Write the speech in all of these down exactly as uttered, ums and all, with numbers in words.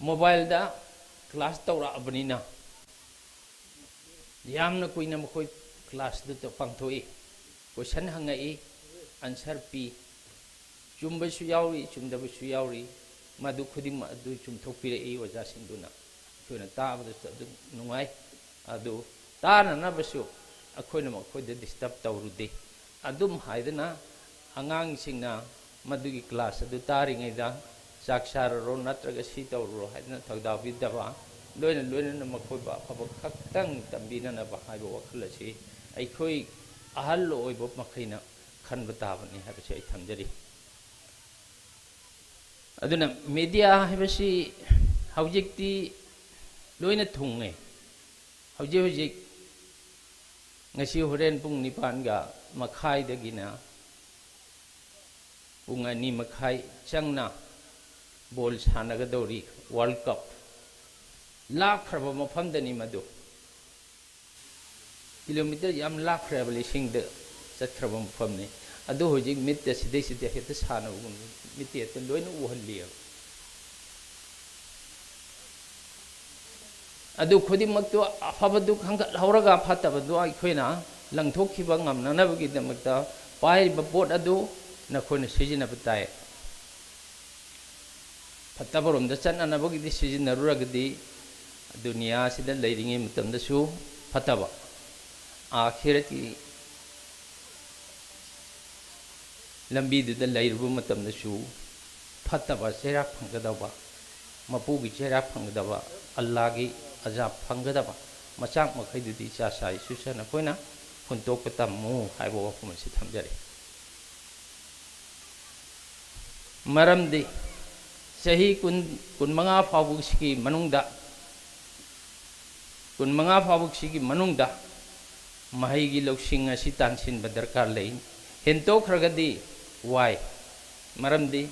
ꯃꯣꯕꯥꯏꯜꯗ ꯀ꯭ꯂꯥꯁ ꯇꯧꯔꯛꯑꯕꯅꯤꯅ ꯌꯥꯝꯅ ꯀꯨꯏꯅ ꯃꯈꯣꯏ ꯀ꯭ꯂꯥꯁꯇꯨꯗ ꯄꯥꯡꯊꯣꯛꯏ, ꯀꯣꯏꯁꯟ ꯍꯪꯉꯛꯏ, ꯑꯟꯁꯔ ꯄꯤ, ꯆꯨꯝꯕꯁꯨ ꯌꯥꯎꯔꯤ, ꯆꯨꯝꯗꯕꯁꯨ ꯌꯥꯎꯔꯤ꯫ ꯃꯗꯨ ꯈꯨꯗꯤꯡꯃꯛ ꯑꯗꯨ ꯆꯨꯝꯊꯣꯛꯄꯤꯔꯛꯏ ꯑꯣꯖꯥꯁꯤꯡꯗꯨꯅ꯫ ꯑꯩꯈꯣꯏꯅ ꯇꯥꯕꯗꯁꯨ ꯑꯗꯨꯝ ꯅꯨꯡꯉꯥꯏ꯫ ꯑꯗꯨ ꯇꯥꯅꯅꯕꯁꯨ ꯑꯩꯈꯣꯏꯅ ꯃꯈꯣꯏꯗ ꯗꯤꯁꯇꯔꯕ ꯇꯧꯔꯨꯗꯦ꯫ ꯑꯗꯨꯝ ꯍꯥꯏꯗꯅ ꯑꯉꯥꯡꯁꯤꯡꯅ ꯃꯗꯨꯒꯤ ꯀ꯭ꯂꯥꯁ ꯑꯗꯨ ꯇꯥꯔꯤꯉꯩꯗ ꯆꯥꯛ ꯆꯥꯔꯔꯣ ꯅꯠꯇ꯭ꯔꯒ ꯁꯤ ꯇꯧꯔꯨꯔꯣ ꯍꯥꯏꯗꯅ ꯊꯧꯗꯥꯕꯤꯗꯕ, ꯂꯣꯏꯅ ꯂꯣꯏꯅꯅ ꯃꯈꯣꯏꯕꯨ ꯑꯐꯕ ꯈꯛꯇꯪ ꯇꯝꯕꯤꯅꯅꯕ ꯍꯥꯏꯕ ꯋꯥꯈꯜ ꯑꯁꯤ ꯑꯩꯈꯣꯏ ꯑꯍꯜ ꯑꯣꯏꯕ ꯃꯈꯩꯅ ꯈꯟꯕ ꯇꯥꯕꯅꯤ ꯍꯥꯏꯕꯁꯤ ꯑꯩ ꯊꯝꯖꯔꯤ꯫ ꯑꯗꯨꯅ ꯃꯦꯗꯤꯌꯥ ꯍꯥꯏꯕꯁꯤ ꯍꯧꯖꯤꯛꯇꯤ ꯂꯣꯏꯅ ꯊꯨꯡꯉꯦ꯫ ꯍꯧꯖꯤꯛ ꯍꯧꯖꯤꯛ ꯉꯁꯤ ꯍꯣꯔꯦꯟ ꯄꯨꯡ ꯅꯤꯄꯥꯟꯒ ꯃꯈꯥꯏꯗꯒꯤꯅ ꯄꯨꯡ ꯑꯅꯤ ꯃꯈꯥꯏ ꯆꯪꯅ ꯕꯣꯜ ꯁꯥꯟꯅꯒꯗꯧꯔꯤ, ꯋꯥꯔꯜ ꯀꯞ꯫ ꯂꯥꯞꯈ꯭ꯔꯕ ꯃꯐꯝꯗꯅꯤ ꯃꯗꯨ꯫ ꯀꯤꯂꯣꯃꯤꯇꯔ ꯌꯥꯝ ꯂꯥꯞꯈ꯭ꯔꯦꯕ, ꯂꯤꯁꯤꯡꯗ ꯆꯠꯈ꯭ꯔꯕ ꯃꯐꯝꯅꯤ꯫ ꯑꯗꯨ ꯍꯧꯖꯤꯛ ꯃꯤꯠꯇ ꯁꯤꯗꯩꯁꯤꯗ ꯍꯦꯛꯇ ꯁꯥꯟꯅꯕꯒꯨꯝ, ꯃꯤꯠꯇ ꯍꯦꯛꯇ ꯂꯣꯏꯅ ꯎꯍꯜꯂꯤꯑꯕ꯫ ꯑꯗꯨ ꯈꯨꯗꯤꯡꯃꯛꯇꯨ ꯑꯐꯕꯗꯨ ꯈꯟꯒꯠꯍꯧꯔꯒ ꯐꯠꯇꯕꯗꯨ ꯑꯩꯈꯣꯏꯅ ꯂꯪꯊꯣꯛꯈꯤꯕ ꯉꯝꯅꯅꯕꯒꯤꯗꯃꯛꯇ ꯄꯥꯏꯔꯤꯕ ꯄꯣꯠ ꯑꯗꯨ ꯅꯈꯣꯏꯅ ꯁꯤꯖꯤꯟꯅꯕ ꯇꯥꯏ꯫ ꯐꯠꯇꯕꯔꯣꯝꯗ ꯆꯠꯅꯅꯕꯒꯤꯗꯤ ꯁꯤꯖꯤꯟꯅꯔꯨꯔꯒꯗꯤ ꯗꯨꯅꯤꯌꯥꯁꯤꯗ ꯂꯩꯔꯤꯉꯩ ꯃꯇꯝꯗꯁꯨ ꯐꯠꯇꯕ, ꯑꯥꯈꯤꯔꯠꯀꯤ ꯂꯝꯕꯤꯗꯨꯗ ꯂꯩꯔꯨꯕ ꯃꯇꯝꯗꯁꯨ ꯐꯠꯇꯕ ꯆꯩꯔꯥꯛ ꯐꯪꯒꯗꯧꯕ, ꯃꯄꯨꯒꯤ ꯆꯩꯔꯥꯛ ꯐꯪꯒꯗꯕ, ꯑꯜꯂꯥꯒꯤ ꯑꯖꯥꯕ ꯐꯪꯒꯗꯕ ꯃꯆꯥꯛ ꯃꯈꯩꯗꯨꯗꯤ ꯏꯆꯥ ꯏꯁꯨ ꯅꯈꯣꯏꯅ ꯍꯨꯟꯇꯣꯛꯄ ꯇꯝꯃꯨ ꯍꯥꯏꯕ ꯋꯥꯐꯝ ꯑꯁꯤ ꯊꯝꯖꯔꯤ꯫ ꯃꯔꯝꯗꯤ ꯆꯍꯤ ꯀꯨꯟ, ꯀꯨꯟꯃꯉꯥ ꯐꯥꯎꯕꯁꯤꯒꯤ ꯃꯅꯨꯡꯗ, ꯀꯨꯟꯃꯉꯥ ꯐꯥꯎꯕꯁꯤꯒꯤ ꯃꯅꯨꯡꯗ ꯃꯍꯩꯒꯤ ꯂꯧꯁꯤꯡ ꯑꯁꯤ ꯇꯥꯟꯁꯤꯟꯕ ꯗꯔꯀꯥꯔ ꯂꯩ꯫ ꯍꯦꯟꯇꯣꯛꯈ꯭ꯔꯒꯗꯤ ꯋꯥꯏ꯫ ꯃꯔꯝꯗꯤ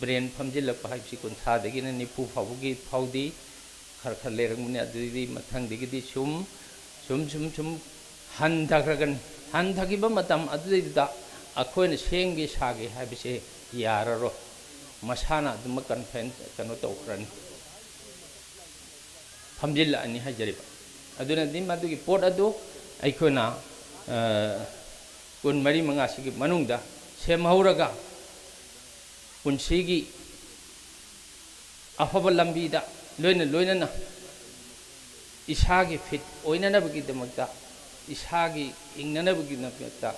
ꯕ꯭ꯔꯦꯟ ꯐꯝꯖꯤꯜꯂꯛꯄ ꯍꯥꯏꯕꯁꯤ ꯀꯨꯟꯊ꯭ꯔꯥꯗꯒꯤꯅ ꯅꯤꯐꯨ ꯐꯥꯎꯕꯒꯤ ꯐꯥꯎꯗꯤ ꯈꯔ ꯈꯔ ꯂꯩꯔꯝꯒꯅꯤ꯫ ꯑꯗꯨꯗꯤ ꯃꯊꯪꯗꯒꯤꯗꯤ ꯁꯨꯝ, ꯁꯨꯝ, ꯁꯨꯝ, ꯁꯨꯝ ꯍꯟꯊꯈ꯭ꯔꯒꯅꯤ꯫ ꯍꯟꯊꯈꯤꯕ ꯃꯇꯝ ꯑꯗꯨꯗꯩꯗꯨꯗ ꯑꯩꯈꯣꯏꯅ ꯁꯦꯝꯒꯦ ꯁꯥꯒꯦ ꯍꯥꯏꯕꯁꯦ ꯌꯥꯔꯔꯣꯏ꯫ ꯃꯁꯥꯅ ꯑꯗꯨꯃꯛ ꯀꯟꯐꯦꯟ-, ꯀꯩꯅꯣ ꯇꯧꯈ꯭ꯔꯅꯤ꯫ ꯐꯝꯖꯤꯜꯂꯛꯑꯅꯤ ꯍꯥꯏꯖꯔꯤꯕ꯫ ꯑꯗꯨꯅꯗꯤ ꯃꯗꯨꯒꯤ ꯄꯣꯠ ꯑꯗꯨ ꯑꯩꯈꯣꯏꯅ, ꯑ, ꯀꯨꯟ ꯃꯔꯤ ꯃꯉꯥꯁꯤꯒꯤ ꯃꯅꯨꯡꯗ ꯁꯦꯝꯍꯧꯔꯒ ꯄꯨꯟꯁꯤꯒꯤ ꯑꯐꯕ ꯂꯝꯕꯤꯗ ꯂꯣꯏꯅ ꯂꯣꯏꯅꯅ ꯏꯁꯥꯒꯤ ꯐꯤꯠ ꯑꯣꯏꯅꯅꯕꯒꯤꯗꯃꯛꯇ, ꯏꯁꯥꯒꯤ ꯍꯤꯡꯅꯅꯕꯒꯤꯗꯃꯛꯇ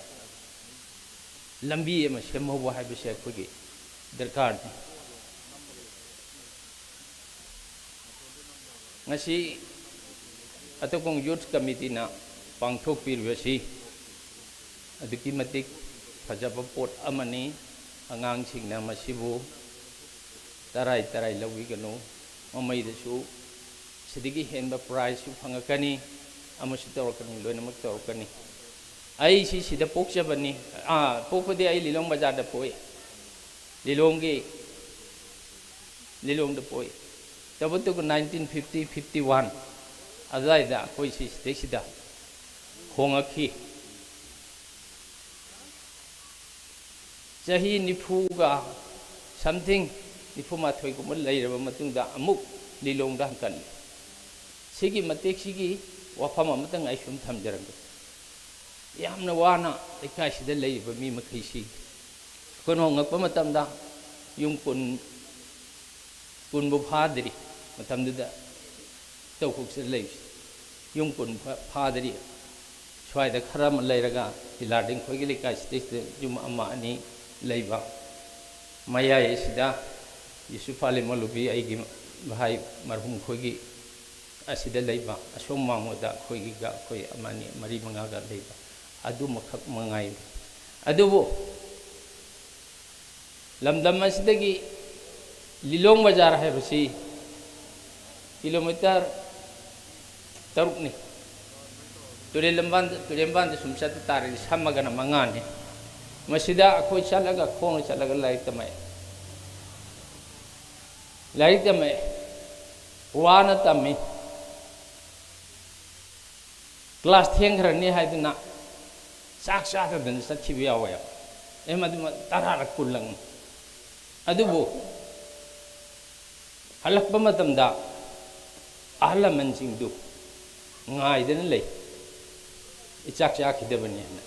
ꯂꯝꯕꯤ ꯑꯃ ꯁꯦꯝꯍꯧꯕ ꯍꯥꯏꯕꯁꯦ ꯑꯩꯈꯣꯏꯒꯤ ꯗꯔꯀꯥꯔꯅꯤ꯫ ꯉꯁꯤ ꯑꯇꯣꯞꯄ ꯌꯨꯊ ꯀꯃꯤꯇꯤꯅ ꯄꯥꯡꯊꯣꯛꯄꯤꯔꯤꯕꯁꯤ ꯑꯗꯨꯛꯀꯤ ꯃꯇꯤꯛ ꯐꯖꯕ ꯄꯣꯠ ꯑꯃꯅꯤ꯫ ꯑꯉꯥꯡꯁꯤꯡꯅ ꯃꯁꯤꯕꯨ ꯇꯔꯥꯏ ꯇꯔꯥꯏ ꯂꯧꯕꯤꯒꯅꯨ꯫ ꯃꯃꯩꯗꯁꯨ ꯁꯤꯗꯒꯤ ꯍꯦꯟꯕ ꯄ꯭ꯔꯥꯏꯖꯁꯨ ꯐꯪꯉꯛꯀꯅꯤ, ꯑꯃꯁꯨ ꯇꯧꯔꯛꯀꯅꯤ, ꯂꯣꯏꯅꯃꯛ ꯇꯧꯔꯛꯀꯅꯤ꯫ ꯑꯩꯁꯤ ꯁꯤꯗ ꯄꯣꯛꯆꯕꯅꯤ꯫ ꯑꯥ, ꯄꯣꯛꯄꯗꯤ ꯑꯩ ꯂꯤꯂꯣꯡ ꯕꯖꯥꯔꯗ ꯄꯣꯛꯏ꯫ ꯂꯤꯂꯣꯡꯒꯤ, ꯂꯤꯂꯣꯡꯗ ꯄꯣꯛꯏ꯫ ꯇꯧꯕꯇꯕꯨ nineteen fifty, fifty one ꯑꯗꯨꯋꯥꯏꯗ ꯑꯩꯈꯣꯏ ꯁꯤ ꯁꯤꯗꯩꯁꯤꯗ ꯍꯣꯡꯉꯛꯈꯤ꯫ ꯆꯍꯤ ꯅꯤꯐꯨꯒ something, ꯅꯤꯐꯨ ꯃꯥꯊꯣꯏꯒꯨꯝꯕ ꯂꯩꯔꯕ ꯃꯇꯨꯡꯗ ꯑꯃꯨꯛ ꯂꯤꯂꯣꯡꯗ ꯍꯟꯀꯠꯂꯤ꯫ ꯁꯤꯒꯤ ꯃꯇꯦꯛꯁꯤꯒꯤ ꯋꯥꯐꯝ ꯑꯃꯇꯪ ꯑꯩ ꯁꯨꯝ ꯊꯝꯖꯔꯝꯒꯦ꯫ ꯌꯥꯝꯅ ꯋꯥꯅ ꯂꯩꯀꯥꯏꯁꯤꯗ ꯂꯩꯔꯤꯕ ꯃꯤ ꯃꯈꯩꯁꯤ ꯑꯩꯈꯣꯏꯅ ꯍꯣꯡꯂꯛꯄ ꯃꯇꯝꯗ ꯌꯨꯝ ꯀꯨꯟ, ꯀꯨꯟꯕꯨ ꯐꯥꯗ꯭ꯔꯤ꯫ ꯃꯇꯝꯗꯨꯗ ꯇꯧꯈꯣꯛꯁꯤꯗ ꯂꯩꯕꯁꯤ ꯌꯨꯝ ꯀꯨꯟ ꯐꯥ-, ꯐꯥꯗ꯭ꯔꯤ꯫ ꯁ꯭ꯋꯥꯏꯗ ꯈꯔ ꯑꯃ ꯂꯩꯔꯒ ꯇꯤꯂꯥꯔꯗꯤꯡ ꯈꯣꯏꯒꯤ ꯂꯩꯀꯥꯏꯁꯤꯗꯩꯁꯤꯗ ꯌꯨꯝ ꯑꯃ ꯑꯅꯤ ꯂꯩꯕ꯫ ꯃꯌꯥꯏ ꯑꯁꯤꯗ ꯌꯨꯁꯨꯐ ꯑꯂꯤ ꯃꯧꯂꯨꯕꯤ, ꯑꯩꯒꯤ ꯚꯥꯏ ꯃꯔꯍꯨꯝ ꯈꯣꯏꯒꯤ ꯑꯁꯤꯗ ꯂꯩꯕ꯫ ꯑꯁꯣꯝ ꯃꯥꯡꯃꯗ ꯑꯩꯈꯣꯏꯒꯤꯒ ꯑꯩꯈꯣꯏ ꯑꯃ ꯑꯅꯤ ꯃꯔꯤ ꯃꯉꯥꯒ ꯂꯩꯕ꯫ ꯑꯗꯨꯃꯈꯛ ꯃꯉꯥꯏꯔꯦ꯫ ꯑꯗꯨꯕꯨ ꯂꯝꯗꯝ ꯑꯁꯤꯗꯒꯤ ꯂꯤꯂꯣꯡ ꯕꯖꯥꯔ ꯍꯥꯏꯕꯁꯤ ꯀꯤꯂꯣꯃꯤꯇꯔ ꯇꯔꯨꯛꯅꯤ꯫ ꯇꯨꯔꯦꯜ ꯂꯝꯕꯥꯟꯗ, ꯇꯨꯔꯦꯜ ꯃꯄꯥꯟꯗ ꯁꯨꯝ ꯆꯠꯄ ꯇꯥꯔꯗꯤ ꯁꯝꯃꯒꯅ ꯃꯉꯥꯅꯤ꯫ ꯃꯁꯤꯗ ꯑꯩꯈꯣꯏ ꯆꯠꯂꯒ, ꯈꯣꯡꯅ ꯆꯠꯂꯒ ꯂꯥꯏꯔꯤꯛ ꯇꯝꯃꯛꯑꯦ꯫ ꯂꯥꯏꯔꯤꯛ ꯇꯝꯃꯛꯑꯦ꯫ ꯋꯥꯅ ꯇꯝꯃꯤ꯫ ꯀ꯭ꯂꯥꯁ ꯊꯦꯡꯈ꯭ꯔꯅꯤ ꯍꯥꯏꯗꯨꯅ ꯆꯥꯛ ꯆꯥꯗꯗꯅ ꯆꯠꯈꯤꯕ ꯌꯥꯎꯋꯦꯕ꯫ ꯑꯦ, ꯃꯗꯨ ꯇꯔꯥꯔꯛ ꯀꯨꯜꯂꯛꯅꯤ꯫ ꯑꯗꯨꯕꯨ ꯍꯜꯂꯛꯄ ꯃꯇꯝꯗ ꯑꯍꯜ ꯂꯃꯟꯁꯤꯡꯗꯨ ꯉꯥꯏꯗꯅ ꯂꯩ, ꯆꯥꯛ ꯆꯥꯈꯤꯗꯕꯅꯤ ꯍꯥꯏꯅ꯫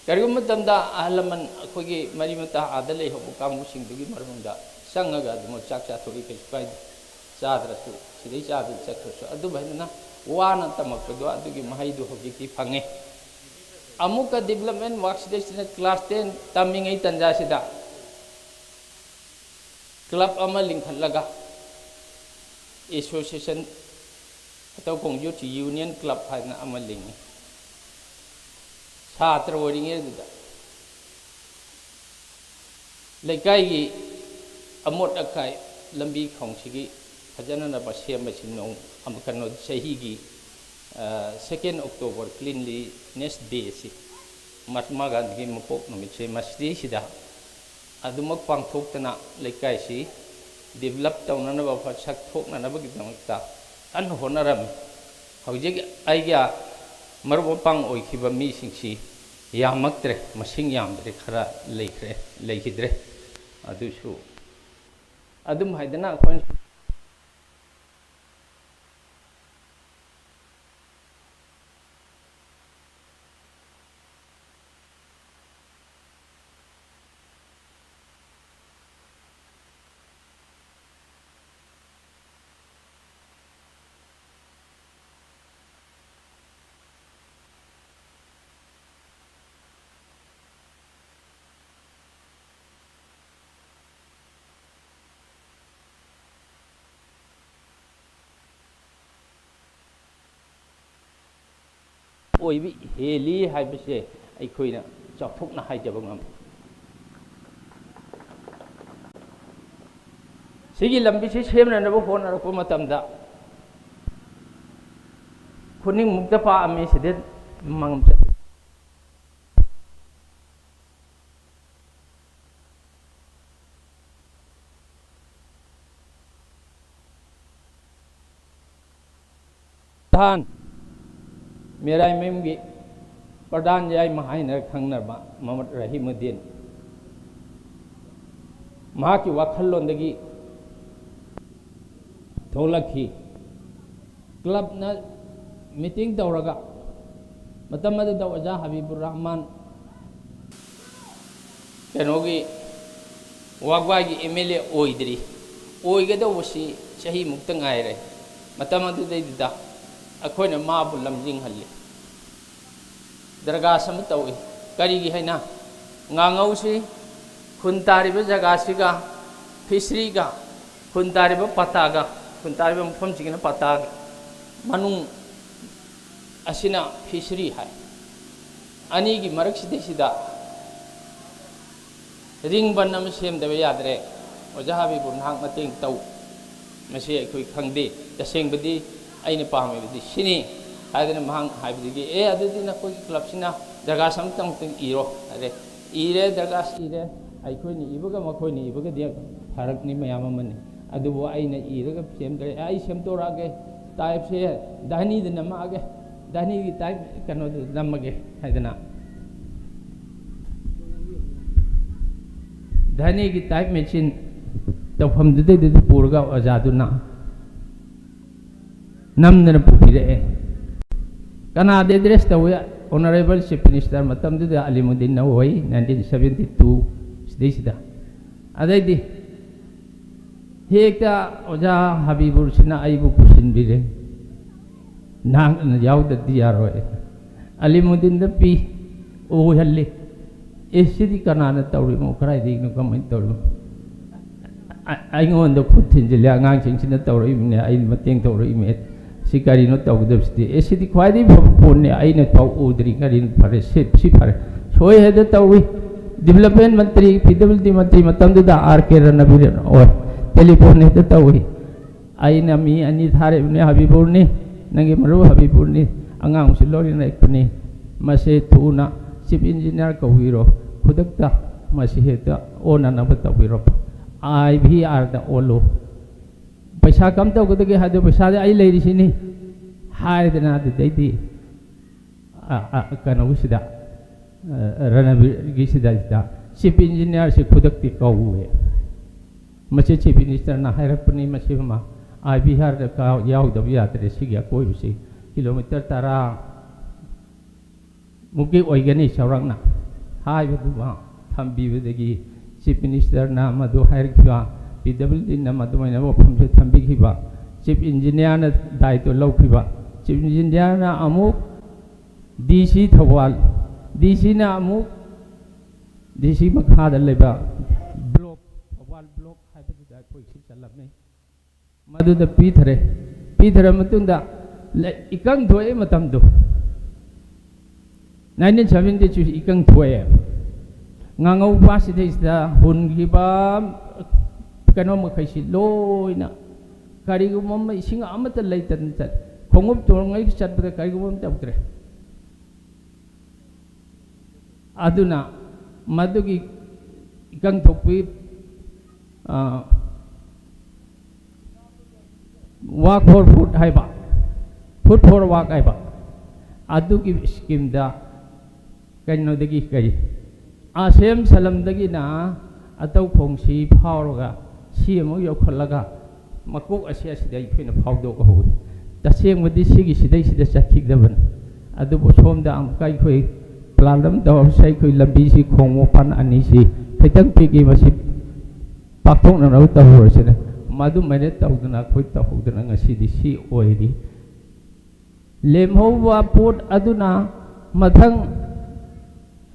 ꯀꯔꯤꯒꯨꯝꯕ ꯃꯇꯝꯗ ꯑꯍꯜ ꯂꯃꯟ ꯑꯩꯈꯣꯏꯒꯤ ꯃꯔꯤ ꯃꯇꯥ ꯑꯥꯗ ꯂꯩꯍꯧꯕ ꯀꯥꯡꯕꯨꯁꯤꯡꯗꯨꯒꯤ ꯃꯔꯝꯗ ꯆꯪꯉꯒ ꯑꯗꯨꯃꯛ ꯆꯥꯛ ꯆꯥꯊꯣꯛꯏ, ꯀꯩꯁꯨ ꯀꯥꯏꯗꯦ꯫ ꯆꯥꯗ꯭ꯔꯁꯨ, ꯁꯤꯗꯩ ꯆꯥꯗꯅ ꯆꯠꯈ꯭ꯔꯁꯨ, ꯑꯗꯨꯕꯨ ꯍꯥꯏꯗꯅ ꯋꯥꯅ ꯇꯝꯃꯛꯄꯗꯣ ꯑꯗꯨꯒꯤ ꯃꯍꯩꯗꯨ ꯍꯧꯖꯤꯛꯇꯤ ꯐꯪꯉꯦ꯫ ꯑꯃꯨꯛꯀ development work ꯁꯤꯗꯩꯁꯤꯗ class ten ꯇꯝꯃꯤꯉꯩ ꯇꯟꯖꯥꯁꯤꯗ club ꯑꯃ ꯂꯤꯡꯈꯠꯂꯒ, association, ꯈꯇꯧꯈꯣꯡ Youth Union Club ꯍꯥꯏꯗꯅ ꯑꯃ ꯂꯤꯡꯉꯤ꯫ ꯁꯥꯇ꯭ꯔ ꯑꯣꯏꯔꯤꯉꯩꯗꯨꯗ ꯂꯩꯀꯥꯏꯒꯤ ꯑꯃꯣꯠ ꯑꯀꯥꯏ, ꯂꯝꯕꯤ ꯈꯣꯡꯁꯤꯒꯤ ꯐꯖꯅꯅꯕ ꯁꯦꯝꯕꯁꯤ ꯅꯣꯡ ꯑꯃ, ꯀꯩꯅꯣ, ꯆꯍꯤꯒꯤ, ꯑ, second October Cleanliness Day ꯁꯤ, ꯃꯍꯥꯠꯃꯥ ꯒꯥꯟꯙꯤꯒꯤ ꯃꯄꯣꯛ ꯅꯨꯃꯤꯠꯁꯦ, ꯃꯁꯤꯗꯩꯁꯤꯗ ꯑꯗꯨꯃꯛ ꯄꯥꯡꯊꯣꯛꯇꯅ ꯂꯩꯀꯥꯏꯁꯤ develop ꯇꯧꯅꯅꯕ, ꯃꯁꯛ ꯊꯣꯛꯅꯅꯕꯒꯤꯗꯃꯛꯇ ꯀꯟꯅ ꯍꯣꯠꯅꯔꯝꯃꯤ꯫ ꯍꯧꯖꯤꯛ ꯑꯩꯒ ꯃꯔꯨꯞ ꯃꯄꯥꯡ ꯑꯣꯏꯈꯤꯕ ꯃꯤꯁꯤꯡꯁꯤ ꯌꯥꯝꯃꯛꯇ꯭ꯔꯦ, ꯃꯁꯤꯡ ꯌꯥꯝꯗ꯭ꯔꯦ, ꯈꯔ ꯂꯩꯈ꯭ꯔꯦ, ꯂꯩꯈꯤꯗ꯭ꯔꯦ꯫ ꯑꯗꯨꯁꯨ ꯑꯗꯨꯝ ꯍꯥꯏꯗꯅ ꯑꯩꯈꯣꯏꯅ ꯑꯣꯏꯕ ꯍꯦꯜꯂꯤ ꯍꯥꯏꯕꯁꯦ ꯑꯩꯈꯣꯏꯅ ꯆꯥꯎꯊꯣꯛꯅ ꯍꯥꯏꯖꯕ ꯉꯝꯃꯤ꯫ ꯁꯤꯒꯤ ꯂꯝꯕꯤꯁꯤ ꯁꯦꯝꯅꯅꯕ ꯍꯣꯠꯅꯔꯛꯄ ꯃꯇꯝꯗ ꯈꯨꯅꯤꯡꯃꯨꯛꯇ ꯄꯥꯛꯑꯝꯃꯤ, ꯁꯤꯗ ꯃꯉꯝ ꯆꯠꯂꯤ꯫ ꯄ꯭ꯔꯙꯥꯟ, ꯃꯦꯔꯥꯏꯃꯌꯨꯝꯒꯤ ꯄ꯭ꯔꯙꯥꯟ ꯌꯥꯏꯃ ꯍꯥꯏꯅ ꯈꯪꯅꯕ ꯃꯣꯍꯝꯃꯗ ꯔꯍꯤꯃꯨꯗꯤꯟ, ꯃꯍꯥꯛꯀꯤ ꯋꯥꯈꯜꯂꯣꯟꯗꯒꯤ ꯊꯣꯛꯂꯛꯈꯤ꯫ ꯀ꯭ꯂꯕꯅ ꯃꯤꯇꯤꯡ ꯇꯧꯔꯒ, ꯃꯇꯝ ꯑꯗꯨꯗ ꯑꯣꯖꯥ ꯍꯕꯤꯕꯨꯔ ꯔꯍꯃꯥꯟ ꯀꯩꯅꯣꯒꯤ, ꯋꯥꯒ꯭ꯋꯥꯒꯤ ꯑꯦꯝ ꯑꯦꯜ ꯑꯦ ꯑꯣꯏꯗ꯭ꯔꯤ꯫ ꯑꯣꯏꯒꯗꯧꯕꯁꯤ ꯆꯍꯤꯃꯨꯛꯇ ꯉꯥꯏꯔꯦ꯫ ꯃꯇꯝ ꯑꯗꯨꯗꯩꯗꯨꯗ ꯑꯩꯈꯣꯏꯅ ꯃꯥꯕꯨ ꯂꯝꯖꯤꯡꯍꯜꯂꯤ꯫ ꯗꯔꯒꯥꯁ ꯑꯃ ꯇꯧꯏ꯫ ꯀꯔꯤꯒꯤ ꯍꯥꯏꯅ? ꯉꯥꯉꯧꯁꯤ ꯈꯨꯟ ꯇꯥꯔꯤꯕ ꯖꯒꯥꯁꯤꯒ, ꯐꯤꯁꯔꯤꯒ, ꯈꯨꯟ ꯇꯥꯔꯤꯕ ꯄꯇꯥꯒ, ꯈꯨꯟ ꯇꯥꯔꯤꯕ ꯃꯐꯝꯁꯤꯒꯤꯅ ꯄꯇꯥꯒꯤ ꯃꯅꯨꯡ ꯑꯁꯤꯅ ꯐꯤꯁꯔꯤ ꯍꯥꯏ꯫ ꯑꯅꯤꯒꯤ ꯃꯔꯛꯁꯤꯗꯩꯁꯤꯗ ꯔꯤꯡ ꯕꯟ ꯑꯃ ꯁꯦꯝꯗꯕ ꯌꯥꯗ꯭ꯔꯦ꯫ ꯑꯣꯖꯥ ꯍꯕꯤꯕꯨ, ꯅꯍꯥꯛ ꯃꯇꯦꯡ ꯇꯧ꯫ ꯃꯁꯤ ꯑꯩꯈꯣꯏ ꯈꯪꯗꯦ꯫ ꯇꯁꯦꯡꯕꯗꯤ ꯑꯩꯅ ꯄꯥꯝꯃꯤꯕꯗꯤ ꯁꯤꯅꯤ ꯍꯥꯏꯗꯅ ꯃꯍꯥꯛ ꯍꯥꯏꯕꯗꯒꯤ, "ꯑꯦ, ꯑꯗꯨꯗꯤ ꯅꯈꯣꯏꯒꯤ ꯀ꯭ꯂꯕꯁꯤꯅ ꯗꯔꯒꯥꯁ ꯑꯃꯇꯪ ꯏꯔꯣ" ꯍꯥꯏꯔꯦ꯫ ꯏꯔꯦ, ꯗꯔꯒꯥꯁ ꯏꯔꯦ꯫ ꯑꯩꯈꯣꯏꯅ ꯏꯕꯒ ꯃꯈꯣꯏꯅ ꯏꯕꯒꯗꯤ ꯐꯔꯛꯅꯤ ꯃꯌꯥꯝ ꯑꯃꯅꯤ꯫ ꯑꯗꯨꯕꯨ ꯑꯩꯅ ꯏꯔꯒ ꯁꯦꯝꯗ꯭ꯔꯦ꯫ "ꯑꯩ ꯁꯦꯝꯗꯣꯔꯛꯑꯒꯦ, ꯇꯥꯏꯞꯁꯦ ꯗꯥꯏꯅꯤꯗ ꯅꯝꯃꯛꯑꯒꯦ, ꯗꯥꯏꯅꯤꯒꯤ ꯇꯥꯏꯞ ꯀꯩꯅꯣꯗꯨ ꯅꯝꯃꯒꯦ" ꯍꯥꯏꯗꯅ, ꯗꯥꯏꯅꯤꯒꯤ ꯇꯥꯏꯞ ꯃꯦꯆꯤꯟ ꯇꯧꯐꯝꯗꯨꯗꯩꯗꯨꯗ ꯄꯨꯔꯒ ꯑꯣꯖꯥꯗꯨꯅ ꯅꯝꯗꯅ ꯄꯨꯕꯤꯔꯛꯑꯦ꯫ ꯀꯅꯥꯗ ꯑꯦꯗ꯭ꯔꯦꯁ ꯇꯧꯏ? ꯑꯣꯅꯔꯦꯕꯜ ꯆꯤꯐ ꯃꯤꯅꯤꯁꯇꯔ, ꯃꯇꯝꯗꯨꯗ ꯑꯂꯤꯃꯨꯗꯤꯟꯅ ꯑꯣꯏ, ꯅꯥꯏꯟꯇꯤꯟ ꯁꯚꯦꯟꯇꯤ ꯇꯨ ꯁꯤꯗꯩꯁꯤꯗ꯫ ꯑꯗꯩꯗꯤ ꯍꯦꯛꯇ ꯑꯣꯖꯥ ꯍꯕꯤꯕꯨꯔꯁꯤꯅ ꯑꯩꯕꯨ ꯄꯨꯁꯤꯟꯕꯤꯔꯦ꯫ "ꯅꯍꯥꯛꯅ ꯌꯥꯎꯗꯗꯤ ꯌꯥꯔꯣꯏ"꯫ ꯑꯂꯤꯃꯨꯗꯤꯟꯗ ꯄꯤ, ꯑꯣꯏꯍꯜꯂꯤ꯫ "ꯑꯦ, ꯁꯤꯗꯤ ꯀꯅꯥꯅ ꯇꯧꯔꯤꯃꯣ? ꯀꯗꯥꯏꯗꯒꯤꯅꯣ? ꯀꯃꯥꯏꯅ ꯇꯧꯔꯤꯃꯣ?" ꯑ-, ꯑꯩꯉꯣꯟꯗ ꯈꯨꯠ ꯊꯤꯟꯖꯤꯜꯂꯦ꯫ "ꯑꯉꯥꯡꯁꯤꯡꯁꯤꯅ ꯇꯧꯔꯛꯏꯕꯅꯦ, ꯑꯩꯅ ꯃꯇꯦꯡ ꯇꯧꯔꯛꯏꯕꯅꯦ꯫ ꯁꯤ ꯀꯔꯤꯅꯣ ꯇꯧꯒꯗꯕꯁꯤꯗꯤ? ꯑꯦ, ꯁꯤꯗꯤ ꯈ꯭ꯋꯥꯏꯗꯒꯤ ꯐꯕ ꯄꯣꯠꯅꯦ, ꯑꯩꯅ ꯐꯥꯎ ꯎꯗ꯭ꯔꯤ꯫ ꯀꯔꯤꯅꯣ? ꯐꯔꯦ, ꯁꯤ, ꯁꯤ ꯐꯔꯦ"꯫ ꯁꯣꯏ ꯍꯦꯛꯇ ꯇꯧꯏ꯫ ꯗꯤꯕꯂꯞꯃꯦꯟ ꯃꯟꯇ꯭ꯔꯤ, ꯄꯤ ꯗꯕꯜꯌꯨ ꯗꯤ ꯃꯟꯇ꯭ꯔꯤ ꯃꯇꯝꯗꯨꯗ ꯑꯥꯔ ꯀꯦ ꯔꯅꯕꯤꯔꯟ ꯑꯣꯏ꯫ ꯇꯦꯂꯤꯐꯣꯟ ꯍꯦꯛꯇ ꯇꯧꯏ꯫ ꯑꯩꯅ ꯃꯤ ꯑꯅꯤ ꯊꯥꯔꯛꯏꯕꯅꯤ, ꯍꯕꯤꯕꯨꯔꯅꯤ, ꯅꯪꯒꯤ ꯃꯔꯨꯞ ꯍꯕꯤꯕꯨꯔꯅꯤ, ꯑꯉꯥꯡꯁꯤ ꯂꯣꯏꯅ ꯂꯩꯔꯛꯄꯅꯤ꯫ "ꯃꯁꯦ ꯊꯨꯅ ꯆꯤꯐ ꯏꯟꯖꯤꯅꯤꯌꯥꯔ ꯀꯧꯕꯤꯔꯣ, ꯈꯨꯗꯛꯇ ꯃꯁꯤ ꯍꯦꯛꯇ ꯑꯣꯟꯅꯅꯕ ꯇꯧꯕꯤꯔꯣ, ꯑꯥꯏ ꯚꯤ ꯑꯥꯔꯗ ꯑꯣꯜꯂꯨ꯫ ꯄꯩꯁꯥ ꯀꯝ ꯇꯧꯒꯗꯒꯦ ꯍꯥꯏꯗꯣ, ꯄꯩꯁꯥꯗꯤ ꯑꯩ ꯂꯩꯔꯤꯁꯤꯅꯤ" ꯍꯥꯏꯗꯅ, ꯑꯗꯨꯗꯩꯗꯤ ꯑ, ꯑ, ꯀꯩꯅꯣꯒꯤꯁꯤꯗ, ꯑ, ꯔꯅꯕꯤꯔꯒꯤꯁꯤꯗꯩꯁꯤꯗ ꯆꯤꯐ ꯏꯟꯖꯤꯅꯤꯌꯥꯔꯁꯤ ꯈꯨꯗꯛꯇꯤ ꯀꯧꯋꯦ꯫ ꯃꯁꯤ ꯆꯤꯐ ꯃꯤꯅꯤꯁꯇꯔꯅ ꯍꯥꯏꯔꯛꯄꯅꯤ, ꯃꯁꯤ ꯑꯃ꯫ ꯑꯥꯏ ꯕꯤꯍꯥꯔꯗ ꯀꯥ-, ꯌꯥꯎꯗꯕ ꯌꯥꯗ꯭ꯔꯦ꯫ ꯁꯤꯒꯤ ꯑꯀꯣꯏꯕꯁꯤ ꯀꯤꯂꯣꯃꯤꯇꯔ ꯇꯔꯥ ꯃꯨꯛꯀꯤ ꯑꯣꯏꯒꯅꯤ ꯆꯥꯎꯔꯥꯛꯅ꯫ ꯍꯥꯏꯕꯗꯨꯃ ꯊꯝꯕꯤꯕꯗꯒꯤ ꯆꯤꯐ ꯃꯤꯅꯤꯁꯇꯔꯅ ꯃꯗꯨ ꯍꯥꯏꯔꯛꯈꯤꯕ, ꯄꯤ ꯗꯕ꯭ꯂꯤꯎ ꯗꯤꯅ ꯃꯗꯨꯃꯥꯏꯅ ꯋꯥꯐꯝꯁꯦ ꯊꯝꯕꯤꯈꯤꯕ, ꯆꯤꯐ ꯏꯟꯖꯤꯅꯤꯌꯥꯔꯅ ꯗꯥꯏꯇꯣ ꯂꯧꯈꯤꯕ, ꯆꯤꯐ ꯏꯟꯖꯤꯅꯤꯌꯥꯔꯅ ꯑꯃꯨꯛ ꯗꯤ ꯁꯤ ꯊꯧꯕꯥꯜ, ꯗꯤ ꯁꯤꯅ ꯑꯃꯨꯛ ꯗꯤ ꯁꯤ ꯃꯈꯥꯗ ꯂꯩꯕ ꯕ꯭ꯂꯣꯛ, ꯊꯧꯕꯥꯜ ꯕ꯭ꯂꯣꯛ ꯍꯥꯏꯕꯗꯨꯗ ꯑꯩꯈꯣꯏ ꯁꯤ ꯆꯠꯂꯝꯃꯤ꯫ ꯃꯗꯨꯗ ꯄꯤꯊꯔꯦ꯫ ꯄꯤꯊꯔ ꯃꯇꯨꯡꯗ ꯂ-, ꯏꯀꯪ ꯊꯣꯛꯑꯦ ꯃꯇꯝꯗꯣ꯫ ꯅꯥꯏꯟꯇꯤꯟ ꯁꯚꯦꯟꯇꯤ ꯇꯨ ꯏꯀꯪ ꯊꯣꯛꯑꯦ꯫ ꯉꯥꯉꯧꯕ ꯁꯤꯗꯩꯁꯤꯗ ꯍꯨꯟꯈꯤꯕ ꯀꯩꯅꯣ ꯃꯈꯩꯁꯤ ꯂꯣꯏꯅ ꯀꯔꯤꯒꯨꯝꯕ ꯑꯃ ꯏꯁꯤꯡ ꯑꯃꯠꯇ ꯂꯩꯇꯅ ꯆꯠ-, ꯈꯣꯡꯎꯞ ꯇꯣꯡꯉꯩ ꯆꯠꯄꯗ ꯀꯔꯤꯒꯨꯝꯕ ꯑꯃ ꯇꯧꯗ꯭ꯔꯦ꯫ ꯑꯗꯨꯅ ꯃꯗꯨꯒꯤ ꯏꯀꯪ ꯊꯣꯛꯄꯤ, ꯑ, Walk for Food ꯍꯥꯏꯕ, Food for Walk ꯍꯥꯏꯕ, ꯑꯗꯨꯒꯤ ꯁ꯭ꯀꯤꯝꯗ ꯀꯩꯅꯣꯗꯒꯤ ꯀꯔꯤ, ꯑꯥꯁꯦꯝ ꯁꯂꯝꯗꯒꯤꯅ ꯑꯇꯧꯈꯣꯡꯁꯤ ꯐꯥꯎꯔꯒ ꯁꯤ ꯑꯃꯨꯛ ꯌꯧꯈꯠꯂꯒ ꯃꯀꯣꯛ ꯑꯁꯤ ꯑꯁꯤꯗ ꯑꯩꯈꯣꯏꯅ ꯐꯥꯎꯗꯣꯛꯍꯧꯔꯤ꯫ ꯇꯁꯦꯡꯕꯗꯤ ꯁꯤꯒꯤ ꯁꯤꯗꯩꯁꯤꯗ ꯆꯠꯈꯤꯒꯗꯕꯅꯤ꯫ ꯑꯗꯨꯕꯨ ꯁꯣꯝꯗ ꯑꯃꯨꯛꯀ ꯑꯩꯈꯣꯏ ꯄ꯭ꯂꯥꯟ ꯑꯃ ꯇꯧꯔꯁꯦ, ꯑꯩꯈꯣꯏ ꯂꯝꯕꯤꯁꯤ ꯈꯣꯡ ꯃꯄꯥꯟ ꯑꯅꯤꯁꯤ ꯈꯤꯇꯪ ꯄꯤꯛꯏ, ꯃꯁꯤ ꯄꯥꯛꯊꯣꯛꯅꯅꯕ ꯇꯧꯔꯁꯤꯅꯦ꯫ ꯃꯗꯨꯃꯥꯏꯅ ꯇꯧꯗꯅ ꯑꯩꯈꯣꯏ ꯇꯧꯍꯧꯗꯅ ꯉꯁꯤꯗꯤ ꯁꯤ ꯑꯣꯏꯔꯤ꯫ ꯂꯦꯝꯍꯧꯕ ꯄꯣꯠ ꯑꯗꯨꯅ ꯃꯊꯪ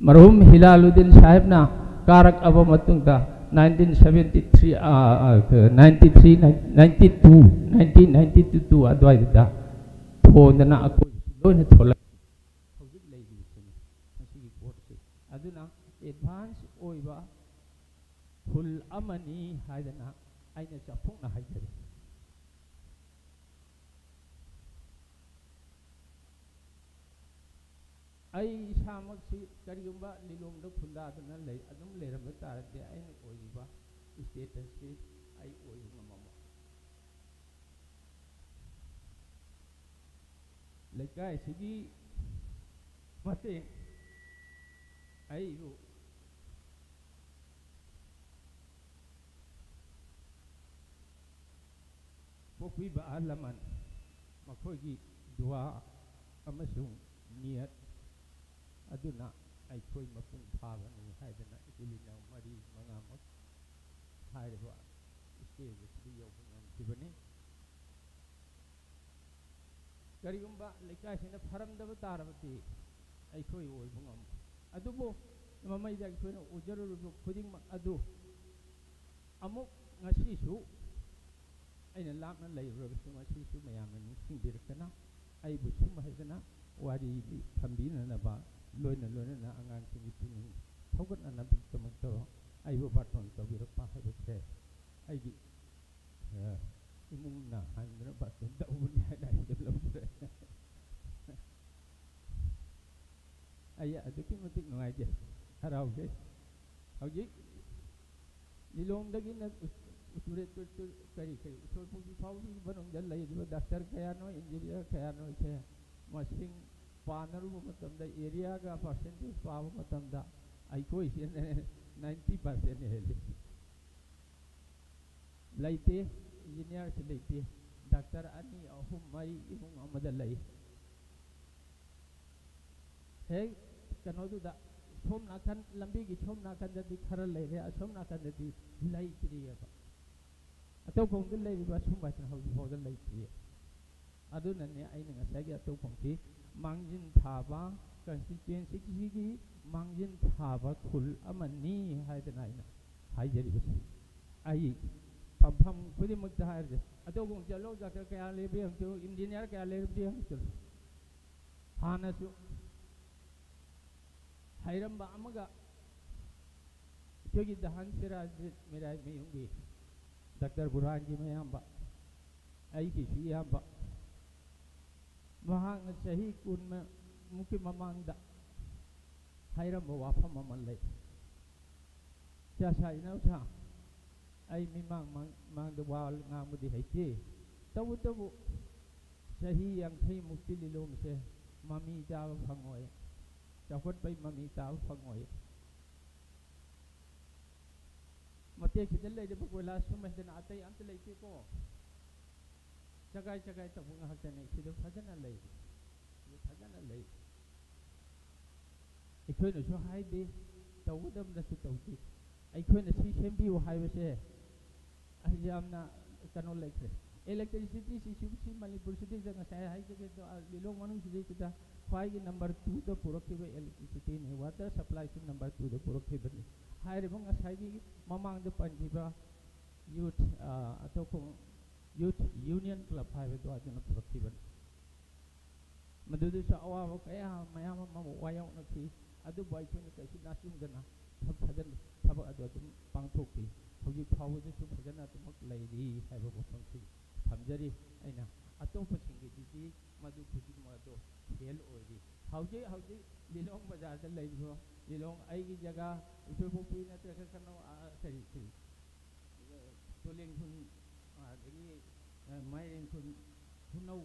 ꯃꯔꯍꯨꯝ ꯍꯤꯂꯥꯂꯨꯗꯤꯟ ꯁꯥꯍꯦꯕꯅ ꯀꯥꯔꯛꯑꯕ ꯃꯇꯨꯡꯗ nineteen seventy three, ꯑ, ꯑ, ninety three, ninety two, nineteen ninety two ꯑꯗꯨꯋꯥꯏꯗꯨꯗ ꯊꯣꯟꯗꯅ ꯑꯩꯈꯣꯏ ꯂꯣꯏꯅ ꯊꯣꯛꯂꯛꯈꯤ꯫ ꯍꯧꯖꯤꯛ ꯂꯩꯔꯤꯕꯁꯤꯅꯤ ꯃꯁꯤꯒꯤ ꯄꯣꯠꯁꯤ꯫ ꯑꯗꯨꯅ ꯑꯦꯗꯚꯥꯟꯁ ꯑꯣꯏꯕ ꯈꯨꯜ ꯑꯃꯅꯤ ꯍꯥꯏꯗꯅ ꯑꯩꯅ ꯆꯥꯎꯊꯣꯛꯅ ꯍꯥꯏꯖꯔꯤ꯫ ꯑꯩ ꯏꯁꯥꯃꯛꯁꯤ ꯀꯔꯤꯒꯨꯝꯕ ꯂꯤꯂꯣꯡꯗ ꯈꯨꯟꯗꯥꯗꯨꯅ ꯂꯩ, ꯑꯗꯨꯝ ꯂꯩꯔꯝꯕ ꯇꯥꯔꯗꯤ ꯑꯩꯅ ꯑꯣꯏꯔꯤꯕ ꯁ꯭ꯇꯦꯇꯁꯁꯤ ꯑꯩ ꯑꯣꯏꯕ ꯉꯝꯃꯝꯃꯣꯏ꯫ ꯂꯩꯀꯥꯏꯁꯤꯒꯤ ꯃꯇꯦꯡ ꯑꯩꯕꯨ ꯄꯤꯕ ꯑꯍꯜ ꯂꯃꯟ, ꯃꯈꯣꯏꯒꯤ ꯗꯨꯋꯥ ꯑꯃꯁꯨꯡ ꯅꯤꯌꯠ ꯑꯗꯨꯅ ꯑꯩꯈꯣꯏ ꯃꯄꯨꯡ ꯐꯥꯕꯅꯤ ꯍꯥꯏꯗꯅ ꯏꯆꯤꯜ ꯏꯅꯥꯎ ꯃꯔꯤ ꯃꯉꯥꯃꯛ ꯍꯥꯏꯔꯤꯕ stage ꯑꯁꯤꯗ ꯌꯧꯕ ꯉꯝꯈꯤꯕꯅꯤ꯫ ꯀꯔꯤꯒꯨꯝꯕ ꯂꯩꯀꯥꯏꯁꯤꯅ ꯐꯔꯝꯗꯕ ꯇꯥꯔꯕꯗꯤ ꯑꯩꯈꯣꯏ ꯑꯣꯏꯕ ꯉꯝꯃꯣꯏ꯫ ꯑꯗꯨꯕꯨ ꯃꯃꯩꯗ ꯑꯩꯈꯣꯏꯅ ꯎꯖꯔꯨꯔꯤꯕ ꯈꯨꯗꯤꯡꯃꯛ ꯑꯗꯨ ꯑꯃꯨꯛ ꯉꯁꯤꯁꯨ ꯑꯩꯅ ꯂꯥꯞꯅ ꯂꯩꯔꯨꯔꯒꯁꯨ ꯉꯁꯤꯁꯨ ꯃꯌꯥꯝꯅ ꯅꯤꯡꯁꯤꯡꯕꯤꯔꯛꯇꯅ ꯑꯩꯕꯨ ꯁꯨꯝ ꯍꯥꯏꯗꯅ ꯋꯥꯔꯤ ꯂꯤ-, ꯊꯝꯕꯤꯅꯅꯕ, ꯂꯣꯏꯅ ꯂꯣꯏꯅꯅ ꯑꯉꯥꯡꯁꯤꯡꯒꯤ ꯄꯨꯛꯅꯤꯡ ꯊꯧꯒꯠꯅꯅꯕꯒꯤꯗꯃꯛꯇ ꯑꯩꯕꯨ ꯕꯥꯔꯇꯣꯟ ꯇꯧꯕꯤꯔꯛꯄ ꯍꯥꯏꯕꯁꯦ ꯑꯩꯒꯤ, ꯑ, ꯏꯃꯨꯡꯅ ꯍꯥꯏꯗꯅ ꯕꯥꯔꯇꯣꯟ ꯇꯧꯕꯅꯤ ꯍꯥꯏꯅ ꯑꯩ ꯑꯗꯨꯝ ꯂꯧꯖꯔꯦ꯫ ꯑꯩ ꯑꯗꯨꯛꯀꯤ ꯃꯇꯤꯛ ꯅꯨꯡꯉꯥꯏꯖꯩ, ꯍꯔꯥꯎꯖꯩ꯫ ꯍꯧꯖꯤꯛ ꯂꯤꯂꯣꯡꯗꯒꯤꯅ ꯎ-, ꯎꯆꯨꯔꯦ-, ꯇꯨ-, ꯇꯨ-, ꯀꯔꯤ, ꯀꯔꯤ, ꯎꯁꯣꯏꯄꯣꯛꯄꯤ ꯐꯥꯎꯕꯒꯤ ꯃꯅꯨꯡꯗ ꯂꯩꯔꯤꯕ ꯗꯥꯛꯇꯔ ꯀꯌꯥꯅꯣ, ꯏꯟꯖꯤꯅꯤꯌꯥꯔ ꯀꯌꯥꯅꯣꯁꯦ ꯃꯁꯤꯡ ꯄꯥꯅꯔꯨꯕ ꯃꯇꯝꯗ, ꯑꯦꯔꯤꯌꯥꯒ ꯄꯥꯔꯁꯦꯟꯇꯦꯖ ꯄꯥꯕ ꯃꯇꯝꯗ ꯑꯩꯈꯣꯏꯁꯤꯅ ꯅꯥꯏꯟꯇꯤ ꯄꯥꯔꯁꯦꯟ ꯍꯦꯜꯂꯤ꯫ ꯂꯩꯇꯦ, ꯏꯟꯖꯤꯅꯤꯌꯥꯔꯁꯨ ꯂꯩꯇꯦ, ꯗꯥꯛꯇꯔ ꯑꯅꯤ, ꯑꯍꯨꯝ, ꯃꯔꯤ ꯏꯃꯨꯡ ꯑꯃꯗ ꯂꯩ꯫ ꯍꯦꯛ ꯀꯩꯅꯣꯗꯨꯗ ꯁꯣꯝ ꯅꯥꯀꯟ, ꯂꯝꯕꯤꯒꯤ ꯁꯣꯝ ꯅꯥꯀꯟꯗꯗꯤ ꯈꯔ ꯂꯩꯔꯦ, ꯑꯁꯣꯝ ꯅꯥꯀꯟꯗꯗꯤ ꯂꯩꯇ꯭ꯔꯤꯑꯕ꯫ ꯑꯇꯧꯈꯣꯡꯗ ꯂꯩꯔꯤꯕ ꯁꯨꯝꯕꯁꯤꯅ ꯍꯧꯖꯤꯛ ꯐꯥꯎꯗ ꯂꯩꯇ꯭ꯔꯤ꯫ ꯑꯗꯨꯅꯅꯦ ꯑꯩꯅ ꯉꯁꯥꯏꯒꯤ ꯑꯇꯧꯈꯣꯡꯁꯤ ꯃꯥꯡꯖꯤꯟ ꯊꯥꯕ, ꯀꯟꯁꯇꯤꯇ꯭ꯋꯦꯟꯁꯤꯁꯤꯒꯤ ꯃꯥꯡꯖꯤꯟ ꯊꯥꯕ ꯈꯨꯜ ꯑꯃꯅꯤ ꯍꯥꯏꯗꯅ ꯑꯩꯅ ꯍꯥꯏꯖꯔꯤꯕꯁꯤ꯫ ꯑꯩ ꯐꯝꯐꯝ ꯈꯨꯗꯤꯡꯃꯛꯇ ꯍꯥꯏꯔꯤꯁꯦ, ꯑꯇꯧꯈꯣꯡ ꯆꯠꯂꯣ, ꯗꯥꯛꯇꯔ ꯀꯌꯥ ꯂꯩꯕ꯭ꯔꯥ ꯌꯦꯡꯉꯨ ꯆꯠꯂꯣ, ꯏꯟꯖꯤꯅꯤꯌꯥꯔ ꯀꯌꯥ ꯂꯩꯕ꯭ꯔꯥ ꯌꯦꯡꯉꯨ ꯆꯠꯂꯣ꯫ ꯍꯥꯟꯅꯁꯨ ꯍꯩꯔꯝꯕ ꯑꯃꯒ ꯑꯩꯈꯣꯏꯒꯤ ꯗꯍꯥꯟ ꯁꯤꯔꯥꯖꯤꯠ ꯃꯤꯔꯥꯏ ꯃꯌꯨꯝꯒꯤ ꯗꯥꯛꯇꯔ ꯕꯨꯔꯍꯥꯟꯒꯤ ꯃꯌꯥꯝꯕ, ꯑꯩꯒꯤꯁꯨ ꯏꯌꯥꯝꯕ, ꯃꯍꯥꯛꯅ ꯆꯍꯤ ꯀꯨꯟ ꯃꯨꯛꯀꯤ ꯃꯃꯥꯡꯗ ꯍꯥꯏꯔꯝꯕ ꯋꯥꯐꯝ ꯑꯃ ꯂꯩ꯫ "ꯏꯆꯥꯁꯥ, ꯏꯅꯥꯎꯁꯥ, ꯑꯩ ꯃꯤꯃꯥꯡ ꯃꯥꯡ-, ꯃꯥꯡꯗ ꯋꯥ ꯉꯥꯡꯕꯗꯤ ꯍꯩꯇꯦ, ꯇꯧꯕꯇꯕꯨ ꯆꯍꯤ ꯌꯥꯡꯈꯩ ꯃꯨꯛꯇꯤ ꯂꯤꯂꯣꯡꯁꯦ ꯃꯃꯤ ꯆꯥꯕ ꯐꯪꯉꯣꯏ, ꯆꯥꯎꯈꯠꯄꯩ ꯃꯃꯤ ꯆꯥꯕ ꯐꯪꯉꯣꯏ꯫ ꯃꯇꯦꯛꯁꯤꯗ ꯂꯩꯔꯤꯕ ꯀꯣꯏꯂꯥꯁ ꯁꯨꯝ ꯍꯦꯟꯗꯅ ꯑꯇꯩ ꯑꯝꯇ ꯂꯩꯇꯦꯀꯣ꯫ ꯆꯒꯥꯏ ꯆꯒꯥꯏ ꯇꯧꯕ ꯉꯥꯛꯇꯅꯤ꯫ ꯁꯤꯗ ꯐꯖꯅ ꯂꯩꯔꯤ꯫ ꯁꯤꯗ ꯐꯖꯅ ꯂꯩꯔꯤ꯫ ꯑꯩꯈꯣꯏꯅꯁꯨ ꯍꯥꯏꯗꯦ, ꯇꯧꯒꯗꯕꯅꯁꯨ ꯇꯧꯗꯦ꯫ ꯑꯩꯈꯣꯏꯅ ꯁꯤ ꯁꯦꯝꯕꯤꯌꯨ ꯍꯥꯏꯕꯁꯦ ꯑꯩ ꯌꯥꯝꯅ ꯀꯩꯅꯣ ꯂꯩꯈ꯭ꯔꯦ꯫ Electricity ꯁꯤ, ꯁꯤ, ꯁꯤ ꯃꯅꯤꯄꯨꯔꯁꯤꯗꯩꯗ ꯉꯁꯥꯏ ꯍꯥꯏꯖꯒꯦꯗꯣ, ꯑ, ꯂꯤꯂꯣꯡ ꯃꯅꯨꯡꯁꯤꯗꯩꯁꯤꯗ ꯈ꯭ꯋꯥꯏꯒꯤ number two ꯗ ꯄꯨꯔꯛꯈꯤꯕ electricity ꯅꯤ, water supply ꯁꯨ number two ꯗ ꯄꯨꯔꯛꯈꯤꯕꯅꯤ꯫ ꯍꯥꯏꯔꯤꯕ ꯉꯁꯥꯏꯒꯤ ꯃꯃꯥꯡꯗ ꯄꯟꯈꯤꯕ youth, ꯑ, ꯑꯇꯣꯞꯄ youth union club ꯍꯥꯏꯕꯗꯣ ꯑꯗꯨꯅ ꯄꯨꯔꯛꯈꯤꯕꯅꯤ꯫ ꯃꯗꯨꯗꯁꯨ ꯑꯋꯥꯕ ꯀꯌꯥ ꯃꯌꯥꯝ ꯑꯃ ꯋꯥꯌꯣꯛꯅꯈꯤ꯫ ꯑꯗꯨꯕꯨ ꯑꯩꯈꯣꯏꯅ ꯀꯩꯁꯨ ꯅꯥꯆꯨꯡꯗꯅ ꯊ-, ꯐꯖꯅ ꯊꯕꯛ ꯑꯗꯨ ꯑꯗꯨꯝ ꯄꯥꯡꯊꯣꯛꯈꯤ꯫ ꯍꯧꯖꯤꯛ ꯐꯥꯎꯕꯗꯁꯨ ꯐꯖꯅ ꯑꯗꯨꯃꯛ ꯂꯩꯔꯤ ꯍꯥꯏꯕ ꯋꯥꯐꯝꯁꯤ ꯊꯝꯖꯔꯤ꯫ ꯑꯩꯅ ꯑꯇꯣꯞꯄꯁꯤꯡꯒꯤꯗꯨꯗꯤ ꯃꯗꯨ ꯈꯨꯗꯤꯡꯃꯛ ꯑꯗꯨ fail ꯑꯣꯏꯔꯤ꯫ ꯍꯧꯖꯤꯛ ꯍꯧꯖꯤꯛ ꯂꯤꯂꯣꯡ ꯕꯖꯥꯔꯗ ꯂꯩꯔꯤꯕ, ꯂꯤꯂꯣꯡ ꯑꯩꯒꯤ ꯖꯒꯥ, ꯎꯁꯣꯏꯄꯣꯛꯄꯤ ꯅꯠꯇ꯭ꯔꯒ ꯀꯩꯅꯣ, ꯑ, ꯀꯔꯤ, ꯀꯔꯤ, ꯇꯣꯂꯦꯟꯈꯨꯟ, ꯑꯗꯒꯤ, ꯑ, ꯃꯥꯏꯔꯦꯟꯈꯨꯟ, ꯈꯨꯅꯧ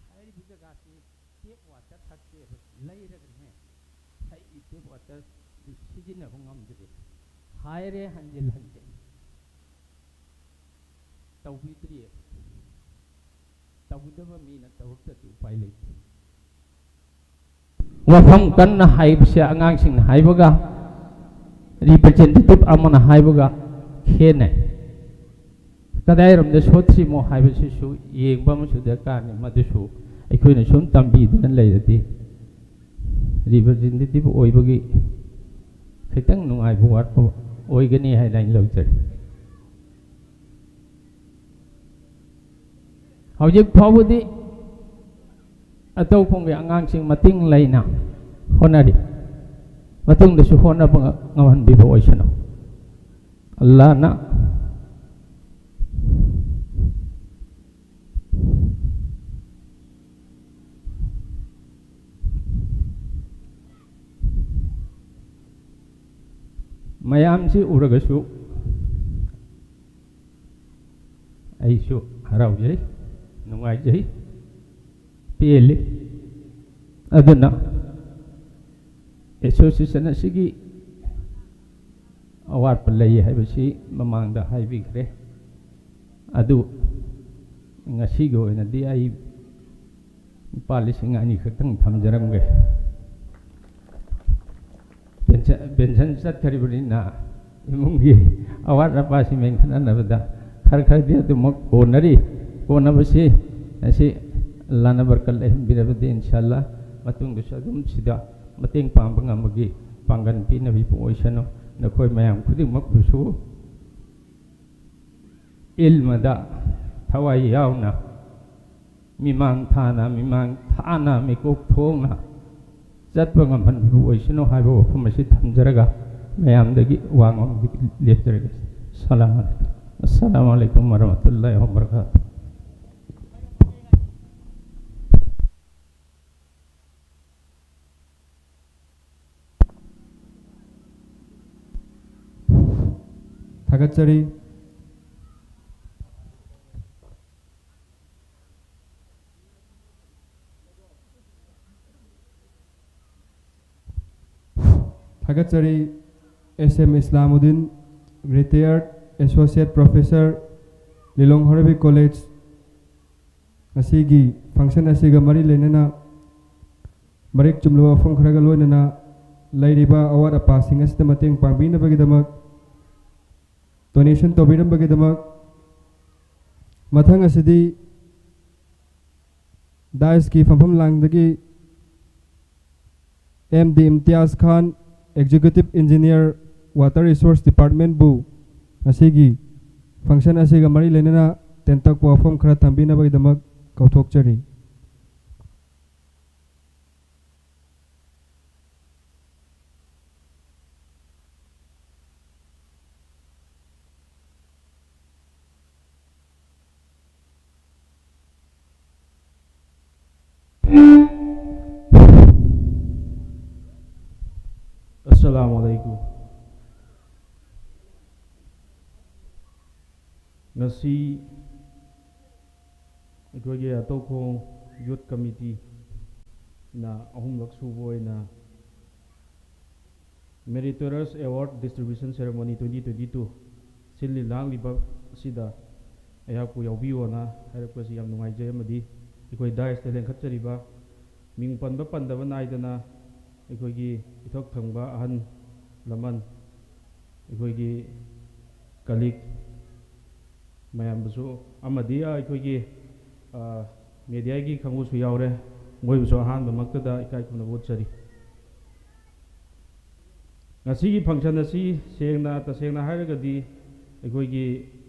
ꯍꯥꯏꯔꯤꯕ ꯖꯒꯥꯁꯤ tap water ꯊꯛꯇꯦꯕ, ꯂꯩꯔꯒꯅꯦ ꯊꯛꯏ꯫ Tap water ꯗꯨ ꯁꯤꯖꯤꯟꯅꯕ ꯉꯝꯗ꯭ꯔꯦ꯫ ꯍꯥꯏꯔꯦ ꯍꯟꯖꯤꯜ ꯍꯟꯖꯤꯜ꯫ ꯇꯧꯕꯤꯗ꯭ꯔꯤꯑꯕ꯫ ꯇꯧꯒꯗꯕ ꯃꯤꯅ ꯇꯧꯔꯛꯇ꯭ꯔꯗꯤ ꯎꯄꯥꯏ ꯂꯩꯇꯦ꯫ ꯋꯥꯐꯝ ꯀꯟꯅ ꯍꯥꯏꯕꯁꯦ ꯑꯉꯥꯡꯁꯤꯡꯅ ꯍꯥꯏꯕꯒ representative ꯑꯃꯅ ꯍꯥꯏꯕꯒ ꯈꯦꯠꯅꯩ꯫ ꯀꯗꯥꯏꯔꯣꯝꯗ ꯁꯣꯠꯇ꯭ꯔꯤꯃꯣ ꯍꯥꯏꯕꯁꯤꯁꯨ ꯌꯦꯡꯕ ꯑꯃꯁꯨ ꯗꯔꯀꯥꯔꯅꯤ꯫ ꯃꯗꯨꯁꯨ ꯑꯩꯈꯣꯏꯅ ꯁꯨꯝ ꯇꯝꯕꯤꯗꯅ ꯂꯩꯔꯗꯤ representative ꯑꯣꯏꯕꯒꯤ ꯈꯤꯇꯪ ꯅꯨꯡꯉꯥꯏꯕ ꯋꯥꯠꯄ ꯑꯣꯏꯒꯅꯤ ꯍꯥꯏꯅ ꯑꯩꯅ ꯂꯧꯖꯩ꯫ ꯍꯧꯖꯤꯛ ꯐꯥꯎꯕꯗꯤ ꯑꯇꯧꯈꯣꯡꯒꯤ ꯑꯉꯥꯡꯁꯤꯡ ꯃꯇꯤꯡ ꯂꯩꯅ ꯍꯣꯠꯅꯔꯤ꯫ ꯃꯇꯨꯡꯗꯁꯨ ꯍꯣꯠꯅꯕ ꯉ-, ꯉꯝꯍꯟꯕꯤꯕ ꯑꯣꯏꯁꯅꯨ꯫ ꯑꯜꯂꯥꯅ ꯃꯌꯥꯝꯁꯤ ꯎꯔꯒꯁꯨ ꯑꯩꯁꯨ ꯍꯔꯥꯎꯖꯩ, ꯅꯨꯡꯉꯥꯏꯖꯩ, ꯄꯦꯜꯂꯤ꯫ ꯑꯗꯨꯅ association ꯑꯁꯤꯒꯤ ꯑꯋꯥꯠꯄ ꯂꯩ ꯍꯥꯏꯕꯁꯤ ꯃꯃꯥꯡꯗ ꯍꯥꯏꯕꯤꯈ꯭ꯔꯦ꯫ ꯑꯗꯨ ꯉꯁꯤꯒꯤ ꯑꯣꯏꯅꯗꯤ ꯑꯩ ꯂꯨꯄꯥ ꯂꯤꯁꯤꯡ ꯑꯅꯤ ꯈꯛꯇꯪ ꯊꯝꯖꯔꯝꯒꯦ꯫ ꯄꯦꯟꯁꯟ, ꯄꯦꯟꯁꯟ ꯆꯠꯈ꯭ꯔꯤꯕꯅꯤꯅ ꯏꯃꯨꯡꯒꯤ ꯑꯋꯥꯠ ꯑꯄꯥꯁꯤ ꯃꯦꯟꯈꯠꯅꯅꯕꯗ ꯈꯔ ꯈꯔꯗꯤ ꯑꯗꯨꯃꯛ ꯀꯣꯟꯅꯔꯤ꯫ ꯀꯣꯟꯅꯕꯁꯤ ꯉꯁꯤ ꯑꯜꯂꯥꯅ ꯕꯔꯀꯠ ꯂꯩꯍꯟꯕꯤꯔꯕꯗꯤ ꯏꯟꯁꯥꯜꯂꯥ ꯃꯇꯨꯡꯗꯁꯨ ꯑꯗꯨꯝ ꯁꯤꯗ ꯃꯇꯦꯡ ꯄꯥꯡꯕ ꯉꯝꯕꯒꯤ ꯄꯥꯡꯒꯜ ꯄꯤꯅꯕꯤꯕ ꯑꯣꯏꯁꯅꯨ꯫ ꯅꯈꯣꯏ ꯃꯌꯥꯝ ꯈꯨꯗꯤꯡꯃꯛꯄꯨꯁꯨ ꯏꯜꯃꯗ ꯊꯋꯥꯏ ꯌꯥꯎꯅ ꯃꯤꯃꯥꯡ ꯊꯥꯅ, ꯃꯤꯃꯥꯡ ꯊꯥꯅ, ꯃꯤꯀꯣꯛ ꯊꯣꯡꯅ ꯆꯠꯄ ꯉꯝꯍꯟꯕꯤꯕ ꯑꯣꯏꯁꯅꯨ ꯍꯥꯏꯕ ꯋꯥꯐꯝ ꯑꯁꯤ ꯊꯝꯖꯔꯒ ꯃꯌꯥꯝꯗꯒꯤ ꯋꯥ ꯉꯥꯡꯕ ꯂꯦꯞꯆꯔꯒꯦ꯫ ꯁꯂꯥꯝ ꯑꯂꯩꯀꯨꯝ꯫ ꯑꯁꯁꯂꯥꯃꯨ ꯑꯂꯩꯀꯨꯝ ꯋꯔꯍꯃꯇꯨꯜꯂꯥꯍꯤ ꯋꯕꯔꯀꯥꯇꯨꯍ꯫ ꯊꯥꯒꯠꯆꯔꯤ꯫ ꯊꯥꯒꯠꯆꯔꯤ꯫ ꯑꯦꯁ ꯑꯦꯝ ꯏꯁꯂꯥꯃꯨꯗꯤꯟ, retired associate professor, ꯂꯤꯂꯣꯡ ꯍꯣꯔꯩꯕꯤ ꯀꯣꯂꯦꯖ, ꯉꯁꯤꯒꯤ function ꯑꯁꯤꯒ ꯃꯔꯤ ꯂꯩꯅꯅ ꯃꯔꯤꯛ ꯆꯨꯝꯂꯕ ꯋꯥꯐꯝ ꯈꯔꯒ ꯂꯣꯏꯅꯅ ꯂꯩꯔꯤꯕ ꯑꯋꯥꯠ ꯑꯄꯥꯁꯤꯡ ꯑꯁꯤꯗ ꯃꯇꯦꯡ ꯄꯥꯡꯕꯤꯅꯕꯒꯤꯗꯃꯛ, donation ꯇꯧꯕꯤꯔꯝꯕꯒꯤꯗꯃꯛ꯫ ꯃꯊꯪ ꯑꯁꯤꯗꯤ dais ꯀꯤ ꯐꯝꯐꯝ ꯂꯥꯡꯗꯒꯤ ꯑꯦꯝ ꯗꯤ ꯏꯝꯇꯤꯌꯥꯖ ꯈꯥꯟ, Executive Engineer, Water Resource Department ꯕꯨ ꯉꯁꯤꯒꯤ function ꯑꯁꯤꯒ ꯃꯔꯤ ꯂꯩꯅꯅ ꯇꯦꯟꯇꯛꯄ ꯋꯥꯐꯝ ꯈꯔ ꯊꯝꯕꯤꯅꯕꯒꯤꯗꯃꯛ ꯀꯧꯊꯣꯛꯆꯔꯤ꯫ ꯑꯁꯂꯥꯃꯨ ꯑꯂꯩꯀꯨꯝ꯫ ꯉꯁꯤ ꯑꯩꯈꯣꯏꯒꯤ ꯑꯇꯧꯈꯣꯡ Youth Committee ꯅ ꯑꯍꯨꯝꯂꯛ ꯁꯨꯕ ꯑꯣꯏꯅ Meritorious Award Distribution Ceremony twenty twenty-two ꯁꯤꯜꯂꯤ ꯂꯥꯡꯂꯤꯕ ꯑꯁꯤꯗ ꯑꯩꯍꯥꯛꯄꯨ ꯌꯥꯎꯕꯤꯌꯣꯅ ꯍꯥꯏꯔꯛꯄꯁꯤ ꯌꯥꯝ ꯅꯨꯡꯉꯥꯏꯖꯩ꯫ ꯑꯃꯗꯤ ꯑꯩꯈꯣꯏ ꯗꯥꯏꯁꯇ ꯂꯦꯡꯈꯠꯆꯔꯤꯕ ꯃꯤꯡ ꯄꯟꯕ ꯄꯟꯗꯕ ꯅꯥꯏꯗꯅ ꯑꯩꯈꯣꯏꯒꯤ ꯏꯊꯛ ꯊꯪꯕ ꯑꯍꯜ ꯂꯃꯟ, ꯑꯩꯈꯣꯏꯒꯤ ꯀꯂꯤꯛ ꯃꯌꯥꯝꯕꯨꯁꯨ, ꯑꯃꯗꯤ ꯑꯩꯈꯣꯏꯒꯤ, ꯑ, ꯃꯦꯗꯤꯌꯥꯒꯤ ꯀꯥꯡꯕꯨꯁꯨ ꯌꯥꯎꯔꯦ, ꯃꯣꯏꯕꯨꯁꯨ ꯑꯍꯥꯟꯕꯃꯛꯇꯗ ꯏꯀꯥꯏ ꯈꯨꯝꯅꯕ ꯎꯠꯆꯔꯤ꯫ ꯉꯁꯤꯒꯤ ꯐꯪꯁꯟ ꯑꯁꯤ ꯁꯦꯡꯅ, ꯇꯁꯦꯡꯅ ꯍꯥꯏꯔꯒꯗꯤ ꯑꯩꯈꯣꯏꯒꯤ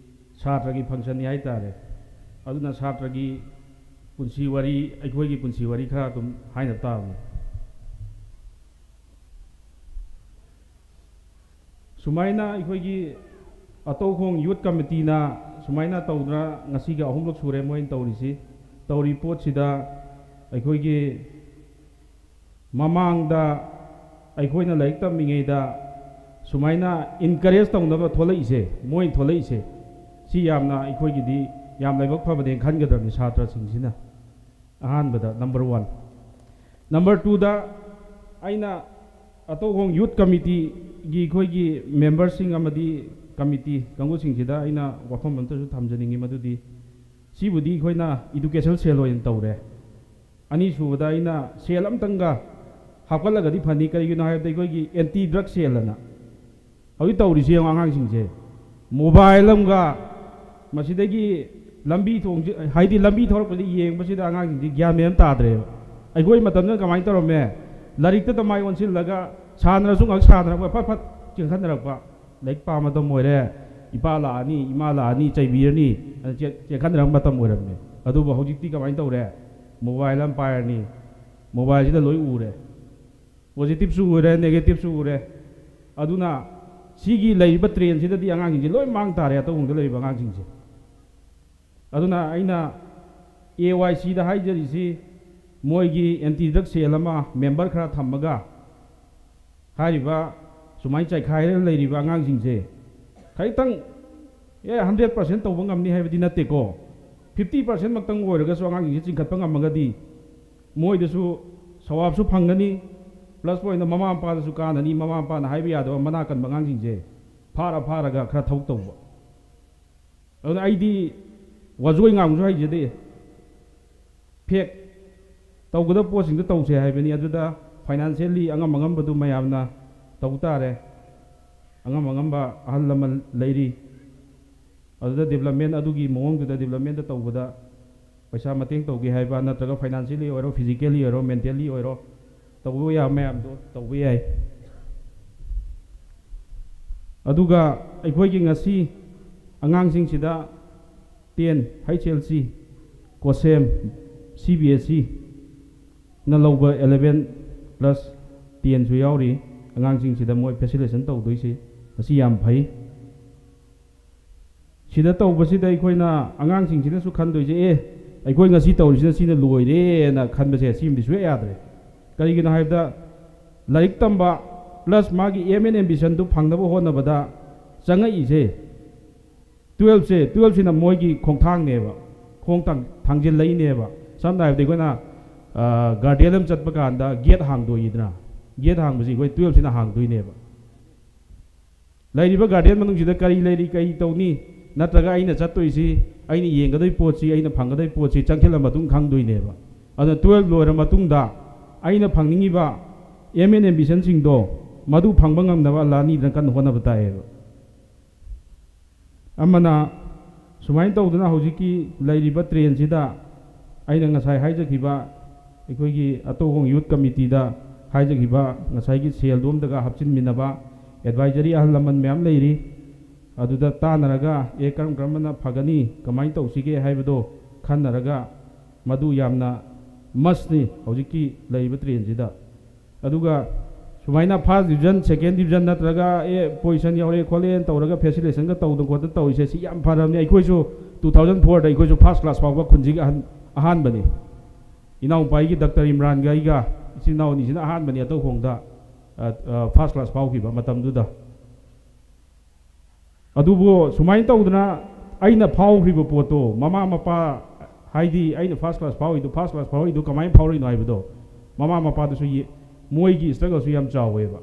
ꯁꯥꯇ꯭ꯔꯒꯤ ꯐꯪꯁꯟꯅꯤ ꯍꯥꯏ ꯇꯥꯔꯦ꯫ ꯑꯗꯨꯅ ꯁꯥꯇ꯭ꯔꯒꯤ ꯄꯨꯟꯁꯤ ꯋꯥꯔꯤ, ꯑꯩꯈꯣꯏꯒꯤ ꯄꯨꯟꯁꯤ ꯋꯥꯔꯤ ꯈꯔ ꯑꯗꯨꯝ ꯍꯥꯏꯅ ꯇꯥꯕꯅꯤ꯫ ꯁꯨꯃꯥꯏꯅ ꯑꯩꯈꯣꯏꯒꯤ ꯑꯇꯧꯈꯣꯡ ꯌꯨꯠ ꯀꯃꯤꯇꯤꯅ ꯁꯨꯃꯥꯏꯅ ꯇꯧꯗꯅ ꯉꯁꯤꯒ ꯑꯍꯨꯝꯂꯛ ꯁꯨꯔꯦ ꯃꯣꯏꯅ ꯇꯧꯔꯤꯁꯤ꯫ ꯇꯧꯔꯤ ꯄꯣꯠꯁꯤꯗ ꯑꯩꯈꯣꯏꯒꯤ ꯃꯃꯥꯡꯗ ꯑꯩꯈꯣꯏꯅ ꯂꯥꯏꯔꯤꯛ ꯇꯝꯃꯤꯉꯩꯗ ꯁꯨꯃꯥꯏꯅ encourage ꯇꯧꯅꯕ ꯊꯣꯛꯂꯛꯏꯁꯦ, ꯃꯣꯏ ꯊꯣꯛꯂꯛꯏꯁꯦ, ꯁꯤ ꯌꯥꯝꯅ ꯑꯩꯈꯣꯏꯒꯤꯗꯤ ꯌꯥꯝ ꯂꯥꯏꯕꯛ ꯐꯕꯅꯦꯅ ꯈꯟꯒꯗꯕꯅꯤ ꯁꯥꯇ꯭ꯔꯁꯤꯡꯁꯤꯅ꯫ ꯑꯍꯥꯟꯕꯗ number one꯫ Number twoꯗ ꯑꯩꯅ ꯑꯇꯧꯈꯣꯡ ꯌꯨꯠ ꯀꯃꯤꯇꯤꯒꯤ ꯑꯩꯈꯣꯏꯒꯤ ꯃꯦꯝꯕꯔꯁꯤꯡ ꯑꯃꯗꯤ ꯀꯃꯤꯇꯤ ꯀꯥꯡꯕꯨꯁꯤꯡꯁꯤꯗ ꯑꯩꯅ ꯋꯥꯐꯝ ꯑꯃꯇꯁꯨ ꯊꯝꯖꯅꯤꯡꯉꯤ, ꯃꯗꯨꯗꯤ ꯁꯤꯕꯨꯗꯤ ꯑꯩꯈꯣꯏꯅ educational cell ꯑꯣꯏꯅ ꯇꯧꯔꯦ꯫ ꯑꯅꯤꯁꯨꯕꯗ ꯑꯩꯅ cell ꯑꯝꯇꯪꯒ ꯍꯥꯞꯀꯠꯂꯒꯗꯤ ꯐꯅꯤ, ꯀꯔꯤꯒꯤꯅꯣ ꯍꯥꯏꯕꯗ ꯑꯩꯈꯣꯏꯒꯤ anti drug cell ꯑꯅ ꯍꯧꯖꯤꯛ ꯇꯧꯔꯤꯁꯤ ꯌꯦꯡꯉꯣ, ꯑꯉꯥꯡꯁꯤꯡꯁꯦ mobile ꯑꯃꯒ ꯃꯁꯤꯗꯒꯤ ꯂꯝꯕꯤ ꯊꯣꯡꯁꯤ, ꯍꯥꯏꯗꯤ ꯂꯝꯕꯤ ꯊꯧꯔꯛꯄꯁꯤ ꯌꯦꯡꯕꯁꯤꯗ ꯑꯉꯥꯡꯁꯤꯡꯁꯤ ꯒ꯭ꯌꯥꯟ ꯃꯦꯟ ꯑꯃ ꯇꯥꯗ꯭ꯔꯦꯕ꯫ ꯑꯩꯈꯣꯏ ꯃꯇꯝꯗꯅ ꯀꯃꯥꯏꯅ ꯇꯧꯔꯝꯃꯦ? ꯂꯥꯏꯔꯤꯛꯇꯗ ꯃꯥꯏ ꯑꯣꯟꯁꯤꯜꯂꯒ ꯁꯥꯟꯅꯔꯁꯨ ꯉꯥꯏꯍꯥꯛ ꯁꯥꯟꯅꯔꯛꯄ, ꯐꯠ ꯐꯠ ꯆꯦꯟꯈꯠꯅꯔꯛꯄ꯫ ꯂꯥꯏꯔꯤꯛ ꯄꯥ ꯃꯇꯝ ꯑꯣꯏꯔꯦ, ꯏꯄꯥ ꯂꯥꯛꯑꯅꯤ, ꯏꯃꯥ ꯂꯥꯛꯑꯅꯤ, ꯆꯩꯕꯤꯔꯅꯤ, ꯑꯗ ꯆꯦ-, ꯆꯦꯟꯈꯠꯅꯔꯛꯄ ꯃꯇꯝ ꯑꯣꯏꯔꯝꯃꯦ꯫ ꯑꯗꯨꯕꯨ ꯍꯧꯖꯤꯛꯇꯤ ꯀꯃꯥꯏꯅ ꯇꯧꯔꯦ? Mobile ꯑꯃ ꯄꯥꯏꯔꯅꯤ, mobileꯁꯤꯗ ꯂꯣꯏ ꯎꯔꯦ꯫ Positiveꯁꯨ ꯎꯔꯦ, negativeꯁꯨ ꯎꯔꯦ꯫ ꯑꯗꯨꯅ ꯁꯤꯒꯤ ꯂꯩꯔꯤꯕ trendꯁꯤꯗꯗꯤ ꯑꯉꯥꯡꯁꯤꯡꯁꯦ ꯂꯣꯏ ꯃꯥꯡ ꯇꯥꯔꯦ, ꯑꯇꯧꯕꯗ ꯂꯩꯔꯤꯕ ꯑꯉꯥꯡꯁꯤꯡꯁꯦ꯫ ꯑꯗꯨꯅ ꯑꯩꯅ AYCꯗ ꯍꯥꯏꯖꯔꯤꯁꯤ, ꯃꯣꯏꯒꯤ anti drug cell ꯑꯃ member ꯈꯔ ꯊꯝꯃꯒ, ꯍꯥꯏꯔꯤꯕ ꯁꯨꯃꯥꯏꯅ ꯆꯥꯏꯈꯥꯏꯔꯒ ꯂꯩꯔꯤꯕ ꯑꯉꯥꯡꯁꯤꯡꯁꯦ ꯈꯖꯤꯛꯇꯪ, ꯑꯦ, hundred percent ꯇꯧꯕ ꯉꯝꯅꯤ ꯍꯥꯏꯕꯗꯤ ꯅꯠꯇꯦꯀꯣ, fifty percent ꯃꯛꯇꯪ ꯑꯣꯏꯔꯒꯁꯨ ꯑꯉꯥꯡꯁꯤꯡꯁꯦ ꯆꯤꯡꯈꯠꯄ ꯉꯝꯃꯒꯗꯤ ꯃꯣꯏꯗꯁꯨ ꯁꯋꯥꯕꯁꯨ ꯐꯪꯒꯅꯤ, plus pointꯅ ꯃꯃꯥ ꯃꯄꯥꯗꯁꯨ ꯀꯥꯟꯅꯅꯤ꯫ ꯃꯃꯥ ꯃꯄꯥꯅ ꯍꯥꯏꯕ ꯌꯥꯗꯕ ꯃꯅꯥ ꯀꯟꯕ ꯑꯉꯥꯡꯁꯤꯡꯁꯦ ꯐꯥꯔ ꯐꯥꯔꯒ ꯈꯔ ꯊꯕꯛ ꯇꯧꯕ꯫ ꯑꯗꯨꯅ ꯑꯩꯗꯤ ꯋꯥꯖꯣꯏ ꯉꯥꯡꯕꯁꯨ ꯍꯩꯖꯗꯦ꯫ ꯐꯦꯛ ꯇꯧꯒꯗꯕ ꯄꯣꯠꯁꯤꯡꯗꯣ ꯇꯧꯁꯦ ꯍꯥꯏꯕꯅꯤ꯫ ꯑꯗꯨꯗ ꯐꯥꯏꯅꯥꯟꯁꯤꯌꯦꯜꯂꯤ ꯑꯉꯝ ꯑꯉꯝꯕꯗꯨ ꯃꯌꯥꯝꯅ ꯇꯧ ꯇꯥꯔꯦ꯫ ꯑꯉꯝ ꯑꯉꯝꯕ ꯑꯍꯜ ꯂꯃꯟ ꯂꯩꯔꯤ꯫ ꯑꯗꯨꯗ ꯗꯤꯕꯂꯞꯃꯦꯟ, ꯑꯗꯨꯒꯤ ꯃꯑꯣꯡꯗꯨꯗ ꯗꯤꯕꯂꯞꯃꯦꯟꯗ ꯇꯧꯕꯗ ꯄꯩꯁꯥ ꯃꯇꯦꯡ ꯇꯧꯒꯦ ꯍꯥꯏꯕ, ꯅꯠꯇ꯭ꯔꯒ ꯐꯥꯏꯅꯥꯟꯁꯤꯌꯦꯜꯂꯤ ꯑꯣꯏꯔꯣ, ꯐꯤꯖꯤꯀꯦꯜꯂꯤ ꯑꯣꯏꯔꯣ, ꯃꯦꯟꯇꯦꯜꯂꯤ ꯑꯣꯏꯔꯣ, ꯇꯧꯕ ꯌꯥꯕ ꯃꯌꯥꯝꯗꯣ ꯇꯧꯕ ꯌꯥꯏ꯫ ꯑꯗꯨꯒ ꯑꯩꯈꯣꯏꯒꯤ ꯉꯁꯤ ꯑꯉꯥꯡꯁꯤꯡꯁꯤꯗ ten, H L C, ꯀꯣꯁꯦꯝ, C B ꯑꯦꯁ ꯏꯅ ꯂꯧꯕ ꯑꯦꯂꯦꯚꯦꯟ ꯄ꯭ꯂꯁ ꯇꯦꯟꯁꯨ ꯌꯥꯎꯔꯤ꯫ ꯑꯉꯥꯡꯁꯤꯡꯁꯤꯗ ꯃꯣꯏ ꯐꯦꯁꯤꯂꯤꯇꯦꯁꯟ ꯇꯧꯗꯣꯏꯁꯤ ꯃꯁꯤ ꯌꯥꯝ ꯐꯩ꯫ ꯁꯤꯗ ꯇꯧꯕꯁꯤꯗ ꯑꯩꯈꯣꯏꯅ, ꯑꯉꯥꯡꯁꯤꯡꯁꯤꯅꯁꯨ ꯈꯟꯗꯣꯏꯁꯦ, "ꯑꯦ, ꯑꯩꯈꯣꯏ ꯉꯁꯤ ꯇꯧꯔꯤꯁꯤꯅ ꯁꯤꯅ ꯂꯣꯏꯔꯦꯅ" ꯈꯟꯕꯁꯦ, ꯁꯤꯃꯗꯤ ꯁꯨꯡꯌꯥ ꯌꯥꯗ꯭ꯔꯦ꯫ ꯀꯔꯤꯒꯤꯅꯣ ꯍꯥꯏꯕꯗ, ꯂꯥꯏꯔꯤꯛ ꯇꯝꯕ ꯄ꯭ꯂꯁ ꯃꯥꯒꯤ ꯑꯦꯝ ꯑꯦꯟ ꯑꯦꯝꯕꯤꯁꯟꯗꯨ ꯐꯪꯅꯕ ꯍꯣꯠꯅꯕꯗ ꯆꯪꯉꯛꯏꯁꯦ, ꯇꯨꯌꯦꯜꯞꯁꯦ, ꯇꯨꯌꯦꯜꯞꯁꯤꯅ ꯃꯣꯏꯒꯤ ꯈꯣꯡꯊꯥꯡꯅꯦꯕ, ꯈꯣꯡ ꯊꯥꯡ-, ꯊꯥꯡꯖꯤꯜꯂꯛꯏꯅꯦꯕ꯫ ꯁꯝꯅ ꯍꯥꯏꯔꯕꯗ, ꯑꯩꯈꯣꯏꯅ, ꯑ, ꯒꯥꯔꯗꯦꯟ ꯑꯃ ꯆꯠꯄ ꯀꯥꯟꯗ ꯒꯦꯠ ꯍꯥꯡꯗꯣꯛꯏꯗꯅ, ꯒꯦꯠ ꯍꯥꯡꯕꯁꯤ ꯑꯩꯈꯣꯏ ꯇꯨꯌꯦꯜꯞꯁꯤꯅ ꯍꯥꯡꯗꯣꯏꯅꯦꯕ꯫ ꯂꯩꯔꯤꯕ ꯒꯥꯔꯗꯦꯟ ꯃꯅꯨꯡꯁꯤꯗ ꯀꯔꯤ ꯂꯩꯔꯤ, ꯀꯔꯤ ꯇꯧꯅꯤ, ꯅꯠꯇ꯭ꯔꯒ ꯑꯩꯅ ꯆꯠꯇꯣꯏꯁꯤ, ꯑꯩꯅ ꯌꯦꯡꯒꯗꯣꯏ ꯄꯣꯠꯁꯤ, ꯑꯩꯅ ꯐꯪꯒꯗꯣꯏ ꯄꯣꯠꯁꯤ ꯆꯪꯁꯤꯜꯂ ꯃꯇꯨꯡ ꯈꯪꯗꯣꯏꯅꯦꯕ꯫ ꯑꯗꯨꯅ ꯇꯨꯌꯦꯜꯞ ꯂꯣꯏꯔ ꯃꯇꯨꯡꯗ ꯑꯩꯅ ꯐꯪꯅꯤꯡꯉꯤꯕ ꯑꯦꯝ ꯑꯦꯟ ꯑꯦꯝꯕꯤꯁꯟꯁꯤꯡꯗꯣ ꯃꯗꯨ ꯐꯪꯕ ꯉꯝꯅꯕ ꯑꯜꯂꯥ ꯑꯅꯤꯗꯅ ꯀꯟꯅ ꯍꯣꯠꯅꯕ ꯇꯥꯏꯌꯦꯕ꯫ ꯑꯃꯅ ꯁꯨꯃꯥꯏꯅ ꯇꯧꯗꯅ ꯍꯧꯖꯤꯛꯀꯤ ꯂꯩꯔꯤꯕ ꯇ꯭ꯔꯦꯟꯁꯤꯗ ꯑꯩꯅ ꯉꯁꯥꯏ ꯍꯥꯏꯖꯈꯤꯕ, ꯑꯩꯈꯣꯏꯒꯤ ꯑꯇꯣꯍꯣꯡ ꯌꯨꯠ ꯀꯃꯤꯇꯤꯗ ꯍꯥꯏꯖꯈꯤꯕ ꯉꯁꯥꯏꯒꯤ ꯁꯦꯜꯗꯣꯝꯗꯒ ꯍꯥꯞꯆꯤꯟꯃꯤꯟꯅꯕ ꯑꯦꯗꯚꯥꯏꯖꯔꯤ ꯑꯍꯜ ꯂꯃꯟ ꯃꯌꯥꯝ ꯂꯩꯔꯤ꯫ ꯑꯗꯨꯗ ꯇꯥꯟꯅꯔꯒ, "ꯑꯦ, ꯀꯔꯝ ꯀꯔꯝꯕꯅ ꯐꯒꯅꯤ, ꯀꯃꯥꯏꯅ ꯇꯧꯁꯤꯒꯦ?" ꯍꯥꯏꯕꯗꯣ ꯈꯟꯅꯔꯒ, ꯃꯗꯨ ꯌꯥꯝꯅ ꯃꯁꯅꯤ ꯍꯧꯖꯤꯛꯀꯤ ꯂꯩꯔꯤꯕ ꯇ꯭ꯔꯦꯟꯁꯤꯗ꯫ ꯑꯗꯨꯒ ꯁꯨꯃꯥꯏꯅ ꯐꯥꯔꯁ ꯗꯤꯕꯤꯖꯟ, ꯁꯦꯀꯦꯟ ꯗꯤꯕꯤꯖꯟ ꯅꯠꯇ꯭ꯔꯒ, "ꯑꯦ, ꯄꯣꯖꯤꯁꯟ ꯌꯧꯔꯦ ꯈꯣꯠꯂꯦꯅ" ꯇꯧꯔꯒ ꯐꯦꯁꯤꯂꯤꯇꯦꯁꯟꯒ ꯇꯧꯗꯅ ꯈꯣꯠꯇꯅ ꯇꯧꯔꯤꯁꯦ, ꯁꯤ ꯌꯥꯝ ꯐꯔꯕꯅꯤ꯫ ꯑꯩꯈꯣꯏꯁꯨ ꯇꯨ ꯊꯥꯎꯖꯟ ꯐꯣꯔꯗ ꯑꯩꯈꯣꯏꯁꯨ ꯐꯥꯔꯁ ꯀ꯭ꯂꯥꯁ ꯐꯥꯎꯕ ꯈꯨꯟꯁꯤꯒꯤ ꯑꯍꯟ-, ꯑꯍꯥꯟꯕꯅꯤ꯫ ꯏꯅꯥꯎꯄꯥꯒꯤꯒ ꯗꯥꯛꯇꯔ ꯏꯝꯔꯥꯟꯒ ꯑꯩꯒ, ꯏꯆꯤꯟ ꯏꯅꯥꯎ ꯑꯅꯤꯁꯤꯅ ꯑꯍꯥꯟꯕꯅꯤ ꯑꯇꯧꯈꯣꯡꯗ, ꯑ, ꯑ, ꯐꯥꯔꯁ ꯀ꯭ꯂꯥꯁ ꯐꯥꯎꯈꯤꯕ ꯃꯇꯝꯗꯨꯗ꯫ ꯑꯗꯨꯕꯨ ꯁꯨꯃꯥꯏꯅ ꯇꯧꯗꯅ ꯑꯩꯅ ꯐꯥꯎꯈ꯭ꯔꯤꯕ ꯄꯣꯠꯇꯣ, ꯃꯃꯥ ꯃꯄꯥ, ꯍꯥꯏꯗꯤ ꯑꯩꯅ ꯐꯥꯔꯁ ꯀ꯭ꯂꯥꯁ ꯐꯥꯎꯔꯤꯗꯣ, ꯐꯥꯔꯁ ꯀ꯭ꯂꯥꯁ ꯐꯥꯎꯔꯤꯗꯣ ꯀꯃꯥꯏꯅ ꯐꯥꯎꯔꯤꯅꯣ ꯍꯥꯏꯕꯗꯣ, ꯃꯃꯥ ꯃꯄꯥꯗꯨꯁꯨ ꯌꯦ-, ꯃꯣꯏꯒꯤ ꯏꯁꯇ꯭ꯔꯒꯜꯁꯨ ꯌꯥꯝ ꯆꯥꯎꯋꯦꯕ꯫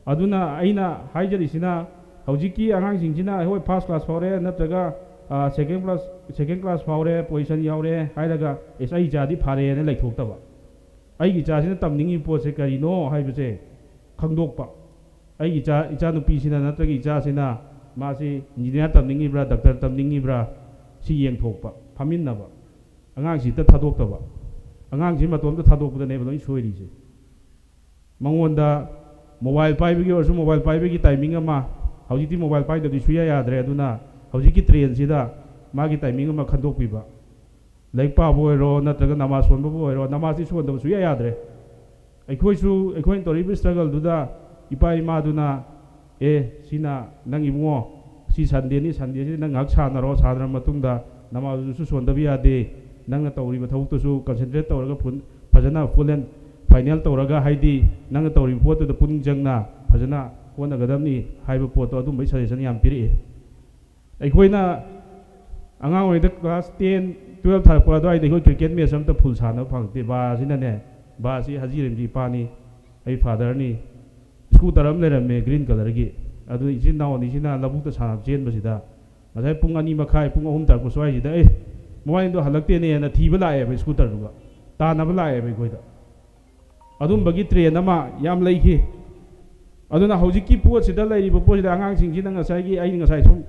ꯑꯗꯨꯅ ꯑꯩꯅ ꯍꯥꯏꯖꯔꯤꯁꯤꯅ, ꯍꯧꯖꯤꯛꯀꯤ ꯑꯉꯥꯡꯁꯤꯡꯁꯤꯅ, "ꯍꯣꯏ, ꯐꯥꯔꯁ ꯀ꯭ꯂꯥꯁ ꯐꯥꯎꯔꯦ, ꯅꯠꯇ꯭ꯔꯒ ꯁꯦꯀꯦꯟ ꯀ꯭ꯂꯥꯁ ꯁꯦꯀꯦꯟ ꯀ꯭ꯂꯥꯁ ꯐꯥꯎꯔꯦ, ꯄꯣꯖꯤꯁꯟ ꯌꯥꯎꯔꯦ ꯍꯥꯏꯔꯒ, ꯑꯦꯁ, ꯑꯩ ꯏꯆꯥꯗꯤ ꯐꯔꯦꯅ ꯂꯩꯊꯣꯛꯇꯕ꯫ ꯑꯩꯒꯤ ꯏꯆꯥꯁꯤꯅ ꯇꯝꯅꯤꯡꯉꯤꯕ ꯄꯣꯠꯁꯦ ꯀꯔꯤꯅꯣ ꯍꯥꯏꯕꯁꯦ ꯈꯪꯗꯣꯛꯄ꯫ ꯑꯩꯒꯤ ꯏꯆꯥ ꯏꯆꯥꯅꯨꯄꯤꯁꯤꯅ ꯅꯠꯇ꯭ꯔꯒ ꯏꯆꯥꯁꯤꯅ ꯃꯥꯁꯤ ꯏꯟꯖꯤꯅꯤꯌꯥꯔ ꯇꯝꯅꯤꯡꯉꯤꯕ꯭ꯔꯥ, ꯗꯥꯛꯇꯔ ꯇꯝꯅꯤꯡꯉꯤꯕ꯭ꯔꯥ, ꯁꯤ ꯌꯦꯡꯊꯣꯛꯄ, ꯐꯝꯃꯤꯟꯅꯕ꯫ ꯑꯉꯥꯡꯁꯤ ꯍꯦꯛꯇ ꯊꯥꯗꯣꯛꯇꯕ꯫ ꯑꯉꯥꯡꯁꯤ ꯃꯇꯣꯝꯇ ꯊꯥꯗꯣꯛꯄꯗꯅꯦꯕ ꯂꯣꯏ ꯁꯣꯏꯔꯤꯁꯦ꯫ ꯃꯉꯣꯟꯗ ꯃꯣꯕꯥꯏꯜ ꯄꯥꯏꯕꯒꯤ ꯑꯣꯏꯔꯁꯨ, ꯃꯣꯕꯥꯏꯜ ꯄꯥꯏꯕꯒꯤ ꯇꯥꯏꯃꯤꯡ ꯑꯃ, ꯍꯧꯖꯤꯛꯇꯤ ꯃꯣꯕꯥꯏꯜ ꯄꯥꯏꯗꯕꯗꯤ ꯁꯨꯌꯥ ꯌꯥꯗ꯭ꯔꯦ꯫ ꯑꯗꯨꯅ ꯍꯧꯖꯤꯛꯀꯤ ꯇ꯭ꯔꯦꯟꯁꯤꯗ ꯃꯥꯒꯤ ꯇꯥꯏꯃꯤꯡ ꯑꯃ ꯈꯟꯗꯣꯛꯄꯤꯕ꯫ ꯂꯥꯏꯔꯤꯛ ꯄꯥꯕ ꯑꯣꯏꯔꯣ, ꯅꯠꯇ꯭ꯔꯒ ꯅꯃꯥꯖ ꯁꯣꯟꯕꯕꯨ ꯑꯣꯏꯔꯣ, ꯅꯃꯥꯖꯇꯤ ꯁꯣꯟꯗꯕ ꯁꯨꯌꯥ ꯌꯥꯗ꯭ꯔꯦ꯫ ꯑꯩꯈꯣꯏꯁꯨ, ꯑꯩꯈꯣꯏꯅ ꯇꯧꯔꯤꯕ ꯁ꯭ꯇ꯭ꯔꯒꯜꯗꯨꯗ ꯏꯄꯥ ꯏꯃꯥꯗꯨꯅ, "ꯑꯦ, ꯁꯤꯅ ꯅꯪ ꯏꯕꯨꯡꯉꯣ, ꯁꯤ ꯁꯟꯗꯦꯅꯤ, ꯁꯟꯗꯦꯁꯤꯗ ꯅꯪ ꯉꯥꯏꯍꯥꯛ ꯁꯥꯟꯅꯔꯣ, ꯁꯥꯟꯅꯔ ꯃꯇꯨꯡꯗ ꯅꯃꯥꯖꯗꯨꯁꯨ ꯁꯣꯟꯗꯕ ꯌꯥꯗꯦ, ꯅꯪꯅ ꯇꯧꯔꯤꯕ ꯊꯕꯛꯇꯨꯁꯨ ꯀꯟꯁꯦꯟꯇ꯭ꯔꯦꯠ ꯇꯧꯔꯒ ꯐꯨꯜ-, ꯐꯖꯅ ꯐꯨꯜ ꯑꯦꯟ ꯐꯥꯏꯅꯦꯜ ꯇꯧꯔꯒ, ꯍꯥꯏꯗꯤ ꯅꯪꯅ ꯇꯧꯔꯤꯕ ꯄꯣꯠꯇꯨꯗ ꯄꯨꯛꯅꯤꯡ ꯆꯪꯅ ꯐꯖꯅ ꯍꯣꯠꯅꯒꯗꯕꯅꯤ" ꯍꯥꯏꯕ ꯄꯣꯠꯇꯣ, ꯑꯗꯨꯝꯕꯒꯤ ꯁꯖꯦꯁꯟ ꯌꯥꯝ ꯄꯤꯔꯛꯑꯦ꯫ ꯑꯩꯈꯣꯏꯅ ꯑꯉꯥꯡ ꯑꯣꯏꯔꯤꯉꯩꯗ ꯀ꯭ꯂꯥꯁ ꯇꯦꯟ, ꯇꯨꯌꯦꯜꯞ ꯊꯥꯔꯛꯄ ꯑꯗꯨꯋꯥꯏꯗ ꯑꯩꯈꯣꯏ ꯀ꯭ꯔꯤꯀꯦꯠ ꯃꯦꯠꯆ ꯑꯝꯇ ꯐꯨꯜ ꯁꯥꯟꯅꯕ ꯐꯪꯉꯛꯇꯦ꯫ ꯕꯥꯁꯤꯅꯅꯦ, ꯕꯥꯁꯤ ꯍꯖꯤꯔꯦꯝꯁꯤ ꯏꯄꯥꯅꯤ, ꯑꯩ ꯐꯥꯗꯔꯅꯤ, ꯁ꯭ꯀꯨꯇꯔ ꯑꯃ ꯂꯩꯔꯝꯃꯦ ꯒ꯭ꯔꯤꯟ ꯀꯂꯔꯒꯤ꯫ ꯑꯗꯨ ꯏꯆꯤꯟ ꯏꯅꯥꯎ ꯑꯅꯤꯁꯤꯅ ꯂꯧꯕꯨꯛꯇ ꯁꯥꯟꯅꯕ ꯆꯦꯟꯕꯁꯤꯗ ꯉꯁꯥꯏ ꯄꯨꯡ ꯑꯅꯤ ꯃꯈꯥꯏ, ꯄꯨꯡ ꯑꯍꯨꯝ ꯇꯥꯔꯛꯄ ꯁ꯭ꯋꯥꯏꯁꯤꯗ, "ꯑꯦ, ꯃꯕꯥꯏꯅꯤꯗꯣ ꯍꯜꯂꯛꯇꯦꯅꯦꯅ" ꯊꯤꯕ ꯂꯥꯛꯑꯦꯕ ꯁ꯭ꯀꯨꯇꯔꯗꯨꯒ, ꯇꯥꯟꯅꯕ ꯂꯥꯛꯑꯦꯕ ꯑꯩꯈꯣꯏꯗ꯫ ꯑꯗꯨꯝꯕꯒꯤ ꯇ꯭ꯔꯦꯟ ꯑꯃ ꯌꯥꯝ ꯂꯩꯈꯤ꯫ ꯑꯗꯨꯅ ꯍꯧꯖꯤꯛꯀꯤ ꯄꯣꯠꯁꯤꯗ ꯂꯩꯔꯤꯕ ꯄꯣꯠꯁꯤꯗ ꯑꯉꯥꯡꯁꯤꯡꯁꯤꯅ ꯉꯁꯥꯏꯒꯤ, ꯑꯩ ꯉꯁꯥꯏ ꯁꯨꯝ,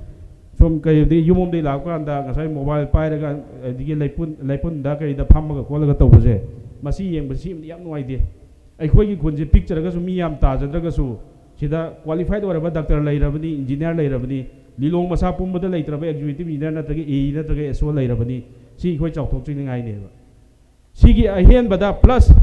ꯁꯨꯝ ꯀꯩꯗꯤ ꯌꯨꯝꯂꯣꯝꯗꯒꯤ ꯂꯥꯛꯄ ꯀꯥꯟꯗ ꯉꯁꯥꯏ ꯃꯣꯕꯥꯏꯜ ꯄꯥꯏꯔꯒ, ꯑꯗꯒꯤ ꯂꯩꯄꯨꯟ-, ꯂꯩꯄꯨꯟꯗ ꯀꯩꯗ ꯐꯝꯃꯒ ꯈꯣꯠꯂꯒ ꯇꯧꯕꯁꯦ, ꯃꯁꯤ ꯌꯦꯡꯕꯁꯤ ꯌꯥꯝ ꯅꯨꯡꯉꯥꯏꯇꯦ꯫ ꯑꯩꯈꯣꯏꯒꯤ ꯈꯨꯟꯁꯦ ꯄꯤꯛꯆꯔꯒꯁꯨ, ꯃꯤ ꯌꯥꯝ ꯇꯥꯖꯗ꯭ꯔꯒꯁꯨ, ꯁꯤꯗ ꯀ꯭ꯋꯥꯂꯤꯐꯥꯏꯗ ꯑꯣꯏꯔꯕ ꯗꯥꯛꯇꯔ ꯂꯩꯔꯕꯅꯤ, ꯏꯟꯖꯤꯅꯤꯌꯥꯔ ꯂꯩꯔꯕꯅꯤ, ꯂꯤꯂꯣꯡ ꯃꯁꯥ ꯄꯨꯝꯕꯗ ꯂꯩꯇ꯭ꯔꯕ ꯑꯦꯛꯖꯤꯀ꯭ꯌꯨꯇꯤꯚ ꯏꯟꯖꯤꯅꯤꯌꯥꯔ ꯅꯠꯇ꯭ꯔꯒ ꯑꯦ ꯏ ꯅꯠꯇ꯭ꯔꯒ ꯑꯦꯁ ꯑꯣ ꯂꯩꯔꯕꯅꯤ꯫ ꯁꯤ ꯑꯩꯈꯣꯏ ꯆꯥꯎꯊꯣꯛꯆꯅꯤꯡꯉꯥꯏꯅꯦꯕ꯫ ꯁꯤꯒꯤ ꯑꯍꯦꯟꯕꯗ ꯄ꯭ꯂꯁ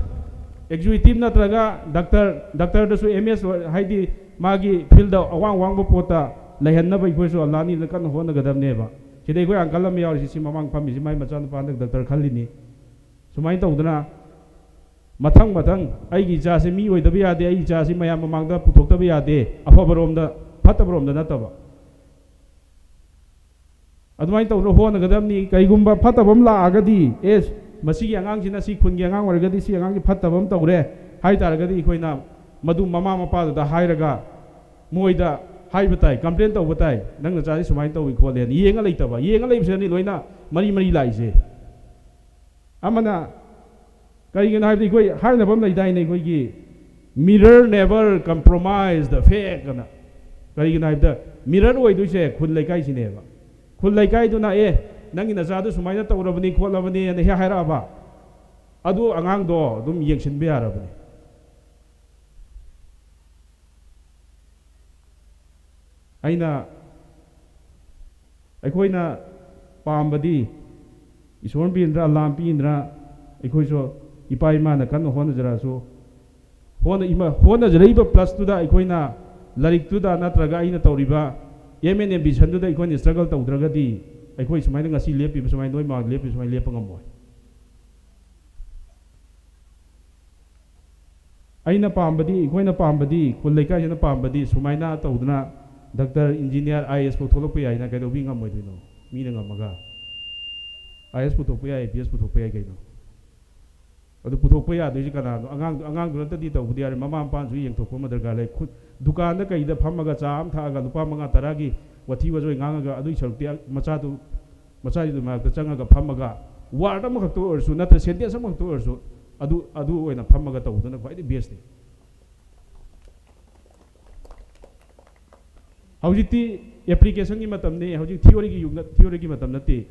ꯑꯦꯛꯖꯤꯀ꯭ꯌꯨꯇꯤꯚ ꯅꯠꯇ꯭ꯔꯒ ꯗꯥꯛꯇꯔ, ꯗꯥꯛꯇꯔꯗꯁꯨ ꯑꯦꯝ ꯑꯦꯁ, ꯍꯥꯏꯗꯤ ꯃꯥꯒꯤ ꯐꯤꯜꯗ ꯑꯋꯥꯡ ꯑꯋꯥꯡꯕ ꯄꯣꯠꯇ ꯂꯩꯍꯟꯅꯕ ꯑꯩꯈꯣꯏꯁꯨ ꯑꯜꯂꯥꯅꯤꯅ ꯀꯟꯅ ꯍꯣꯠꯅꯒꯗꯕꯅꯦꯕ꯫ ꯁꯤꯗ ꯑꯩꯈꯣꯏ ꯑꯪꯀꯜ ꯑꯃ ꯌꯥꯎꯔꯤꯁꯤ, ꯁꯤ ꯃꯃꯥꯡ ꯐꯝꯃꯤꯁꯤ, ꯃꯥꯏ ꯃꯆꯥꯅꯨꯄꯥ ꯍꯟꯗꯛ ꯗꯥꯛꯇꯔ ꯈꯜꯂꯤꯅꯤ꯫ ꯁꯨꯃꯥꯏꯅ ꯇꯧꯗꯅ ꯃꯊꯪ ꯃꯊꯪ ꯑꯩꯒꯤ ꯏꯆꯥꯁꯤ ꯃꯤ ꯑꯣꯏꯗꯕ ꯌꯥꯗꯦ, ꯑꯩꯒꯤ ꯏꯆꯥꯁꯤ ꯃꯌꯥꯝ ꯃꯃꯥꯡꯗ ꯄꯨꯊꯣꯛꯇꯕ ꯌꯥꯗꯦ, ꯑꯐꯕꯔꯣꯝꯗ, ꯐꯠꯇꯕꯔꯣꯝꯗ ꯅꯠꯇꯕ꯫ ꯑꯗꯨꯃꯥꯏꯅ ꯇꯧꯗꯅ ꯍꯣꯠꯅꯒꯗꯕꯅꯤ꯫ ꯀꯩꯒꯨꯝꯕ ꯐꯠꯇꯕ ꯑꯃ ꯂꯥꯛꯑꯒꯗꯤ, "ꯑꯦ, ꯃꯁꯤꯒꯤ ꯑꯉꯥꯡꯁꯤꯅ ꯁꯤ ꯈꯨꯟꯒꯤ ꯑꯉꯥꯡ ꯑꯣꯏꯔꯒꯗꯤ ꯁꯤ ꯑꯉꯥꯡꯁꯤ ꯐꯠꯇꯕ ꯑꯃ ꯇꯧꯔꯦ" ꯍꯥꯏ ꯇꯥꯔꯒꯗꯤ, ꯑꯩꯈꯣꯏꯅ ꯃꯗꯨ ꯃꯃꯥ ꯃꯄꯥꯗꯨꯗ ꯍꯥꯏꯔꯒ, ꯃꯣꯏꯗ ꯍꯥꯏꯕ ꯇꯥꯏ, ꯀꯝꯄ꯭ꯂꯦꯟ ꯇꯧꯕ ꯇꯥꯏ, "ꯅꯪ ꯅꯆꯥꯁꯤ ꯁꯨꯃꯥꯏꯅ ꯇꯧꯏ ꯈꯣꯠꯂꯦꯅ", ꯌꯦꯡꯉ ꯂꯩꯇꯕ, ꯌꯦꯡꯉ ꯂꯩꯕꯁꯤꯅꯅꯤ ꯂꯣꯏꯅ ꯃꯔꯤ ꯃꯔꯤ ꯂꯥꯛꯏꯁꯦ꯫ ꯑꯃꯅ, ꯀꯔꯤꯒꯤꯅꯣ ꯍꯥꯏꯕꯗꯤ ꯑꯩꯈꯣꯏ ꯍꯥꯏꯅꯕ ꯑꯃ ꯂꯩꯗꯥꯏꯅꯦ, ꯑꯩꯈꯣꯏꯒꯤ "Mirror never compromise the fact" ꯑꯅ꯫ ꯀꯔꯤꯒꯤꯅꯣ ꯍꯥꯏꯕꯗ, ꯃꯤꯔꯔ ꯑꯣꯏꯗꯣꯏꯁꯦ ꯈꯨꯜ ꯂꯩꯀꯥꯏꯁꯤꯅꯦꯕ꯫ ꯈꯨꯜ ꯂꯩꯀꯥꯏꯗꯨꯅ, "ꯑꯦ, ꯅꯪꯒꯤ ꯅꯆꯥꯗꯨ ꯁꯨꯃꯥꯏꯅ ꯇꯧꯔꯕꯅꯤ ꯈꯣꯠꯂꯕꯅꯤ" ꯑꯅ ꯍꯦꯛ ꯍꯥꯏꯔꯛꯑꯕ, ꯑꯗꯨ ꯑꯉꯥꯡꯗꯣ ꯑꯗꯨꯝ ꯌꯦꯡꯁꯤꯟꯕ ꯌꯥꯔꯕꯅꯤ꯫ ꯑꯩꯅ, ꯑꯩꯈꯣꯏꯅ ꯄꯥꯝꯕꯗꯤ, ꯏꯁꯣꯔꯅ ꯄꯤꯗ꯭ꯔꯥ, ꯂꯥꯝ ꯄꯤꯗ꯭ꯔꯥ, ꯑꯩꯈꯣꯏꯁꯨ ꯏꯄꯥ ꯏꯃꯥꯅ ꯀꯟꯅ ꯍꯣꯠꯅꯖꯔꯛꯑꯁꯨ, ꯍꯣꯠꯅ-, ꯏꯃ-, ꯍꯣꯠꯅꯖꯔꯛꯏꯕ ꯄ꯭ꯂꯁꯇꯨꯗ ꯑꯩꯈꯣꯏꯅ ꯂꯥꯏꯔꯤꯛꯇꯨꯗ ꯅꯠꯇ꯭ꯔꯒ ꯑꯩꯅ ꯇꯧꯔꯤꯕ ꯑꯦꯝ ꯑꯦꯟ ꯑꯦꯝꯕꯤꯁꯟꯗꯨꯗ ꯑꯩꯈꯣꯏꯅ ꯁ꯭ꯇ꯭ꯔꯒꯜ ꯇꯧꯗ꯭ꯔꯒꯗꯤ, ꯑꯩꯈꯣꯏ ꯁꯨꯃꯥꯏꯅ ꯉꯁꯤ ꯂꯦꯞꯄꯤꯕ ꯁꯨꯃꯥꯏꯅ, ꯅꯣꯏ ꯃꯃꯥꯡꯗ ꯂꯦꯞꯄꯤꯕ ꯁꯨꯃꯥꯏꯅ ꯂꯦꯞꯄ ꯉꯝꯃꯣꯏ꯫ ꯑꯩꯅ ꯄꯥꯝꯕꯗꯤ, ꯑꯩꯈꯣꯏꯅ ꯄꯥꯝꯕꯗꯤ, ꯈꯨꯜ ꯂꯩꯀꯥꯏꯁꯤꯅ ꯄꯥꯝꯕꯗꯤ ꯁꯨꯃꯥꯏꯅ ꯇꯧꯗꯅ ꯗꯥꯛꯇꯔ, ꯏꯟꯖꯤꯅꯤꯌꯥꯔ, ꯑꯥꯏ ꯑꯦꯁ ꯐꯥꯎ ꯊꯣꯛꯂꯛꯄ ꯌꯥꯏꯅ ꯀꯩꯗꯧꯕꯤ ꯉꯝꯃꯣꯏꯗꯣꯏꯅꯣ? ꯃꯤꯅ ꯉꯝꯃꯒ꯫ ꯑꯥꯏ ꯑꯦꯁ ꯄꯨꯊꯣꯛꯄ ꯌꯥꯏ, ꯑꯥꯏ ꯄꯤ ꯑꯦꯁ ꯄꯨꯊꯣꯛꯄ ꯌꯥꯏ ꯀꯩꯅꯣ? ꯑꯗꯨ ꯄꯨꯊꯣꯛꯄ ꯌꯥꯗꯣꯏꯁꯦ ꯀꯅꯥꯅꯣ? ꯑꯉꯥꯡꯗꯨ, ꯑꯉꯥꯡꯗꯨ ꯅꯠꯇꯗꯤ ꯇꯧꯕꯗꯤ ꯌꯥꯔꯦ, ꯃꯃꯥ ꯃꯄꯥꯅꯁꯨ ꯌꯦꯡꯊꯣꯛꯄ ꯑꯃ ꯗꯔꯀꯥꯔ ꯂꯩ꯫ ꯈꯨꯠ-, ꯗꯨꯀꯥꯟꯗ ꯀꯩꯗ ꯐꯝꯃꯒ ꯆꯥ ꯑꯃ ꯊꯛꯑꯒ ꯂꯨꯄꯥ ꯃꯉꯥ ꯇꯔꯥꯒꯤ ꯋꯥꯊꯤ ꯋꯥꯆꯣꯏ ꯉꯥꯡꯉꯒ ꯑꯗꯨꯒꯤ ꯁꯔꯨꯛꯇꯤ ꯃꯆꯥꯗꯨ, ꯃꯆꯥꯗꯨ ꯃꯔꯛꯇ ꯆꯪꯉꯒ ꯐꯝꯃꯒ ꯋꯥꯔꯗ ꯑꯃꯈꯛꯇ ꯑꯣꯏꯔꯁꯨ ꯅꯠꯇ꯭ꯔ ꯁꯦꯟꯇꯦꯟꯁ ꯑꯃꯈꯛꯇ ꯑꯣꯏꯔꯁꯨ ꯑꯗꯨ, ꯑꯗꯨ ꯑꯣꯏꯅ ꯐꯝꯃꯒ ꯇꯧꯕꯗꯨꯅ ꯈ꯭ꯋꯥꯏꯗꯒꯤ ꯕꯦꯁꯅꯤ꯫ ꯍꯧꯖꯤꯛꯇꯤ ꯑꯦꯄ꯭ꯂꯤꯀꯦꯁꯟꯒꯤ ꯃꯇꯝꯅꯤ, ꯍꯧꯖꯤꯛ ꯊꯤꯑꯣꯔꯤꯒꯤ ꯌꯨꯒ ꯅꯠ-, ꯊꯤꯑꯣꯔꯤꯒꯤ ꯃꯇꯝ ꯅꯠꯇꯦ꯫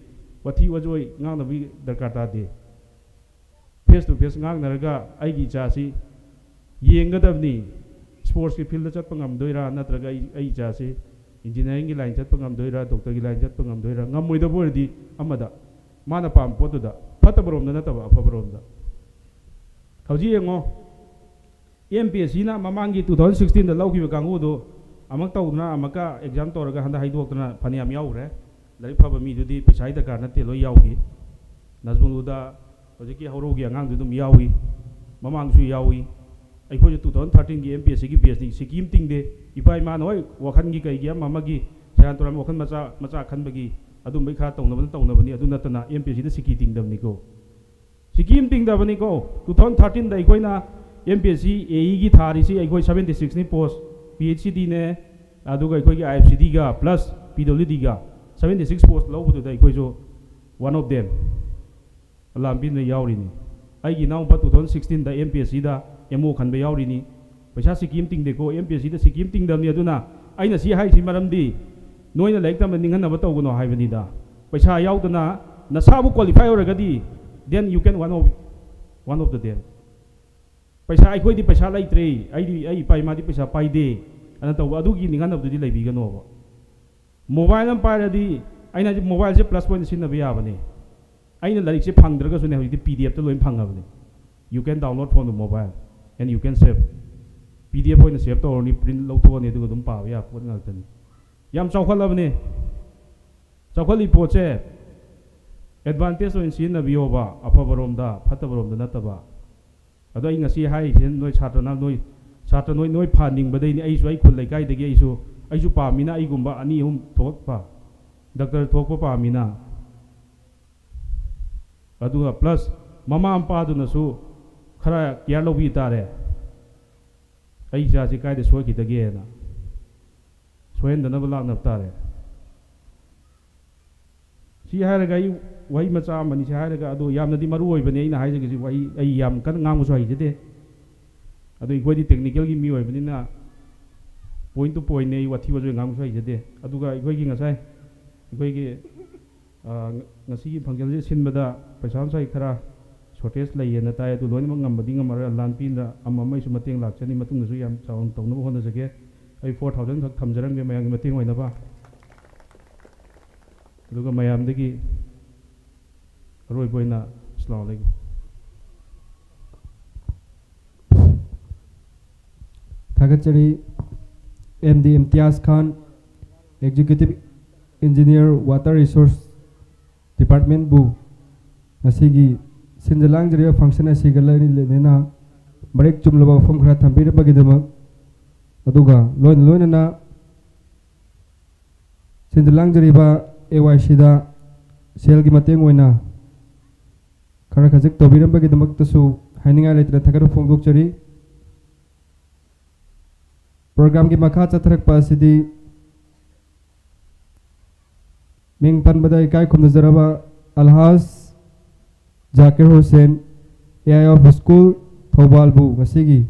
ꯋꯥꯊꯤ ꯋꯥꯆꯣꯏ ꯉꯥꯡꯅꯕꯒꯤ ꯗꯔꯀꯥꯔ ꯇꯥꯗꯦ꯫ ꯐꯦꯁ ꯇꯨ ꯐꯦꯁ ꯉꯥꯡꯅꯔꯒ ꯑꯩꯒꯤ ꯏꯆꯥꯁꯤ ꯌꯦꯡꯒꯗꯕꯅꯤ꯫ ꯁ꯭ꯄꯣꯔꯠꯁꯀꯤ ꯐꯤꯜꯗ ꯆꯠꯄ ꯉꯝꯗꯣꯏꯔꯥ, ꯅꯠꯇ꯭ꯔꯒ ꯑꯩ, ꯑꯩ ꯏꯆꯥꯁꯤ ꯏꯟꯖꯤꯅꯤꯌꯥꯔꯤꯡꯒꯤ ꯂꯥꯏꯟ ꯆꯠꯄ ꯉꯝꯗꯣꯏꯔꯥ, ꯗꯣꯛꯇꯔꯒꯤ ꯂꯥꯏꯟ ꯆꯠꯄ ꯉꯝꯗꯣꯏꯔꯥ? ꯉꯝꯃꯣꯏꯗꯕ ꯑꯣꯏꯔꯗꯤ ꯑꯃꯗ, ꯃꯥꯅ ꯄꯥꯝꯕ ꯄꯣꯠꯇꯨꯗ, ꯐꯠꯇꯕꯔꯣꯝꯗ ꯅꯠꯇꯕ, ꯑꯐꯕꯔꯣꯝꯗ꯫ ꯍꯧꯖꯤꯛ ꯌꯦꯡꯉꯣ, ꯑꯦꯝ ꯄꯤ ꯑꯦꯁ ꯁꯤꯅ ꯃꯃꯥꯡꯒꯤ two thousand sixteen ꯗ ꯂꯧꯈꯤꯕ ꯀꯥꯡꯕꯨꯗꯨ ꯑꯃꯨꯛ ꯇꯧꯗꯅ, ꯑꯃꯨꯛꯀ ꯑꯦꯛꯖꯥꯝ ꯇꯧꯔꯒ ꯍꯟꯗꯛ ꯍꯥꯏꯗꯣꯛꯇꯅ ꯐꯅꯌꯥꯝ ꯌꯥꯎꯈ꯭ꯔꯦ꯫ ꯂꯥꯏꯔꯤꯛ ꯐꯕ ꯃꯤꯗꯨꯗꯤ ꯄꯩꯁꯥꯒꯤ ꯗꯔꯀꯥꯔ ꯅꯠꯇꯦ, ꯂꯣꯏ ꯌꯥꯎꯈꯤ꯫ ꯅꯖꯃꯨꯜ ꯍꯨꯗꯥ, ꯍꯧꯖꯤꯛꯀꯤ ꯍꯧꯔꯧꯒꯤ ꯑꯉꯥꯡꯗꯨ ꯑꯗꯨꯝ ꯌꯥꯎꯏ, ꯃꯃꯥꯡꯁꯨ ꯌꯥꯎꯏ꯫ ꯑꯩꯈꯣꯏꯁꯨ two thousand thirteen ꯒꯤ ꯑꯦꯝ ꯄꯤ ꯑꯦꯁ ꯁꯤꯒꯤ ꯕꯦꯁꯅꯤ, ꯁꯤꯀꯤ ꯑꯃ ꯇꯤꯡꯗꯦ꯫ ꯏꯄꯥ ꯏꯃꯥꯅ ꯍꯣꯏ ꯋꯥꯈꯜꯒꯤ ꯀꯩꯒꯤ ꯑꯃ ꯑꯃꯒꯤ ꯁꯦꯔꯥꯟ ꯇꯨꯔꯥꯟ ꯋꯥꯈꯜ ꯃꯆꯥ ꯃꯆꯥ ꯈꯟꯕꯒꯤ ꯑꯗꯨꯝꯕꯒꯤ ꯈꯔ ꯇꯧꯅꯕꯅ ꯇꯧꯅꯕꯅꯤ, ꯑꯗꯨ ꯅꯠꯇꯅ ꯑꯦꯝ ꯄꯤ ꯑꯦꯁ ꯁꯤꯗ ꯁꯤꯀꯤ ꯇꯤꯡꯗꯕꯅꯤꯀꯣ꯫ ꯁꯤꯀꯤ ꯑꯃ ꯇꯤꯡꯗꯕꯅꯤꯀꯣ꯫ Two thousand thirteen ꯗ ꯑꯩꯈꯣꯏꯅ ꯑꯦꯝ ꯄꯤ ꯑꯦꯁ ꯁꯤ ꯑꯦ ꯏꯒꯤ ꯊꯥꯔꯤꯁꯤ ꯑꯩꯈꯣꯏ seventy six ꯅꯤ ꯄꯣꯁ, ꯄꯤ ꯑꯩꯆ ꯗꯤꯅꯦ, ꯑꯗꯨꯒ ꯑꯩꯈꯣꯏꯒꯤ I F C D ꯒ plus P W D ꯒ seventy six post ꯂꯧꯕꯗꯨꯗ ꯑꯩꯈꯣꯏꯁꯨ one of them, ꯑꯂꯥꯝꯕꯤꯅ ꯌꯥꯎꯔꯤꯅꯤ꯫ ꯑꯩꯒꯤ ꯏꯅꯥꯎꯄꯥ two thousand sixteen ꯗ M P S C ꯗ M O ꯈꯟꯕ ꯌꯥꯎꯔꯤꯅꯤ꯫ ꯄꯩꯁꯥ ꯁꯤꯀꯤ ꯑꯃ ꯇꯤꯡꯗꯦꯀꯣ, M P S C ꯗ ꯁꯤꯀꯤ ꯑꯃ ꯇꯤꯡꯗꯕꯅꯤ꯫ ꯑꯗꯨꯅ ꯑꯩꯅ ꯁꯤ ꯍꯥꯏꯔꯤꯁꯤ ꯃꯔꯝꯗꯤ ꯅꯣꯏꯅ ꯂꯥꯏꯔꯤꯛ ꯇꯝꯕ ꯅꯤꯡꯍꯟꯅꯕ ꯇꯧꯒꯅꯣ ꯍꯥꯏꯕꯅꯤꯗ꯫ ꯄꯩꯁꯥ ꯌꯥꯎꯗꯅ ꯅꯁꯥꯕꯨ qualify ꯑꯣꯏꯔꯒꯗꯤ, then you can one of, one of the them꯫ ꯄꯩꯁꯥ, ꯑꯩꯈꯣꯏꯗꯤ ꯄꯩꯁꯥ ꯂꯩꯇ꯭ꯔꯦ, ꯑꯩꯗꯤ, ꯑꯩ ꯏꯄꯥ ꯏꯃꯥꯗꯤ ꯄꯩꯁꯥ ꯄꯥꯏꯗꯦ ꯑꯅ ꯇꯧꯕ ꯑꯗꯨꯒꯤ ꯅꯤꯡꯍꯟꯅꯕꯗꯨꯗꯤ ꯂꯩꯕꯤꯒꯅꯣꯕ꯫ Mobile ꯑꯃ ꯄꯥꯏꯔꯗꯤ, ꯑꯩꯅ ꯍꯥꯏꯁꯦ mobileꯁꯦ plus point ꯁꯤꯖꯤꯟꯅꯕ ꯌꯥꯕꯅꯦ꯫ ꯑꯩꯅ ꯂꯥꯏꯔꯤꯛꯁꯦ ꯐꯪꯗ꯭ꯔꯒꯁꯨꯅꯦ, ꯍꯧꯖꯤꯛꯇꯤ P D F ꯇ ꯂꯣꯏꯅ ꯐꯪꯉꯕꯅꯦ꯫ You can download from the mobile and you can save꯫ P D F ꯑꯣꯏꯅ save ꯇꯧꯔꯅꯤ, print ꯂꯧꯊꯣꯛꯑꯅꯤ, ꯑꯗꯨꯒ ꯑꯗꯨꯝ ꯄꯥꯕ ꯌꯥꯕ ꯄꯣꯠ ꯉꯥꯛꯇꯅꯤ꯫ ꯌꯥꯝ ꯆꯥꯎꯈꯠꯂꯕꯅꯦ꯫ ꯆꯥꯎꯈꯠꯂꯤ ꯄꯣꯠꯁꯦ advantage ꯑꯣꯏꯅ ꯁꯤꯖꯤꯟꯅꯕꯤꯌꯣꯕ, ꯑꯐꯕꯔꯣꯝꯗ, ꯐꯠꯇꯕꯔꯣꯝꯗ ꯅꯠꯇꯕ꯫ ꯑꯗꯣ ꯑꯩ ꯉꯁꯤ ꯍꯥꯏꯔꯤꯁꯦ ꯅꯣꯏ ꯁꯥꯇ꯭ꯔꯅ, ꯅꯣꯏ ꯁꯥꯇ꯭ꯔ ꯅꯣꯏ, ꯅꯣꯏ ꯐꯍꯟꯅꯤꯡꯕꯗꯩꯅꯤ꯫ ꯑꯩꯁꯨ ꯑꯩ ꯈꯨꯜ ꯂꯩꯀꯥꯏꯗꯒꯤ ꯑꯩꯁꯨ, ꯑꯩꯁꯨ ꯄꯥꯝꯃꯤꯅ ꯑꯩꯒꯨꯝꯕ ꯑꯅꯤ ꯑꯍꯨꯝ ꯊꯣꯛꯄ, doctor ꯊꯣꯛꯄ ꯄꯥꯝꯃꯤꯅ꯫ ꯑꯗꯨꯒ plus ꯃꯃꯥ ꯃꯄꯥꯗꯨꯅꯁꯨ ꯈꯔ care ꯂꯧꯕꯤ ꯇꯥꯔꯦ, ꯑꯩ ꯏꯆꯥꯁꯤ ꯀꯥꯏꯗ ꯁꯣꯏꯈꯤꯗꯒꯦꯅ꯫ ꯁꯣꯏꯍꯟꯗꯅꯕ ꯂꯥꯛꯅꯕ ꯇꯥꯔꯦ꯫ ꯁꯤ ꯍꯥꯏꯔꯒ ꯑꯩ ꯋꯥꯍꯩ ꯃꯆꯥ ꯑꯃꯅꯤ ꯁꯤ ꯍꯥꯏꯔꯒ, ꯑꯗꯣ ꯌꯥꯝꯅꯗꯤ ꯃꯔꯨ ꯑꯣꯏꯕꯅꯦ ꯑꯩꯅ ꯍꯥꯏꯖꯒꯤꯁꯤ꯫ ꯋꯥꯍꯩ, ꯑꯩ ꯌꯥꯝ ꯀꯟꯅ ꯉꯥꯡꯕꯁꯨ ꯍꯩꯖꯗꯦ꯫ ꯑꯗꯣ ꯑꯩꯈꯣꯏꯗꯤ technical ꯒꯤ ꯃꯤ ꯑꯣꯏꯕꯅꯤꯅ point to point ꯅꯦ, ꯑꯩ ꯋꯥꯊꯤ ꯋꯥꯆꯣꯏ ꯉꯥꯡꯕꯁꯨ ꯍꯩꯖꯗꯦ꯫ ꯑꯗꯨꯒ ꯑꯩꯈꯣꯏꯒꯤ ꯉꯁꯥꯏ ꯑꯩꯈꯣꯏꯒꯤ, ꯑ, ꯉ-, ꯉꯁꯤꯒꯤ function ꯁꯦ ꯁꯤꯟꯕꯗ ꯄꯩꯁꯥ ꯅꯨꯡꯁꯥꯒꯤ ꯈꯔ shortage ꯂꯩꯌꯦꯅ ꯇꯥꯏ, ꯑꯗꯨ ꯂꯣꯏꯅꯃꯛ ꯉꯝꯕꯗꯤ ꯉꯝꯃꯔꯣꯏ꯫ ꯑꯜꯂꯥꯍꯅ ꯄꯤꯅ ꯑꯃ ꯑꯃꯒꯤꯁꯨ ꯃꯇꯦꯡ ꯂꯥꯛꯆꯅꯤ, ꯃꯇꯨꯡꯗꯁꯨ ꯌꯥꯝ ꯆꯥꯎꯅ ꯇꯧꯅꯕ ꯍꯣꯠꯅꯖꯒꯦ꯫ ꯑꯩ four thousand ꯈꯛ ꯊꯝꯖꯔꯝꯒꯦ ꯃꯌꯥꯝꯒꯤ ꯃꯇꯦꯡ ꯑꯣꯏꯅꯕ꯫ ꯑꯗꯨꯒ ꯃꯌꯥꯝꯗꯒꯤ ꯑꯔꯣꯏꯕ ꯑꯣꯏꯅ ꯑꯁꯂꯥꯃꯨ ꯑꯂꯩꯀꯨꯝ꯫ ꯊꯥꯒꯠꯆꯔꯤ꯫ M D ꯏꯝꯇꯤꯌꯥꯖ ꯈꯥꯟ, Executive Engineer Water Resource Department ꯕꯨ ꯉꯁꯤꯒꯤ ꯁꯤꯟꯖ ꯂꯥꯡꯖꯔꯤꯕ function ꯑꯁꯤꯒ ꯂꯣꯏꯅ ꯂꯣꯏꯅꯅ ꯃꯔꯤꯛ ꯆꯨꯝꯂꯕ ꯋꯥꯐꯝ ꯈꯔ ꯊꯝꯕꯤꯔꯝꯕꯒꯤꯗꯃꯛ, ꯑꯗꯨꯒ ꯂꯣꯏꯅ ꯂꯣꯏꯅꯅ ꯁꯤꯟꯖ ꯂꯥꯡꯖꯔꯤꯕ A Y C ꯗ ꯁꯦꯜꯒꯤ ꯃꯇꯦꯡ ꯑꯣꯏꯅ ꯈꯔ ꯈꯖꯤꯛ ꯇꯧꯕꯤꯔꯝꯕꯒꯤꯗꯃꯛꯇꯁꯨ ꯍꯥꯏꯅꯤꯡꯉꯥꯏ ꯂꯩꯇꯅ ꯊꯥꯒꯠꯄ ꯐꯣꯡꯗꯣꯛꯆꯔꯤ꯫ ꯄ꯭ꯔꯣꯒ꯭ꯔꯥꯝꯒꯤ ꯃꯈꯥ ꯆꯠꯊꯔꯛꯄ ꯑꯁꯤꯗꯤ ꯃꯤꯡ ꯄꯟꯕꯗ ꯏꯀꯥꯏ ꯈꯨꯝꯅꯖꯔꯕ Alhaj Zakir Hussain, A I of school, ꯊꯧꯕꯥꯜꯕꯨ ꯉꯁꯤꯒꯤ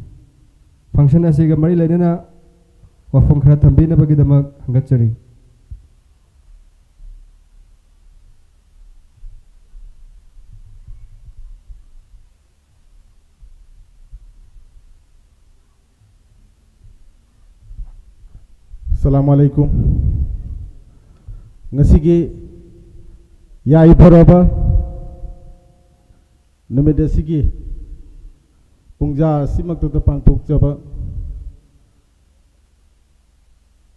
ꯐꯪꯁꯟ ꯑꯁꯤꯒ ꯃꯔꯤ ꯂꯩꯅꯅ ꯋꯥꯐꯝ ꯈꯔ ꯊꯝꯕꯤꯅꯕꯒꯤꯗꯃꯛ ꯍꯪꯒꯠꯆꯔꯤ꯫ ꯑꯁꯂꯥꯃꯨ ꯑꯂꯥꯏꯀꯨꯝ꯫ ꯉꯁꯤꯒꯤ ꯌꯥꯏꯐꯔꯕ ꯅꯨꯃꯤꯠ ꯑꯁꯤꯒꯤ ꯄꯨꯡꯖꯥ ꯑꯁꯤꯃꯛꯇꯗ ꯄꯥꯡꯊꯣꯛꯆꯕ,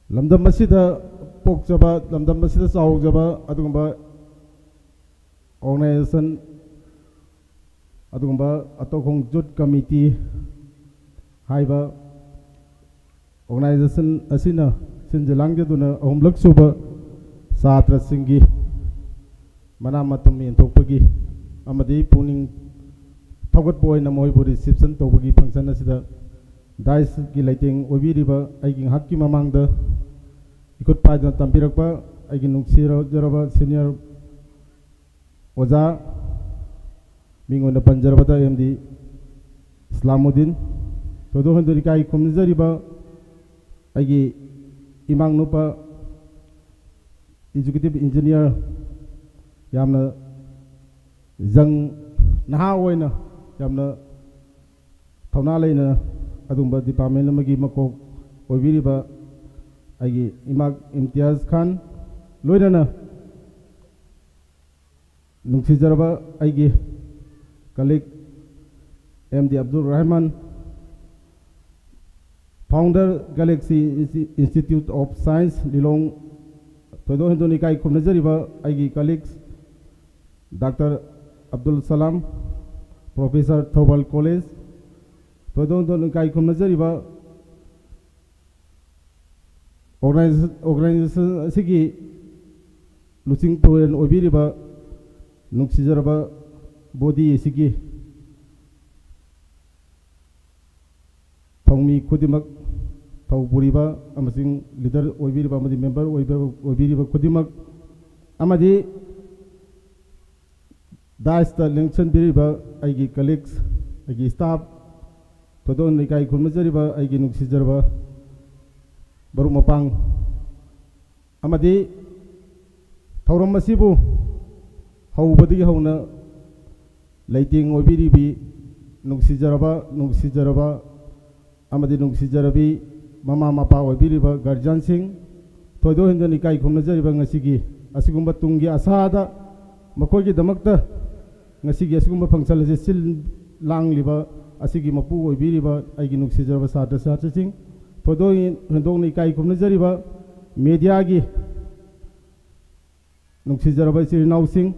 ꯂꯝꯗꯝ ꯑꯁꯤꯗ ꯄꯣꯛꯆꯕ, ꯂꯝꯗꯝ ꯑꯁꯤꯗ ꯆꯥꯎꯖꯕ ꯑꯗꯨꯒꯨꯝꯕ organization, ꯑꯗꯨꯒꯨꯝꯕ ꯑꯇꯧꯈꯣꯡ Youth Committee ꯍꯥꯏꯕ organization ꯑꯁꯤꯅ ꯁꯤꯟꯖ ꯂꯥꯡꯖꯗꯨꯅ ꯑꯍꯨꯝꯂꯛ ꯁꯨꯕ ꯁꯥꯇ꯭ꯔꯁꯤꯡꯒꯤ ꯃꯅꯥ ꯃꯊꯨꯝ ꯌꯦꯟꯊꯣꯛꯄꯒꯤ ꯑꯃꯗꯤ ꯄꯨꯛꯅꯤꯡ ꯊꯧꯒꯠꯄ ꯑꯣꯏꯅ ꯃꯈꯣꯏꯕꯨ reception ꯇꯧꯕꯒꯤ function ꯑꯁꯤꯗ dais ꯀꯤ ꯂꯩꯇꯦꯡ ꯑꯣꯏꯕꯤꯔꯤꯕ ꯑꯩꯒꯤ ꯉꯥꯏꯍꯥꯛꯀꯤ ꯃꯃꯥꯡꯗ ꯏꯈꯨꯠ ꯄꯥꯏꯗꯨꯅ ꯇꯝꯕꯤꯔꯛꯄ ꯑꯩꯒꯤ ꯅꯨꯡꯁꯤꯖꯔꯕ senior ꯑꯣꯖꯥ, ꯃꯤꯡ ꯑꯣꯏꯅ ꯄꯟꯖꯔꯕꯗ ꯑꯦꯝ ꯗꯤ ꯏꯁꯂꯥꯃꯨꯗꯤꯟ, ꯊꯣꯏꯗꯣꯛ ꯍꯦꯟꯗꯣꯛꯅ ꯏꯀꯥꯏ ꯈꯨꯝꯅꯖꯔꯤꯕ ꯑꯩꯒꯤ ꯏꯃꯥꯡ ꯅꯨꯄꯥ executive engineer, ꯌꯥꯝꯅ young, ꯅꯍꯥ ꯑꯣꯏꯅ ꯌꯥꯝꯅ ꯊꯧꯅꯥ ꯂꯩꯅ ꯑꯗꯨꯒꯨꯝꯕ department ꯑꯃꯒꯤ ꯃꯀꯣꯛ ꯑꯣꯏꯕꯤꯔꯤꯕ ꯑꯩꯒꯤ ꯏꯃꯥ ꯏꯝꯇꯤꯌꯥꯖ ꯈꯥꯟ, ꯂꯣꯏꯅꯅ ꯅꯨꯡꯁꯤꯖꯔꯕ ꯑꯩꯒꯤ colleague M D Abdul Rahman, founder Galaxy Insti-, Institute of Science Lilong, ꯊꯣꯏꯗꯣꯛ ꯍꯦꯟꯗꯣꯛꯅ ꯏꯀꯥꯏ ꯈꯨꯝꯅꯖꯔꯤꯕ ꯑꯩꯒꯤ colleagues doctor Abdul Salam, professor Thoubal college, ꯊꯣꯏꯗꯣꯛ ꯍꯦꯟꯗꯣꯛꯅ ꯏꯀꯥꯏ ꯈꯨꯝꯅꯖꯔꯤꯕ organization, organization ꯑꯁꯤꯒꯤ ꯂꯨꯆꯤꯡ ꯄꯨꯔꯦꯜ ꯑꯣꯏꯕꯤꯔꯤꯕ ꯅꯨꯡꯁꯤꯖꯔꯕ body ꯑꯁꯤꯒꯤ ꯊꯧꯃꯤ ꯈꯨꯗꯤꯡꯃꯛ, ꯊꯧ ꯄꯨꯔꯤꯕ ꯑꯃꯁꯨꯡ ꯂꯤꯗꯔ ꯑꯣꯏꯕꯤꯔꯤꯕ ꯑꯃꯗꯤ ꯃꯦꯝꯕꯔ ꯑꯣꯏꯕ-, ꯑꯣꯏꯕꯤꯔꯤꯕ ꯈꯨꯗꯤꯡꯃꯛ ꯑꯃꯗꯤ ꯗꯥꯏꯁꯇ ꯂꯦꯡꯁꯤꯟꯕꯤꯔꯤꯕ ꯑꯩꯒꯤ ꯀꯂꯤꯛꯁ, ꯑꯩꯒꯤ ꯁ꯭ꯇꯥꯐ, ꯊꯣꯏꯗꯣꯛ ꯍꯦꯟꯗꯣꯛꯅ ꯏꯀꯥꯏ ꯈꯨꯝꯅꯖꯔꯤꯕ ꯑꯩꯒꯤ ꯅꯨꯡꯁꯤꯖꯔꯕ ꯃꯔꯨꯞ ꯃꯄꯥꯡ ꯑꯃꯗꯤ ꯊꯧꯔꯝ ꯑꯁꯤꯕꯨ ꯍꯧꯕꯗꯒꯤ ꯍꯧꯅ ꯂꯩꯇꯦꯡ ꯑꯣꯏꯕꯤꯔꯤꯕꯤ ꯅꯨꯡꯁꯤꯖꯔꯕ, ꯅꯨꯡꯁꯤꯖꯔꯕ ꯑꯃꯗꯤ ꯅꯨꯡꯁꯤꯖꯔꯕꯤ ꯃꯃꯥ ꯃꯄꯥ ꯑꯣꯏꯕꯤꯔꯤꯕ ꯒꯥꯔꯖꯤꯌꯥꯟꯁꯤꯡ, ꯊꯣꯏꯗꯣꯛ ꯍꯦꯟꯗꯣꯛꯅ ꯏꯀꯥꯏ ꯈꯨꯝꯅꯖꯔꯤꯕ ꯉꯁꯤꯒꯤ ꯑꯁꯤꯒꯨꯝꯕ ꯇꯨꯡꯒꯤ ꯑꯁꯥꯗ ꯃꯈꯣꯏꯒꯤꯗꯃꯛꯇ ꯉꯁꯤꯒꯤ ꯑꯁꯤꯒꯨꯝꯕ ꯐꯪꯁꯟ ꯑꯁꯤ ꯁꯤꯜ ꯂꯥꯡꯂꯤꯕ ꯑꯁꯤꯒꯤ ꯃꯄꯨ ꯑꯣꯏꯕꯤꯔꯤꯕ ꯑꯩꯒꯤ ꯅꯨꯡꯁꯤꯖꯔꯕ ꯁꯥꯇ꯭ꯔ ꯁꯥꯇ꯭ꯔꯤꯁꯤꯡ, ꯊꯣꯏꯗꯣꯛ ꯍꯦꯟꯗꯣꯛꯅ ꯏꯀꯥꯏ ꯈꯨꯝꯅꯖꯔꯤꯕ ꯃꯦꯗꯤꯌꯥꯒꯤ ꯅꯨꯡꯁꯤꯖꯔꯕ ꯏꯆꯤꯜ ꯏꯅꯥꯎꯁꯤꯡ,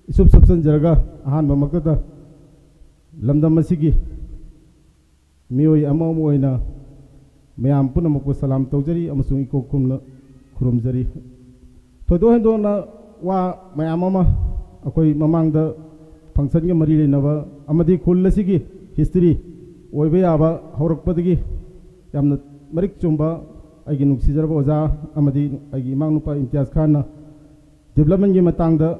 ꯏꯁꯨꯞ ꯁꯨꯞꯆꯟꯖꯔꯒ ꯑꯍꯥꯟꯕꯃꯛꯇꯗ ꯂꯝꯗꯝ ꯑꯁꯤꯒꯤ ꯃꯤꯑꯣꯏ ꯑꯃ ꯑꯃ ꯑꯣꯏꯅ ꯃꯌꯥꯝ ꯄꯨꯝꯅꯃꯛꯄꯨ ꯁꯂꯥꯝ ꯇꯧꯖꯔꯤ ꯑꯃꯁꯨꯡ ꯏꯀꯣꯛ ꯈꯨꯝꯅ ꯈꯨꯔꯨꯝꯖꯔꯤ꯫ ꯊꯣꯏꯗꯣꯛ ꯍꯦꯟꯗꯣꯛꯅ ꯋꯥ ꯃꯌꯥꯝ ꯑꯃ ꯑꯩꯈꯣꯏ ꯃꯃꯥꯡꯗ ꯐꯪꯁꯟꯒ ꯃꯔꯤ ꯂꯩꯅꯕ ꯑꯃꯗꯤ ꯈꯨꯜ ꯑꯁꯤꯒꯤ ꯍꯤꯁꯇ꯭ꯔꯤ ꯑꯣꯏꯕ ꯌꯥꯕ ꯍꯧꯔꯛꯄꯗꯒꯤ ꯌꯥꯝꯅ ꯃꯔꯤꯛ ꯆꯨꯝꯕ ꯑꯩꯒꯤ ꯅꯨꯡꯁꯤꯖꯔꯕ ꯑꯣꯖꯥ ꯑꯃꯗꯤ ꯑꯩꯒꯤ ꯏꯃꯥ ꯅꯨꯄꯥ ꯏꯝꯇꯤꯌꯥꯖ ꯈꯥꯟꯅ ꯗꯤꯕ꯭ꯂꯞꯃꯦꯟꯒꯤ ꯃꯇꯥꯡꯗ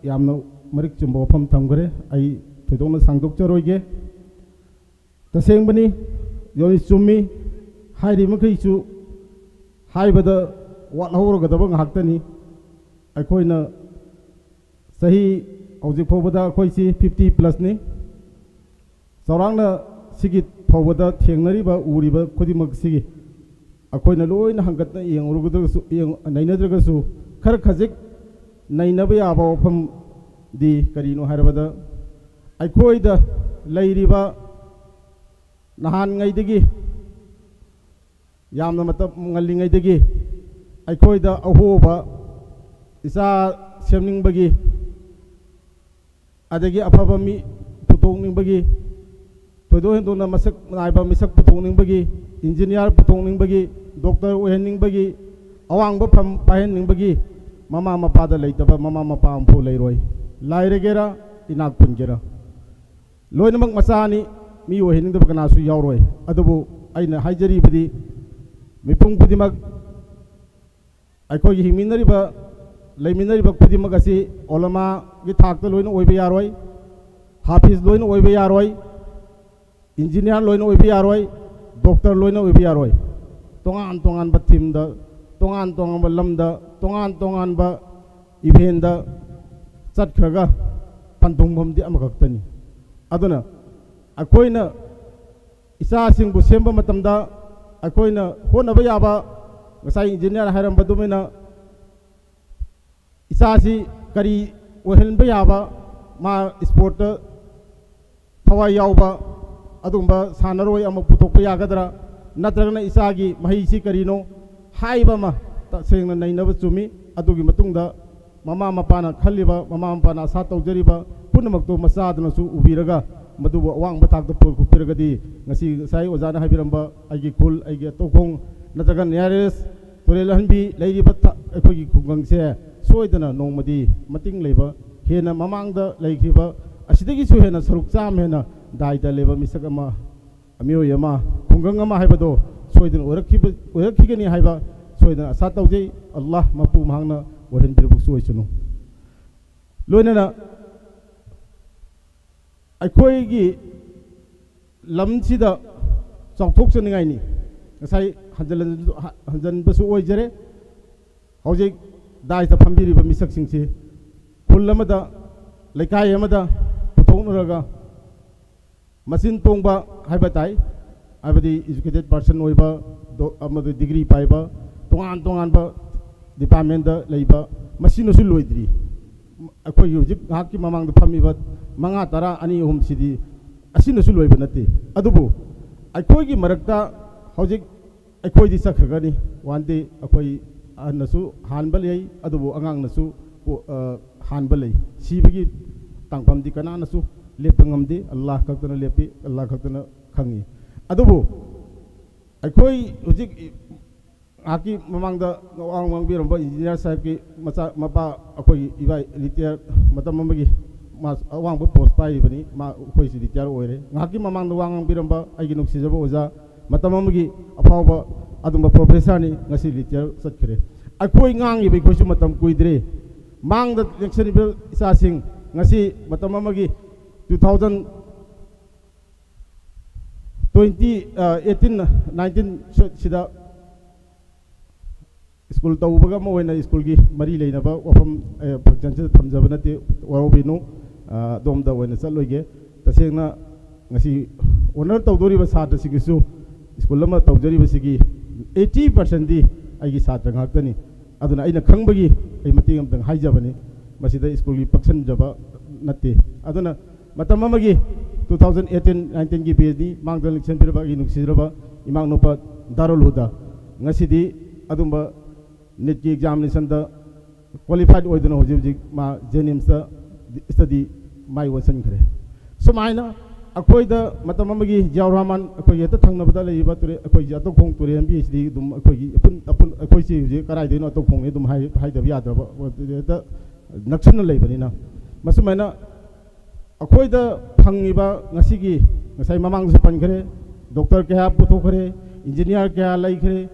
ꯌꯥꯝꯅ ꯃꯔꯤꯛ ꯆꯨꯝꯕ ꯋꯥꯐꯝ ꯊꯝꯈ꯭ꯔꯦ꯫ ꯑꯩ ꯊꯣꯏꯗꯣꯛꯅ ꯁꯥꯡꯗꯣꯛꯆꯔꯣꯏꯒꯦ꯫ ꯇꯁꯦꯡꯕꯅꯤ, ꯌꯣꯅꯤ ꯆꯨꯝꯃꯤ, ꯍꯥꯏꯔꯤꯕ ꯃꯈꯩꯁꯨ ꯍꯥꯏꯕꯗ ꯋꯥꯠꯍꯧꯔꯒꯗꯕ ꯉꯥꯏꯍꯥꯛꯇꯅꯤ꯫ ꯑꯩꯈꯣꯏꯅ ꯆꯍꯤ ꯍꯧꯖꯤꯛ ꯐꯥꯎꯕꯗ ꯑꯩꯈꯣꯏꯁꯤ ꯐꯤꯐꯇꯤ ꯄ꯭ꯂꯁꯅꯤ꯫ ꯆꯥꯎꯔꯥꯛꯅ ꯁꯤꯒꯤ ꯐꯥꯎꯕꯗ ꯊꯦꯡꯅꯔꯤꯕ, ꯎꯔꯤꯕ ꯈꯨꯗꯤꯡꯃꯛꯁꯤꯒꯤ ꯑꯩꯈꯣꯏꯅ ꯂꯣꯏꯅ ꯍꯪꯒꯠꯅ ꯌꯦꯡꯉꯨꯔꯒꯁꯨ, ꯌꯦꯡ-, ꯅꯩꯅꯗ꯭ꯔꯒꯁꯨ ꯈꯔ ꯈꯖꯤꯛ ꯅꯩꯅꯕ ꯌꯥꯕ ꯋꯥꯐꯝꯗꯤ ꯀꯔꯤꯅꯣ ꯍꯥꯏꯔꯕꯗ, ꯑꯩꯈꯣꯏꯗ ꯂꯩꯔꯤꯕ ꯅꯍꯥꯟꯉꯩꯗꯒꯤ ꯌꯥꯝꯅ ꯃꯇꯝ ꯉꯜꯂꯤꯉꯩꯗꯒꯤ ꯑꯩꯈꯣꯏꯗ ꯑꯍꯣꯕ ꯏꯆꯥ ꯁꯦꯝꯅꯤꯡꯕꯒꯤ, ꯑꯗꯒꯤ ꯑꯐꯕ ꯃꯤ ꯄꯨꯊꯣꯛꯅꯤꯡꯕꯒꯤ, ꯊꯣꯏꯗꯣꯛ ꯍꯦꯟꯗꯣꯛꯅ ꯃꯁꯛ ꯅꯥꯏꯕ ꯃꯤꯁꯛ ꯄꯨꯊꯣꯛꯅꯤꯡꯕꯒꯤ, ꯏꯟꯖꯤꯅꯤꯌꯥꯔ ꯄꯨꯊꯣꯛꯅꯤꯡꯕꯒꯤ, ꯗꯣꯛꯇꯔ ꯑꯣꯏꯍꯟꯅꯤꯡꯕꯒꯤ, ꯑꯋꯥꯡꯕ ꯐꯝ ꯄꯥꯏꯍꯟꯅꯤꯡꯕꯒꯤ ꯃꯃꯥ ꯃꯄꯥꯗ ꯂꯩꯇꯕ ꯃꯃꯥ ꯃꯄꯥ ꯑꯃꯐꯥꯎ ꯂꯩꯔꯣꯏ꯫ ꯂꯥꯏꯔꯒꯦꯔꯥ, ꯏꯅꯥꯛ ꯈꯨꯟꯒꯦꯔꯥ, ꯂꯣꯏꯅꯃꯛ ꯃꯆꯥꯅꯤ, ꯃꯤ ꯑꯣꯏꯍꯟꯅꯤꯡꯗꯕ ꯀꯅꯥꯁꯨ ꯌꯥꯎꯔꯣꯏ꯫ ꯑꯗꯨꯕꯨ ꯑꯩꯅ ꯍꯥꯏꯖꯔꯤꯕꯗꯤ, ꯃꯤꯄꯨꯝ ꯈꯨꯗꯤꯡꯃꯛ, ꯑꯩꯈꯣꯏꯒꯤ ꯍꯤꯡꯃꯤꯟꯅꯔꯤꯕ, ꯂꯩꯃꯤꯟꯅꯔꯤꯕ ꯈꯨꯗꯤꯡꯃꯛ ꯑꯁꯤ ꯑꯣꯂꯃꯥꯒꯤ ꯊꯥꯛꯇ ꯂꯣꯏꯅ ꯑꯣꯏꯕ ꯌꯥꯔꯣꯏ, ꯍꯥꯐꯤꯖ ꯂꯣꯏꯅ ꯑꯣꯏꯕ ꯌꯥꯔꯣꯏ, ꯏꯟꯖꯤꯅꯤꯌꯥꯔ ꯂꯣꯏꯅ ꯑꯣꯏꯕ ꯌꯥꯔꯣꯏ, ꯗꯣꯛꯇꯔ ꯂꯣꯏꯅ ꯑꯣꯏꯕ ꯌꯥꯔꯣꯏ꯫ ꯇꯣꯉꯥꯟ ꯇꯣꯉꯥꯟꯕ ꯊꯤꯝꯗ, ꯇꯣꯉꯥꯟ ꯇꯣꯉꯥꯟꯕ ꯂꯝꯗ, ꯇꯣꯉꯥꯟ ꯇꯣꯉꯥꯟꯕ ꯏꯚꯦꯟꯗ ꯆꯠꯈ꯭ꯔꯒ ꯄꯟꯊꯨꯡꯐꯝꯗꯤ ꯑꯃꯈꯛꯇꯅꯤ꯫ ꯑꯗꯨꯅ ꯑꯩꯈꯣꯏꯅ ꯏꯆꯥꯁꯤꯡꯕꯨ ꯁꯦꯝꯕ ꯃꯇꯝꯗ ꯑꯩꯈꯣꯏꯅ ꯍꯣꯠꯅꯕ ꯌꯥꯕ, ꯉꯁꯥꯏ ꯏꯟꯖꯤꯅꯤꯌꯥꯔ ꯍꯥꯏꯔꯝꯕ ꯑꯗꯨꯃꯥꯏꯅ, ꯏꯆꯥꯁꯤ ꯀꯔꯤ ꯑꯣꯏꯍꯟꯕ ꯌꯥꯕ, ꯃꯥ ꯏꯁꯄꯣꯔꯠꯇ ꯊꯋꯥꯏ ꯌꯥꯎꯕ ꯑꯗꯨꯒꯨꯝꯕ ꯁꯥꯟꯅꯔꯣꯏ ꯑꯃ ꯄꯨꯊꯣꯛꯄ ꯌꯥꯒꯗ꯭ꯔꯥ, ꯅꯠꯇ꯭ꯔꯒꯅ ꯏꯆꯥꯒꯤ ꯃꯍꯩꯁꯤ ꯀꯔꯤꯅꯣ ꯍꯥꯏꯕ ꯑꯃ ꯇꯁꯦꯡꯅ ꯅꯩꯅꯕ ꯆꯨꯝꯃꯤ꯫ ꯑꯗꯨꯒꯤ ꯃꯇꯨꯡꯗ ꯃꯃꯥ ꯃꯄꯥꯅ ꯈꯜꯂꯤꯕ, ꯃꯃꯥ ꯃꯄꯥꯅ ꯑꯁꯥ ꯇꯧꯖꯔꯤꯕ ꯄꯨꯝꯅꯃꯛꯇꯨ ꯃꯆꯥꯗꯨꯅꯁꯨ ꯎꯕꯤꯔꯒ ꯃꯗꯨꯕꯨ ꯑꯋꯥꯡꯕ ꯊꯥꯛꯇ ꯄꯨꯈꯠꯄꯤꯔꯒꯗꯤ, ꯉꯁꯤ ꯉꯁꯥꯏ ꯑꯣꯖꯥꯅ ꯍꯥꯏꯕꯤꯔꯝꯕ ꯑꯩꯒꯤ ꯈꯨꯜ, ꯑꯩꯒꯤ ꯇꯧꯈꯣꯡ ꯅꯠꯇ꯭ꯔꯒ ꯅꯤꯌꯔꯦꯁ ꯇꯨꯔꯦꯜ ꯑꯍꯟꯕꯤ ꯂꯩꯔꯤꯕ ꯊ-, ꯑꯩꯈꯣꯏꯒꯤ ꯈꯨꯡꯒꯪꯁꯦ ꯁꯣꯏꯗꯅ ꯅꯣꯡꯃꯗꯤ ꯃꯇꯤꯡ ꯂꯩꯕ, ꯍꯦꯟꯅ ꯃꯃꯥꯡꯗ ꯂꯩꯈ꯭ꯔꯤꯕ ꯑꯁꯤꯗꯒꯤꯁꯨ ꯍꯦꯟꯅ ꯁꯔꯨꯛ ꯆꯥꯝꯃ ꯍꯦꯟꯅ ꯗꯥꯏꯇ ꯂꯩꯕ ꯃꯤꯁꯛ ꯑꯃ, ꯃꯤꯑꯣꯏ ꯑꯃ, ꯈꯨꯡꯒꯪ ꯑꯃ ꯍꯥꯏꯕꯗꯣ ꯁꯣꯏꯗꯅ ꯑꯣꯏꯔꯛꯈꯤꯕ, ꯑꯣꯏꯔꯛꯈꯤꯒꯅꯤ ꯍꯥꯏꯕ ꯁꯣꯏꯗꯅ ꯑꯁꯥ ꯇꯧꯖꯩ꯫ ꯑꯜꯂꯥꯍ ꯃꯄꯨ ꯃꯍꯥꯛꯅ ꯑꯣꯏꯍꯟꯕꯤꯔꯕꯁꯨ ꯑꯣꯏꯁꯅꯨ꯫ ꯂꯣꯏꯅꯅ ꯑꯩꯈꯣꯏꯒꯤ ꯂꯝꯁꯤꯗ ꯆꯥꯎꯊꯣꯛꯆꯅꯤꯡꯉꯥꯏꯅꯤ꯫ ꯉꯁꯥꯏ ꯍꯟꯖꯤꯜ-, ꯍꯟꯖꯤꯟꯕꯁꯨ ꯑꯣꯏꯖꯔꯦ꯫ ꯍꯧꯖꯤꯛ ꯗꯥꯏꯁꯇ ꯐꯝꯕꯤꯔꯤꯕ ꯃꯤꯁꯛꯁꯤꯡꯁꯤ ꯈꯨꯜ ꯑꯃꯗ, ꯂꯩꯀꯥꯏ ꯑꯃꯗ ꯄꯨꯊꯣꯛꯅꯔꯒ ꯃꯆꯤꯟ ꯇꯣꯡꯕ ꯍꯥꯏꯕ ꯇꯥꯏ, ꯍꯥꯏꯕꯗꯤ educated person ꯑꯣꯏꯕ, ꯗꯣ-, ꯑꯃꯗꯤ degree ꯄꯥꯏꯕ, ꯇꯣꯉꯥꯟ ꯇꯣꯉꯥꯟꯕ departmentꯇ ꯂꯩꯕ, ꯃꯁꯤꯅꯁꯨ ꯂꯣꯏꯗ꯭ꯔꯤ꯫ ꯑꯩꯈꯣꯏꯒꯤ ꯍꯧꯖꯤꯛ ꯉꯥꯏꯍꯥꯛꯀꯤ ꯃꯃꯥꯡꯗ ꯐꯝꯃꯤꯕ ꯃꯉꯥ, ꯇꯔꯥ, ꯑꯅꯤ, ꯑꯍꯨꯝꯁꯤꯗꯤ ꯑꯁꯤꯅꯁꯨ ꯂꯣꯏꯕ ꯅꯠꯇꯦ꯫ ꯑꯗꯨꯕꯨ ꯑꯩꯈꯣꯏꯒꯤ ꯃꯔꯛꯇ ꯍꯧꯖꯤꯛ ꯑꯩꯈꯣꯏꯗꯤ ꯆꯠꯈ꯭ꯔꯒꯅꯤ꯫ One day ꯑꯩꯈꯣꯏ ꯑꯍꯟꯅꯁꯨ ꯍꯥꯟꯕ ꯂꯩ, ꯑꯗꯨꯕꯨ ꯑꯉꯥꯡꯅꯁꯨ ꯀꯣ-, ꯑ, ꯍꯥꯟꯕ ꯂꯩ꯫ ꯁꯤꯕꯒꯤ ꯇꯥꯡꯐꯝꯗꯤ ꯀꯅꯥꯅꯁꯨ ꯂꯦꯞꯄ ꯉꯝꯗꯦ꯫ ꯑꯜꯂꯥꯍ ꯈꯛꯇꯅ ꯂꯦꯞꯄꯤ, ꯑꯜꯂꯥꯍ ꯈꯛꯇꯅ ꯈꯪꯉꯤ꯫ ꯑꯗꯨꯕꯨ ꯑꯩꯈꯣꯏ ꯍꯧꯖꯤꯛ ꯉꯥꯏꯍꯥꯛꯀꯤ ꯃꯃꯥꯡꯗ ꯋꯥ ꯉꯥꯡꯕꯤꯔꯝꯕ ꯏꯟꯖꯤꯅꯤꯌꯥꯔ ꯁꯥꯍꯦꯕꯀꯤ ꯃꯆꯥ, ꯃꯄꯥ, ꯑꯩꯈꯣꯏꯒꯤ ꯏꯕꯥꯏ ꯔꯤꯇꯤꯌꯥꯔ ꯃꯇꯝ ꯑꯃꯒꯤ ꯃꯥ ꯑꯋꯥꯡꯕ ꯄꯣꯁ ꯄꯥꯏꯔꯤꯕꯅꯤ, ꯃꯥ, ꯑꯩꯈꯣꯏꯁꯤ ꯔꯤꯇꯤꯌꯥꯔ ꯑꯣꯏꯔꯦ꯫ ꯉꯥꯏꯍꯥꯛꯀꯤ ꯃꯃꯥꯡꯗ ꯋꯥ ꯉꯥꯡꯕꯤꯔꯝꯕ ꯑꯩꯒꯤ ꯅꯨꯡꯁꯤꯖꯕ ꯑꯣꯖꯥ ꯃꯇꯝ ꯑꯃꯒꯤ ꯑꯐꯥꯎꯕ ꯑꯗꯨꯝꯕ ꯄ꯭ꯔꯣꯐꯦꯁꯔꯅꯤ, ꯉꯁꯤ ꯔꯤꯇꯤꯌꯔ ꯆꯠꯈ꯭ꯔꯦ꯫ ꯑꯩꯈꯣꯏ ꯉꯥꯡꯉꯤꯕ ꯑꯩꯈꯣꯏꯁꯨ ꯃꯇꯝ ꯀꯨꯏꯗ꯭ꯔꯦ꯫ ꯃꯥꯡꯗ ꯂꯦꯡꯁꯤꯟꯕ ꯏꯆꯥꯁꯤꯡ ꯉꯁꯤ ꯃꯇꯝ ꯑꯃꯒꯤ two thousand twenty, eighteen nineteen ꯁꯤꯗ ꯁ꯭ꯀꯨꯜ ꯇꯧꯕꯒ ꯑꯃ ꯑꯣꯏꯅ ꯁ꯭ꯀꯨꯜꯒꯤ ꯃꯔꯤ ꯂꯩꯅꯕ ꯋꯥꯐꯝ ꯐꯪꯁꯟꯁꯤꯗ ꯊꯝꯖꯕ ꯅꯠꯇꯦ, ꯋꯥꯔꯧꯕꯤꯅꯨ꯫ ꯑꯗꯣꯝꯗ ꯑꯣꯏꯅ ꯆꯠꯂꯣꯏꯒꯦ꯫ ꯇꯁꯦꯡꯅ ꯉꯁꯤ ꯑꯣꯅꯔ ꯇꯧꯗꯣꯔꯤꯕ ꯁꯥꯇ꯭ꯔꯁꯤꯡꯒꯤꯁꯨ, ꯁ꯭ꯀꯨꯜ ꯑꯃ ꯇꯧꯖꯔꯤꯕꯁꯤꯒꯤ eighty percentꯗꯤ ꯑꯩꯒꯤ ꯁꯥꯇ꯭ꯔ ꯉꯥꯛꯇꯅꯤ꯫ ꯑꯗꯨꯅ ꯑꯩꯅ ꯈꯪꯕꯒꯤ ꯑꯩ ꯃꯇꯦꯡ ꯑꯃꯇꯪ ꯍꯥꯏꯖꯕꯅꯤ꯫ ꯃꯁꯤꯗ ꯁ꯭ꯀꯨꯜꯒꯤ ꯄꯛꯁꯟꯖꯕ ꯅꯠꯇꯦ꯫ ꯑꯗꯨꯅ ꯃꯇꯝ ꯑꯃꯒꯤ two thousand eighteen nineteenꯒꯤ batchꯅꯤ, ꯃꯥꯡꯗ ꯂꯦꯡꯁꯤꯟꯕꯤꯔꯕ ꯑꯩꯒꯤ ꯅꯨꯡꯁꯤꯖꯔꯕ ꯏꯃꯥꯅꯨꯄꯥ ꯗꯥꯔꯨꯜ ꯍꯨꯗꯥ꯫ ꯉꯁꯤꯗꯤ ꯑꯗꯨꯝꯕ NEETꯀꯤ examinationꯗ qualified ꯑꯣꯏꯗꯨꯅ ꯍꯧꯖꯤꯛ ꯍꯧꯖꯤꯛ ꯃꯥ JNIMSꯇ study ꯃꯥꯏ ꯑꯣꯟꯁꯤꯟꯈ꯭ꯔꯦ꯫ ꯁꯨꯃꯥꯏꯅ ꯑꯩꯈꯣꯏꯗ ꯃꯇꯝ ꯑꯃꯒꯤ ꯖꯤꯌꯥꯎꯔ ꯔꯍꯃꯥꯟ, ꯑꯩꯈꯣꯏꯒꯤ ꯍꯦꯛꯇ ꯊꯪꯅꯕꯗ ꯂꯩꯔꯤꯕ ꯇꯨꯔꯦ-, ꯑꯩꯈꯣꯏꯒꯤ ꯑꯇꯧꯈꯣꯡ ꯇꯨꯔꯦꯟꯕꯤ ꯑꯁꯤꯗꯤ ꯑꯗꯨꯝ ꯑꯩꯈꯣꯏꯒꯤ ꯑꯄꯨꯟ-, ꯑꯄꯨꯟ-, ꯑꯩꯈꯣꯏꯁꯤ ꯍꯧꯖꯤꯛ ꯀꯗꯥꯏꯗꯩꯅꯣ ꯑꯇꯧꯈꯣꯡꯅꯤ ꯑꯗꯨꯝ ꯍꯥꯏ-, ꯍꯥꯏꯗꯕ ꯌꯥꯗ꯭ꯔꯕ, ꯍꯦꯛꯇ ꯅꯛꯁꯤꯟꯅ ꯂꯩꯕꯅꯤꯅ꯫ ꯃꯁꯨꯃꯥꯏꯅ ꯑꯩꯈꯣꯏꯗ ꯐꯪꯉꯤꯕ ꯉꯁꯤꯒꯤ, ꯉꯁꯥꯏ ꯃꯃꯥꯡꯗꯁꯨ ꯄꯟꯈ꯭ꯔꯦ, ꯗꯣꯛꯇꯔ ꯀꯌꯥ ꯄꯨꯊꯣꯛꯈ꯭ꯔꯦ, ꯏꯟꯖꯤꯅꯤꯌꯥꯔ ꯀꯌꯥ ꯂꯩꯈ꯭ꯔꯦ,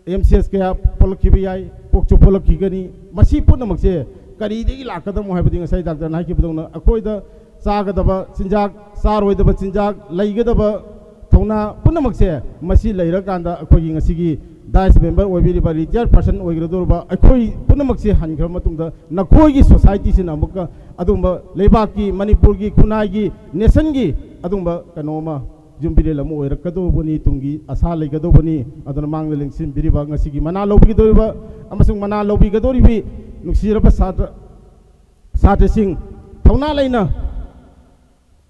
MCS ꯀꯌꯥ ꯄꯣꯛꯂꯛꯈꯤꯕ ꯌꯥꯏ, ꯄꯣꯛꯁꯨ ꯄꯣꯛꯂꯛꯈꯤꯒꯅꯤ꯫ ꯃꯁꯤ ꯄꯨꯝꯅꯃꯛꯁꯦ ꯀꯔꯤꯗꯒꯤ ꯂꯥꯛꯀꯗꯕꯅꯣ ꯍꯥꯏꯕꯗꯤ ꯉꯁꯥꯏ ꯗꯥꯛꯇꯔꯅ ꯍꯥꯏꯈꯤꯕꯗꯧꯅ ꯑꯩꯈꯣꯏꯗ ꯆꯥꯒꯗꯕ ꯆꯤꯟꯖꯥꯛ, ꯆꯥꯔꯣꯏꯗꯕ ꯆꯤꯟꯖꯥꯛ, ꯂꯩꯒꯗꯕ ꯊꯧꯅꯥ ꯄꯨꯝꯅꯃꯛꯁꯦ ꯃꯁꯤ ꯂꯩꯔꯀꯥꯟꯗ ꯑꯩꯈꯣꯏꯒꯤ ꯉꯁꯤꯒꯤ dais member ꯑꯣꯏꯕꯤꯔꯤꯕ retired person ꯑꯣꯏꯒꯗꯧꯔꯤꯕ ꯑꯩꯈꯣꯏ ꯄꯨꯝꯅꯃꯛꯁꯦ ꯍꯟꯈ꯭ꯔꯕ ꯃꯇꯨꯡꯗ ꯅꯈꯣꯏꯒꯤ societyꯁꯤꯅ ꯑꯃꯨꯛꯀ ꯑꯗꯨꯒꯨꯝꯕ ꯂꯩꯕꯥꯛꯀꯤ, ꯃꯅꯤꯄꯨꯔꯒꯤ, ꯈꯨꯟꯅꯥꯏꯒꯤ, nationꯒꯤ ꯑꯗꯨꯒꯨꯝꯕ ꯀꯩꯅꯣ ꯑꯃ ꯌꯨꯝꯕꯤꯔꯦꯜ ꯑꯃ ꯑꯣꯏꯔꯛꯀꯗꯧꯕꯅꯤ, ꯇꯨꯡꯒꯤ ꯑꯁꯥ ꯂꯩꯒꯗꯧꯕꯅꯤ꯫ ꯑꯗꯨꯅ ꯃꯥꯡꯗ ꯂꯦꯡꯁꯤꯟꯕꯤꯔꯤꯕ ꯉꯁꯤꯒꯤ ꯃꯅꯥ ꯂꯧꯕꯤꯒꯗꯧꯔꯤꯕ ꯑꯃꯁꯨꯡ ꯃꯅꯥ ꯂꯧꯕꯤꯒꯗꯧꯔꯤꯕꯤ ꯅꯨꯡꯁꯤꯔꯕ ꯁꯥꯇ꯭ꯔ, ꯁꯥꯇ꯭ꯔꯁꯤꯡ, ꯊꯧꯅꯥ ꯂꯩꯅ,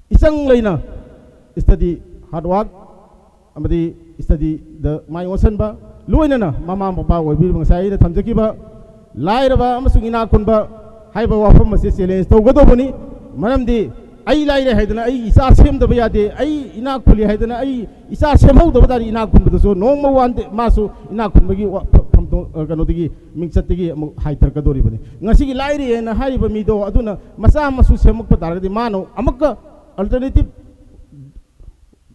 ꯏꯆꯪ ꯂꯩꯅ study, hard work ꯑꯃꯗꯤ studyꯗ ꯃꯥꯏ ꯑꯣꯟꯁꯤꯟꯕ, ꯂꯣꯏꯅꯅ ꯃꯃꯥ ꯃꯄꯥ ꯑꯣꯏꯕꯤꯔꯤꯕ ꯉꯁꯥꯏ ꯑꯩꯅ ꯊꯝꯖꯈꯤꯕ ꯂꯥꯏꯔꯕ ꯑꯃꯁꯨꯡ ꯏꯅꯥꯛ ꯈꯨꯟꯕ ꯍꯥꯏꯕ ꯋꯥꯐꯝ ꯑꯁꯤ challenge ꯇꯧꯒꯗꯧꯕꯅꯤ꯫ ꯃꯔꯝꯗꯤ ꯑꯩ ꯂꯥꯏꯔꯦ ꯍꯥꯏꯗꯅ ꯑꯩ ꯏꯆꯥ ꯁꯦꯝꯗꯕ ꯌꯥꯗꯦ, ꯑꯩ ꯏꯅꯥꯛ ꯈꯨꯜꯂꯤ ꯍꯥꯏꯗꯅ ꯑꯩ ꯏꯆꯥ ꯁꯦꯝꯍꯧꯗꯕ ꯇꯥꯔꯗꯤ ꯏꯅꯥꯛ ꯈꯨꯟꯕꯗꯁꯨ ꯅꯣꯡꯃ one day ꯃꯥꯁꯨ ꯏꯅꯥꯛ ꯈꯨꯟꯕꯒꯤ ꯋꯥ-, ꯐꯝ-, ꯐꯝꯗꯣ-, ꯑ, ꯀꯩꯅꯣꯗꯒꯤ, ꯃꯤꯡꯆꯠꯇꯒꯤ ꯑꯃꯨꯛ ꯍꯥꯏꯊꯔꯛꯀꯗꯧꯔꯤꯕꯅꯤ꯫ ꯉꯁꯤꯒꯤ ꯂꯥꯏꯔꯦꯅ ꯍꯥꯏꯔꯤꯕ ꯃꯤꯗꯣ ꯑꯗꯨꯅ ꯃꯆꯥ ꯃꯁꯨ ꯁꯦꯝꯃꯛꯄ ꯇꯥꯔꯒꯗꯤ ꯃꯥꯅ ꯑꯃꯨꯛꯀ alternative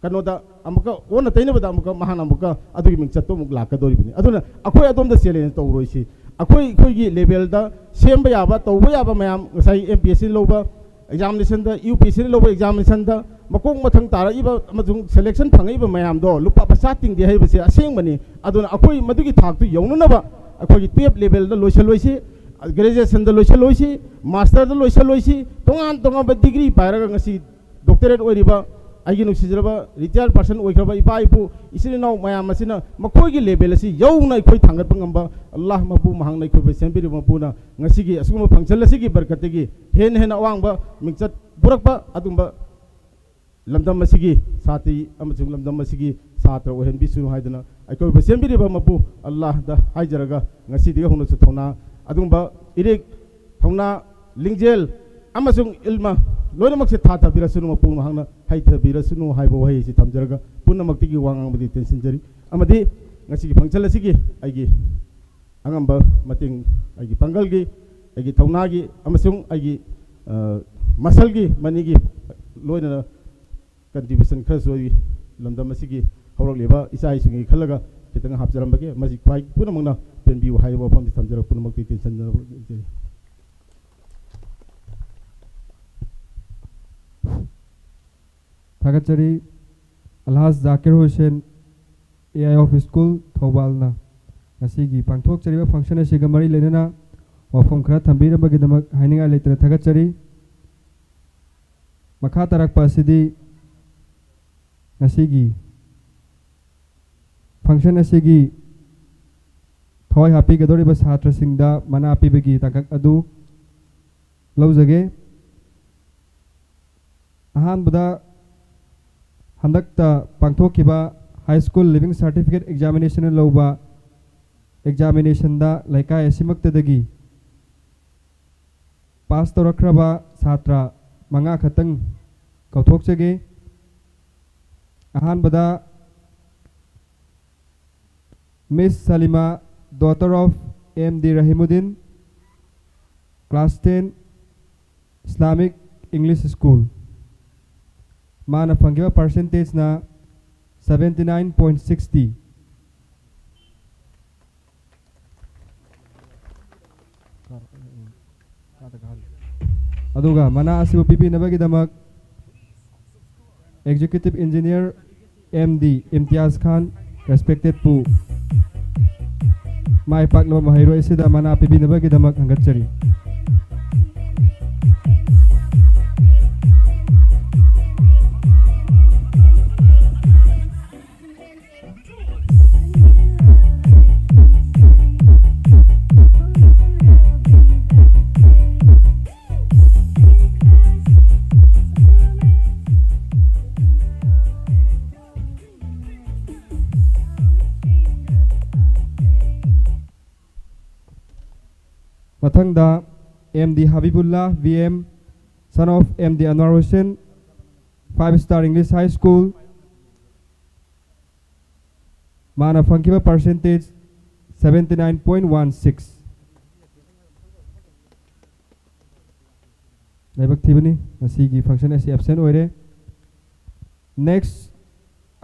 ꯀꯩꯅꯣꯗ ꯑꯃꯨꯛꯀ ꯑꯣꯟꯅ ꯇꯩꯅꯕꯗ ꯑꯃꯨꯛꯀ ꯃꯍꯥꯛꯅ ꯑꯃꯨꯛꯀ ꯑꯗꯨꯒꯤ ꯃꯤꯡꯆꯠꯇꯨ ꯑꯃꯨꯛ ꯂꯥꯛꯀꯗꯧꯔꯤꯕꯅꯤ꯫ ꯑꯗꯨꯅ ꯑꯩꯈꯣꯏ ꯑꯗꯣꯝꯗ ꯆꯦꯂꯦꯟꯖ ꯇꯧꯔꯣꯏꯁꯤ꯫ ꯑꯩꯈꯣꯏ ꯑꯩꯈꯣꯏꯒꯤ ꯂꯦꯚꯦꯜꯗ ꯁꯦꯝꯕ ꯌꯥꯕ, ꯇꯧꯕ ꯌꯥꯕ ꯃꯌꯥꯝ, ꯉꯁꯥꯏ ꯑꯦꯝ ꯄꯤ ꯑꯦꯁ ꯁꯤ ꯂꯧꯕ ꯑꯦꯛꯖꯥꯃꯤꯅꯦꯁꯟꯗ, ꯌꯨ ꯄꯤ ꯑꯦꯁ ꯁꯤ ꯂꯧꯕ ꯑꯦꯛꯖꯥꯃꯤꯅꯦꯁꯟꯗ ꯃꯀꯣꯛ ꯃꯊꯪ ꯇꯥꯔꯛꯏꯕ ꯑꯃꯁꯨꯡ ꯁꯦꯂꯦꯛꯁꯟ ꯐꯪꯉꯛꯏꯕ ꯃꯌꯥꯝꯗꯣ ꯂꯨꯄꯥ ꯄꯩꯁꯥ ꯇꯤꯡꯗꯦ ꯍꯥꯏꯕꯁꯦ ꯑꯁꯦꯡꯕꯅꯤ꯫ ꯑꯗꯨꯅ ꯑꯩꯈꯣꯏ ꯃꯗꯨꯒꯤ ꯊꯥꯛꯇꯨ ꯌꯧꯅꯅꯕ ꯑꯩꯈꯣꯏꯒꯤ ꯇꯨꯌꯦꯜꯞ ꯂꯦꯚꯦꯜꯗ ꯂꯣꯏꯁꯤꯜꯂꯣꯏꯁꯤ, ꯒ꯭ꯔꯦꯖꯨꯑꯦꯁꯟꯗ ꯂꯣꯏꯁꯤꯜꯂꯣꯏꯁꯤ, ꯃꯥꯁꯇꯔꯗ ꯂꯣꯏꯁꯤꯜꯂꯣꯏꯁꯤ, ꯇꯣꯉꯥꯟ ꯇꯣꯉꯥꯟꯕ ꯗꯤꯒ꯭ꯔꯤ ꯄꯥꯏꯔꯒ ꯉꯁꯤ ꯗꯣꯛꯇꯔꯦꯠ ꯑꯣꯏꯔꯤꯕ ꯑꯩꯒꯤ ꯅꯨꯡꯁꯤꯖꯔꯕ ꯔꯤꯇꯥꯌꯔ ꯄꯥꯔꯁꯟ ꯑꯣꯏꯈ꯭ꯔꯕ ꯏꯄꯥ ꯏꯄꯨ ꯏꯆꯤꯜ ꯏꯅꯥꯎ ꯃꯌꯥꯝ ꯑꯁꯤꯅ ꯃꯈꯣꯏꯒꯤ ꯂꯦꯚꯦꯜ ꯑꯁꯤ ꯌꯧꯅ ꯑꯩꯈꯣꯏ ꯊꯥꯡꯒꯠꯄ ꯉꯝꯕ ꯑꯜꯂꯥꯍ ꯃꯄꯨ ꯃꯍꯥꯛꯅ ꯑꯩꯈꯣꯏꯕꯨ ꯁꯦꯝꯕꯤꯔꯤꯕ ꯃꯄꯨꯅ ꯉꯁꯤꯒꯤ ꯑꯁꯤꯒꯨꯝꯕ ꯐꯪꯁꯟ ꯑꯁꯤꯒꯤ ꯕꯔꯀꯠꯇꯒꯤ ꯍꯦꯟꯅ ꯍꯦꯟꯅ ꯑꯋꯥꯡꯕ ꯃꯤꯡꯆꯠ ꯄꯨꯔꯛꯄ ꯑꯗꯨꯒꯨꯝꯕ ꯂꯝꯗꯝ ꯑꯁꯤꯒꯤ ꯁꯥꯇ꯭ꯔꯤ ꯑꯃꯁꯨꯡ ꯂꯝꯗꯝ ꯑꯁꯤꯒꯤ ꯁꯥꯇ꯭ꯔ ꯑꯣꯏꯍꯟꯕꯤꯁꯅꯨ ꯍꯥꯏꯗꯨꯅ ꯑꯩꯈꯣꯏꯕꯨ ꯁꯦꯝꯕꯤꯔꯤꯕ ꯃꯄꯨ ꯑꯜꯂꯥꯍꯗ ꯍꯥꯏꯖꯔꯒ ꯉꯁꯤꯗꯒꯤ ꯍꯧꯅꯁꯨ ꯊꯧꯅꯥ ꯑꯗꯨꯒꯨꯝꯕ ꯏꯔꯦꯛ ꯊꯧꯅꯥ ꯂꯤꯡꯖꯦꯜ ꯑꯃꯁꯨꯡ ꯏꯜꯃ ꯂꯣꯏꯅꯃꯛꯁꯦ ꯊꯥꯊꯕꯤꯔꯁꯅꯨ, ꯃꯄꯨ ꯃꯍꯥꯛꯅ ꯍꯩꯊꯕꯤꯔꯁꯅꯨ ꯍꯥꯏꯕ ꯋꯥꯍꯩ ꯑꯁꯤ ꯊꯝꯖꯔꯒ ꯄꯨꯝꯅꯃꯛꯇꯒꯤ ꯋꯥ ꯉꯥꯡꯕꯗꯤ ꯇꯦꯟꯁꯤꯟꯖꯔꯤ꯫ ꯑꯃꯗꯤ ꯉꯁꯤꯒꯤ ꯐꯪꯁꯟ ꯑꯁꯤꯒꯤ ꯑꯩꯒꯤ ꯑꯉꯝꯕ ꯃꯇꯦꯡ, ꯑꯩꯒꯤ ꯄꯥꯡꯒꯜꯒꯤ, ꯑꯩꯒꯤ ꯊꯧꯅꯥꯒꯤ ꯑꯃꯁꯨꯡ ꯑꯩꯒꯤ, ꯑ, ꯃꯁꯜꯒꯤ ꯃꯅꯤꯒꯤ ꯂꯣꯏꯅꯅ ꯀꯟꯇ꯭ꯔꯤꯕ꯭ꯌꯨꯁꯟ ꯈꯔꯁꯨ ꯑꯩ ꯂꯝꯗꯝ ꯑꯁꯤꯒꯤ ꯍꯧꯔꯛꯂꯤꯕ ꯏꯆꯥ ꯏꯁꯨꯒꯤ ꯈꯜꯂꯒ ꯈꯤꯇꯪ ꯍꯥꯞꯆꯔꯝꯕꯒꯦ꯫ ꯃꯁꯤ ꯈ꯭ꯋꯥꯏ ꯄꯨꯝꯅꯃꯛꯅ ꯄꯦꯟꯕꯤꯌꯨ ꯍꯥꯏꯕ ꯋꯥꯐꯝꯁꯤ ꯊꯝꯖꯔꯒ ꯄꯨꯝꯅꯃꯛꯇꯒꯤ ꯇꯦꯟꯁꯤꯟꯖꯅꯕ ꯅꯤꯡꯖꯔꯤ꯫ ꯊꯥꯒꯠꯆꯔꯤ꯫ Alhaj Zakir Hussain, A I of school, ꯊꯧꯕꯥꯜꯅ ꯉꯁꯤꯒꯤ ꯄꯥꯡꯊꯣꯛꯆꯔꯤꯕ ꯐꯪꯁꯟ ꯑꯁꯤꯒ ꯃꯔꯤ ꯂꯩꯅꯅ ꯋꯥꯐꯝ ꯈꯔ ꯊꯝꯕꯤꯔꯝꯕꯒꯤꯗꯃꯛ ꯍꯥꯏꯅꯤꯡꯉꯥꯏ ꯂꯩꯇꯅ ꯊꯥꯒꯠꯆꯔꯤ꯫ ꯃꯈꯥ ꯇꯥꯔꯛꯄ ꯑꯁꯤꯗꯤ ꯉꯁꯤꯒꯤ ꯐꯪꯁꯟ ꯑꯁꯤꯒꯤ ꯊꯋꯥꯏ ꯍꯥꯞꯄꯤꯒꯗꯧꯔꯤꯕ ꯁꯥꯇ꯭ꯔꯁꯤꯡꯗ ꯃꯅꯥ ꯄꯤꯕꯒꯤ ꯇꯥꯡꯀꯛ ꯑꯗꯨ ꯂꯧꯖꯒꯦ꯫ ꯑꯍꯥꯟꯕꯗ, ꯍꯟꯗꯛꯇ ꯄꯥꯡꯊꯣꯛꯈꯤꯕ high school leaving certificate examination ꯂꯧꯕ ꯑꯦꯛꯖꯥꯃꯤꯅꯦꯁꯟꯗ ꯂꯩꯀꯥꯏ ꯑꯁꯤꯃꯛꯇꯗꯒꯤ ꯄꯥꯁ ꯇꯧꯔꯛꯈ꯭ꯔꯕ ꯁꯥꯇ꯭ꯔ ꯃꯉꯥ ꯈꯛꯇꯪ ꯀꯧꯊꯣꯛꯆꯒꯦ꯫ ꯑꯍꯥꯟꯕꯗ, Miss Salima, daughter of M D Rahimuddin, class ten, Islamic English School. ꯃꯥꯅ ꯐꯪꯈꯤꯕ percentageꯅ seventy nine point sixty꯫ ꯑꯗꯨꯒ ꯃꯅꯥ ꯑꯁꯤꯕꯨ ꯄꯤꯕꯤꯅꯕꯒꯤꯗꯃꯛ Executive Engineer M D ꯏꯝꯇꯤꯌꯥꯖ ꯈꯥꯟ, respected ꯄꯨ, ꯃꯥꯏ ꯄꯥꯛꯅꯕ ꯃꯍꯩꯔꯣꯏ ꯑꯁꯤꯗ ꯃꯅꯥ ꯄꯤꯕꯤꯅꯕꯒꯤꯗꯃꯛ ꯍꯪꯒꯠꯆꯔꯤ꯫ ꯃꯊꯪꯗ M D ꯍꯕꯤꯕꯨꯜꯂꯥ, V M, son of M D Anwar Hussain, five star English High School, ꯃꯥꯅ ꯐꯪꯈꯤꯕ percentage seventy nine point one six꯫ ꯂꯥꯏꯕꯛ ꯊꯤꯕꯅꯤ, ꯉꯁꯤꯒꯤ function ꯑꯁꯤ absent ꯑꯣꯏꯔꯦ꯫ Next,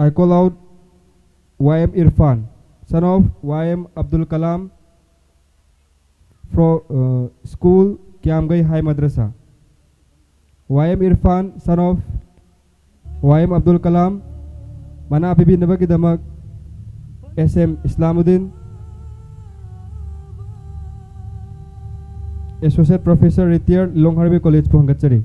I call out Y M Irfan, son of Y M Abdul Kalam, from, uh, school Kiamgai High Madrasa. Y M Irfan, son of Y M Abdul Kalam, ꯃꯅꯥ ꯄꯤꯕꯤꯅꯕꯒꯤꯗꯃꯛ S M Islamuddin, Associate Professor, Retired, Lilongharvey College ꯄꯨ ꯍꯪꯒꯠꯆꯔꯤ꯫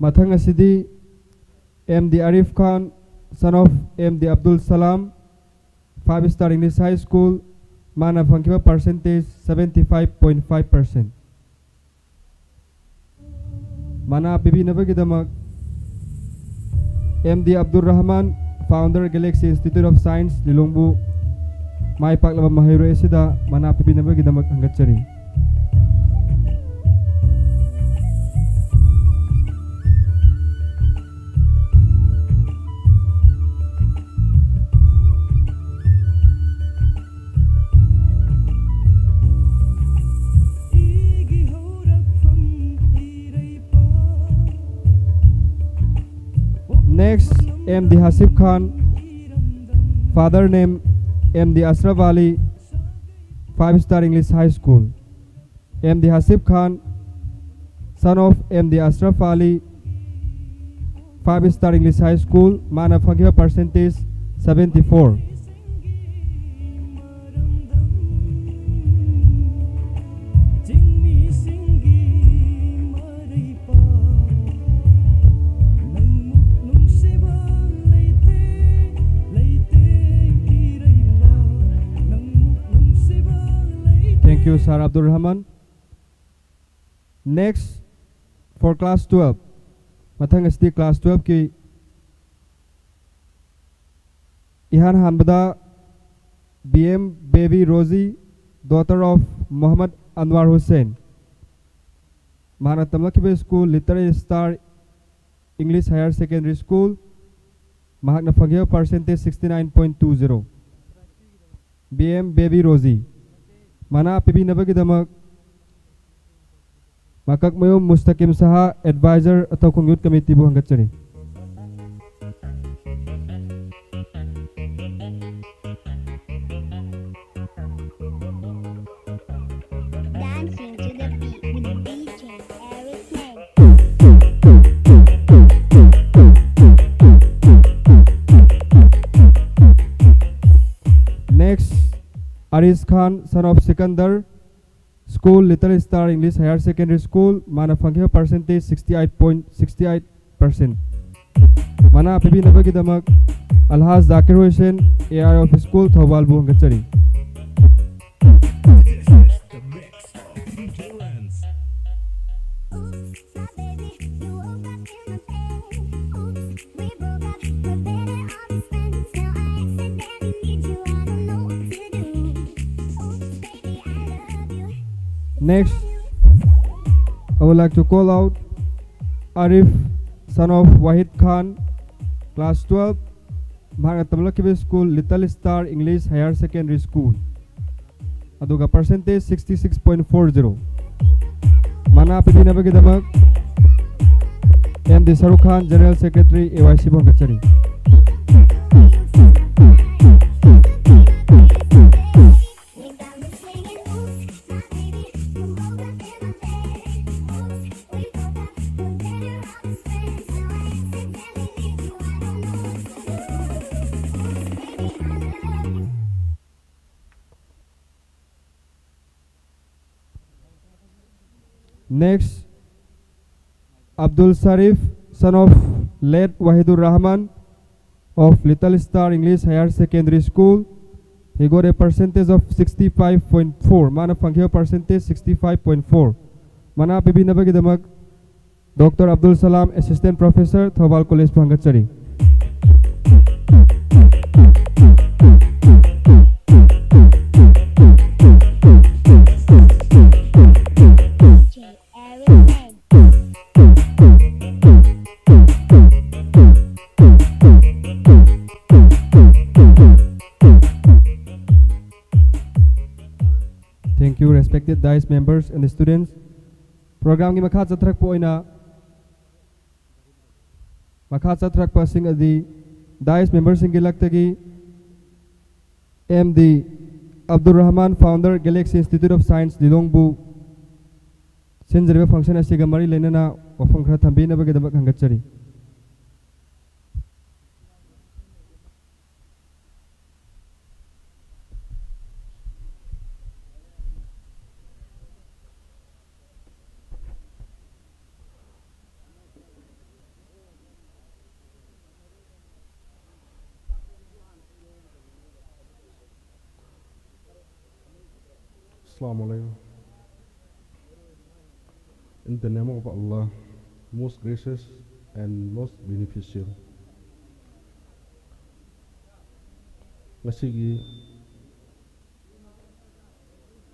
ꯃꯊꯪ ꯑꯁꯤꯗꯤ M D Arif Khan, son of M D Abdul Salam, five star English High School, ꯃꯥꯅ ꯐꯪꯈꯤꯕ percentage seventy five point five percent꯫ ꯃꯅꯥ ꯄꯤꯕꯤꯅꯕꯒꯤꯗꯃꯛ M D Abdur Rahman, founder, Galaxy Institute of Science, ꯂꯤꯂꯣꯡꯕꯨ ꯃꯥꯏ ꯄꯥꯛꯂꯕ ꯃꯍꯩꯔꯣꯏ ꯑꯁꯤꯗ ꯃꯅꯥ ꯄꯤꯕꯤꯅꯕꯒꯤꯗꯃꯛ ꯍꯪꯒꯠꯆꯔꯤ꯫ Next, M D Hasif Khan, father name M D Ashraf Ali, five star English high school. M D Hasif Khan, son of M D Ashraf Ali, five star English high school, ꯃꯥꯅ ꯐꯪꯈꯤꯕ percentage seventy four꯫ Thank you, Sir Abdul Rahman. Next, for class twelve. ꯃꯊꯪ ꯑꯁꯤꯗꯤ class twelve ꯀꯤ ꯏꯍꯥꯟ ꯍꯥꯟꯕꯗ B M Baby Rosie, daughter of Muhammad Anwar Hussain. ꯃꯍꯥꯛꯅ ꯇꯝꯂꯛꯈꯤꯕ school Little Star English Higher Secondary School꯫ ꯃꯍꯥꯛꯅ ꯐꯪꯈꯤꯕ percentage sixty nine point two zero꯫ B M Baby Rosie꯫ ꯃꯅꯥ ꯄꯤꯕꯤꯅꯕꯒꯤꯗꯃꯛ ꯃꯀꯛꯃꯌꯨꯝ ꯃꯨꯁꯇꯀꯤꯝ ꯁꯍꯥ, advisor, ꯑꯊꯧꯈꯣꯡ Youth Committee ꯕꯨ ꯍꯪꯒꯠꯆꯔꯤ꯫ Dancing to the beat with D J Eric Neng. Next, Aris Khan, son of Sikandar, school Little Star English Higher Secondary School, ꯃꯥꯅ ꯐꯪꯈꯤꯕ percentage sixty eight point sixty eight percent꯫ ꯃꯅꯥ ꯄꯤꯕꯤꯅꯕꯒꯤꯗꯃꯛ ꯑꯜꯍꯥꯖ Zakir Hussain, A I of school, ꯊꯧꯕꯥꯜꯕꯨ ꯍꯪꯒꯠꯆꯔꯤ꯫ Next, I would like to call out Arif, son of Wahid Khan, class twelve, ꯃꯍꯥꯛꯅ ꯇꯝꯂꯛꯈꯤꯕ school Little Star English Higher Secondary School, ꯑꯗꯨꯒ percentage sixty six point four zero꯫ ꯃꯅꯥ ꯄꯤꯕꯤꯅꯕꯒꯤꯗꯃꯛ M D Sarukh Khan, General Secretary, A Y C ꯕꯨ ꯍꯪꯒꯠꯆꯔꯤ꯫ Next, Abdul Sharif, son of late Wahidur Rahman of Little Star English Higher Secondary School. He got a percentage of sixty five point four. ꯃꯥꯅ ꯐꯪꯈꯤꯕ percentage sixty five point four꯫ ꯃꯅꯥ ꯄꯤꯕꯤꯅꯕꯒꯤꯗꯃꯛ Doctor Abdul Salam, Assistant Professor, Thoubal College ꯕꯨ ꯍꯪꯒꯠꯆꯔꯤ꯫ Thank you, respected dais members and the students. Program ꯒꯤ ꯃꯈꯥ ꯆꯠꯊꯔꯛꯄ ꯑꯣꯏꯅ, ꯃꯈꯥ ꯆꯠꯊꯔꯛꯄꯁꯤꯡ ꯑꯗꯤ dais member ꯁꯤꯡꯒꯤ ꯂꯛꯇꯒꯤ M D Abdul Rahman, founder, Galaxy Institute of Science, Lilongbu, ꯁꯤꯟꯖꯔꯤꯕ function ꯑꯁꯤꯒ ꯃꯔꯤ ꯂꯩꯅꯅ ꯋꯥꯐꯝ ꯈꯔ ꯊꯝꯕꯤꯅꯕꯒꯤꯗꯃꯛ ꯍꯪꯒꯠꯆꯔꯤ꯫ Assalamu alaikum. In the name of Allah, most gracious and most beneficial. ꯉꯁꯤꯒꯤ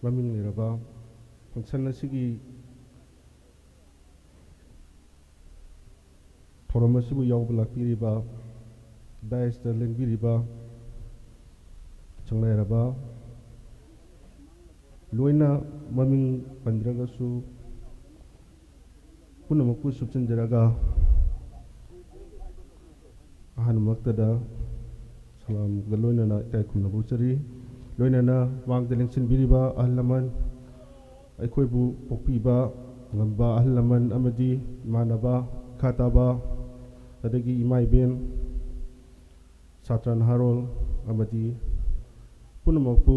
ꯃꯃꯤꯡ ꯂꯩꯔꯕ ꯐꯪꯁꯟ ꯑꯁꯤꯒꯤ ꯊꯧꯔꯝ ꯑꯁꯤꯕꯨ ꯌꯥꯎꯕ ꯂꯥꯛꯄꯤꯔꯤꯕ, ꯗꯥꯏꯁꯇ ꯂꯦꯡꯕꯤꯔꯤꯕ, ꯆꯪꯂꯥꯏꯔꯕ, ꯂꯣꯏꯅ ꯃꯃꯤꯡ ꯄꯟꯗ꯭ꯔꯒꯁꯨ ꯄꯨꯝꯅꯃꯛꯄꯨ ꯁꯨꯞꯆꯤꯟꯖꯔꯒ, ꯑꯍꯥꯟꯕꯃꯛꯇꯗ ꯁꯂꯥꯝꯒ ꯂꯣꯏꯅꯅ ꯏꯀꯥꯏ ꯈꯨꯝꯅꯕ ꯎꯠꯆꯔꯤ꯫ ꯂꯣꯏꯅꯅ ꯃꯥꯡꯗ ꯂꯦꯡꯁꯤꯟꯕꯤꯔꯤꯕ ꯑꯍꯜ ꯂꯃꯟ, ꯑꯩꯈꯣꯏꯕꯨ ꯄꯣꯛꯄꯤꯕ ꯉꯝꯕ ꯑꯍꯜ ꯂꯃꯟ ꯑꯃꯗꯤ ꯏꯃꯥꯟꯅꯕ, ꯏꯈꯥ ꯇꯥꯕ, ꯑꯗꯒꯤ ꯏꯃꯥ ꯏꯕꯦꯟ, ꯁꯥꯇ꯭ꯔ ꯅꯍꯥꯔꯣꯜ ꯑꯃꯗꯤ ꯄꯨꯝꯅꯃꯛꯄꯨ,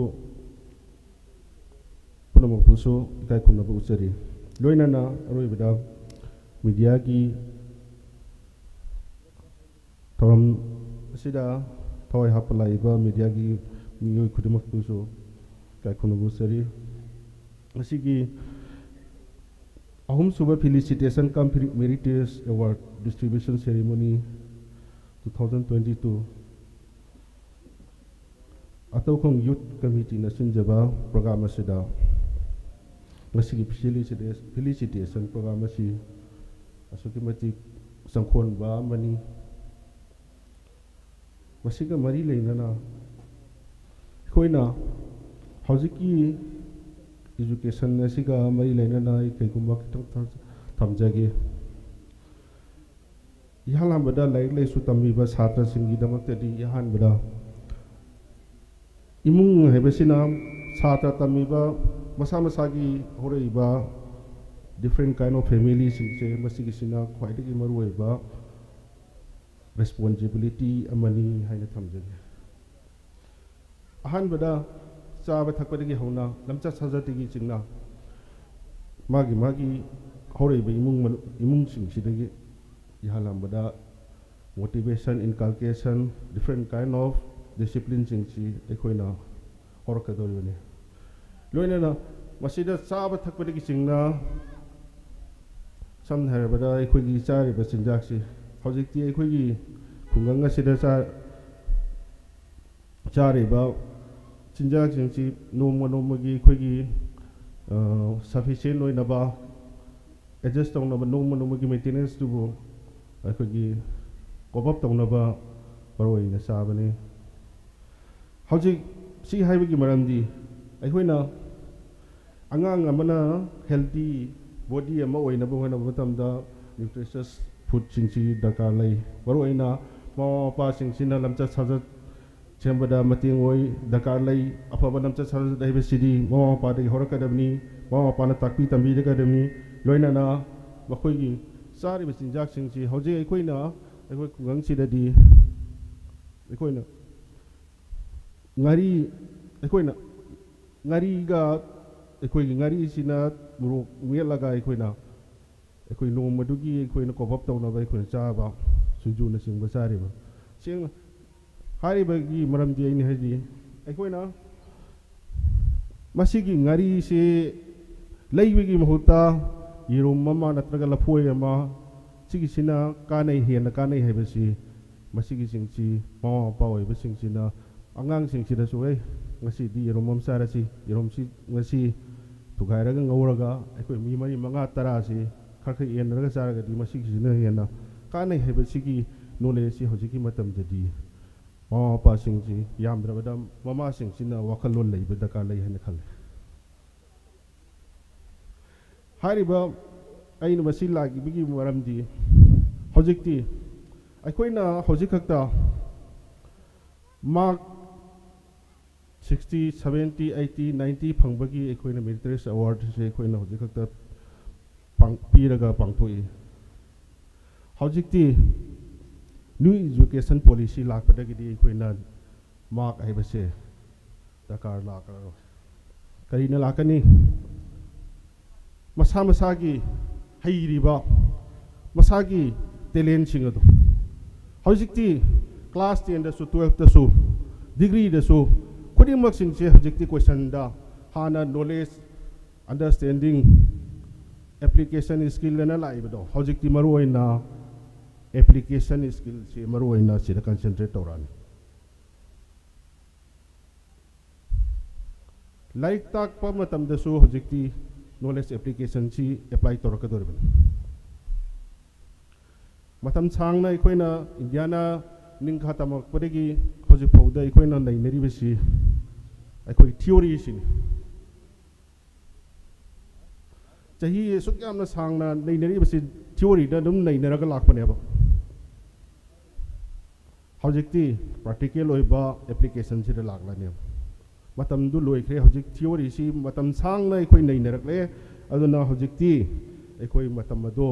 ꯄꯨꯝꯅꯃꯛꯄꯨꯁꯨ ꯏꯀꯥꯏ ꯈꯨꯝꯅꯕ ꯎꯠꯆꯔꯤ꯫ ꯂꯣꯏꯅꯅ ꯑꯔꯣꯏꯕꯗ ꯃꯤꯗꯤꯌꯥꯒꯤ ꯊꯧꯔꯝ ꯑꯁꯤꯗ ꯊꯋꯥꯏ ꯍꯥꯞꯄ ꯂꯥꯛꯏꯕ ꯃꯤꯗꯤꯌꯥꯒꯤ ꯃꯤꯑꯣꯏ ꯈꯨꯗꯤꯡꯃꯛꯄꯨꯁꯨ ꯏꯀꯥꯏ ꯈꯨꯝꯅꯕ ꯎꯠꯆꯔꯤ꯫ ꯉꯁꯤꯒꯤ ꯑꯍꯨꯝꯁꯨꯕ Felicitation cum Meritorious Award Distribution Ceremony two thousand twenty two ꯑꯇꯧꯈꯣꯡ ꯌꯨꯠ ꯀꯃꯤꯇꯤꯅ ꯁꯤꯟꯖꯕ ꯄ꯭ꯔꯣꯒ꯭ꯔꯥꯝ ꯑꯁꯤꯗ ꯉꯁꯤꯒꯤ ꯐꯤꯂꯤꯁꯤꯇꯦ-, ꯐꯤꯂꯤꯁꯤꯇꯦꯁꯟ ꯄ꯭ꯔꯣꯒ꯭ꯔꯥꯝ ꯑꯁꯤ ꯑꯁꯨꯛꯀꯤ ꯃꯇꯤꯛ ꯆꯪꯈꯣꯟꯕ ꯑꯃꯅꯤ꯫ ꯃꯁꯤꯒ ꯃꯔꯤ ꯂꯩꯅꯅ ꯑꯩꯈꯣꯏꯅ ꯍꯧꯖꯤꯛꯀꯤ ꯏꯖꯨꯀꯦꯁꯟ ꯑꯁꯤꯒ ꯃꯔꯤ ꯂꯩꯅꯅ ꯑꯩ ꯀꯩꯒꯨꯝꯕ ꯈꯤꯇꯪ ꯊꯝ-, ꯊꯝꯖꯒꯦ꯫ ꯏꯍꯥꯟ ꯍꯥꯟꯕꯗ ꯂꯥꯏꯔꯤꯛ ꯂꯥꯏꯁꯨ ꯇꯝꯃꯤꯕ ꯁꯥꯇ꯭ꯔꯁꯤꯡꯒꯤꯗꯃꯛꯇꯗꯤ ꯑꯍꯥꯟꯕꯗ ꯏꯃꯨꯡ ꯍꯥꯏꯕꯁꯤꯅ ꯁꯥꯇ꯭ꯔ ꯇꯝꯃꯤꯕ ꯃꯁꯥ ꯃꯁꯥꯒꯤ ꯍꯧꯔꯛꯏꯕ different kind of familyꯁꯤꯡꯁꯦ, ꯃꯁꯤꯒꯤꯁꯤꯅ ꯈ꯭ꯋꯥꯏꯗꯒꯤ ꯃꯔꯨꯑꯣꯏꯕ responsibility ꯑꯃꯅꯤ ꯍꯥꯏꯅ ꯊꯝꯖꯒꯦ꯫ ꯑꯍꯥꯟꯕꯗ ꯆꯥꯕ ꯊꯛꯄꯗꯒꯤ ꯍꯧꯅ ꯂꯝꯆꯠ ꯁꯥꯖꯠꯇꯒꯤ ꯆꯤꯡꯅ ꯃꯥꯒꯤ ꯃꯥꯒꯤ ꯍꯧꯔꯛꯏꯕ ꯏꯃꯨꯡ ꯃꯅꯨꯡ, ꯏꯃꯨꯡꯁꯤꯡꯁꯤꯗꯒꯤ ꯏꯍꯥꯟ ꯍꯥꯟꯕꯗ motivation, inculcation, different kind of disciplineꯁꯤꯡꯁꯤ ꯑꯩꯈꯣꯏꯅ ꯍꯧꯔꯛꯀꯗꯧꯔꯤꯕꯅꯤ꯫ ꯂꯣꯏꯅꯅ ꯃꯁꯤꯗ ꯆꯥꯕ ꯊꯛꯄꯗꯒꯤ ꯆꯤꯡꯅ, ꯁꯝꯅ ꯍꯥꯏꯔꯕꯗ ꯑꯩꯈꯣꯏꯒꯤ ꯆꯥꯔꯤꯕ ꯆꯤꯟꯖꯥꯛꯁꯤ, ꯍꯧꯖꯤꯛꯇꯤ ꯑꯩꯈꯣꯏꯒꯤ ꯈꯨꯡꯒꯪ ꯑꯁꯤꯗ ꯆꯥ-, ꯆꯥꯔꯤꯕ ꯆꯤꯟꯖꯥꯛꯁꯤꯡꯁꯤ ꯅꯣꯡꯃ ꯅꯣꯡꯃꯒꯤ ꯑꯩꯈꯣꯏꯒꯤ ꯁꯐꯤꯁꯤꯌꯦꯟ ꯑꯣꯏꯅꯕ ꯑꯦꯗꯖꯁ ꯇꯧꯅꯕ, ꯅꯣꯡꯃ ꯅꯣꯡꯃꯒꯤ ꯃꯦꯟꯇꯦꯅꯦꯟꯁꯇꯨꯕꯨ ꯑꯩꯈꯣꯏꯒꯤ ꯀꯣꯞ ꯑꯞ ꯇꯧꯅꯕ ꯃꯔꯨ ꯑꯣꯏꯅ ꯆꯥꯕꯅꯤ꯫ ꯍꯧꯖꯤꯛ ꯁꯤ ꯍꯥꯏꯕꯒꯤ ꯃꯔꯝꯗꯤ, ꯑꯩꯈꯣꯏꯅ ꯑꯉꯥꯡ ꯑꯃꯅ ꯍꯦꯜꯗꯤ ꯕꯣꯗꯤ ꯑꯃ ꯑꯣꯏꯅꯕ ꯍꯣꯠꯅꯕ ꯃꯇꯝꯗ ꯅ꯭ꯌꯨꯇ꯭ꯔꯤꯁꯁ ꯐꯨꯗꯁꯤꯡꯁꯤ ꯗꯔꯀꯥꯔ ꯂꯩ꯫ ꯃꯔꯨꯑꯣꯏꯅ ꯃꯃꯥ ꯃꯄꯥꯁꯤꯡꯁꯤꯅ ꯂꯝꯆꯠ ꯁꯥꯖꯠ ꯁꯦꯝꯕꯗ ꯃꯇꯦꯡ ꯑꯣꯏ꯫ ꯗꯔꯀꯥꯔ ꯂꯩ꯫ ꯑꯐꯕ ꯂꯝꯆꯠ ꯁꯥꯖꯠ ꯍꯥꯏꯕꯁꯤꯗꯤ ꯃꯃꯥ ꯃꯄꯥꯗꯒꯤ ꯍꯧꯔꯛꯀꯗꯕꯅꯤ꯫ ꯃꯃꯥ ꯃꯄꯥꯅ ꯇꯥꯛꯄꯤ ꯇꯝꯕꯤꯒꯗꯕꯅꯤ꯫ ꯂꯣꯏꯅꯅ ꯃꯈꯣꯏꯒꯤ ꯆꯥꯔꯤꯕ ꯆꯤꯟꯖꯥꯛꯁꯤꯡꯁꯤ ꯍꯧꯖꯤꯛ ꯑꯩꯈꯣꯏꯅ, ꯑꯩꯈꯣꯏ ꯈꯨꯡꯒꯪꯁꯤꯗꯗꯤ ꯑꯩꯈꯣꯏꯅ ꯉꯥꯔꯤ, ꯑꯩꯈꯣꯏꯅ ꯉꯥꯔꯤꯒ, ꯑꯩꯈꯣꯏꯒꯤ ꯉꯥꯔꯤꯁꯤꯅ ꯃꯣꯔꯣꯛ ꯃꯦꯠꯂꯒ ꯑꯩꯈꯣꯏꯅ, ꯑꯩꯈꯣꯏ ꯅꯣꯡꯃꯗꯨꯒꯤ ꯑꯩꯈꯣꯏꯅ ꯀꯣꯞ ꯑꯞ ꯇꯧꯅꯕ ꯑꯩꯈꯣꯏꯅ ꯆꯥꯕ, ꯁꯤꯡꯖꯨꯅꯆꯤꯡꯕ ꯆꯥꯔꯤꯕ꯫ ꯁꯦꯡꯅ ꯍꯥꯏꯔꯤꯕꯒꯤ ꯃꯔꯝꯗꯤ ꯑꯩꯅ ꯍꯥꯏꯗꯤ, ꯑꯩꯈꯣꯏꯅ ꯃꯁꯤꯒꯤ ꯉꯥꯔꯤꯁꯤ ꯂꯩꯕꯒꯤ ꯃꯍꯨꯠꯇ ꯌꯦꯔꯨꯝ ꯑꯃ ꯅꯠꯇ꯭ꯔꯒ ꯂꯐꯣꯏ ꯑꯃ, ꯁꯤꯒꯤꯁꯤꯅ ꯀꯥꯟꯅꯩ, ꯍꯦꯟꯅ ꯀꯥꯟꯅꯩ ꯍꯥꯏꯕꯁꯤ ꯃꯁꯤꯒꯤꯁꯤꯡꯁꯤ ꯃꯃꯥ ꯃꯄꯥ ꯑꯣꯏꯕꯁꯤꯡꯁꯤꯅ ꯑꯉꯥꯡꯁꯤꯡꯁꯤꯗꯁꯨ, "ꯑꯦ, ꯉꯁꯤꯗꯤ ꯌꯦꯔꯨꯝ ꯑꯃ ꯆꯥꯔꯁꯤ, ꯌꯦꯔꯨꯝꯁꯤ ꯉꯁꯤ ꯊꯨꯒꯥꯏꯔꯒ ꯉꯧꯔꯒ ꯑꯩꯈꯣꯏ ꯃꯤ ꯃꯔꯤ ꯃꯉꯥ ꯇꯔꯥꯁꯤ ꯈꯔ ꯈꯔ ꯌꯦꯟꯅꯔꯒ ꯆꯥꯔꯒꯗꯤ ꯃꯁꯤꯒꯤꯁꯤꯅ ꯍꯦꯟꯅ ꯀꯥꯟꯅꯩ" ꯍꯥꯏꯕꯁꯤꯒꯤ ꯅꯣꯂꯦꯖꯁꯤ ꯍꯧꯖꯤꯛꯀꯤ ꯃꯇꯝꯗꯗꯤ ꯃꯃꯥ ꯃꯄꯥꯁꯤꯡꯁꯤ, ꯌꯥꯝꯗ꯭ꯔꯕꯗ ꯃꯃꯥꯁꯤꯡꯁꯤꯅ ꯋꯥꯈꯜꯂꯣꯟ ꯂꯩꯕ ꯗꯔꯀꯥꯔ ꯂꯩ ꯍꯥꯏꯅ ꯈꯜꯂꯤ꯫ ꯍꯥꯏꯔꯤꯕ ꯑꯩꯅ ꯃꯁꯤ ꯂꯥꯛꯂꯤꯕꯒꯤ ꯃꯔꯝꯗꯤ, ꯍꯧꯖꯤꯛꯇꯤ ꯑꯩꯈꯣꯏꯅ ꯍꯧꯖꯤꯛ ꯈꯛꯇ mark sixty, seventy, eighty, ninety ꯐꯪꯕꯒꯤ ꯑꯩꯈꯣꯏꯅ ꯃꯦꯔꯤꯇꯣꯔꯤꯌꯁ ꯑꯦꯋꯥꯔꯗꯁꯦ ꯑꯩꯈꯣꯏꯅ ꯍꯧꯖꯤꯛ ꯈꯛꯇ ꯄꯥꯡ-, ꯄꯤꯔꯒ ꯄꯥꯡꯊꯣꯛꯏ꯫ ꯍꯧꯖꯤꯛꯇꯤ ꯅ꯭ꯌꯨ ꯏꯖꯨꯀꯦꯁꯟ ꯄꯣꯂꯤꯁꯤ ꯂꯥꯛꯄꯗꯒꯤꯗꯤ ꯑꯩꯈꯣꯏꯅ ꯃꯥꯔꯛ ꯍꯥꯏꯕꯁꯦ ꯗꯔꯀꯥꯔ ꯂꯥꯛꯂꯔꯣꯏ꯫ ꯀꯔꯤꯅ ꯂꯥꯛꯀꯅꯤ? ꯃꯁꯥ ꯃꯁꯥꯒꯤ ꯍꯩꯔꯤꯕ, ꯃꯁꯥꯒꯤ ꯇꯦꯂꯦꯟꯁꯤꯡ ꯑꯗꯨ꯫ ꯍꯧꯖꯤꯛꯇꯤ ꯀ꯭ꯂꯥꯁ ꯇꯦꯟꯗꯁꯨ, ꯇꯨꯋꯦꯜꯐꯇꯁꯨ, ꯗꯤꯒ꯭ꯔꯤꯗꯁꯨ, ꯈꯨꯗꯤꯡꯃꯛꯁꯤꯡꯁꯦ ꯍꯧꯖꯤꯛꯇꯤ ꯀꯣꯏꯁꯟꯗ ꯍꯥꯟꯅ ꯅꯣꯂꯦꯖ, ꯑꯟꯗꯔꯁ꯭ꯇꯦꯟꯗꯤꯡ, ꯑꯦꯄ꯭ꯂꯤꯀꯦꯁꯟ ꯁ꯭ꯀꯤꯜ ꯑꯅ ꯂꯥꯛꯏꯕꯗꯣ, ꯍꯧꯖꯤꯛꯇꯤ ꯃꯔꯨꯑꯣꯏꯅ ꯑꯦꯄ꯭ꯂꯤꯀꯦꯁꯟ ꯁ꯭ꯀꯤꯜꯁꯦ ꯃꯔꯨꯑꯣꯏꯅ ꯁꯤꯗ ꯀꯟꯁꯦꯟꯇ꯭ꯔꯦꯠ ꯇꯧꯔꯛꯑꯅꯤ꯫ ꯂꯥꯏꯔꯤꯛ ꯇꯥꯛꯄ ꯃꯇꯝꯗꯁꯨ ꯍꯧꯖꯤꯛꯇꯤ ꯅꯣꯂꯦꯖ ꯑꯦꯄ꯭ꯂꯤꯀꯦꯁꯟꯁꯤ ꯑꯦꯄ꯭ꯂꯥꯏ ꯇꯧꯔꯛꯀꯗꯧꯔꯤꯕꯅꯤ꯫ ꯃꯇꯝ ꯁꯥꯡꯅ ꯑꯩꯈꯣꯏꯅ ꯏꯟꯗꯤꯌꯥꯅ ꯅꯤꯡꯈꯥ ꯇꯝꯃꯛꯄꯗꯒꯤ ꯍꯧꯖꯤꯛ ꯐꯥꯎꯗ ꯑꯩꯈꯣꯏꯅ ꯅꯩꯅꯔꯤꯕꯁꯤ ꯑꯩꯈꯣꯏ ꯊꯤꯑꯣꯔꯤꯁꯤꯅꯤ꯫ ꯆꯍꯤ ꯑꯁꯨꯛ ꯌꯥꯝꯅ ꯁꯥꯡꯅ ꯅꯩꯅꯔꯤꯕꯁꯤ ꯊꯤꯑꯣꯔꯤꯗ ꯑꯗꯨꯝ ꯅꯩꯅꯔꯒ ꯂꯥꯛꯄꯅꯦꯕ꯫ ꯍꯧꯖꯤꯛꯇꯤ ꯄ꯭ꯔꯥꯛꯇꯤꯀꯦꯜ ꯑꯣꯏꯕ ꯑꯦꯄ꯭ꯂꯤꯀꯦꯁꯟꯁꯤꯗ ꯂꯥꯛꯂꯅꯦꯕ꯫ ꯃꯇꯝꯗꯨ ꯂꯣꯏꯈ꯭ꯔꯦ꯫ ꯍꯧꯖꯤꯛ ꯊꯤꯑꯣꯔꯤꯁꯤ ꯃꯇꯝ ꯁꯥꯡꯅ ꯑꯩꯈꯣꯏ ꯅꯩꯅꯔꯛꯂꯦ꯫ ꯑꯗꯨꯅ ꯍꯧꯖꯤꯛꯇꯤ ꯑꯩꯈꯣꯏ ꯃꯇꯝ ꯑꯗꯣ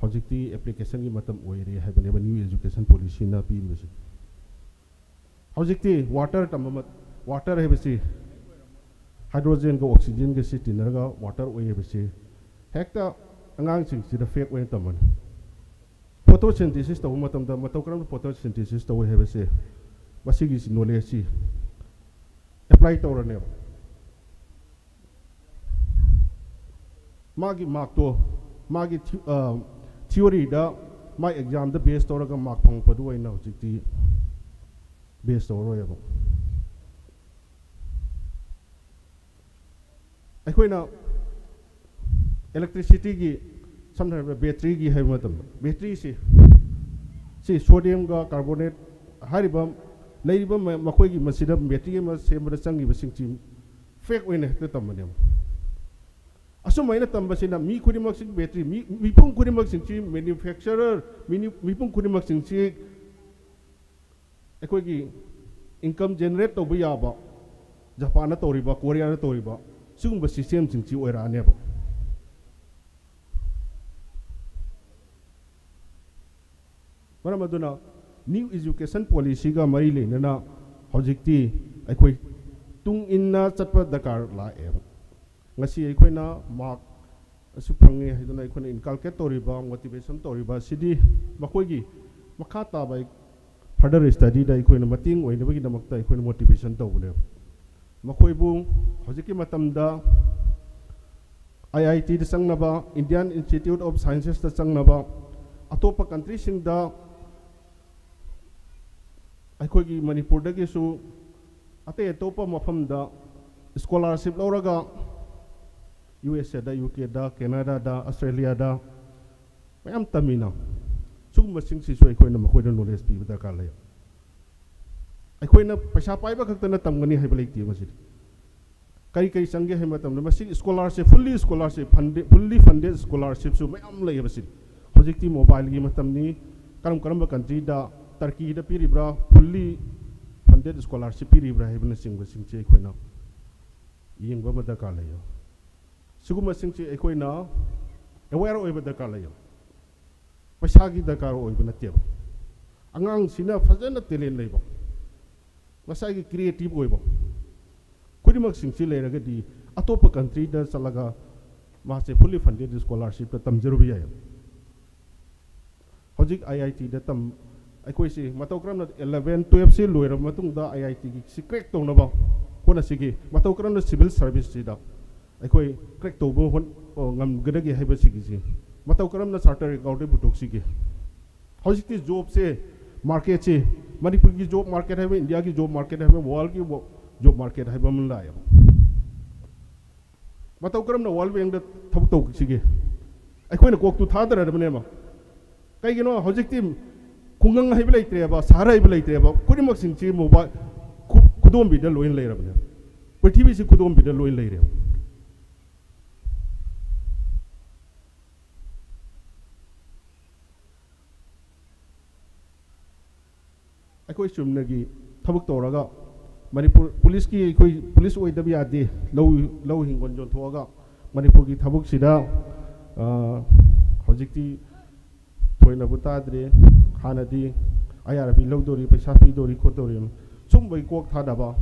ꯍꯧꯖꯤꯛꯇꯤ ꯑꯦꯄ꯭ꯂꯤꯀꯦꯁꯟꯒꯤ ꯃꯇꯝ ꯑꯣꯏꯔꯦ ꯍꯥꯏꯕꯅꯦꯕ ꯅ꯭ꯌꯨ ꯑꯦꯖꯨꯀꯦꯁꯟ ꯄꯣꯂꯤꯁꯤꯅ ꯄꯤꯔꯤꯕꯁꯦ꯫ ꯍꯧꯖꯤꯛꯇꯤ ꯋꯥꯇꯔ ꯇꯝꯕ ꯃꯠ-, ꯋꯥꯇꯔ ꯍꯥꯏꯕꯁꯤ ꯍꯥꯏꯗ꯭ꯔꯣꯖꯦꯟꯒ ꯑꯣꯛꯁꯤꯖꯦꯟꯒꯁꯤ ꯇꯤꯟꯅꯔꯒ ꯋꯥꯇꯔ ꯑꯣꯏ ꯍꯥꯏꯕꯁꯤ ꯍꯦꯛꯇ ꯑꯉꯥꯡꯁꯤꯡꯁꯤꯗ ꯐꯦꯛ ꯑꯣꯏꯅ ꯇꯝꯕꯅꯤ꯫ ꯐꯣꯇꯣꯁꯤꯟꯊꯦꯁꯤꯁ ꯇꯧꯕ ꯃꯇꯝꯗ ꯃꯇꯧ ꯀꯔꯝꯅ ꯐꯣꯇꯣꯁꯤꯟꯊꯦꯁꯤꯁ ꯇꯧꯏ ꯍꯥꯏꯕꯁꯦ ꯃꯁꯤꯒꯤ ꯅꯣꯂꯦꯖꯁꯤ ꯑꯦꯄ꯭ꯂꯥꯏ ꯇꯧꯔꯅꯦꯕ꯫ ꯃꯥꯒꯤ ꯃꯥꯔꯛꯇꯣ ꯃꯥꯒꯤ ꯊꯤ-, ꯑ, ꯊꯤꯑꯣꯔꯤꯗ ꯃꯥ ꯑꯦꯛꯖꯥꯝꯗ ꯕꯦꯁ ꯇꯧꯔꯒ ꯃꯥꯔꯛ ꯐꯪꯉꯛꯄꯗꯨ ꯑꯣꯏꯅ ꯍꯧꯖꯤꯛꯇꯤ ꯕꯦꯁ ꯇꯧꯔꯔꯣꯏꯕ꯫ ꯑꯩꯈꯣꯏꯅ ꯏꯂꯦꯛꯇ꯭ꯔꯤꯁꯤꯇꯤꯒꯤ, ꯁꯝꯅ ꯍꯥꯏꯔꯕꯗ ꯕꯦꯇ꯭ꯔꯤꯒꯤ ꯍꯥꯏꯕ ꯃꯇꯝꯗ, ꯕꯦꯇ꯭ꯔꯤꯁꯤ, ꯁꯤ ꯁꯣꯗꯤꯌꯝꯒ ꯀꯥꯔꯕꯣꯅꯦꯠ ꯍꯥꯏꯔꯤꯕ ꯂꯩꯔꯤꯕ ꯃ-, ꯃꯈꯣꯏꯒꯤ ꯃꯁꯤꯗ ꯕꯦꯇ꯭ꯔꯤ ꯑꯃ ꯁꯦꯝꯕꯗ ꯆꯪꯉꯤꯕꯁꯤꯡꯁꯤ ꯐꯦꯛ ꯑꯣꯏꯅ ꯍꯦꯛꯇ ꯇꯝꯕꯅꯦꯕ꯫ ꯑꯁꯨꯃꯥꯏꯅ ꯇꯝꯕꯁꯤꯅ ꯃꯤ ꯈꯨꯗꯤꯡꯃꯛꯁꯤ ꯕꯦꯇ꯭ꯔꯤ, ꯃꯤ, ꯃꯤꯄꯨꯝ ꯈꯨꯗꯤꯡꯃꯛꯁꯤꯡꯁꯤ ꯃꯦꯅ꯭ꯌꯨꯐꯦꯛꯆꯔꯔ, ꯃꯤꯅꯤ-, ꯃꯤꯄꯨꯝ ꯈꯨꯗꯤꯡꯃꯛꯁꯤꯡꯁꯤ ꯑꯩꯈꯣꯏꯒꯤ ꯏꯟꯀꯝ ꯖꯦꯅꯦꯔꯦꯠ ꯇꯧꯕ ꯌꯥꯕ, ꯖꯄꯥꯟꯅ ꯇꯧꯔꯤꯕ, ꯀꯣꯔꯤꯌꯥꯅ ꯇꯧꯔꯤꯕ, ꯁꯤꯒꯨꯝꯕ ꯁꯤꯁꯇꯦꯝꯁꯤꯡꯁꯤ ꯑꯣꯏꯔꯛꯑꯅꯦꯕ꯫ ꯃꯔꯝ ꯑꯗꯨꯅ ꯅ꯭ꯌꯨ ꯏꯖꯨꯀꯦꯁꯟ ꯄꯣꯂꯤꯁꯤꯒ ꯃꯔꯤ ꯂꯩꯅꯅ ꯍꯧꯖꯤꯛꯇꯤ ꯑꯩꯈꯣꯏ ꯇꯨꯡ ꯏꯟꯅ ꯆꯠꯄ ꯗꯔꯀꯥꯔ ꯂꯥꯛꯑꯦꯕ꯫ ꯉꯁꯤ ꯑꯩꯈꯣꯏꯅ ꯃꯥꯔꯛ ꯑꯁꯨꯛ ꯐꯪꯉꯦ ꯍꯥꯏꯗꯨꯅ ꯑꯩꯈꯣꯏꯅ ꯏꯟꯀꯜꯀꯦꯠ ꯇꯧꯔꯤꯕ, ꯃꯣꯇꯤꯚꯦꯁꯟ ꯇꯧꯔꯤꯕ ꯑꯁꯤꯗꯤ ꯃꯈꯣꯏꯒꯤ ꯃꯈꯥ ꯇꯥꯕ ꯐꯔꯗꯔ ꯁ꯭ꯇꯗꯤꯗ ꯑꯩꯈꯣꯏꯅ ꯃꯇꯦꯡ ꯑꯣꯏꯅꯕꯒꯤꯗꯃꯛꯇ ꯑꯩꯈꯣꯏꯅ ꯃꯣꯇꯤꯚꯦꯁꯟ ꯇꯧꯕꯅꯦꯕ꯫ ꯃꯈꯣꯏꯕꯨ ꯍꯧꯖꯤꯛꯀꯤ ꯃꯇꯝꯗ ꯑꯥꯏ ꯑꯥꯏ ꯇꯤꯗ ꯆꯪꯅꯕ, ꯏꯟꯗꯤꯌꯥꯟ ꯏꯟꯁꯇꯤꯇ꯭ꯌꯨꯠ ꯑꯣꯐ ꯁꯥꯏꯟꯁꯦꯁꯇ ꯆꯪꯅꯕ, ꯑꯇꯣꯞꯄ ꯀꯟꯇ꯭ꯔꯤꯁꯤꯡꯗ, ꯑꯩꯈꯣꯏꯒꯤ ꯃꯅꯤꯄꯨꯔꯗꯒꯤꯁꯨ ꯑꯇꯩ ꯑꯇꯣꯞꯄ ꯃꯐꯝꯗ ꯁ꯭ꯀꯣꯂꯥꯔꯁꯤꯞ ꯂꯧꯔꯒ ꯌꯨ ꯑꯦꯁ ꯑꯦꯗ, ꯌꯨ ꯀꯦꯗ, ꯀꯦꯅꯥꯗꯥꯗ, ꯑꯁꯇ꯭ꯔꯦꯂꯤꯌꯥꯗ ꯃꯌꯥꯝ ꯇꯝꯃꯤꯅ, ꯁꯤꯒꯨꯝꯕꯁꯤꯡꯁꯤꯁꯨ ꯑꯩꯈꯣꯏꯅ ꯃꯈꯣꯏꯗ ꯅꯣꯂꯦꯖ ꯄꯤꯕ ꯗꯔꯀꯥꯔ ꯂꯩ꯫ ꯑꯩꯈꯣꯏꯅ ꯄꯩꯁꯥ ꯄꯥꯏꯕ ꯈꯛꯇꯅ ꯇꯝꯒꯅꯤ ꯍꯥꯏꯕ ꯂꯩꯇꯦ ꯃꯁꯤꯗꯤ꯫ ꯀꯔꯤ ꯀꯔꯤ ꯆꯪꯒꯦ ꯍꯥꯏꯕ ꯃꯇꯝꯗ, ꯃꯁꯤ ꯁ꯭ꯀꯣꯂꯥꯔꯁꯤꯞ, ꯐꯨꯜꯂꯤ ꯁ꯭ꯀꯣꯂꯥꯔꯁꯤꯞ, ꯐꯟꯗꯦ-, ꯐꯨꯜꯂꯤ ꯐꯟꯗꯦꯗ ꯁ꯭ꯀꯣꯂꯥꯔꯁꯤꯞꯁꯨ ꯃꯌꯥꯝ ꯂꯩꯌꯦꯕ꯫ ꯁꯤ ꯍꯧꯖꯤꯛꯇꯤ ꯃꯣꯕꯥꯏꯜꯒꯤ ꯃꯇꯝꯅꯤ꯫ ꯀꯔꯝ ꯀꯔꯝꯕ ꯀꯟꯇ꯭ꯔꯤꯗ, ꯇꯔꯀꯤꯗ ꯄꯤꯔꯤꯕ꯭ꯔꯥ, ꯐꯨꯜꯂꯤ ꯐꯟꯗꯦꯗ ꯁ꯭ꯀꯣꯂꯥꯔꯁꯤꯞ ꯄꯤꯔꯤꯕ꯭ꯔꯥ ꯍꯥꯏꯕꯅꯆꯤꯡꯕꯁꯤꯡꯁꯦ ꯑꯩꯈꯣꯏꯅ ꯌꯦꯡꯕ ꯑꯃ ꯗꯔꯀꯥꯔ ꯂꯩꯌꯦ꯫ ꯁꯤꯒꯨꯝꯕꯁꯤꯡꯁꯤ ꯑꯩꯈꯣꯏꯅ ꯑꯦꯋꯦꯌꯔ ꯑꯣꯏꯕ ꯗꯔꯀꯥꯔ ꯂꯩꯌꯦ꯫ ꯄꯩꯁꯥꯒꯤ ꯗꯔꯀꯥꯔ ꯑꯣꯏꯕ ꯅꯠꯇꯦꯕ꯫ ꯑꯉꯥꯡꯁꯤꯅ ꯐꯖꯅ ꯇꯦꯂꯦꯟ ꯂꯩꯕ, ꯉꯁꯥꯏꯒꯤ ꯀ꯭ꯔꯤꯌꯦꯇꯤꯞ ꯑꯣꯏꯕ, ꯈꯨꯗꯤꯡꯃꯛꯁꯤꯡꯁꯤ ꯂꯩꯔꯒꯗꯤ ꯑꯇꯣꯞꯄ ꯀꯟꯇ꯭ꯔꯤꯗ ꯆꯠꯂꯒ ꯃꯥꯁꯦ ꯐꯨꯜꯂꯤ ꯐꯟꯗꯦꯗ ꯁ꯭ꯀꯣꯂꯥꯔꯁꯤꯞꯇ ꯇꯝꯖꯔꯨꯕ ꯌꯥꯏ꯫ ꯍꯧꯖꯤꯛ ꯑꯥꯏ ꯑꯥꯏ ꯇꯤꯗ ꯇꯝ ꯑꯩꯈꯣꯏꯁꯤ ꯃꯇꯧ ꯀꯔꯝꯅ ꯏꯂꯚꯦꯟ ꯇꯨꯌꯦꯜꯞꯁꯤ ꯂꯣꯏꯔꯕ ꯃꯇꯨꯡꯗ ꯑꯥꯏ ꯑꯥꯏ ꯇꯤꯒꯤ ꯁꯤ ꯀ꯭ꯔꯦꯛ ꯇꯧꯅꯕ ꯍꯣꯠꯅꯁꯤꯒꯦ, ꯃꯇꯧ ꯀꯔꯝꯅ ꯁꯤꯚꯤꯜ ꯁꯥꯔꯚꯤꯁꯁꯤꯗ ꯑꯩꯈꯣꯏ ꯀ꯭ꯔꯦꯛ ꯇꯧꯕ ꯍꯣꯠ-, ꯑ, ꯉꯝꯒꯗꯒꯦ ꯍꯥꯏꯕꯁꯤꯒꯤꯁꯤ, ꯃꯇꯧ ꯀꯔꯝꯅ ꯆꯥꯔꯇꯔ ꯑꯦꯀꯥꯎꯟꯇꯦꯟ ꯄꯨꯊꯣꯛꯁꯤꯒꯦ꯫ ꯍꯧꯖꯤꯛꯇꯤ ꯖꯣꯕꯁꯦ, ꯃꯥꯔꯀꯦꯠꯁꯦ, ꯃꯅꯤꯄꯨꯔꯒꯤ ꯖꯣꯕ ꯃꯥꯔꯀꯦꯠ ꯍꯥꯏꯕ, ꯏꯟꯗꯤꯌꯥꯒꯤ ꯖꯣꯕ ꯃꯥꯔꯀꯦꯠ ꯍꯥꯏꯕ, ꯋꯥꯔꯜꯒꯤ ꯖꯣꯕ ꯃꯥꯔꯀꯦꯠ ꯍꯥꯏꯕ ꯑꯃ ꯂꯥꯛꯑꯦꯕ꯫ ꯃꯇꯧ ꯀꯔꯝꯅ ꯋꯥꯔꯜ ꯕꯦꯡꯗ ꯊꯕꯛ ꯇꯧꯁꯤꯒꯦ? ꯑꯩꯈꯣꯏꯅ ꯀꯣꯛꯇꯨ ꯊꯥꯗꯔꯗꯕꯅꯦꯕ꯫ ꯀꯩꯒꯤꯅꯣ? ꯍꯧꯖꯤꯛꯇꯤ ꯈꯨꯡꯒꯪ ꯍꯥꯏꯕ ꯂꯩꯇ꯭ꯔꯦꯕ, ꯁꯍꯔ ꯍꯥꯏꯕ ꯂꯩꯇ꯭ꯔꯦꯕ, ꯈꯨꯗꯤꯡꯃꯛꯁꯤꯡꯁꯤ ꯃꯣꯕꯥꯏꯜ ꯈꯨ-, ꯈꯨꯗꯣꯝꯕꯤꯗ ꯂꯣꯏꯅ ꯂꯩꯔꯕꯅꯦ꯫ ꯄ꯭ꯔꯤꯊꯤꯕꯤꯁꯤ ꯈꯨꯗꯣꯝꯕꯤꯗ ꯂꯣꯏꯅ ꯂꯩꯔꯦꯕ꯫ ꯑꯩꯈꯣꯏ ꯆꯨꯝꯅꯒꯤ ꯊꯕꯛ ꯇꯧꯔꯒ, ꯃꯅꯤꯄꯨꯔ ꯄꯨꯂꯤꯁꯀꯤ, ꯑꯩꯈꯣꯏ ꯄꯨꯂꯤꯁ ꯑꯣꯏꯗꯕ ꯌꯥꯗꯦ, ꯂꯧ, ꯂꯧ ꯍꯤꯡꯒꯣꯜ ꯌꯣꯟꯊꯣꯛꯑꯒ ꯃꯅꯤꯄꯨꯔꯒꯤ ꯊꯕꯛꯁꯤꯗ, ꯑ, ꯍꯧꯖꯤꯛꯇꯤ ꯊꯣꯏꯅꯕꯨ ꯇꯥꯗ꯭ꯔꯦ꯫ ꯍꯥꯟꯅꯗꯤ ꯑꯥꯏ ꯑꯥꯔ ꯕꯤ ꯂꯧꯗꯣꯔꯤ, ꯄꯩꯁꯥ ꯄꯤꯗꯣꯔꯤ ꯈꯣꯠꯇꯣꯔꯤ, ꯁꯨꯝꯕꯒꯤ ꯀꯣꯛ ꯊꯥꯗꯕ,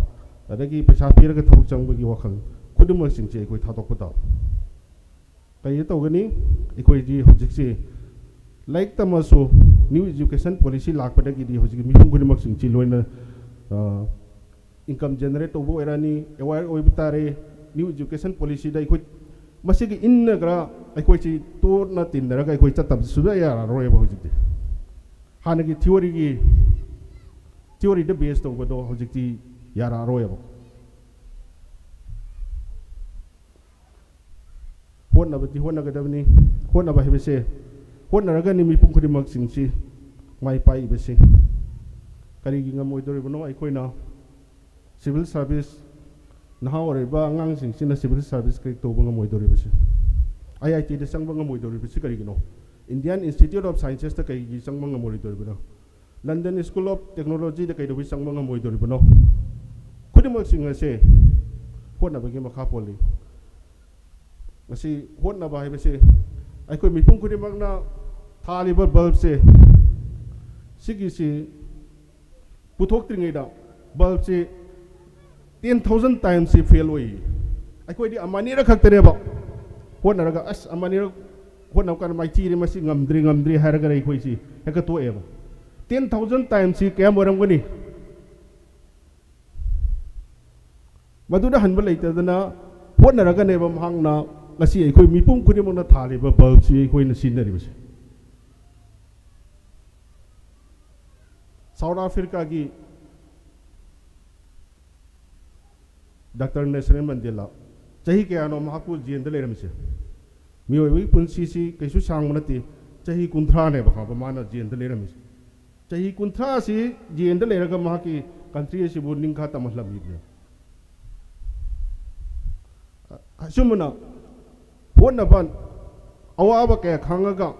ꯑꯗꯒꯤ ꯄꯩꯁꯥ ꯄꯤꯔꯒ ꯊꯕꯛ ꯆꯪꯕꯒꯤ ꯋꯥꯈꯜ, ꯈꯨꯗꯤꯡꯃꯛꯁꯤꯡꯁꯦ ꯑꯩꯈꯣꯏ ꯊꯥꯗꯣꯛꯄ ꯇꯥꯕ꯫ ꯀꯩꯗ ꯇꯧꯒꯅꯤ? ꯑꯩꯈꯣꯏꯗꯤ ꯍꯧꯖꯤꯛꯁꯤ ꯂꯥꯏꯔꯤꯛ ꯇꯝꯃꯁꯨ, ꯅ꯭ꯌꯨ ꯏꯖꯨꯀꯦꯁꯟ ꯄꯣꯂꯤꯁꯤ ꯂꯥꯛꯄꯗꯒꯤꯗꯤ ꯍꯧꯖꯤꯛꯀꯤ ꯃꯤꯄꯨꯝ ꯈꯨꯗꯤꯡꯃꯛꯁꯤꯡꯁꯤ ꯂꯣꯏꯅ, ꯑ, ꯏꯟꯀꯝ ꯖꯦꯅꯦꯔꯦꯠ ꯇꯧꯕ ꯑꯣꯏꯔꯛꯑꯅꯤ, ꯑꯦꯋꯦꯌꯔ ꯑꯣꯏꯕ ꯇꯥꯔꯦ꯫ ꯅ꯭ꯌꯨ ꯏꯖꯨꯀꯦꯁꯟ ꯄꯣꯂꯤꯁꯤꯗ ꯑꯩꯈꯣꯏ ꯃꯁꯤꯒꯤ ꯏꯟꯅ ꯈꯔ ꯑꯩꯈꯣꯏꯁꯤ ꯇꯣꯠꯅ ꯇꯤꯟꯅꯔꯒ ꯑꯩꯈꯣꯏ ꯆꯠꯇꯕꯁꯨ ꯁꯨꯡꯌꯥ ꯌꯥꯔꯔꯣꯏꯕ ꯍꯧꯖꯤꯛꯇꯤ꯫ ꯍꯥꯟꯅꯒꯤ ꯊꯤꯑꯣꯔꯤꯒꯤ, ꯊꯤꯑꯣꯔꯤꯗ ꯕꯦꯁ ꯇꯧꯕꯗꯣ ꯍꯧꯖꯤꯛꯇꯤ ꯌꯥꯔꯛꯑꯔꯣꯏꯕ꯫ ꯍꯣꯠꯅꯕꯗꯤ ꯍꯣꯠꯅꯒꯗꯕꯅꯤ꯫ ꯍꯣꯠꯅꯕ ꯍꯥꯏꯕꯁꯦ, ꯍꯣꯠꯅꯔꯒꯅꯤ ꯃꯤꯄꯨꯝ ꯈꯨꯗꯤꯡꯃꯛꯁꯤꯡꯁꯤ ꯃꯥꯏ ꯄꯥꯛꯏꯕꯁꯤ꯫ ꯀꯔꯤꯒꯤ ꯉꯝꯃꯣꯏꯗꯧꯔꯤꯕꯅꯣ? ꯑꯩꯈꯣꯏꯅ civil service, ꯅꯍꯥ ꯑꯣꯏꯔꯤꯕ ꯑꯉꯥꯡꯁꯤꯡꯁꯤꯅ civil service ꯀꯔꯤ ꯇꯧꯕ ꯉꯝꯃꯣꯏꯗꯧꯔꯤꯕꯁꯤ? ꯑꯥꯏ ꯑꯥꯏ ꯇꯤꯗ ꯆꯪꯕ ꯉꯝꯃꯣꯏꯗꯧꯔꯤꯕꯁꯤ ꯀꯔꯤꯒꯤꯅꯣ? Indian Institute of Sciences ꯇ ꯀꯔꯤꯒꯤ ꯆꯪꯕ ꯉꯝꯃꯣꯏꯗꯧꯔꯤꯕꯅꯣ? London School of Technology ꯗ ꯀꯩꯗꯧꯕꯩ ꯆꯪꯕ ꯉꯝꯃꯣꯏꯗꯧꯔꯤꯕꯅꯣ? ꯈꯨꯗꯤꯡꯃꯛꯁꯤꯡ ꯑꯁꯦ ꯍꯣꯠꯅꯕꯒꯤ ꯃꯈꯥ ꯄꯣꯜꯂꯤ꯫ ꯃꯁꯤ ꯍꯣꯠꯅꯕ ꯍꯥꯏꯕꯁꯤ ꯑꯩꯈꯣꯏ ꯃꯤꯄꯨꯝ ꯈꯨꯗꯤꯡꯃꯛꯅ ꯊꯥꯜꯂꯤꯕ bulb ꯁꯦ, ꯁꯤꯒꯤꯁꯤ ꯄꯨꯊꯣꯛꯇ꯭ꯔꯤꯉꯩꯗ bulb ꯁꯤ ten thousand times ꯁꯤ fail ꯑꯣꯏꯌꯦ꯫ ꯑꯩꯈꯣꯏꯗꯤ ꯑꯃꯅꯤꯔꯛ ꯈꯛꯇꯅꯦꯕ ꯍꯣꯠꯅꯔꯒ, "ꯑꯁ, ꯑꯃꯅꯤꯔꯛ ꯍꯣꯠꯅꯕ ꯀꯥꯟꯗ ꯃꯥꯏꯊꯤꯔꯦ, ꯃꯁꯤ ꯉꯝꯗ꯭ꯔꯦ, ꯉꯝꯗ꯭ꯔꯦ" ꯍꯥꯏꯔꯒ ꯑꯩꯈꯣꯏꯁꯤ ꯍꯦꯛꯇ ꯇꯣꯛꯑꯦꯕ꯫ Ten thousand times ꯁꯤ ꯀꯌꯥꯝ ꯑꯣꯏꯔꯝꯒꯅꯤ? ꯃꯗꯨꯗ ꯍꯟꯕ ꯂꯩꯇꯗꯅ ꯍꯣꯠꯅꯔꯒꯅꯦꯕ ꯃꯍꯥꯛꯅ ꯉꯁꯤ ꯑꯩꯈꯣꯏ ꯃꯤꯄꯨꯝ ꯈꯨꯗꯤꯡꯃꯛꯅ ꯊꯥꯜꯂꯤꯕ bulb ꯁꯤ ꯑꯩꯈꯣꯏꯅ ꯁꯤꯖꯤꯟꯅꯔꯤꯕꯁꯦ꯫ South Africa ꯒꯤ Doctor Nelson Mandela, ꯆꯍꯤ ꯀꯌꯥꯅꯣ ꯃꯍꯥꯛꯄꯨ ꯖꯦꯜꯗ ꯂꯩꯔꯝꯃꯤꯁꯦ? ꯃꯤꯑꯣꯏꯕꯒꯤ ꯄꯨꯟꯁꯤꯁꯤ ꯀꯩꯁꯨ ꯁꯥꯡꯕ ꯅꯠꯇꯦ꯫ ꯆꯍꯤ ꯀꯨꯟꯊ꯭ꯔꯥꯅꯦꯕ, ꯈꯪꯉꯕ, ꯃꯥꯅ ꯖꯦꯜꯗ ꯂꯩꯔꯝꯃꯤꯁꯦ꯫ ꯆꯍꯤ ꯀꯨꯟꯊ꯭ꯔꯥꯁꯤ ꯖꯦꯜꯗ ꯂꯩꯔꯒ ꯃꯍꯥꯛꯀꯤ country ꯑꯁꯤꯕꯨ ꯅꯤꯡꯈꯥ ꯇꯝꯍꯜꯂꯝꯃꯤꯕꯅꯦ꯫ ꯑꯆꯨꯝꯕꯅ ꯍꯣꯠꯅꯕ, ꯑꯋꯥꯕ ꯀꯌꯥ ꯈꯥꯡꯉꯒ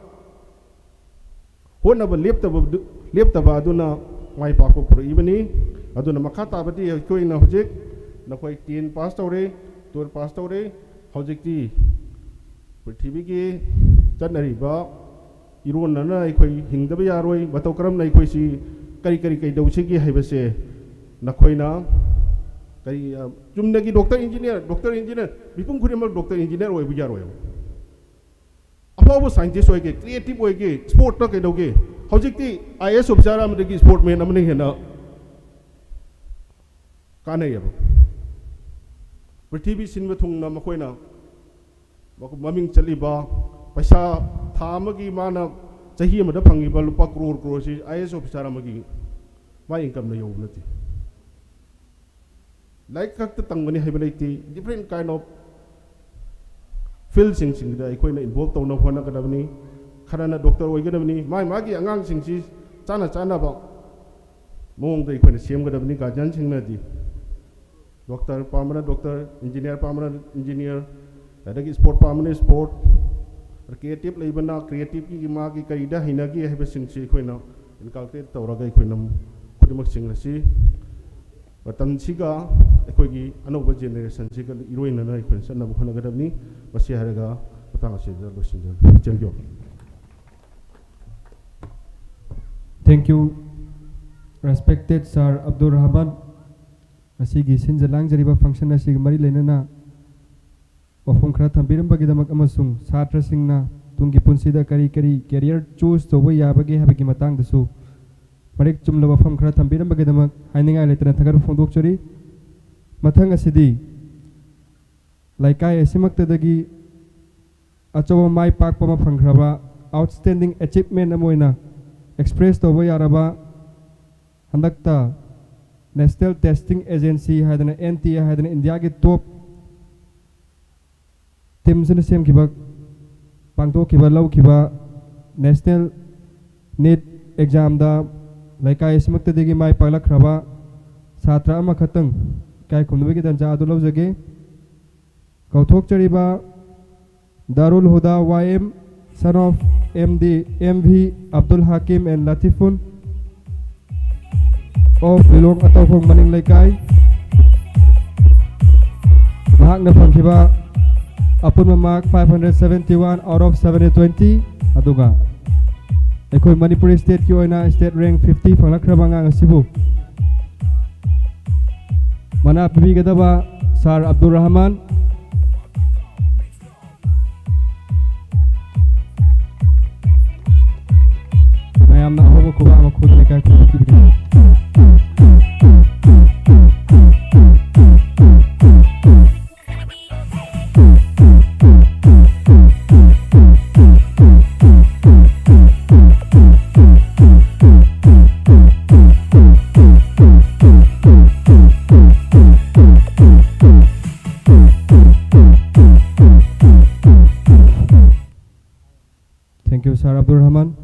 ꯍꯣꯠꯅꯕ ꯂꯦꯞꯇꯕ, ꯂꯦꯞꯇꯕ ꯑꯗꯨꯅ ꯃꯥꯏ ꯄꯥꯛꯄ ꯄꯨꯔꯛꯏꯕꯅꯤ꯫ ꯑꯗꯨꯅ ꯃꯈꯥ ꯇꯥꯕꯗꯤ ꯑꯩꯈꯣꯏꯅ ꯍꯧꯖꯤꯛ, ꯅꯈꯣꯏ ten pass ꯇꯧꯔꯦ, twelve pass ꯇꯧꯔꯦ, ꯍꯧꯖꯤꯛꯇꯤ ꯄ꯭ꯔꯤꯊꯤꯕꯤꯒꯤ ꯆꯠꯅꯔꯤꯕ ꯏꯔꯣꯟꯅꯅ ꯑꯩꯈꯣꯏ ꯍꯤꯡꯗꯕ ꯌꯥꯔꯣꯏ, ꯃꯇꯧ ꯀꯔꯝꯅ ꯑꯩꯈꯣꯏꯁꯤ ꯀꯔꯤ ꯀꯔꯤ ꯀꯩꯗꯧꯁꯤꯒꯦ ꯍꯥꯏꯕꯁꯦ ꯅꯈꯣꯏꯅ ꯀꯔꯤ, ꯑ, ꯆꯨꯝꯅꯒꯤ doctor engineer, doctor engineer, ꯃꯤꯄꯨꯝ ꯈꯨꯗꯤꯡꯃꯛ doctor engineer ꯑꯣꯏꯕ ꯌꯥꯔꯣꯏꯕ꯫ ꯑꯐꯥꯎꯕ scientist ꯑꯣꯏꯒꯦ, creative ꯑꯣꯏꯒꯦ, sportꯇ ꯀꯩꯗꯧꯒꯦ? ꯍꯧꯖꯤꯛꯇꯤ I A S officer ꯑꯃꯗꯒꯤ sportman ꯑꯃꯅ ꯍꯦꯟꯅ ꯀꯥꯟꯅꯩꯌꯦꯕ꯫ ꯄ꯭ꯔꯤꯊꯤꯕꯤ ꯁꯤꯟꯕ ꯊꯨꯡꯅ ꯃꯈꯣꯏꯅ ꯃꯃꯤꯡ ꯆꯠꯂꯤꯕ, ꯄꯩꯁꯥ ꯊꯥ ꯑꯃꯒꯤ ꯃꯥꯅ ꯆꯍꯤ ꯑꯃꯗ ꯐꯪꯉꯤꯕ ꯂꯨꯄꯥ crore crore ꯁꯤ I A S officer ꯑꯃꯒꯤ ꯃꯥ incomeꯅ ꯌꯧꯕ ꯅꯠꯇꯦ꯫ ꯂꯥꯏꯔꯤꯛ ꯈꯛꯇ ꯇꯝꯒꯅꯤ ꯍꯥꯏꯕ ꯂꯩꯇꯦ꯫ Different kind of ꯐꯤꯜꯁꯤꯡꯁꯤꯡꯗ ꯑꯩꯈꯣꯏꯅ ꯏꯟꯚꯣꯜꯕ ꯇꯧꯅꯕ ꯍꯣꯠꯅꯒꯗꯕꯅꯤ꯫ ꯈꯔꯅ ꯗꯣꯛꯇꯔ ꯑꯣꯏꯒꯗꯕꯅꯤ꯫ ꯃꯥꯒꯤ ꯃꯥꯒꯤ ꯑꯉꯥꯡꯁꯤꯡꯁꯤ ꯆꯥꯅ ꯆꯥꯅꯕ ꯃꯑꯣꯡꯗ ꯑꯩꯈꯣꯏꯅ ꯁꯦꯝꯒꯗꯕꯅꯤ꯫ ꯒꯥꯔꯖꯤꯌꯟꯁꯤꯡꯅꯗꯤ ꯗꯣꯛꯇꯔ ꯄꯥꯝꯕꯅ ꯗꯣꯛꯇꯔ, ꯏꯟꯖꯤꯅꯤꯌꯥꯔ ꯄꯥꯝꯕꯅ ꯏꯟꯖꯤꯅꯤꯌꯥꯔ, ꯑꯗꯒꯤ ꯁ꯭ꯄꯣꯔꯠ ꯄꯥꯝꯕꯅ ꯁ꯭ꯄꯣꯔꯠ, ꯀ꯭ꯔꯤꯌꯦꯇꯤꯞ ꯂꯩꯕꯅ ꯀ꯭ꯔꯤꯌꯦꯇꯤꯞꯀꯤ ꯃꯥꯒꯤ ꯀꯔꯤꯗ ꯍꯩꯅꯒꯦ ꯍꯥꯏꯕꯁꯤꯡꯁꯤ ꯑꯩꯈꯣꯏꯅ ꯏꯟꯀꯜꯀꯦꯠ ꯇꯧꯔꯒ ꯑꯩꯈꯣꯏꯅ ꯈꯨꯗꯤꯡꯃꯛꯁꯤꯡ ꯑꯁꯤ ꯃꯇꯝꯁꯤꯒ ꯑꯩꯈꯣꯏꯒꯤ ꯑꯅꯧꯕ ꯖꯦꯅꯦꯔꯦꯁꯟꯁꯤꯒ ꯏꯔꯣꯏꯅꯅ ꯑꯩꯈꯣꯏꯅ ꯆꯠꯅꯕ ꯍꯣꯠꯅꯒꯗꯕꯅꯤ꯫ ꯃꯁꯤ ꯍꯥꯏꯔꯒ ꯃꯇꯥꯡ ꯑꯁꯤꯗ ꯂꯣꯏꯁꯤꯟꯖꯔꯒꯦ꯫ Thank you꯫ Thank you, respected Sir Abdul Rahman꯫ ꯉꯁꯤꯒꯤ ꯁꯤꯟꯖ ꯂꯥꯡꯖꯔꯤꯕ function ꯑꯁꯤꯒ ꯃꯔꯤ ꯂꯩꯅꯅ ꯋꯥꯐꯝ ꯈꯔ ꯊꯝꯕꯤꯔꯝꯕꯒꯤꯗꯃꯛ ꯑꯃꯁꯨꯡ ꯁꯥꯇ꯭ꯔꯁꯤꯡꯅ ꯇꯨꯡꯒꯤ ꯄꯨꯟꯁꯤꯗ ꯀꯔꯤ ꯀꯔꯤ career choose ꯇꯧꯕ ꯌꯥꯕꯒꯦ ꯍꯥꯏꯕꯒꯤ ꯃꯇꯥꯡꯗꯁꯨ ꯃꯔꯤꯛ ꯆꯨꯝꯂꯕ ꯋꯥꯐꯝ ꯈꯔ ꯊꯝꯕꯤꯔꯝꯕꯒꯤꯗꯃꯛ ꯍꯥꯏꯅꯤꯡꯉꯥꯏ ꯂꯩꯇꯅ ꯊꯥꯒꯠꯄ ꯐꯣꯡꯗꯣꯛꯆꯔꯤ꯫ ꯃꯊꯪ ꯑꯁꯤꯗꯤ ꯂꯩꯀꯥꯏ ꯑꯁꯤꯃꯛꯇꯗꯒꯤ ꯑꯆꯧꯕ ꯃꯥꯏ ꯄꯥꯛꯄ ꯑꯃ ꯐꯪꯈ꯭ꯔꯕ, outstanding achievement ꯑꯃ ꯑꯣꯏꯅ express ꯇꯧꯕ ꯌꯥꯔꯕ, ꯍꯟꯗꯛꯇ National Testing Agency ꯍꯥꯏꯗꯅ, N T A ꯍꯥꯏꯗꯅ, ꯏꯟꯗꯤꯌꯥꯒꯤ top teamꯁꯤꯅ ꯁꯦꯝꯈꯤꯕ, ꯄꯥꯡꯊꯣꯛꯈꯤꯕ, ꯂꯧꯈꯤꯕ National NEET examꯗ ꯂꯩꯀꯥꯏ ꯑꯁꯤꯃꯛꯇꯗꯒꯤ ꯃꯥꯏ ꯄꯥꯛꯂꯛꯈ꯭ꯔꯕ ꯁꯥꯇ꯭ꯔ ꯑꯃꯈꯛꯇꯪ ꯏꯀꯥꯏ ꯈꯨꯝꯅꯕꯒꯤ ꯇꯥꯟꯖꯥ ꯑꯗꯨ ꯂꯧꯖꯒꯦ꯫ ꯀꯧꯊꯣꯛꯆꯔꯤꯕ ꯗꯥꯔꯨꯜ ꯍꯨꯗꯥ Y M, son of M D, M V Abdul Hakim and Latifun of ꯂꯤꯂꯣꯡ ꯑꯇꯧꯈꯣꯡ ꯃꯅꯤꯡ ꯂꯩꯀꯥꯏ꯫ ꯃꯍꯥꯛꯅ ꯐꯪꯈꯤꯕ ꯑꯄꯨꯟꯕ mark five hundred seventy one out of seven twenty꯫ ꯑꯗꯨꯒ ꯑꯩꯈꯣꯏ ꯃꯅꯤꯄꯨꯔꯤ stateꯀꯤ ꯑꯣꯏꯅ state rank fifty ꯐꯪꯂꯛꯈ꯭ꯔꯕ ꯑꯉꯥꯡ ꯑꯁꯤꯕꯨ ꯃꯅꯥ ꯄꯤꯕꯤꯒꯗꯕ Sir Abdul Rahman꯫ ꯃꯌꯥꯝꯅ ꯑꯍꯧꯕ ꯈꯨꯕꯥꯛ ꯑꯃ ꯈꯨꯗꯨꯅ ꯏꯀꯥꯏ ꯈꯨꯝꯅꯕ ꯄꯤꯕꯤꯒꯅꯤ꯫ ꯁꯥꯔ ꯑꯕꯗꯨꯔ ꯔꯍꯃꯥꯟ,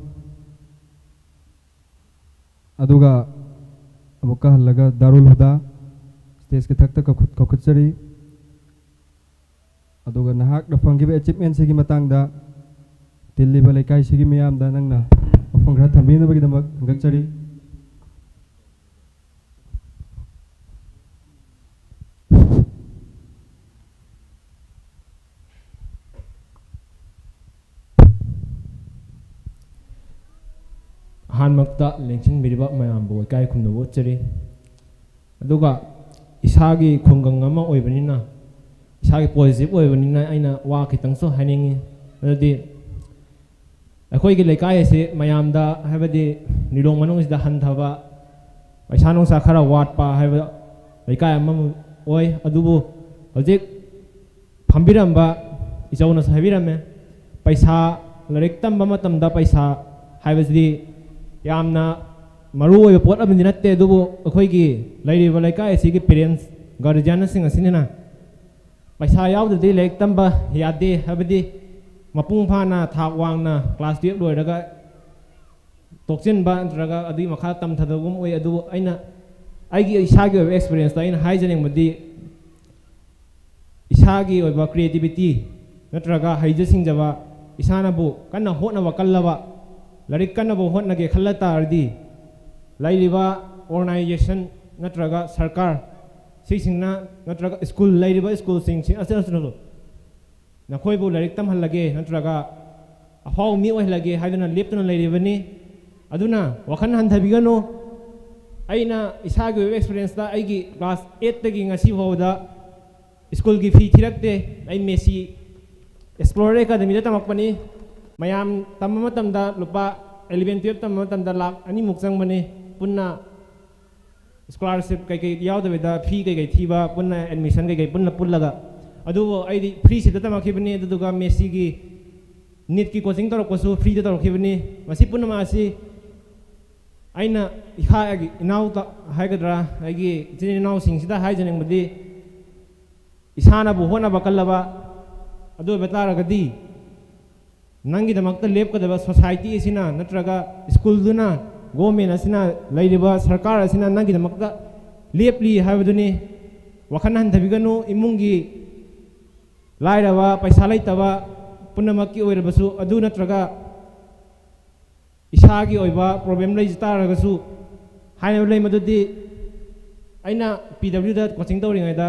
ꯑꯗꯨꯒ ꯑꯃꯨꯛꯀ ꯍꯜꯂꯒ ꯗꯥꯔꯨꯜ ꯍꯨꯗꯥ, ꯁ꯭ꯇꯦꯖꯀꯤ ꯊꯛꯇ ꯀꯧꯈꯠ-, ꯀꯧꯈꯠꯆꯔꯤ꯫ ꯑꯗꯨꯒ ꯅꯍꯥꯛꯅ ꯐꯪꯈꯤꯕ ꯑꯦꯆꯤꯞꯃꯦꯟꯁꯤꯒꯤ ꯃꯇꯥꯡꯗ ꯇꯤꯜꯂꯤꯕ ꯂꯩꯀꯥꯏꯁꯤꯒꯤ ꯃꯤꯌꯥꯝꯗ ꯅꯪꯅ ꯋꯥꯐꯝ ꯈꯔ ꯊꯝꯕꯤꯅꯕꯒꯤꯗꯃꯛ ꯍꯪꯒꯠꯆꯔꯤ꯫ ꯑꯍꯥꯟꯕꯃꯛꯇ ꯂꯦꯡꯁꯤꯟꯕꯤꯔꯤꯕ ꯃꯌꯥꯝꯕꯨ ꯏꯀꯥꯏ ꯈꯨꯝꯅꯕ ꯎꯠꯆꯔꯤ꯫ ꯑꯗꯨꯒ ꯏꯁꯥꯒꯤ ꯈꯨꯡꯒꯪ ꯑꯃ ꯑꯣꯏꯕꯅꯤꯅ, ꯏꯁꯥꯒꯤ ꯄꯣꯖꯤꯇꯤꯚ ꯑꯣꯏꯕꯅꯤꯅ ꯑꯩꯅ ꯋꯥ ꯈꯤꯇꯪꯁꯨ ꯍꯥꯏꯅꯤꯡꯉꯤ꯫ ꯑꯗꯨꯗꯤ ꯑꯩꯈꯣꯏꯒꯤ ꯂꯩꯀꯥꯏ ꯑꯁꯤ ꯃꯌꯥꯝꯗ, ꯍꯥꯏꯕꯗꯤ ꯂꯤꯂꯣꯡ ꯃꯅꯨꯡꯁꯤꯗ ꯍꯟꯊꯕ, ꯄꯩꯁꯥ ꯅꯨꯡꯁꯥ ꯈꯔ ꯋꯥꯠꯄ ꯍꯥꯏꯕ ꯂꯩꯀꯥꯏ ꯑꯃ ꯑꯣꯏ꯫ ꯑꯗꯨꯕꯨ ꯍꯧꯖꯤꯛ ꯐꯝꯕꯤꯔꯝꯕ ꯏꯆꯧꯅꯁꯨ ꯍꯥꯏꯕꯤꯔꯝꯃꯦ, ꯄꯩꯁꯥ, ꯂꯥꯏꯔꯤꯛ ꯇꯝꯕ ꯃꯇꯝꯗ ꯄꯩꯁꯥ ꯍꯥꯏꯕꯁꯤꯗꯤ ꯌꯥꯝꯅ ꯃꯔꯨ ꯑꯣꯏꯕ ꯄꯣꯠ ꯑꯃꯗꯤ ꯅꯠꯇꯦ꯫ ꯑꯗꯨꯕꯨ ꯑꯩꯈꯣꯏꯒꯤ ꯂꯩꯔꯤꯕ ꯂꯩꯀꯥꯏ ꯑꯁꯤꯒꯤ ꯄꯦꯔꯦꯟꯁ, ꯒꯥꯔꯖꯤꯌꯥꯟꯁꯤꯡ ꯑꯁꯤꯅ ꯄꯩꯁꯥ ꯌꯥꯎꯗ꯭ꯔꯗꯤ ꯂꯥꯏꯔꯤꯛ ꯇꯝꯕ ꯌꯥꯗꯦ, ꯍꯥꯏꯕꯗꯤ ꯃꯄꯨꯡ ꯐꯥꯅ ꯊꯥꯛ ꯋꯥꯡꯅ ꯀ꯭ꯂꯥꯁ ꯇꯨꯌꯦꯜꯞ ꯂꯣꯏꯔꯒ ꯇꯣꯛꯁꯤꯟꯕ ꯅꯠꯇ꯭ꯔꯒ ꯑꯗꯨꯒꯤ ꯃꯈꯥ ꯇꯝꯊꯗꯕꯒꯨꯝ ꯑꯣꯏ꯫ ꯑꯗꯨꯕꯨ ꯑꯩꯅ ꯑꯩꯒꯤ ꯏꯁꯥꯒꯤ ꯑꯣꯏꯕ ꯑꯦꯛꯁꯄꯤꯔꯤꯌꯦꯟꯁꯇ ꯑꯩꯅ ꯍꯥꯏꯖꯅꯤꯡꯕꯗꯤ, ꯏꯁꯥꯒꯤ ꯑꯣꯏꯕ ꯀ꯭ꯔꯤꯌꯦꯇꯤꯕꯤꯇꯤ ꯅꯠꯇ꯭ꯔꯒ ꯍꯩꯖ ꯁꯤꯡꯖꯕ, ꯏꯁꯥꯅꯕꯨ ꯀꯟꯅ ꯍꯣꯠꯅꯕ ꯀꯜꯂꯕ, ꯂꯥꯏꯔꯤꯛ ꯀꯟꯅꯕ ꯍꯣꯠꯅꯒꯦ ꯈꯜꯂ ꯇꯥꯔꯗꯤ, ꯂꯩꯔꯤꯕ ꯑꯣꯔꯒꯅꯥꯏꯖꯦꯁꯟ ꯅꯠꯇ꯭ꯔꯒ ꯁꯔꯀꯥꯔ ꯁꯤꯁꯤꯡꯅ ꯅꯠꯇ꯭ꯔꯒ ꯁ꯭ꯀꯨꯜ, ꯂꯩꯔꯤꯕ ꯁ꯭ꯀꯨꯜꯁꯤꯡꯁꯤ ꯑꯁꯤꯅꯁꯨ ꯅꯈꯣꯏꯕꯨ ꯂꯥꯏꯔꯤꯛ ꯇꯝꯍꯜꯂꯒꯦ ꯅꯠꯇ꯭ꯔꯒ ꯑꯐꯥꯎꯕ ꯃꯤ ꯑꯣꯏꯍꯜꯂꯒꯦ ꯍꯥꯏꯗꯨꯅ ꯂꯦꯞꯇꯨꯅ ꯂꯩꯔꯤꯕꯅꯤ꯫ ꯑꯗꯨꯅ ꯋꯥꯈꯜ ꯍꯟꯊꯕꯤꯒꯅꯨ꯫ ꯑꯩꯅ ꯏꯁꯥꯒꯤ ꯑꯣꯏꯕ ꯑꯦꯛꯁꯄꯤꯔꯤꯌꯦꯟꯁꯇ ꯑꯩꯒꯤ ꯀ꯭ꯂꯥꯁ ꯑꯩꯠꯇꯒꯤ ꯉꯁꯤ ꯐꯥꯎꯕꯗ ꯁ꯭ꯀꯨꯜꯒꯤ ꯐꯤ ꯊꯤꯔꯛꯇꯦ꯫ ꯑꯩ ꯃꯦꯁꯤ ꯑꯦꯛꯁꯄ꯭ꯂꯣꯔꯔ ꯑꯦꯀꯥꯗꯃꯤꯗ ꯇꯝꯃꯛꯄꯅꯤ꯫ ꯃꯌꯥꯝ ꯇꯝꯕ ꯃꯇꯝꯗ ꯂꯨꯄꯥ, ꯑꯦꯂꯚꯦꯟ ꯇꯨꯌꯦꯜꯞ ꯇꯝꯕ ꯃꯇꯝꯗ ꯂꯥꯛ ꯑꯅꯤꯃꯨꯛ ꯆꯪꯕꯅꯤ ꯄꯨꯟꯅ꯫ ꯁ꯭ꯀꯣꯂꯥꯔꯁꯤꯞ ꯀꯩꯀꯩ ꯌꯥꯎꯗꯕꯤꯗ, ꯐꯤ ꯀꯩꯀꯩ ꯊꯤꯕ ꯄꯨꯟꯅ, ꯑꯦꯗꯃꯤꯁꯟ ꯀꯩꯀꯩ ꯄꯨꯟꯅ ꯄꯨꯜꯂꯒ꯫ ꯑꯗꯨꯕꯨ ꯑꯩꯗꯤ ꯐ꯭ꯔꯤꯁꯤꯗ ꯇꯝꯃꯛꯈꯤꯕꯅꯤ꯫ ꯑꯗꯨꯗꯨꯒ ꯃꯦꯁꯤꯒꯤ ꯅꯤꯠꯀꯤ ꯀꯣꯆꯤꯡ ꯇꯧꯔꯛꯄꯁꯨ ꯐ꯭ꯔꯤꯗ ꯇꯧꯔꯛꯈꯤꯕꯅꯤ꯫ ꯃꯁꯤ ꯄꯨꯝꯅꯃꯛ ꯑꯁꯤ ꯑꯩꯅ ꯏꯁꯥꯒꯤ ꯏꯅꯥꯎꯇ ꯍꯥꯏꯒꯗ꯭ꯔꯥ, ꯑꯩꯒꯤ ꯏꯆꯤꯟ ꯏꯅꯥꯎꯁꯤꯡꯁꯤꯗ ꯍꯥꯏꯖꯅꯤꯡꯕꯗꯤ, ꯏꯁꯥꯅꯕꯨ ꯍꯣꯠꯅꯕ ꯀꯜꯂꯕ ꯑꯗꯨ ꯑꯣꯏꯕ ꯇꯥꯔꯒꯗꯤ, ꯅꯪꯒꯤꯗꯃꯛꯇ ꯂꯦꯞꯀꯗꯕ ꯁꯣꯁꯥꯏꯇꯤ ꯑꯁꯤꯅ ꯅꯠꯇ꯭ꯔꯒ ꯁ꯭ꯀꯨꯜꯗꯨꯅ, ꯒꯣꯔꯃꯦꯟ ꯑꯁꯤꯅ, ꯂꯩꯔꯤꯕ ꯁꯔꯀꯥꯔ ꯑꯁꯤꯅ ꯅꯪꯒꯤꯗꯃꯛꯇ ꯂꯦꯞꯂꯤ ꯍꯥꯏꯕꯗꯨꯅꯤ꯫ ꯋꯥꯈꯜ ꯍꯟꯊꯕꯤꯒꯅꯨ꯫ ꯏꯃꯨꯡꯒꯤ ꯂꯥꯏꯔꯕ, ꯄꯩꯁꯥ ꯂꯩꯇꯕ ꯄꯨꯝꯅꯃꯛꯀꯤ ꯑꯣꯏꯔꯕꯁꯨ ꯑꯗꯨ ꯅꯠꯇ꯭ꯔꯒ ꯏꯁꯥꯒꯤ ꯑꯣꯏꯕ ꯄ꯭ꯔꯣꯕ꯭ꯂꯦꯝ ꯂꯩꯖ ꯇꯥꯔꯒꯁꯨ ꯍꯥꯏꯅꯕ ꯂꯩ꯫ ꯃꯗꯨꯗꯤ ꯑꯩꯅ ꯄꯤ ꯗꯕ꯭ꯂꯤꯎꯗ ꯀꯣꯆꯤꯡ ꯇꯧꯔꯤꯉꯩꯗ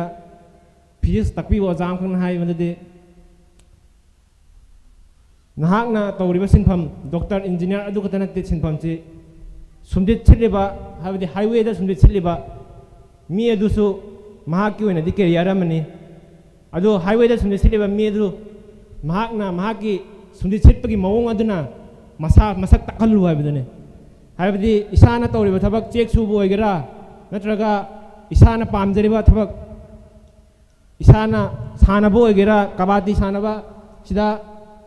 ꯐꯤꯖꯤꯛꯁ ꯇꯥꯛꯄꯤꯕ ꯑꯣꯖꯥ ꯑꯃꯈꯛꯅ ꯍꯥꯏ꯫ ꯃꯗꯨꯗꯤ ꯅꯍꯥꯛꯅ ꯇꯧꯔꯤꯕ ꯁꯤꯟꯐꯝ, ꯗꯣꯛꯇꯔ, ꯏꯟꯖꯤꯅꯤꯌꯥꯔ ꯑꯗꯨ ꯈꯛꯇ ꯅꯠꯇꯦ ꯁꯤꯟꯐꯝꯁꯤ꯫ ꯁꯨꯝꯖꯤꯠ ꯁꯤꯠꯂꯤꯕ, ꯍꯥꯏꯕꯗꯤ ꯍꯥꯏꯋꯦꯗ ꯁꯨꯝꯖꯤꯠ ꯁꯤꯠꯂꯤꯕ ꯃꯤ ꯑꯗꯨꯁꯨ ꯃꯍꯥꯛꯀꯤ ꯑꯣꯏꯅꯗꯤ ꯀꯦꯔꯤꯌꯔ ꯑꯃꯅꯤ꯫ ꯑꯗꯨ ꯍꯥꯏꯋꯦꯗ ꯁꯨꯝꯖꯤꯠ ꯁꯤꯠꯂꯤꯕ ꯃꯤ ꯑꯗꯨ ꯃꯍꯥꯛꯅ ꯃꯍꯥꯛꯀꯤ ꯁꯨꯝꯖꯤꯠ ꯁꯤꯠꯄꯒꯤ ꯃꯑꯣꯡ ꯑꯗꯨꯅ ꯃꯁꯥ ꯃꯁꯛ ꯇꯥꯛꯍꯜꯂꯨ ꯍꯥꯏꯕꯗꯨꯅꯤ꯫ ꯍꯥꯏꯕꯗꯤ ꯏꯁꯥꯅ ꯇꯧꯔꯤꯕ ꯊꯕꯛ, ꯆꯦꯛ ꯁꯨꯕ ꯑꯣꯏꯒꯦꯔꯥ, ꯅꯠꯇ꯭ꯔꯒ ꯏꯁꯥꯅ ꯄꯥꯝꯖꯔꯤꯕ ꯊꯕꯛ, ꯏꯁꯥꯅ ꯁꯥꯟꯅꯕ ꯑꯣꯏꯒꯦꯔꯥ, ꯀꯕꯥꯗꯤ ꯁꯥꯟꯅꯕ ꯁꯤꯗ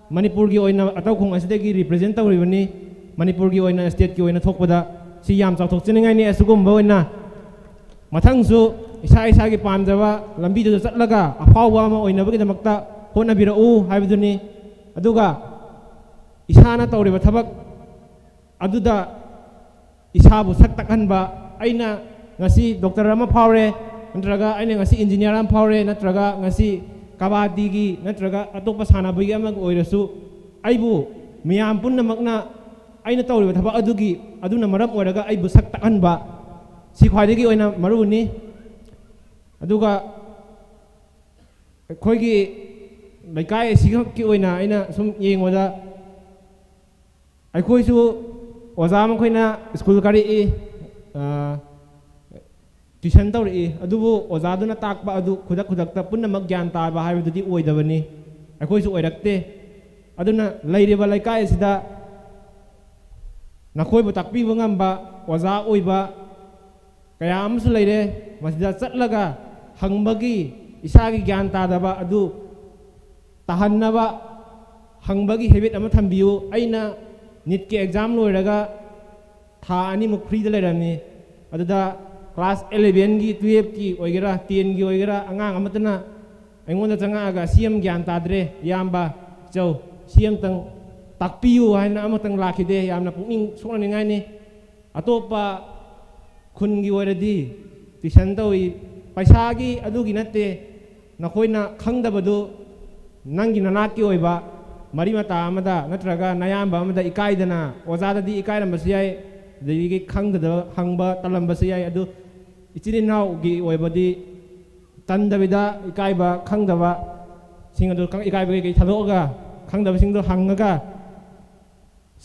ꯃꯅꯤꯄꯨꯔꯒꯤ ꯑꯣꯏꯅ ꯑꯇꯧꯈꯣꯡ ꯑꯁꯤꯗꯒꯤ ꯔꯤꯄ꯭ꯔꯖꯦꯟ ꯇꯧꯔꯤꯕꯅꯤ꯫ ꯃꯅꯤꯄꯨꯔꯒꯤ ꯑꯣꯏꯅ, ꯁ꯭ꯇꯦꯠꯀꯤ ꯑꯣꯏꯅ ꯊꯣꯛꯄꯗ ꯁꯤ ꯌꯥꯝ ꯆꯥꯎꯊꯣꯛꯆꯅꯤꯡꯉꯥꯏꯅꯤ꯫ ꯑꯁꯤꯒꯨꯝꯕ ꯑꯣꯏꯅ ꯃꯊꯪꯁꯨ ꯏꯁꯥ ꯏꯁꯥꯒꯤ ꯄꯥꯝꯖꯕ ꯂꯝꯕꯤꯗꯨꯗ ꯆꯠꯂꯒ ꯑꯐꯥꯎꯕ ꯑꯃ ꯑꯣꯏꯅꯕꯒꯤꯗꯃꯛꯇ ꯍꯣꯠꯅꯕꯤꯔꯛꯎ ꯍꯥꯏꯕꯗꯨꯅꯤ꯫ ꯑꯗꯨꯒ ꯏꯁꯥꯅ ꯇꯧꯔꯤꯕ ꯊꯕꯛ ꯑꯗꯨꯗ ꯏꯁꯥꯕꯨ ꯁꯛ ꯇꯥꯛꯍꯟꯕ, ꯑꯩꯅ ꯉꯁꯤ ꯗꯣꯛꯇꯔ ꯑꯃ ꯐꯥꯎꯔꯦ, ꯅꯠꯇ꯭ꯔꯒ ꯑꯩꯅ ꯉꯁꯤ ꯏꯟꯖꯤꯅꯤꯌꯥꯔ ꯑꯃ ꯐꯥꯎꯔꯦ, ꯅꯠꯇ꯭ꯔꯒ ꯉꯁꯤ ꯀꯕꯥꯗꯤꯒꯤ ꯅꯠꯇ꯭ꯔꯒ ꯑꯇꯣꯞꯄ ꯁꯥꯟꯅꯕꯒꯤ ꯑꯃꯒ ꯑꯣꯏꯔꯁꯨ, ꯑꯩꯕꯨ ꯃꯌꯥꯝ ꯄꯨꯝꯅꯃꯛꯅ ꯑꯩꯅ ꯇꯧꯔꯤꯕ ꯊꯕꯛ ꯑꯗꯨꯒꯤ, ꯑꯗꯨꯅ ꯃꯔꯝ ꯑꯣꯏꯔꯒ ꯑꯩꯕꯨ ꯁꯛ ꯇꯥꯛꯍꯟꯕ, ꯁꯤ ꯈ꯭ꯋꯥꯏꯗꯒꯤ ꯑꯣꯏꯅ ꯃꯔꯨꯅꯤ꯫ ꯑꯗꯨꯒ ꯑꯩꯈꯣꯏꯒꯤ ꯂꯩꯀꯥꯏ ꯑꯁꯤꯈꯛꯀꯤ ꯑꯣꯏꯅ ꯑꯩꯅ ꯁꯨꯝ ꯌꯦꯡꯕꯗ, ꯑꯩꯈꯣꯏꯁꯨ ꯑꯣꯖꯥ ꯃꯈꯣꯏꯅ ꯁ꯭ꯀꯨꯜ ꯀꯥꯔꯛꯏ, ꯑ, ꯇ꯭ꯌꯨꯁꯟ ꯇꯧꯔꯛꯏ, ꯑꯗꯨꯕꯨ ꯑꯣꯖꯥꯗꯨꯅ ꯇꯥꯛꯄ ꯑꯗꯨ ꯈꯨꯗꯛ ꯈꯨꯗꯛꯇ ꯄꯨꯝꯅꯃꯛ ꯒ꯭ꯌꯥꯟ ꯇꯥꯕ ꯍꯥꯏꯕꯗꯨꯗꯤ ꯑꯣꯏꯗꯕꯅꯤ꯫ ꯑꯩꯈꯣꯏꯁꯨ ꯑꯣꯏꯔꯛꯇꯦ꯫ ꯑꯗꯨꯅ ꯂꯩꯔꯤꯕ ꯂꯩꯀꯥꯏ ꯑꯁꯤꯗ ꯅꯈꯣꯏꯕꯨ ꯇꯥꯛꯄꯤꯕ ꯉꯝꯕ ꯑꯣꯖꯥ ꯑꯣꯏꯕ ꯀꯌꯥ ꯑꯃꯁꯨ ꯂꯩꯔꯦ꯫ ꯃꯁꯤꯗ ꯆꯠꯂꯒ ꯍꯪꯕꯒꯤ, ꯏꯁꯥꯒꯤ ꯒ꯭ꯌꯥꯟ ꯇꯥꯗꯕ ꯑꯗꯨ ꯇꯥꯍꯟꯅꯕ ꯍꯪꯕꯒꯤ ꯍꯦꯕꯤꯠ ꯑꯃ ꯊꯝꯕꯤꯌꯨ꯫ ꯑꯩꯅ ꯅꯤꯠꯀꯤ ꯑꯦꯛꯖꯥꯝ ꯂꯣꯏꯔꯒ ꯊꯥ ꯑꯅꯤꯃꯨꯛ ꯐ꯭ꯔꯤꯗ ꯂꯩꯔꯝꯃꯤ꯫ ꯑꯗꯨꯗ ꯀ꯭ꯂꯥꯁ ꯑꯦꯂꯦꯚꯦꯟꯒꯤ, ꯇꯨꯌꯦꯜꯐꯀꯤ ꯑꯣꯏꯒꯦꯔꯥ, ꯇꯦꯟꯒꯤ ꯑꯣꯏꯒꯦꯔꯥ, ꯑꯉꯥꯡ ꯑꯃꯠꯇꯅ ꯑꯩꯉꯣꯟꯗ ꯆꯪꯉꯛꯑꯒ, "ꯁꯤ ꯌꯥꯝ ꯒ꯭ꯌꯥꯟ ꯇꯥꯗ꯭ꯔꯦ, ꯏꯌꯥꯝꯕ, ꯏꯆꯧ, ꯁꯤ ꯑꯃꯇꯪ ꯇꯥꯛꯄꯤꯌꯨ ꯍꯥꯏꯅ ꯑꯃꯇꯪ ꯂꯥꯛꯈꯤꯗꯦ꯫ ꯌꯥꯝꯅ ꯄꯨꯛꯅꯤꯡ ꯁꯣꯛꯅꯅꯤꯡꯉꯥꯏꯅꯤ꯫ ꯑꯇꯣꯞꯄ ꯈꯨꯟꯒꯤ ꯑꯣꯏꯔꯗꯤ ꯇꯨꯏꯁꯟ ꯇꯧꯏ, ꯄꯩꯁꯥꯒꯤ ꯑꯗꯨꯒꯤ ꯅꯠꯇꯦ꯫ ꯅꯈꯣꯏꯅ ꯈꯪꯗꯕꯗꯨ ꯅꯪꯒꯤ ꯅꯅꯥꯛꯀꯤ ꯑꯣꯏꯕ ꯃꯔꯤ ꯃꯇꯥ ꯑꯃꯗ ꯅꯠꯇ꯭ꯔꯒ ꯅꯌꯥꯝꯕ ꯑꯃꯗ ꯏꯀꯥꯏꯗꯅ ꯑꯣꯖꯥꯗꯗꯤ ꯏꯀꯥꯏꯔꯝꯕꯁꯨ ꯌꯥꯏ, ꯑꯗꯒꯤ ꯈꯪꯗꯗꯕ ꯍꯪꯕ ꯇꯜꯂꯝꯕꯁꯨ ꯌꯥꯏ꯫ ꯑꯗꯨ ꯏꯆꯤꯟ ꯏꯅꯥꯎꯒꯤ ꯑꯣꯏꯕꯗꯤ ꯇꯟꯗꯕꯤꯗ ꯏꯀꯥꯏꯕ ꯈꯪꯗꯕꯁꯤꯡ ꯑꯗꯨ ꯈꯪ-, ꯏꯀꯥꯏꯕ ꯀꯩꯀꯩ ꯊꯥꯗꯣꯛꯑꯒ ꯈꯪꯗꯕꯁꯤꯡꯗꯣ ꯍꯪꯉꯒ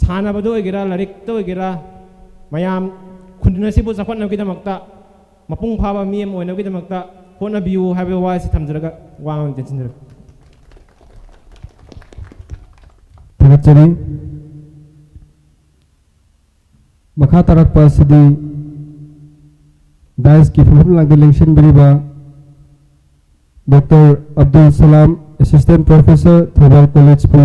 ꯁꯥꯟꯅꯕꯗ ꯑꯣꯏꯒꯦꯔꯥ, ꯂꯥꯏꯔꯤꯛꯇ ꯑꯣꯏꯒꯦꯔꯥ, ꯃꯌꯥꯝ ꯈꯨꯟꯗꯨꯅ ꯁꯤꯕꯨ ꯆꯥꯎꯈꯠꯅꯕꯒꯤꯗꯃꯛꯇ, ꯃꯄꯨꯡ ꯐꯥꯕ ꯃꯤ ꯑꯃ ꯑꯣꯏꯅꯕꯒꯤꯗꯃꯛꯇ ꯍꯣꯠꯅꯕꯤꯌꯨ ꯍꯥꯏꯕ ꯋꯥ ꯑꯁꯤ ꯊꯝꯖꯔꯒ ꯋꯥ ꯑꯃ ꯇꯦꯟꯁꯤꯟꯖꯔꯒꯦ꯫ ꯊꯥꯒꯠꯆꯔꯤ꯫ ꯃꯈꯥ ꯇꯥꯔꯛꯄ ꯑꯁꯤꯗꯤ ꯗꯥꯏꯁꯀꯤ ꯐꯝꯐꯝ ꯂꯥꯡꯗ ꯂꯦꯡꯁꯤꯟꯕꯤꯔꯤꯕ ꯗꯣꯛꯇꯔ ꯑꯕꯗꯨꯜ ꯁꯂꯥꯝ, ꯑꯦꯁꯤꯁꯇꯦꯟ ꯄ꯭ꯔꯣꯐꯦꯁꯔ, ꯊꯧꯕꯥꯜ ꯀꯣꯂꯦꯖꯄꯨ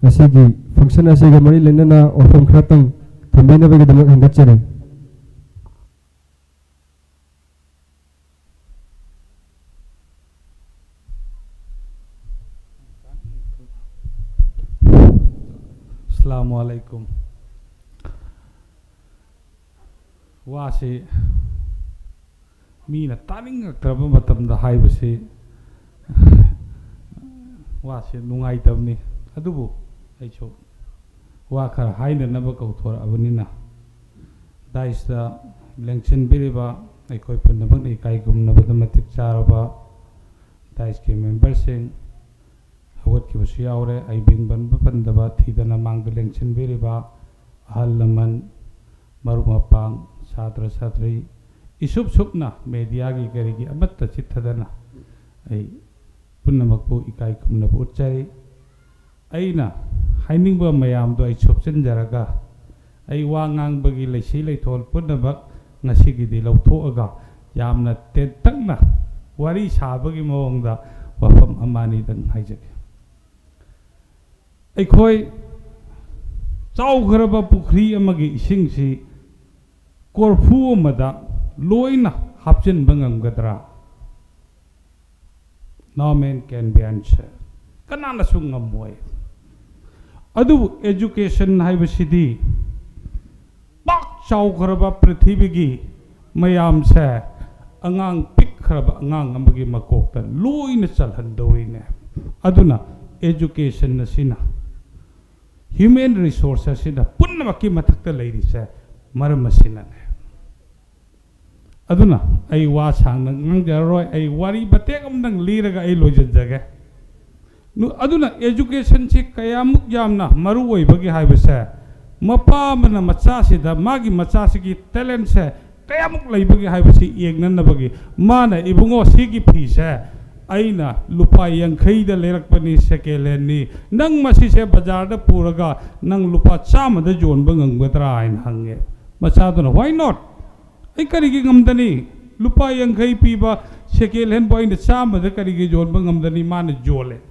ꯉꯁꯤꯒꯤ ꯐꯪꯁꯟ ꯑꯁꯤꯒ ꯃꯔꯤ ꯂꯩꯅꯅ ꯋꯥꯐꯝ ꯈꯔꯇꯪ ꯊꯝꯕꯤꯅꯕꯒꯤꯗꯃꯛ ꯍꯪꯒꯠꯆꯔꯤ꯫ ꯑꯁꯂꯥꯃꯨ ꯑꯂꯩꯀꯨꯝ꯫ ꯋꯥꯁꯤ ꯃꯤꯅ ꯇꯥꯅꯤꯡꯉꯛꯇ꯭ꯔꯕ ꯃꯇꯝꯗ ꯍꯥꯏꯕꯁꯤ ꯋꯥꯁꯤ ꯅꯨꯡꯉꯥꯏꯇꯕꯅꯤ꯫ ꯑꯗꯨꯕꯨ ꯑꯩꯁꯨ ꯋꯥ ꯈꯔ ꯍꯥꯏꯅꯅꯕ ꯀꯧꯊꯣꯔꯛꯑꯕꯅꯤꯅ, ꯗꯥꯏꯁꯇ ꯂꯦꯡꯁꯤꯟꯕꯤꯔꯤꯕ ꯑꯩꯈꯣꯏ ꯄꯨꯝꯅꯃꯛꯅ ꯏꯀꯥꯏ ꯈꯨꯝꯅꯕꯗ ꯃꯇꯤꯛ ꯆꯥꯔꯕ ꯗꯥꯏꯁꯀꯤ ꯃꯦꯝꯕꯔꯁꯤꯡ, ꯍꯧꯒꯠꯈꯤꯕꯁꯨ ꯌꯥꯎꯔꯦ꯫ ꯑꯩ ꯃꯤꯡ ꯄꯟꯕ ꯄꯟꯗꯕ ꯊꯤꯗꯅ ꯃꯥꯡꯗ ꯂꯦꯡꯁꯤꯟꯕꯤꯔꯤꯕ ꯑꯍꯜ ꯂꯃꯟ, ꯃꯔꯨꯞ ꯃꯄꯥꯡ, ꯁꯥꯇ꯭ꯔ ꯁꯥꯇ꯭ꯔꯤ, ꯏꯁꯨꯞ ꯁꯨꯞꯅ ꯃꯦꯗꯤꯌꯥꯒꯤ ꯀꯔꯤꯒꯤ ꯑꯃꯠꯇ ꯆꯤꯠꯊꯗꯅ ꯑꯩ ꯄꯨꯝꯅꯃꯛꯄꯨ ꯏꯀꯥꯏ ꯈꯨꯝꯅꯕ ꯎꯠꯆꯔꯤ꯫ ꯑꯩꯅ ꯍꯥꯏꯅꯤꯡꯕ ꯃꯌꯥꯝꯗꯣ ꯑꯩ ꯁꯨꯞꯆꯤꯟꯖꯔꯒ, ꯑꯩ ꯋꯥ ꯉꯥꯡꯕꯒꯤ ꯂꯩꯁꯤ ꯂꯩꯊꯣꯜ ꯄꯨꯝꯅꯃꯛ ꯉꯁꯤꯒꯤꯗꯤ ꯂꯧꯊꯣꯛꯑꯒ, ꯌꯥꯝꯅ ꯇꯦꯟꯇꯛꯅ ꯋꯥꯔꯤ ꯁꯥꯕꯒꯤ ꯃꯑꯣꯡꯗ ꯋꯥꯐꯝ ꯑꯃ ꯑꯅꯤꯗꯪ ꯍꯥꯏꯖꯒꯦ꯫ ꯑꯩꯈꯣꯏ ꯆꯥꯎꯈ꯭ꯔꯕ ꯄꯨꯈ꯭ꯔꯤ ꯑꯃꯒꯤ ꯏꯁꯤꯡꯁꯤ ꯀꯣꯔꯐꯨ ꯑꯃꯗ ꯂꯣꯏꯅ ꯍꯥꯞꯆꯤꯟꯕ ꯉꯝꯒꯗ꯭ꯔꯥ? No man can be answer. ꯀꯅꯥꯅꯁꯨ ꯉꯝꯃꯣꯏ꯫ ꯑꯗꯨꯕꯨ education ꯍꯥꯏꯕꯁꯤꯗꯤ ꯄꯥꯛ ꯆꯥꯎꯈ꯭ꯔꯕ ꯄ꯭ꯔꯤꯊꯤꯕꯤꯒꯤ ꯃꯌꯥꯝꯁꯦ ꯑꯉꯥꯡ ꯄꯤꯛꯈ꯭ꯔꯕ ꯑꯉꯥꯡ ꯑꯃꯒꯤ ꯃꯀꯣꯛꯇ ꯂꯣꯏꯅ ꯆꯜꯍꯟꯗꯧꯔꯤꯅꯦ꯫ ꯑꯗꯨꯅ education ꯑꯁꯤꯅ, human resource ꯑꯁꯤꯅ ꯄꯨꯝꯅꯃꯛꯀꯤ ꯃꯊꯛꯇ ꯂꯩꯔꯤꯁꯦ ꯃꯔꯝ ꯑꯁꯤꯅꯅꯦ꯫ ꯑꯗꯨꯅ ꯑꯩ ꯋꯥ ꯁꯥꯡꯅ ꯉꯥꯡꯖꯔꯔꯣꯏ, ꯑꯩ ꯋꯥꯔꯤ ꯃꯇꯦꯛ ꯑꯃꯇꯪ ꯂꯤꯔꯒ ꯑꯩ ꯂꯣꯏꯁꯤꯟꯖꯒꯦ꯫ ꯅꯨ-, ꯑꯗꯨꯅ education ꯁꯤ ꯀꯌꯥꯃꯨꯛ ꯌꯥꯝꯅ ꯃꯔꯨ ꯑꯣꯏꯕꯒꯦ ꯍꯥꯏꯕꯁꯦ, ꯃꯄꯥ ꯑꯃꯅ ꯃꯆꯥꯁꯤꯗ ꯃꯥꯒꯤ ꯃꯆꯥꯁꯤꯒꯤ talent ꯁꯦ ꯀꯌꯥꯃꯨꯛ ꯂꯩꯕꯒꯦ ꯍꯥꯏꯕꯁꯤ ꯌꯦꯡꯅꯅꯕꯒꯤ, ꯃꯥꯅ, "ꯏꯕꯨꯡꯉꯣ, ꯁꯤꯒꯤ ꯐꯤꯁꯦ ꯑꯩꯅ ꯂꯨꯄꯥ ꯌꯥꯡꯈꯩꯗ ꯂꯩꯔꯛꯄꯅꯤ, second hand ꯅꯤ, ꯅꯪ ꯃꯁꯤꯁꯦ ꯕꯖꯥꯔꯗ ꯄꯨꯔꯒ ꯅꯪ ꯂꯨꯄꯥ ꯆꯥꯝꯃꯗ ꯌꯣꯟꯕ ꯉꯝꯒꯗ꯭ꯔꯥ?" ꯍꯥꯏꯅ ꯍꯪꯉꯦ꯫ ꯃꯆꯥꯗꯨꯅ, "Why not? ꯑꯩ ꯀꯔꯤꯒꯤ ꯉꯝꯗꯅꯤ? ꯂꯨꯄꯥ ꯌꯥꯡꯈꯩ ꯄꯤꯕ second hand ꯕꯨ ꯑꯩꯅ ꯆꯥꯝꯃꯗ ꯀꯔꯤꯒꯤ ꯌꯣꯟꯕ ꯉꯝꯗꯅꯤ?" ꯃꯥꯅ ꯌꯣꯜꯂꯦ꯫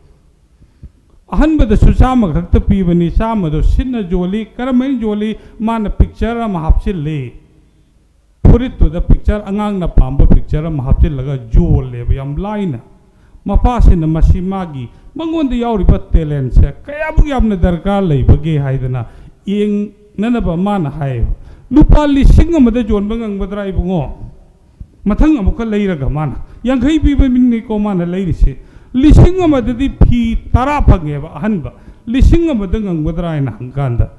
ꯑꯍꯟꯕꯗꯁꯨ ꯆꯥꯝꯃ ꯈꯛꯇ ꯄꯤꯕꯅꯤ, ꯆꯥꯝꯃꯗꯣ ꯁꯤꯠꯅ ꯌꯣꯜꯂꯤ꯫ ꯀꯔꯝꯍꯥꯏꯅ ꯌꯣꯜꯂꯤ? ꯃꯥꯅ picture ꯑꯃ ꯍꯥꯞꯆꯤꯜꯂꯤ, ꯐꯨꯔꯤꯠꯇꯨꯗ picture, ꯑꯉꯥꯡꯅ ꯄꯥꯝꯕ picture ꯑꯃ ꯍꯥꯞꯆꯤꯜꯂꯒ ꯌꯣꯜꯂꯦꯕ, ꯌꯥꯝ ꯂꯥꯏꯅ꯫ ꯃꯄꯥꯁꯤꯅ ꯃꯁꯤ ꯃꯥꯒꯤ, ꯃꯉꯣꯟꯗ ꯌꯥꯎꯔꯤꯕ talent ꯁꯦ ꯀꯌꯥꯃꯨꯛ ꯌꯥꯝꯅ ꯗꯔꯀꯥꯔ ꯂꯩꯕꯒꯦ ꯍꯥꯏꯗꯅ ꯌꯦꯡꯅꯅꯕ ꯃꯥꯅ ꯍꯥꯏꯌꯦꯕ, "ꯂꯨꯄꯥ ꯂꯤꯁꯤꯡ ꯑꯃꯗ ꯌꯣꯟꯕ ꯉꯝꯒꯗ꯭ꯔꯥ, ꯏꯕꯨꯡꯉꯣ?" ꯃꯊꯪ ꯑꯃꯨꯛꯀ ꯂꯩꯔꯒ, ꯃꯥꯅ ꯌꯥꯡꯈꯩ ꯄꯤꯕ ꯃꯤꯅꯤꯀꯣ ꯃꯥꯅ ꯂꯩꯔꯤꯁꯦ, ꯂꯤꯁꯤꯡ ꯑꯃꯗꯗꯤ ꯐꯤ ꯇꯔꯥ ꯐꯪꯉꯦꯕ ꯑꯍꯟꯕ, ꯂꯤꯁꯤꯡ ꯑꯃꯗ ꯉꯝꯒꯗ꯭ꯔꯥ ꯍꯥꯏꯅ ꯍꯪꯀꯥꯟꯗ,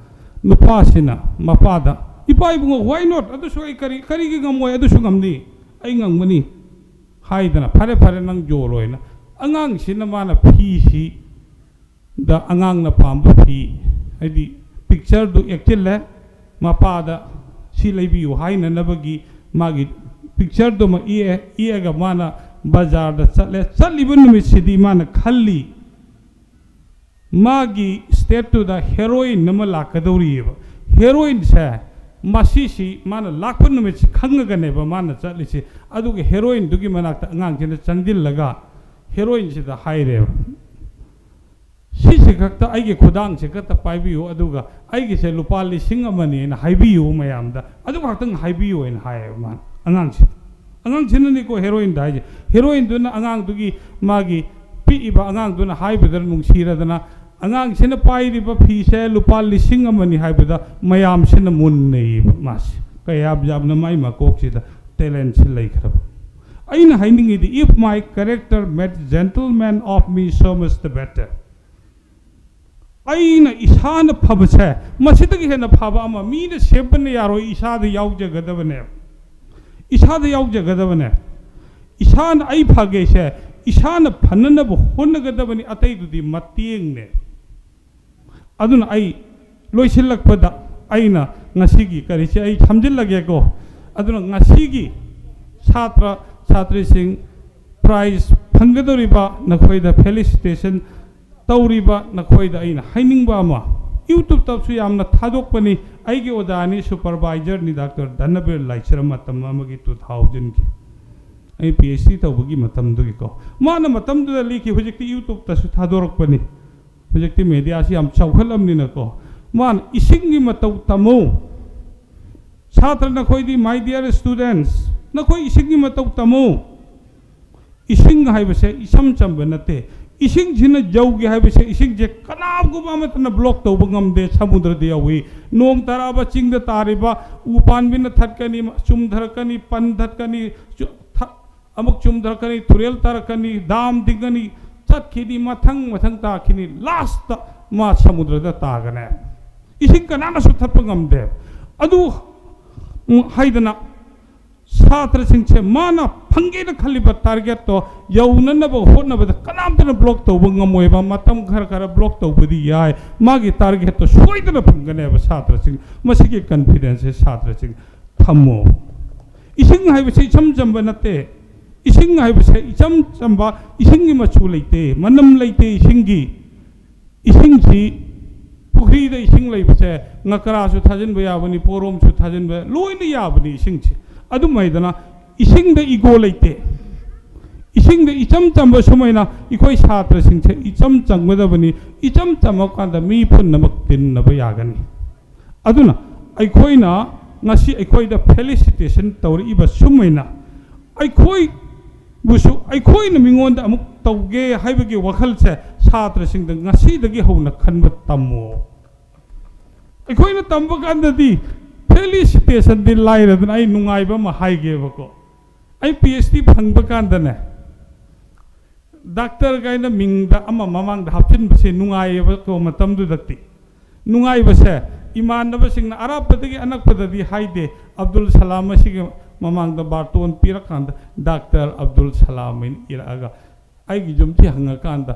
ꯅꯨꯄꯥꯁꯤꯅ ꯃꯄꯥꯗ, "ꯏꯄꯥ ꯏꯕꯨꯡꯉꯣ, why not? ꯑꯗꯨꯁꯨ ꯑꯩ ꯀꯔꯤ, ꯀꯔꯤꯒꯤ ꯉꯝꯃꯣꯏ? ꯑꯗꯨꯁꯨ ꯉꯝꯅꯤ, ꯑꯩ ꯉꯝꯒꯅꯤ" ꯍꯥꯏꯗꯅ, "ꯐꯔꯦ, ꯐꯔꯦ, ꯅꯪ ꯌꯣꯜꯂꯣ" ꯍꯥꯏꯅ꯫ ꯑꯉꯥꯡꯁꯤꯅ ꯃꯥꯅ ꯐꯤꯁꯤ ꯗ ꯑꯉꯥꯡꯅ ꯄꯥꯝꯕ ꯐꯤ, ꯍꯥꯏꯗꯤ picture ꯗꯨ ꯌꯦꯛꯁꯤꯜꯂꯦ, ꯃꯄꯥꯗ ꯁꯤ ꯂꯩꯕꯤꯌꯨ ꯍꯥꯏꯅꯅꯕꯒꯤ ꯃꯥꯒꯤ picture ꯗꯨꯃ ꯌꯦꯛꯑꯦ, ꯌꯦꯛꯑꯒ ꯃꯥꯅ ꯕꯖꯥꯔꯗ ꯆꯠꯂꯦ꯫ ꯆꯠꯂꯤꯕ ꯅꯨꯃꯤꯠꯁꯤꯗꯤ ꯃꯥꯅ ꯈꯜꯂꯤ, ꯃꯥꯒꯤ state ꯇꯨꯗ heroine ꯑꯃ ꯂꯥꯛꯀꯗꯧꯔꯤꯑꯕ꯫ Heroine ꯁꯦ ꯃꯁꯤꯁꯤ ꯃꯥꯅ ꯂꯥꯛꯄ ꯅꯨꯃꯤꯠꯁꯤ ꯈꯪꯉꯒꯅꯦꯕ ꯃꯥꯅ ꯆꯠꯂꯤꯁꯤ꯫ ꯑꯗꯨꯒ heroine ꯗꯨꯒꯤ ꯃꯅꯥꯛꯇ ꯑꯉꯥꯡꯁꯤꯅ ꯆꯪꯁꯤꯜꯂꯒ heroine ꯁꯤꯗ ꯍꯥꯏꯔꯦꯕ, "ꯁꯤꯁꯤ ꯈꯛꯇ, ꯑꯩꯒꯤ ꯈꯨꯗꯥꯡꯁꯤ ꯈꯛꯇ ꯄꯥꯏꯕꯤꯌꯨ, ꯑꯗꯨꯒ ꯑꯩꯒꯤꯁꯦ ꯂꯨꯄꯥ ꯂꯤꯁꯤꯡ ꯑꯃꯅꯦꯅ ꯍꯥꯏꯕꯤꯌꯨ ꯃꯌꯥꯝꯗ, ꯑꯗꯨ ꯈꯛꯇꯪ ꯍꯥꯏꯕꯤꯌꯨ" ꯍꯥꯏꯅ ꯍꯥꯏꯌꯦꯕ ꯃꯥꯅ ꯑꯉꯥꯡꯁꯤꯗ꯫ ꯑꯉꯥꯡꯁꯤꯅꯅꯤꯀꯣ heroine ꯗ ꯍꯥꯏꯁꯦ꯫ Heroine ꯗꯨꯅ ꯑꯉꯥꯡꯗꯨꯒꯤ, ꯃꯥꯒꯤ ꯄꯤꯛꯏꯕ ꯑꯉꯥꯡꯗꯨꯅ ꯍꯥꯏꯕꯗ ꯅꯨꯡꯁꯤꯔꯗꯅ, ꯑꯉꯥꯡꯁꯤꯅ ꯄꯥꯏꯔꯤꯕ ꯐꯤꯁꯦ ꯂꯨꯄꯥ ꯂꯤꯁꯤꯡ ꯑꯃꯅꯤ ꯍꯥꯏꯕꯗ ꯃꯌꯥꯝꯁꯤꯅ ꯃꯨꯟꯅꯩꯌꯦꯕ꯫ ꯃꯥꯁꯤ ꯀꯌꯥꯝ ꯌꯥꯝꯅ ꯃꯥꯏ ꯃꯀꯣꯛꯁꯤꯗ ꯇꯦꯂꯦꯟꯁꯤ ꯂꯩꯈ꯭ꯔꯕ꯫ ꯑꯩꯅ ꯍꯥꯏꯅꯤꯡꯉꯤꯗꯤ, "If my character made gentleman of me, so much the better." ꯑꯩꯅ ꯏꯁꯥꯅ ꯐꯕꯁꯦ, ꯃꯁꯤꯗꯒꯤ ꯍꯦꯟꯅ ꯐꯕ ꯑꯃ ꯃꯤꯅ ꯁꯦꯝꯕꯅ ꯌꯥꯔꯣꯏ, ꯏꯁꯥꯗ ꯌꯥꯎꯖꯒꯗꯕꯅꯦ꯫ ꯏꯁꯥꯗ ꯌꯥꯎꯖꯒꯗꯕꯅꯦ꯫ ꯏꯁꯥꯅ ꯑꯩ ꯐꯒꯦꯁꯦ, ꯏꯁꯥꯅ ꯐꯅꯅꯕ ꯍꯣꯠꯅꯒꯗꯕꯅꯤ, ꯑꯇꯩꯗꯨꯗꯤ ꯃꯇꯦꯡꯅꯦ꯫ ꯑꯗꯨꯅ ꯑꯩ ꯂꯣꯏꯁꯤꯜꯂꯛꯄꯗ ꯑꯩꯅ ꯉꯁꯤꯒꯤ ꯀꯔꯤꯁꯦ ꯑꯩ ꯁꯝꯖꯤꯜꯂꯒꯦꯀꯣ꯫ ꯑꯗꯨꯅ ꯉꯁꯤꯒꯤ ꯁꯥꯇ꯭ꯔ ꯁꯥꯇ꯭ꯔꯤꯁꯤꯡ, ꯄ꯭ꯔꯥꯏꯖ ꯐꯪꯒꯗꯧꯔꯤꯕ ꯅꯈꯣꯏꯗ ꯐꯦꯂꯤꯁꯤꯇꯦꯁꯟ ꯇꯧꯔꯤꯕ ꯅꯈꯣꯏꯗ ꯑꯩꯅ ꯍꯥꯏꯅꯤꯡꯕ ꯑꯃ, YouTubeꯇꯁꯨ ꯌꯥꯝꯅ ꯊꯥꯗꯣꯛꯄꯅꯤ꯫ ꯑꯩꯒꯤ ꯑꯣꯖꯥꯅꯤ, ꯁꯨꯄꯔꯚꯥꯏꯖꯔꯅꯤ, ꯗꯥꯛꯇꯔ ꯙꯅꯕꯤꯔ ꯂꯥꯏꯁ꯭ꯔꯝ, ꯃꯇꯝ ꯑꯃꯒꯤ two thousandꯒꯤ ꯑꯩ PhD ꯇꯧꯕꯒꯤ ꯃꯇꯝꯗꯨꯒꯤꯀꯣ꯫ ꯃꯥꯅ ꯃꯇꯝꯗꯨꯗ ꯂꯤꯈꯤ, ꯍꯧꯖꯤꯛꯇꯤ YouTubeꯇꯁꯨ ꯊꯥꯗꯣꯔꯛꯄꯅꯤ꯫ ꯍꯧꯖꯤꯛꯇꯤ ꯃꯦꯗꯤꯌꯥꯁꯤ ꯌꯥꯝ ꯆꯥꯎꯈꯠꯂꯕꯅꯤꯅꯀꯣ꯫ ꯃꯥꯅ, "ꯏꯁꯤꯡꯒꯤ ꯃꯇꯧ ꯇꯝꯃꯨ꯫ ꯁꯥꯇ꯭ꯔ ꯅꯈꯣꯏꯗꯤ, my dear students, ꯅꯈꯣꯏ ꯏꯁꯤꯡꯒꯤ ꯃꯇꯧ ꯇꯝꯃꯨ꯫ ꯏꯁꯤꯡ ꯍꯥꯏꯕꯁꯦ ꯏꯆꯝ ꯆꯝꯕ ꯅꯠꯇꯦ꯫ ꯏꯁꯤꯡꯁꯤꯅ ꯌꯧꯒꯦ ꯍꯥꯏꯕꯁꯦ, ꯏꯁꯤꯡꯁꯦ ꯀꯅꯥꯒꯨꯝꯕ ꯑꯃꯠꯇꯅ ꯕ꯭ꯂꯣꯛ ꯇꯧꯕ ꯉꯝꯗꯦ꯫ ꯁꯃꯨꯗ꯭ꯔꯗ ꯌꯧꯏ꯫ ꯅꯣꯡ ꯇꯥꯔꯛꯑꯕ ꯆꯤꯡꯗ ꯇꯥꯔꯤꯕ ꯎ ꯄꯥꯟꯕꯤꯅ ꯊꯠꯀꯅꯤ, ꯆꯨꯝꯊꯔꯛꯀꯅꯤ, ꯄꯟ ꯊꯠꯀꯅꯤ, ꯆꯨ-, ꯊ-, ꯑꯃꯨꯛ ꯆꯨꯝꯊꯔꯛꯀꯅꯤ, ꯇꯨꯔꯦꯜ ꯇꯥꯔꯛꯀꯅꯤ, ꯗꯥꯝ ꯗꯤꯡꯒꯅꯤ, ꯆꯠꯈꯤꯅꯤ, ꯃꯊꯪ ꯃꯊꯪ ꯇꯥꯈꯤꯅꯤ꯫ ꯂꯥꯁꯇ ꯃꯥ ꯁꯃꯨꯗ꯭ꯔꯗ ꯇꯥꯒꯅꯦ꯫ ꯏꯁꯤꯡ ꯀꯅꯥꯅꯁꯨ ꯊꯠꯄ ꯉꯝꯗꯦ꯫ ꯑꯗꯨ, ꯎꯝ, ꯍꯥꯏꯗꯅ ꯁꯥꯇ꯭ꯔꯁꯤꯡꯁꯦ ꯃꯥꯅ ꯐꯪꯒꯦꯅ ꯈꯜꯂꯤꯕ ꯇꯥꯔꯒꯦꯠꯇꯣ ꯌꯧꯅꯅꯕ ꯍꯣꯠꯅꯕꯗ ꯀꯅꯥꯝꯇꯅ ꯕ꯭ꯂꯣꯛ ꯇꯧꯕ ꯉꯝꯃꯣꯏꯕ꯫ ꯃꯇꯝ ꯈꯔ ꯈꯔ ꯕ꯭ꯂꯣꯛ ꯇꯧꯕꯗꯤ ꯌꯥꯏ, ꯃꯥꯒꯤ ꯇꯥꯔꯒꯦꯠꯇꯣ ꯁꯣꯏꯗꯅ ꯐꯪꯒꯅꯦꯕ ꯁꯥꯇ꯭ꯔꯁꯤꯡ꯫ ꯃꯁꯤꯒꯤ ꯀꯟꯐꯤꯗꯦꯟꯁꯁꯦ ꯁꯥꯇ꯭ꯔꯁꯤꯡ ꯊꯝꯃꯣ꯫ ꯏꯁꯤꯡ ꯍꯥꯏꯕꯁꯤ ꯏꯆꯝ ꯆꯝꯕ ꯅꯠꯇꯦ꯫ ꯏꯁꯤꯡ ꯍꯥꯏꯕꯁꯦ ꯏꯆꯝ ꯆꯝꯕ, ꯏꯁꯤꯡꯒꯤ ꯃꯆꯨ ꯂꯩꯇꯦ, ꯃꯅꯝ ꯂꯩꯇꯦ ꯏꯁꯤꯡꯒꯤ꯫ ꯏꯁꯤꯡꯁꯤ, ꯄꯨꯈ꯭ꯔꯤꯗ ꯏꯁꯤꯡ ꯂꯩꯕꯁꯦ ꯉꯀ꯭ꯔꯥꯁꯨ ꯊꯥꯖꯤꯟꯕ ꯌꯥꯕꯅꯤ, ꯄꯣꯔꯣꯝꯁꯨ ꯊꯥꯖꯤꯟꯕ, ꯂꯣꯏꯅ ꯌꯥꯕꯅꯤ ꯏꯁꯤꯡꯁꯤ꯫ ꯑꯗꯨꯃꯥꯏꯗꯅ ꯏꯁꯤꯡꯗ ego ꯂꯩꯇꯦ꯫ ꯏꯁꯤꯡꯗ ꯏꯆꯝ ꯆꯝꯕ ꯁꯨꯃꯥꯏꯅ ꯑꯩꯈꯣꯏ ꯁꯥꯇ꯭ꯔꯁꯤꯡꯁꯦ ꯏꯆꯝ ꯆꯝꯒꯗꯕꯅꯤ꯫ ꯏꯆꯝ ꯆꯝꯃꯀꯥꯟꯗ ꯃꯤ ꯄꯨꯝꯅꯃꯛ ꯇꯤꯟꯅꯕ ꯌꯥꯒꯅꯤ꯫ ꯑꯗꯨꯅ ꯑꯩꯈꯣꯏꯅ ꯉꯁꯤ ꯑꯩꯈꯣꯏꯗ ꯐꯦꯂꯤꯁꯤꯇꯦꯁꯟ ꯇꯧꯔꯛꯏꯕ ꯁꯨꯃꯥꯏꯅ ꯑꯩꯈꯣꯏ ꯕꯨꯁꯨ ꯑꯩꯈꯣꯏꯅ ꯃꯤꯉꯣꯟꯗ ꯑꯃꯨꯛ ꯇꯧꯒꯦ ꯍꯥꯏꯕꯒꯤ ꯋꯥꯈꯜꯁꯦ ꯁꯥꯇ꯭ꯔꯁꯤꯡꯗ ꯉꯁꯤꯗꯒꯤ ꯍꯧꯅ ꯈꯟꯕ ꯇꯝꯃꯣ꯫ ꯑꯩꯈꯣꯏꯅ ꯇꯝꯕ ꯀꯥꯟꯗꯗꯤ ꯐꯦꯂꯤꯁꯤꯇꯦꯁꯟꯗꯤ ꯂꯥꯏꯔꯗꯅ ꯑꯩ ꯅꯨꯡꯉꯥꯏꯕ ꯑꯃ ꯍꯥꯏꯒꯦꯕꯀꯣ꯫ ꯑꯩ ꯄꯤ ꯑꯩꯆ ꯗꯤ ꯐꯪꯕ ꯀꯥꯟꯗꯅꯦ, ꯗꯥꯛꯇꯔ ꯀꯥꯏꯅ ꯃꯤꯡꯗ ꯑꯃ ꯃꯃꯥꯡꯗ ꯍꯥꯞꯆꯤꯟꯕꯁꯦ ꯅꯨꯡꯉꯥꯏꯌꯦꯕꯀꯣ꯫ ꯃꯇꯝꯗꯨꯗꯗꯤ ꯅꯨꯡꯉꯥꯏꯕꯁꯦ ꯏꯃꯥꯟꯅꯕꯁꯤꯡꯅ ꯑꯔꯥꯞꯄꯗꯒꯤ ꯑꯅꯛꯄꯗꯗꯤ ꯍꯥꯏꯗꯦ, "ꯑꯕꯗꯨꯜ ꯁꯂꯥꯝ ꯑꯁꯤꯒꯤ ꯃꯃꯥꯡꯗ ꯕꯥꯔꯇꯣꯟ ꯄꯤꯔꯀꯥꯟꯗ ꯗꯥꯛꯇꯔ ꯑꯕꯗꯨꯜ ꯁꯂꯥꯝ" ꯍꯥꯏꯅ ꯏꯔꯛꯑꯒ ꯑꯩꯒꯤ ꯌꯨꯝꯁꯤ ꯍꯪꯉꯀꯥꯟꯗ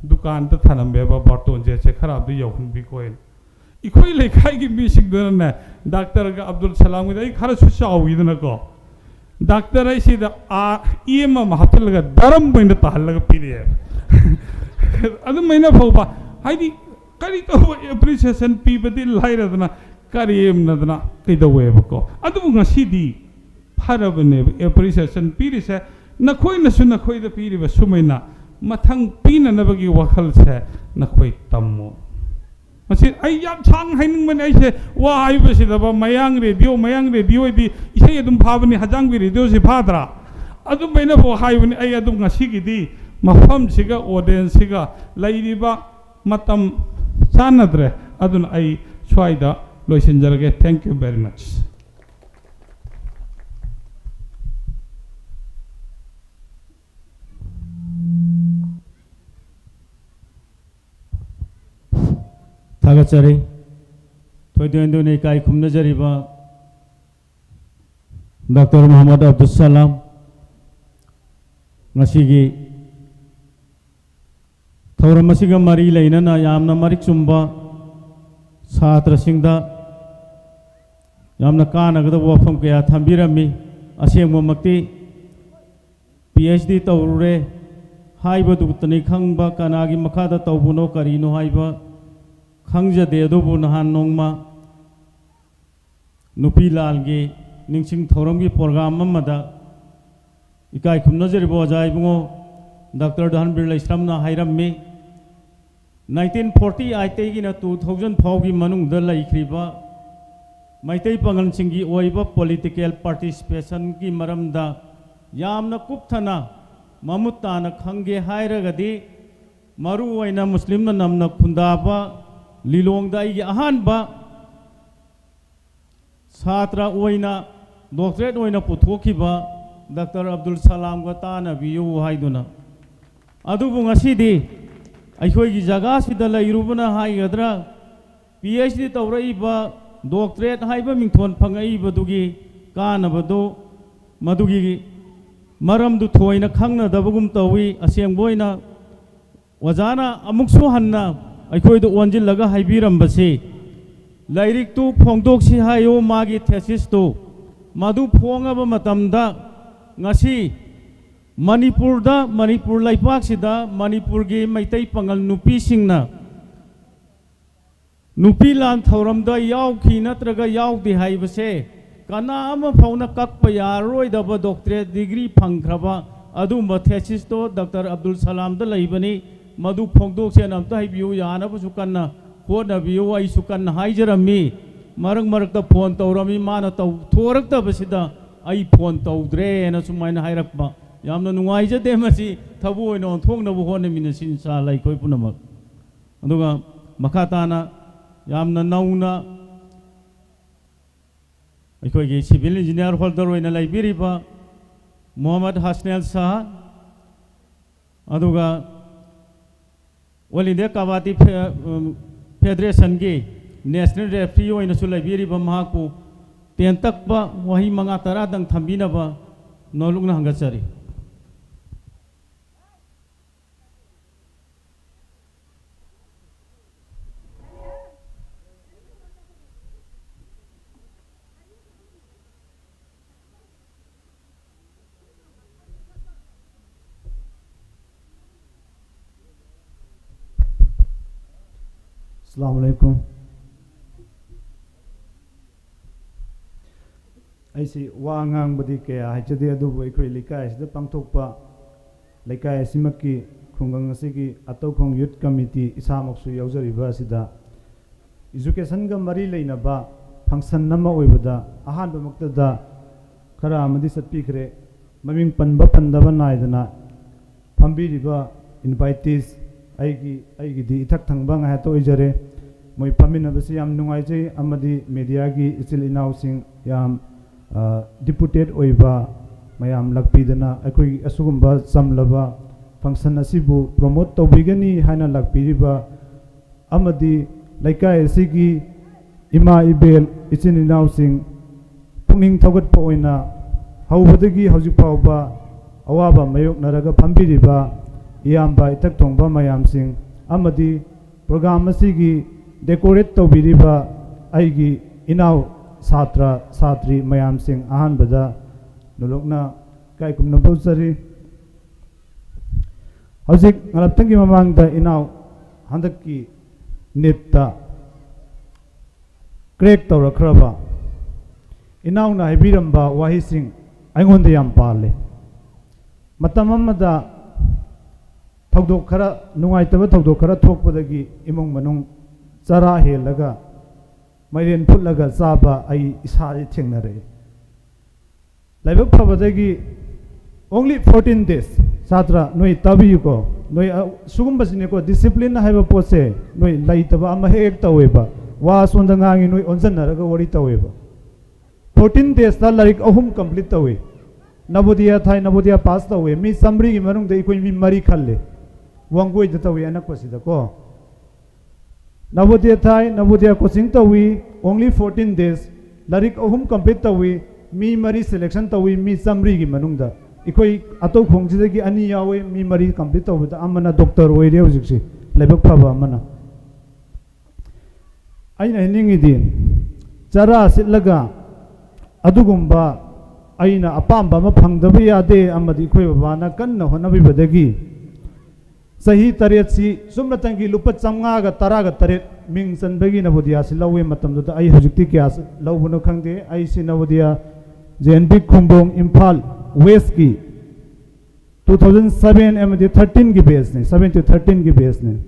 ꯗꯨꯀꯥꯟꯗ ꯊꯅꯝꯃꯦꯕ ꯕꯥꯔꯇꯣꯟꯁꯦ, "ꯁꯦ ꯈꯔ ꯑꯝꯇ ꯌꯧꯍꯟꯕꯤꯈꯣ" ꯍꯥꯏꯅ꯫ ꯑꯩꯈꯣꯏ ꯂꯩꯀꯥꯏꯒꯤ ꯃꯤꯁꯤꯡꯗꯨꯅꯅꯦ ꯗꯥꯛꯇꯔꯒ ꯑꯕꯗꯨꯜ ꯁꯂꯥꯝꯒꯤꯗ ꯑꯩ ꯈꯔꯁꯨ ꯆꯥꯎꯋꯤꯗꯅꯀꯣ, ꯗꯥꯛꯇꯔ ꯑꯩꯁꯤꯗ ꯑꯥ ꯏ ꯑꯃ ꯑꯃ ꯍꯥꯞꯆꯤꯜꯂꯒ ꯗꯔꯝ ꯑꯣꯏꯅ ꯇꯥꯍꯜꯂꯒ ꯄꯤꯔꯛꯑꯦꯕ꯫ ꯑꯗꯨꯃꯥꯏꯅ ꯐꯥꯎꯕ ꯍꯥꯏꯗꯤ ꯀꯔꯤ ꯇꯧꯕ ꯑꯦꯄ꯭ꯔꯤꯁꯤꯌꯦꯁꯟ ꯄꯤꯕꯗꯤ ꯂꯥꯏꯔꯗꯅ ꯀꯔꯦꯝꯅꯗꯅ ꯀꯩꯗꯧꯋꯦꯕꯀꯣ꯫ ꯑꯗꯨꯕꯨ ꯉꯁꯤꯗꯤ ꯐꯔꯕꯅꯦꯕ ꯑꯦꯄ꯭ꯔꯤꯁꯤꯌꯦꯁꯟ ꯄꯤꯔꯤꯁꯦ꯫ ꯅꯈꯣꯏꯅꯁꯨ ꯅꯈꯣꯏꯗ ꯄꯤꯔꯤꯕ ꯁꯨꯃꯥꯏꯅ ꯃꯊꯪ ꯄꯤꯅꯅꯕꯒꯤ ꯋꯥꯈꯜꯁꯦ ꯅꯈꯣꯏ ꯇꯝꯃꯨ꯫ ꯃꯁꯤ ꯑꯩ ꯌꯥꯝ ꯁꯥꯡꯅ ꯍꯥꯏꯅꯤꯡꯕꯅꯤ꯫ ꯑꯩꯁꯦ ꯋꯥ ꯍꯥꯏꯕꯁꯤꯗꯕ ꯃꯌꯥꯡ ꯔꯦꯗꯤꯑꯣ, ꯃꯌꯥꯡ ꯔꯦꯗꯤꯑꯣꯗꯤ ꯏꯁꯩ ꯑꯗꯨꯝ ꯐꯥꯕꯅꯤ, ꯍꯖꯥꯡꯕꯤ ꯔꯦꯗꯤꯑꯣꯁꯤ ꯐꯥꯗ꯭ꯔꯥ? ꯑꯗꯨꯝꯕꯩꯅꯐꯥꯎ ꯍꯥꯏꯕꯅꯤ꯫ ꯑꯩ ꯑꯗꯨꯝ ꯉꯁꯤꯒꯤꯗꯤ ꯃꯐꯝꯁꯤꯒ ꯑꯣꯗꯤꯌꯦꯟꯁꯁꯤꯒ ꯂꯩꯔꯤꯕ ꯃꯇꯝ ꯆꯥꯟꯅꯗ꯭ꯔꯦ꯫ ꯑꯗꯨꯅ ꯑꯩ ꯁ꯭ꯋꯥꯏꯗ ꯂꯣꯏꯁꯤꯟꯖꯔꯒꯦ꯫ Thank you very much꯫ ꯊꯥꯒꯠꯆꯔꯤ꯫ ꯊꯣꯏꯗꯣꯛ ꯍꯦꯟꯗꯣꯛꯅ ꯏꯀꯥꯏ ꯈꯨꯝꯅꯖꯔꯤꯕ ꯗꯥꯛꯇꯔ ꯃꯨꯍꯝꯃꯗ ꯑꯕꯗꯨꯜ ꯁꯂꯥꯝ꯫ ꯉꯁꯤꯒꯤ ꯊꯧꯔꯝ ꯑꯁꯤꯒ ꯃꯔꯤ ꯂꯩꯅꯅ ꯌꯥꯝꯅ ꯃꯔꯤꯛ ꯆꯨꯝꯕ ꯁꯥꯇ꯭ꯔꯁꯤꯡꯗ ꯌꯥꯝꯅ ꯀꯥꯟꯅꯒꯗꯕ ꯋꯥꯐꯝ ꯀꯌꯥ ꯊꯝꯕꯤꯔꯝꯃꯤ꯫ ꯑꯁꯦꯡꯕꯃꯛꯇꯤ ꯄꯤ ꯑꯩꯆ ꯗꯤ ꯇꯧꯔꯨꯔꯦ ꯍꯥꯏꯕꯗꯨꯇꯅꯤ ꯈꯪꯕ, ꯀꯅꯥꯒꯤ ꯃꯈꯥꯗ ꯇꯧꯕꯅꯣ ꯀꯔꯤꯅꯣ ꯍꯥꯏꯕ ꯈꯪꯖꯗꯦ꯫ ꯑꯗꯨꯕꯨ ꯅꯍꯥꯟ ꯅꯣꯡꯃ ꯅꯨꯄꯤ ꯂꯥꯜꯒꯤ ꯅꯤꯡꯁꯤꯡ ꯊꯧꯔꯝꯒꯤ ꯄ꯭ꯔꯣꯒ꯭ꯔꯥꯝ ꯑꯃꯗ ꯏꯀꯥꯏ ꯈꯨꯝꯅꯖꯔꯤꯕ ꯑꯣꯖꯥ ꯏꯕꯨꯡꯉꯣ ꯗꯥꯛꯇꯔ ꯙꯟꯕꯤꯔ ꯂꯩꯁ꯭ꯔꯝꯅ ꯍꯥꯏꯔꯝꯃꯤ, nineteen forty eight ꯇꯒꯤꯅ two thousand ꯐꯥꯎꯒꯤ ꯃꯅꯨꯡꯗ ꯂꯩꯈ꯭ꯔꯤꯕ ꯃꯩꯇꯩ ꯄꯥꯉꯜꯁꯤꯡꯒꯤ ꯑꯣꯏꯕ ꯄꯣꯂꯤꯇꯤꯀꯦꯜ ꯄꯥꯔꯇꯤꯁꯤꯄꯦꯁꯟꯒꯤ ꯃꯔꯝꯗ ꯌꯥꯝꯅ ꯀꯨꯞꯊꯅ ꯃꯃꯨꯠ ꯇꯥꯅ ꯈꯪꯒꯦ ꯍꯥꯏꯔꯒꯗꯤ, ꯃꯔꯨ ꯑꯣꯏꯅ ꯃꯨꯁꯂꯤꯝꯅ ꯅꯝꯅ ꯈꯨꯟꯗꯥꯕ ꯂꯤꯂꯣꯡꯗ ꯑꯩꯒꯤ ꯑꯍꯥꯟꯕ ꯁꯥꯇ꯭ꯔ ꯑꯣꯏꯅ ꯗꯣꯛꯇꯔꯦꯠ ꯑꯣꯏꯅ ꯄꯨꯊꯣꯛꯈꯤꯕ ꯗꯥꯛꯇꯔ ꯑꯕꯗꯨꯜ ꯁꯂꯥꯝꯒ ꯇꯥꯟꯅꯕꯤꯌꯨ ꯍꯥꯏꯗꯨꯅ꯫ ꯑꯗꯨꯕꯨ ꯉꯁꯤꯗꯤ ꯑꯩꯈꯣꯏꯒꯤ ꯖꯒꯥꯁꯤꯗ ꯂꯩꯔꯨꯕꯅ ꯍꯥꯏꯒꯗ꯭ꯔꯥ, ꯄꯤ ꯑꯩꯆ ꯗꯤ ꯇꯧꯔꯛꯏꯕ, ꯗꯣꯛꯇꯔꯦꯠ ꯍꯥꯏꯕ ꯃꯤꯡꯊꯣꯟ ꯐꯪꯉꯛꯏꯕꯗꯨꯒꯤ ꯀꯥꯟꯅꯕꯗꯨ, ꯃꯗꯨꯒꯤ ꯃꯔꯝꯗꯨ ꯊꯣꯏꯅ ꯈꯪꯅꯗꯕꯒꯨꯝ ꯇꯧꯏ꯫ ꯑꯁꯦꯡꯕ ꯑꯣꯏꯅ ꯑꯣꯖꯥꯅ ꯑꯃꯨꯛꯁꯨ ꯍꯟꯅ ꯑꯩꯈꯣꯏꯗ ꯑꯣꯟꯁꯤꯜꯂꯒ ꯍꯥꯏꯕꯤꯔꯝꯕꯁꯤ, ꯂꯥꯏꯔꯤꯛꯇꯨ ꯐꯣꯡꯗꯣꯛꯁꯤ ꯍꯥꯏꯌꯨ, ꯃꯥꯒꯤ ꯊꯦꯁꯤꯁꯇꯨ꯫ ꯃꯗꯨ ꯐꯣꯡꯉꯕ ꯃꯇꯝꯗ ꯉꯁꯤ ꯃꯅꯤꯄꯨꯔꯗ, ꯃꯅꯤꯄꯨꯔ ꯂꯩꯄꯥꯛꯁꯤꯗ ꯃꯅꯤꯄꯨꯔꯒꯤ ꯃꯩꯇꯩ ꯄꯥꯉꯜ ꯅꯨꯄꯤꯁꯤꯡꯅ ꯅꯨꯄꯤ ꯂꯥꯟ ꯊꯧꯔꯝꯗ ꯌꯥꯎꯈꯤ ꯅꯠꯇ꯭ꯔꯒ ꯌꯥꯎꯗꯦ ꯍꯥꯏꯕꯁꯦ ꯀꯅꯥ ꯑꯃ ꯐꯥꯎꯅ ꯀꯛꯄ ꯌꯥꯔꯔꯣꯏꯗꯕ ꯗꯣꯛꯇꯔꯦꯠ ꯗꯤꯒ꯭ꯔꯤ ꯐꯪꯈ꯭ꯔꯕ ꯑꯗꯨꯒꯨꯝꯕ ꯊꯦꯁꯤꯁꯇꯣ ꯗꯥꯛꯇꯔ ꯑꯕꯗꯨꯜ ꯁꯂꯥꯝꯗ ꯂꯩꯕꯅꯤ꯫ ꯃꯗꯨ ꯐꯣꯡꯗꯣꯛꯁꯦꯅ ꯑꯝꯇ ꯍꯥꯏꯕꯤꯌꯨ, ꯌꯥꯅꯕꯁꯨ ꯀꯟꯅ ꯍꯣꯠꯅꯕꯤꯌꯨ꯫ ꯑꯩꯁꯨ ꯀꯟꯅ ꯍꯥꯏꯖꯔꯝꯃꯤ꯫ ꯃꯔꯛ ꯃꯔꯛꯇ ꯐꯣꯟ ꯇꯧꯔꯝꯃꯤ, ꯃꯥꯅ ꯇꯧꯊꯣꯔꯛꯇꯕꯁꯤꯗ ꯑꯩ ꯐꯣꯟ ꯇꯧꯗ꯭ꯔꯦꯅ ꯁꯨꯃꯥꯏꯅ ꯍꯥꯏꯔꯛꯄ꯫ ꯌꯥꯝꯅ ꯅꯨꯡꯉꯥꯏꯖꯗꯦ꯫ ꯃꯁꯤ ꯊꯕꯛ ꯑꯣꯏꯅ ꯑꯣꯟꯊꯣꯛꯅꯕ ꯍꯣꯠꯅꯃꯤꯟꯅꯁꯤ, ꯏꯟꯁꯥ ꯑꯜꯂꯥ, ꯑꯩꯈꯣꯏ ꯄꯨꯝꯅꯃꯛ꯫ ꯑꯗꯨꯒ ꯃꯈꯥ ꯇꯥꯅ ꯌꯥꯝꯅ ꯅꯧꯅ ꯑꯩꯈꯣꯏꯒꯤ ꯁꯤꯚꯤꯜ ꯏꯟꯖꯤꯅꯤꯌꯥꯔ ꯍꯣꯜꯗꯔ ꯑꯣꯏꯅ ꯂꯩꯕꯤꯔꯤꯕ ꯃꯣꯍꯝꯃꯗ ꯍꯁꯅꯦꯜ ꯁꯥꯍ, ꯑꯗꯨꯒ ꯑꯣꯜ ꯏꯟꯗꯤꯌꯥ ꯀꯕꯥꯗꯤ ꯐꯦ-, ꯎꯝ, ꯐꯦꯗꯔꯦꯁꯟꯒꯤ ꯅꯦꯁꯅꯦꯜ ꯔꯦꯐ꯭ꯔꯤ ꯑꯣꯏꯅꯁꯨ ꯂꯩꯕꯤꯔꯤꯕ ꯃꯍꯥꯛꯄꯨ ꯇꯦꯟꯇꯛꯄ ꯋꯥꯍꯩ ꯃꯉꯥ ꯇꯔꯥꯗꯪ ꯊꯝꯕꯤꯅꯕ ꯅꯣꯂꯨꯛꯅ ꯍꯪꯒꯠꯆꯔꯤ꯫ ꯑꯁꯂꯥꯃꯨ ꯑꯂꯥꯏꯀꯨꯝ꯫ ꯑꯩꯁꯤ ꯋꯥ ꯉꯥꯡꯕꯗꯤ ꯀꯌꯥ ꯍꯩꯖꯗꯦ, ꯑꯗꯨꯕꯨ ꯑꯩꯈꯣꯏ ꯂꯩꯀꯥꯏ ꯑꯁꯤꯗ ꯄꯥꯡꯊꯣꯛꯄ, ꯂꯩꯀꯥꯏ ꯑꯁꯤꯃꯛꯀꯤ ꯈꯨꯡꯒꯪ ꯑꯁꯤꯒꯤ ꯑꯇꯧꯈꯣꯡ ꯌꯨꯠ ꯀꯃꯤꯇꯤ ꯏꯁꯥꯃꯛꯁꯨ ꯌꯥꯎꯖꯔꯤꯕ ꯑꯁꯤꯗ, ꯏꯖꯨꯀꯦꯁꯟꯒ ꯃꯔꯤ ꯂꯩꯅꯕ ꯐꯪꯁꯟ ꯑꯃ ꯑꯣꯏꯕꯗ ꯑꯍꯥꯟꯕꯃꯛꯇꯗ ꯈꯔ ꯑꯃꯗꯤ ꯆꯠꯄꯤꯈ꯭ꯔꯦ꯫ ꯃꯃꯤꯡ ꯄꯟꯕ ꯄꯟꯗꯕ ꯅꯥꯏꯗꯅ ꯐꯝꯕꯤꯔꯤꯕ invitees, ꯑꯩꯒꯤ ꯑꯩꯒꯤꯗꯤ ꯏꯊꯛ ꯊꯪꯕ ꯉꯥꯏꯍꯥꯛꯇ ꯑꯣꯏꯖꯔꯦ꯫ ꯃꯣꯏ ꯐꯝꯃꯤꯟꯅꯕꯁꯤ ꯌꯥꯝ ꯅꯨꯡꯉꯥꯏꯖꯩ, ꯑꯃꯗꯤ mediaꯒꯤ ꯏꯆꯤꯜ ꯏꯅꯥꯎꯁꯤꯡ, ꯌꯥꯝ ꯗꯤꯄꯨꯇꯦꯠ ꯑꯣꯏꯕ ꯃꯌꯥꯝ ꯂꯥꯛꯄꯤꯗꯅ ꯑꯩꯈꯣꯏꯒꯤ ꯑꯁꯤꯒꯨꯝꯕ ꯆꯝꯂꯕ function ꯑꯁꯤꯕꯨ promote ꯇꯧꯕꯤꯒꯅꯤ ꯍꯥꯏꯅ ꯂꯥꯛꯄꯤꯔꯤꯕ ꯑꯃꯗꯤ ꯂꯩꯀꯥꯏ ꯑꯁꯤꯒꯤ ꯏꯃꯥ ꯏꯕꯦꯜ, ꯏꯆꯤꯟ ꯏꯅꯥꯎꯁꯤꯡ ꯄꯨꯛꯅꯤꯡ ꯊꯧꯒꯠꯄ ꯑꯣꯏꯅ ꯍꯧꯕꯗꯒꯤ ꯍꯧꯖꯤꯛ ꯐꯥꯎꯕ ꯑꯋꯥꯕ ꯃꯥꯌꯣꯛꯅꯔꯒ ꯐꯝꯕꯤꯔꯤꯕ ꯏꯌꯥꯝꯕ ꯏꯊꯛ ꯊꯣꯡꯕ ꯃꯌꯥꯝꯁꯤꯡ ꯑꯃꯗꯤ program ꯑꯁꯤꯒꯤ decorate ꯇꯧꯕꯤꯔꯤꯕ ꯑꯩꯒꯤ ꯏꯅꯥꯎ ꯁꯥꯇ꯭ꯔ ꯁꯥꯇ꯭ꯔꯤ ꯃꯌꯥꯝꯁꯤꯡ, ꯑꯍꯥꯟꯕꯗ ꯅꯣꯂꯨꯛꯅ ꯏꯀꯥꯏ ꯈꯨꯝꯅꯕ ꯎꯠꯆꯔꯤ꯫ ꯍꯧꯖꯤꯛ ꯉꯥꯛꯇꯪꯒꯤ ꯃꯃꯥꯡꯗ ꯏꯅꯥꯎ ꯍꯟꯗꯛꯀꯤ NEETꯇ crack ꯇꯧꯔꯛꯈ꯭ꯔꯕ ꯏꯅꯥꯎꯅ ꯍꯥꯏꯕꯤꯔꯝꯕ ꯋꯥꯍꯩꯁꯤꯡ ꯑꯩꯉꯣꯟꯗ ꯌꯥꯝ ꯄꯥꯜꯂꯦ꯫ ꯃꯇꯝ ꯑꯃꯗ ꯊꯧꯗꯣꯛ ꯈꯔ, ꯅꯨꯡꯉꯥꯏꯇꯕ ꯊꯧꯗꯣꯛ ꯈꯔ ꯊꯣꯛꯄꯗꯒꯤ ꯏꯃꯨꯡ ꯃꯅꯨꯡ ꯆꯔꯥ ꯍꯦꯜꯂꯒ ꯃꯥꯏꯔꯦꯟ ꯐꯨꯠꯂꯒ ꯆꯥꯕ ꯑꯩ ꯏꯁꯥꯁꯦ ꯊꯦꯡꯅꯔꯛꯏ꯫ ꯂꯥꯏꯕꯛ ꯐꯕꯗꯒꯤ only fourteen days, ꯁꯥꯇ꯭ꯔ ꯅꯣꯏ ꯇꯥꯕꯤꯌꯨꯀꯣ, ꯅꯣꯏ, ꯑ, ꯁꯤꯒꯨꯝꯕꯁꯤꯅꯦꯀꯣ, discipline ꯍꯥꯏꯕ ꯄꯣꯠꯁꯦ ꯅꯣꯏ ꯂꯩꯇꯕ ꯑꯃ ꯍꯦꯛ ꯍꯦꯛ ꯇꯧꯋꯦꯕ꯫ ꯋꯥ ꯁꯣꯝꯗ ꯉꯥꯡꯉꯤ, ꯅꯣꯏ ꯑꯣꯟꯁꯤꯟꯅꯔꯒ ꯋꯥꯔꯤ ꯇꯧꯋꯦꯕ꯫ Fourteen daysꯇ ꯂꯥꯏꯔꯤꯛ ꯑꯍꯨꯝ complete ꯇꯧꯋꯤ꯫ ꯅꯕꯣꯗꯤꯌꯥ ꯊꯥꯏ, ꯅꯕꯣꯗꯤꯌꯥ pass ꯇꯧꯋꯤ꯫ ꯃꯤ ꯆꯥꯃꯔꯤꯒꯤ ꯃꯅꯨꯡꯗ ꯑꯩꯈꯣꯏ ꯃꯤ ꯃꯔꯤ ꯈꯜꯂꯦ, ꯋꯥꯡꯒꯣꯏꯗ ꯇꯧꯋꯤ ꯑꯅꯛꯄꯁꯤꯗꯀꯣ꯫ ꯅꯕꯣꯗꯤꯌꯥ ꯊꯥꯏ, ꯅꯕꯣꯗꯤꯌꯥ coaching ꯇꯧꯋꯤ, only fourteen days꯫ ꯂꯥꯏꯔꯤꯛ ꯑꯍꯨꯝ complete ꯇꯧꯋꯤ, ꯃꯤ ꯃꯔꯤ selection ꯇꯧꯋꯤ, ꯃꯤ ꯆꯥꯃꯔꯤꯒꯤ ꯃꯅꯨꯡꯗ꯫ ꯑꯩꯈꯣꯏ ꯑꯇꯧꯈꯣꯡꯁꯤꯗꯒꯤ ꯑꯅꯤ ꯌꯥꯎꯋꯤ, ꯃꯤ ꯃꯔꯤ complete ꯇꯧꯕꯗ ꯑꯃꯅ doctor ꯑꯣꯏꯔꯦ ꯍꯧꯖꯤꯛꯁꯦ, ꯂꯥꯏꯕꯛ ꯐꯕ ꯑꯃꯅ꯫ ꯑꯩꯅ ꯍꯥꯏꯅꯤꯡꯉꯤꯗꯤ, ꯆꯔꯥ ꯁꯤꯠꯂꯒ ꯑꯗꯨꯒꯨꯝꯕ ꯑꯩꯅ ꯑꯄꯥꯝꯕ ꯑꯃ ꯐꯪꯗꯕ ꯌꯥꯗꯦ, ꯑꯃꯗꯤ ꯑꯩꯈꯣꯏ ꯕꯕꯥꯅ ꯀꯟꯅ ꯍꯣꯠꯅꯕꯤꯕꯗꯒꯤ ꯆꯍꯤ ꯇꯔꯦꯠꯁꯤ ꯆꯨꯞꯅꯇꯪꯒꯤ ꯂꯨꯄꯥ ꯆꯥꯝꯃꯉꯥꯒ ꯇꯔꯥꯒ ꯇꯔꯦꯠ ꯃꯤꯡ ꯆꯟꯕꯒꯤ ꯅꯕꯣꯗꯤꯌꯥꯁꯤ ꯂꯧꯋꯦ꯫ ꯃꯇꯝꯗꯨꯗ ꯑꯩ ꯍꯧꯖꯤꯛꯇꯤ ꯀꯌꯥ ꯂꯧꯕꯅꯣ ꯈꯪꯗꯦ꯫ ꯑꯩꯁꯤ ꯅꯕꯣꯗꯤꯌꯥ, JNV ꯈꯣꯡꯕꯣꯡ, Imphal Westꯀꯤ two thousand seven ꯑꯃꯗꯤ thirteenꯒꯤ batchꯅꯤ, seven to thirteenꯒꯤ batchꯅꯤ꯫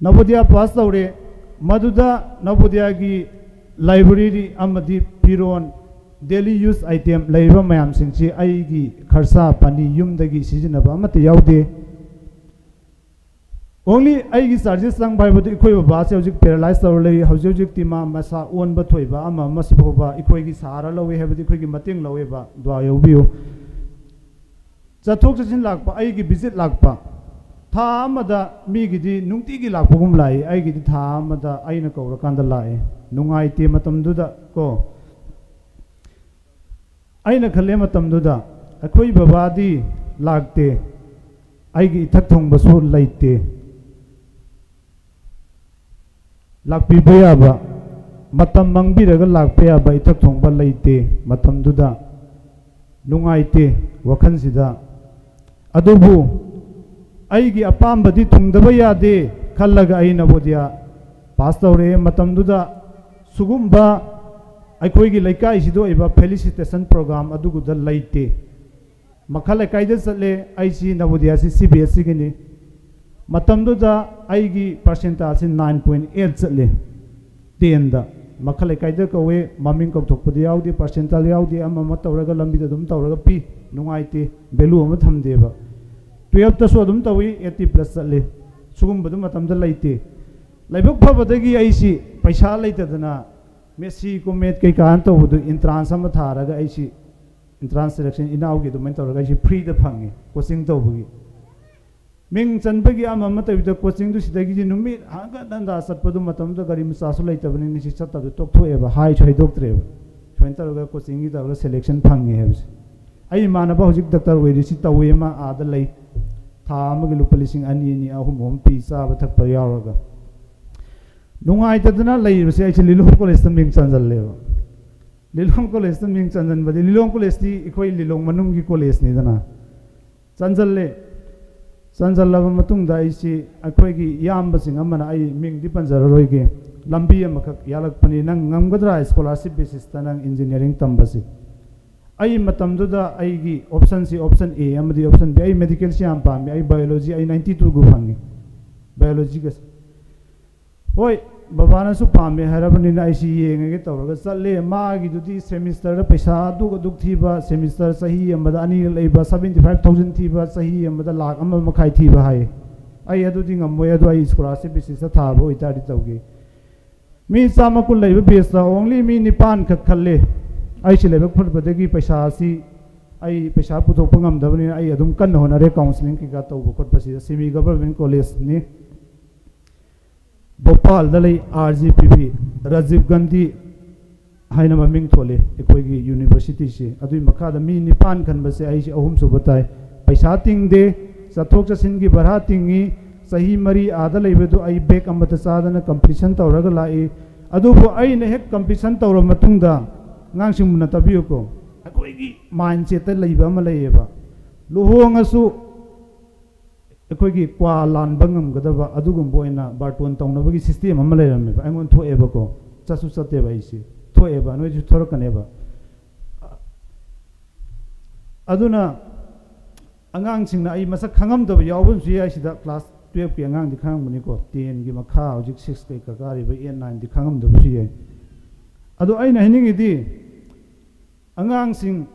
ꯅꯕꯣꯗꯤꯌꯥ pass ꯇꯧꯔꯦ꯫ ꯃꯗꯨꯗ ꯅꯕꯣꯗꯤꯌꯥꯒꯤ library ꯑꯃꯗꯤ ꯐꯤꯔꯣꯟ, Daily use item ꯂꯩꯔꯤꯕ ꯃꯌꯥꯝꯁꯤꯡꯁꯤ ꯑꯩꯒꯤ ꯈꯔꯁꯥ ꯄꯥꯅꯤ ꯌꯨꯝꯗꯒꯤ ꯁꯤꯖꯤꯟꯅꯕ ꯑꯃꯠꯇ ꯌꯥꯎꯗꯦ꯫ Only ꯑꯩꯒꯤ charges ꯆꯪꯕ ꯍꯥꯏꯕꯗꯨ ꯑꯩꯈꯣꯏ ꯕꯕꯥꯁꯦ ꯍꯧꯖꯤꯛ paralyze ꯇꯧꯔ ꯂꯩꯔꯤ꯫ ꯍꯧꯖꯤꯛ ꯍꯧꯖꯤꯛꯇꯤ ꯃꯥ ꯃꯁꯥ ꯑꯣꯟꯕ ꯊꯣꯏꯕ ꯑꯃ ꯑꯃꯁꯤ ꯐꯥꯎꯕ ꯑꯩꯈꯣꯏꯒꯤ ꯁꯍꯥꯔꯥ ꯂꯧꯋꯤ ꯍꯥꯏꯕꯗꯤ ꯑꯩꯈꯣꯏꯒꯤ ꯃꯇꯦꯡ ꯂꯧꯋꯦꯕ꯫ ꯗꯨꯋꯥ ꯌꯧꯕꯤꯌꯨ꯫ ꯆꯠꯊꯣꯛ ꯆꯠꯁꯤꯟ ꯂꯥꯛꯄ, ꯑꯩꯒꯤ visit ꯂꯥꯛꯄ, ꯊꯥ ꯑꯃꯗ ꯃꯤꯒꯤꯗꯤ ꯅꯨꯡꯇꯤꯒꯤ ꯂꯥꯛꯄꯒꯨꯝ ꯂꯥꯛꯏ, ꯑꯩꯒꯤꯗꯤ ꯊꯥ ꯑꯃꯗ ꯑꯩꯅ ꯀꯧꯔꯀꯥꯟꯗ ꯂꯥꯛꯑꯦ꯫ ꯅꯨꯡꯉꯥꯏꯇꯦ ꯃꯇꯝꯗꯨꯗ ꯀꯣ꯫ ꯑꯩꯅ ꯈꯜꯂꯦ ꯃꯇꯝꯗꯨꯗ ꯑꯩꯈꯣꯏ ꯕꯕꯥꯗꯤ ꯂꯥꯛꯇꯦ, ꯑꯩꯒꯤ ꯏꯊꯛ ꯊꯣꯡꯕꯁꯨ ꯂꯩꯇꯦ꯫ ꯂꯥꯛꯄꯤꯕ ꯌꯥꯕ, ꯃꯇꯝ ꯃꯥꯡꯕꯤꯔꯒ ꯂꯥꯛꯄ ꯌꯥꯕ ꯏꯊꯛ ꯊꯣꯡꯕ ꯂꯩꯇꯦ ꯃꯇꯝꯗꯨꯗ꯫ ꯅꯨꯡꯉꯥꯏꯇꯦ ꯋꯥꯈꯜꯁꯤꯗ꯫ ꯑꯗꯨꯕꯨ ꯑꯩꯒꯤ ꯑꯄꯥꯝꯕꯗꯤ ꯊꯨꯡꯗꯕ ꯌꯥꯗꯦ ꯈꯜꯂꯒ ꯑꯩ ꯅꯕꯣꯗꯤꯌꯥ pass ꯇꯧꯔꯛꯑꯦ꯫ ꯃꯇꯝꯗꯨꯗ ꯁꯤꯒꯨꯝꯕ ꯑꯩꯈꯣꯏꯒꯤ ꯂꯩꯀꯥꯏꯁꯤꯗ ꯑꯣꯏꯕ felicitation program ꯑꯗꯨꯒꯨꯝꯕ ꯂꯩꯇꯦ꯫ ꯃꯈꯥ ꯂꯩꯀꯥꯏꯗ ꯆꯠꯂꯦ꯫ ꯑꯩꯁꯤ ꯅꯕꯣꯗꯤꯌꯥꯁꯤ C B S E Guinea. ꯃꯇꯝꯗꯨꯗ ꯑꯩꯒꯤ percentileꯁꯤ nine point eight ꯆꯠꯂꯦ tenꯗ꯫ ꯃꯈꯥ ꯂꯩꯀꯥꯏꯗ ꯀꯧꯋꯦ, ꯃꯃꯤꯡ ꯀꯧꯊꯣꯛꯄꯗꯤ ꯌꯥꯎꯗꯦ, percentile ꯌꯥꯎꯗꯦ, ꯑꯃ ꯑꯃ ꯇꯧꯔꯒ ꯂꯝꯕꯤꯗ ꯑꯗꯨꯝ ꯇꯧꯔꯒ ꯄꯤ, ꯅꯨꯡꯉꯥꯏꯇꯦ, value ꯑꯃ ꯊꯝꯗꯦꯕ꯫ Twelveꯇꯁꯨ ꯑꯗꯨꯝ ꯇꯧꯏ, eighty plus ꯆꯠꯂꯤ꯫ ꯁꯤꯒꯨꯝꯕꯗꯨ ꯃꯇꯝꯗ ꯂꯩꯇꯦ꯫ ꯂꯥꯏꯕꯛ ꯐꯕꯗꯒꯤ ꯑꯩꯁꯤ ꯄꯩꯁꯥ ꯂꯩꯇꯗꯅ ꯃꯦꯁꯤ ꯀꯣꯃꯦꯠ ꯀꯩꯀꯥꯅ ꯇꯧꯕꯗꯨ entrance ꯑꯃ ꯊꯥꯔꯒ ꯑꯩꯁꯤ entrance selection ꯏꯅꯥꯎꯒꯤ ꯑꯗꯨꯃꯥꯏꯅ ꯇꯧꯔꯒ ꯑꯩꯁꯤ freeꯗ ꯐꯪꯉꯤ coaching ꯇꯧꯕꯒꯤ꯫ ꯃꯤꯡ ꯆꯟꯕꯒꯤ ꯑꯃ ꯑꯃ ꯇꯧꯕꯗ coachingꯗꯨ ꯁꯤꯗꯒꯤꯗꯤ ꯅꯨꯃꯤꯠ ꯍꯟꯒꯠ ꯍꯟꯗ ꯆꯠꯄꯗꯨ ꯃꯇꯝꯗꯨꯗ ꯒꯥꯔꯤ ꯃꯆꯥꯁꯨ ꯂꯩꯇꯕꯅꯤꯅ ꯁꯤ ꯆꯠꯇꯕꯗꯨ ꯇꯣꯛꯊꯣꯛꯑꯦꯕ, ꯍꯥꯏꯁꯨ ꯍꯥꯏꯗꯣꯛꯇ꯭ꯔꯦꯕ꯫ ꯁꯨꯃꯥꯏꯅ ꯇꯧꯔꯒ coachingꯒꯤ ꯇꯧꯔꯒ selection ꯐꯪꯉꯦ ꯍꯥꯏꯕꯁꯦ꯫ ꯑꯩ ꯏꯃꯥꯟꯅꯕ ꯍꯧꯖꯤꯛ doctor ꯑꯣꯏꯔꯤꯁꯤ ꯇꯧꯋꯦ, ꯑꯃ ꯑꯥꯗ ꯂꯩ꯫ ꯊꯥ ꯑꯃꯒꯤ ꯂꯨꯄꯥ ꯂꯤꯁꯤꯡ ꯑꯅꯤ, ꯑꯅꯤ, ꯑꯍꯨꯝ, ꯑꯍꯨꯝ ꯄꯤ, ꯆꯥꯕ ꯊꯛꯄ ꯌꯥꯎꯔꯒ꯫ ꯅꯨꯡꯉꯥꯏꯇꯗꯅ ꯂꯩꯔꯤꯕꯁꯦ ꯑꯩꯁꯦ ꯂꯤꯂꯣꯡ collegeꯇ ꯃꯤꯡ ꯆꯟꯁꯤꯜꯂꯦꯕ꯫ ꯂꯤꯂꯣꯡ collegeꯇ ꯃꯤꯡ ꯆꯟꯁꯤꯟꯕꯗꯤ, ꯂꯤꯂꯣꯡ collegeꯇꯤ ꯑꯩꯈꯣꯏ ꯂꯤꯂꯣꯡ ꯃꯅꯨꯡꯒꯤ collegeꯅꯤꯗꯅ꯫ ꯆꯟꯁꯤꯜꯂꯦ꯫ ꯆꯟꯁꯤꯜꯂꯕ ꯃꯇꯨꯡꯗ ꯑꯩꯁꯤ ꯑꯩꯈꯣꯏꯒꯤ ꯏꯌꯥꯝꯕꯁꯤꯡ ꯑꯃꯅ, ꯑꯩ ꯃꯤꯡꯗꯤ ꯄꯟꯖꯔꯔꯣꯏꯒꯦ, ꯂꯝꯕꯤ ꯑꯃꯈꯛ ꯌꯥꯜꯂꯛꯄꯅꯤ, "ꯅꯪ ꯉꯝꯒꯗ꯭ꯔꯥ scholarship basisꯇ ꯅꯪ engineering ꯇꯝꯕꯁꯤ?" ꯑꯩ ꯃꯇꯝꯗꯨꯗ ꯑꯩꯒꯤ optionꯁꯤ option A ꯑꯃꯗꯤ option B, ꯑꯩ medicalꯁꯤ ꯌꯥꯝ ꯄꯥꯝꯃꯤ, ꯑꯩ biology, ꯑꯩ ninety twoꯒ ꯐꯪꯉꯤ biologyꯒ꯫ ꯍꯣꯏ, ꯕꯕꯥꯅꯁꯨ ꯄꯥꯝꯃꯦ ꯍꯥꯏꯔꯕꯅꯤꯅ ꯑꯩꯁꯤ ꯌꯦꯡꯉꯒꯦ ꯇꯧꯔꯒ ꯆꯠꯂꯦ꯫ ꯃꯥꯒꯤꯗꯨꯗꯤ ꯁꯦꯃꯤꯁꯇꯔꯗ ꯄꯩꯁꯥ ꯑꯗꯨꯛ ꯑꯗꯨꯛ ꯊꯤꯕ, ꯁꯦꯃꯤꯁꯇꯔ ꯆꯍꯤ ꯑꯃꯗ ꯑꯅꯤꯔꯛ ꯂꯩꯕ, seventy five thousand ꯊꯤꯕ, ꯆꯍꯤ ꯑꯃꯗ ꯂꯥꯛ ꯑꯃ ꯃꯈꯥꯏ ꯊꯤꯕ ꯍꯥꯏ꯫ ꯑꯩ ꯑꯗꯨꯗꯤ ꯉꯝꯃꯣꯏ, ꯑꯗꯨ ꯑꯩ ꯁ꯭ꯀꯣꯂꯥꯔꯁꯤꯞ ꯕꯦꯁꯤꯁꯇ ꯊꯥꯕ ꯑꯣꯏꯇꯥꯔꯗꯤ ꯇꯧꯒꯦ꯫ ꯃꯤ ꯆꯥꯝꯃ ꯀꯨꯟ ꯂꯩꯕ ꯕꯦꯁꯇ only ꯃꯤ ꯅꯤꯄꯥꯟ ꯈꯛ ꯈꯜꯂꯦ꯫ ꯑꯩꯁꯤ ꯂꯥꯏꯕꯛ ꯐꯠꯇꯕꯗꯒꯤ ꯄꯩꯁꯥꯁꯤ ꯑꯩ ꯄꯩꯁꯥ ꯄꯨꯊꯣꯛꯄ ꯉꯝꯗꯕꯅꯤꯅ ꯑꯩ ꯑꯗꯨꯝ ꯀꯟꯅ ꯍꯣꯠꯅꯔꯦ꯫ ꯀꯥꯎꯟꯁꯤꯂꯤꯡ ꯀꯩꯀꯥ ꯇꯧꯕ ꯈꯣꯠꯄꯁꯤꯗ semi government collegeꯅꯤ꯫ ꯚꯣꯄꯥꯜꯗ ꯂꯩ, R G P V, Rajiv Gandhi ꯍꯥꯏꯅ ꯃꯃꯤꯡ ꯊꯣꯜꯂꯤ ꯑꯩꯈꯣꯏꯒꯤ ꯌꯨꯅꯤꯚꯔꯁꯤꯇꯤꯁꯤ꯫ ꯑꯗꯨꯒꯤ ꯃꯈꯥꯗ ꯃꯤ ꯅꯤꯄꯥꯟ ꯈꯟꯕꯁꯦ ꯑꯩꯁꯦ ꯑꯍꯨꯝꯁꯨꯕ ꯇꯥꯏ꯫ ꯄꯩꯁꯥ ꯇꯤꯡꯗꯦ, ꯆꯠꯊꯣꯛ ꯆꯠꯁꯤꯟꯒꯤ ꯚꯔꯥ ꯇꯤꯡꯉꯤ, ꯆꯍꯤ ꯃꯔꯤ ꯑꯥꯗ ꯂꯩꯕꯗꯨ ꯑꯩ ꯕꯦꯛ ꯑꯃꯠꯇ ꯆꯥꯗꯅ ꯀꯝꯄꯤꯇꯤꯁꯟ ꯇꯧꯔꯒ ꯂꯥꯛꯏ꯫ ꯑꯗꯨꯕꯨ ꯑꯩꯅ ꯍꯦꯛ ꯀꯝꯄꯤꯇꯤꯁꯟ ꯇꯧꯔꯕ ꯃꯇꯨꯡꯗ ꯑꯉꯥꯡꯁꯤꯡ ꯃꯨꯟꯅ ꯇꯥꯕꯤꯌꯨꯀꯣ, ꯑꯩꯈꯣꯏꯒꯤ ꯃꯥꯏꯟꯁꯦꯠꯇ ꯂꯩꯕ ꯑꯃ ꯂꯩꯌꯦꯕ꯫ ꯂꯨꯍꯣꯡꯉꯁꯨ ꯑꯩꯈꯣꯏꯒꯤ ꯀ꯭ꯋꯥ ꯂꯥꯟꯕ ꯉꯝꯒꯗꯕ ꯑꯗꯨꯒꯨꯝꯕ ꯑꯣꯏꯅ ꯕꯥꯔꯇꯣꯟ ꯇꯧꯅꯕꯒꯤ ꯁꯤꯁꯇꯦꯝ ꯑꯃ ꯂꯩꯔꯝꯃꯦꯕ꯫ ꯑꯩꯉꯣꯟꯗ ꯊꯣꯛꯑꯦꯕꯀꯣ, ꯆꯠꯁꯨ ꯆꯠꯇꯦꯕ ꯑꯩꯁꯦ, ꯊꯣꯛꯑꯦꯕ, ꯅꯣꯏꯁꯨ ꯊꯣꯔꯛꯀꯅꯦꯕ꯫ ꯑꯗꯨꯅ ꯑꯉꯥꯡꯁꯤꯡꯅ ꯑꯩ ꯃꯁꯛ ꯈꯪꯉꯝꯗꯕ ꯌꯥꯎꯕ ꯑꯃꯁꯨ ꯌꯥꯏ ꯁꯤꯗ꯫ ꯀ꯭ꯂꯥꯁ ꯇꯨꯌꯦꯜꯐꯀꯤ ꯑꯉꯥꯡꯗꯤ ꯈꯪꯉꯝꯒꯅꯤꯀꯣ, ꯇꯦꯟꯒꯤ ꯃꯈꯥ ꯍꯧꯖꯤꯛ ꯁꯤꯛꯁ ꯀꯩꯀꯥ ꯀꯥꯔꯤꯕ, ꯑꯩꯠ ꯅꯥꯏꯟꯗꯤ ꯈꯪꯉꯝꯗꯕꯁꯨ ꯌꯥꯏ꯫ ꯑꯗꯣ ꯑꯩꯅ ꯍꯥꯏꯅꯤꯡꯉꯤꯗꯤ, ꯑꯉꯥꯡꯁꯤꯡ,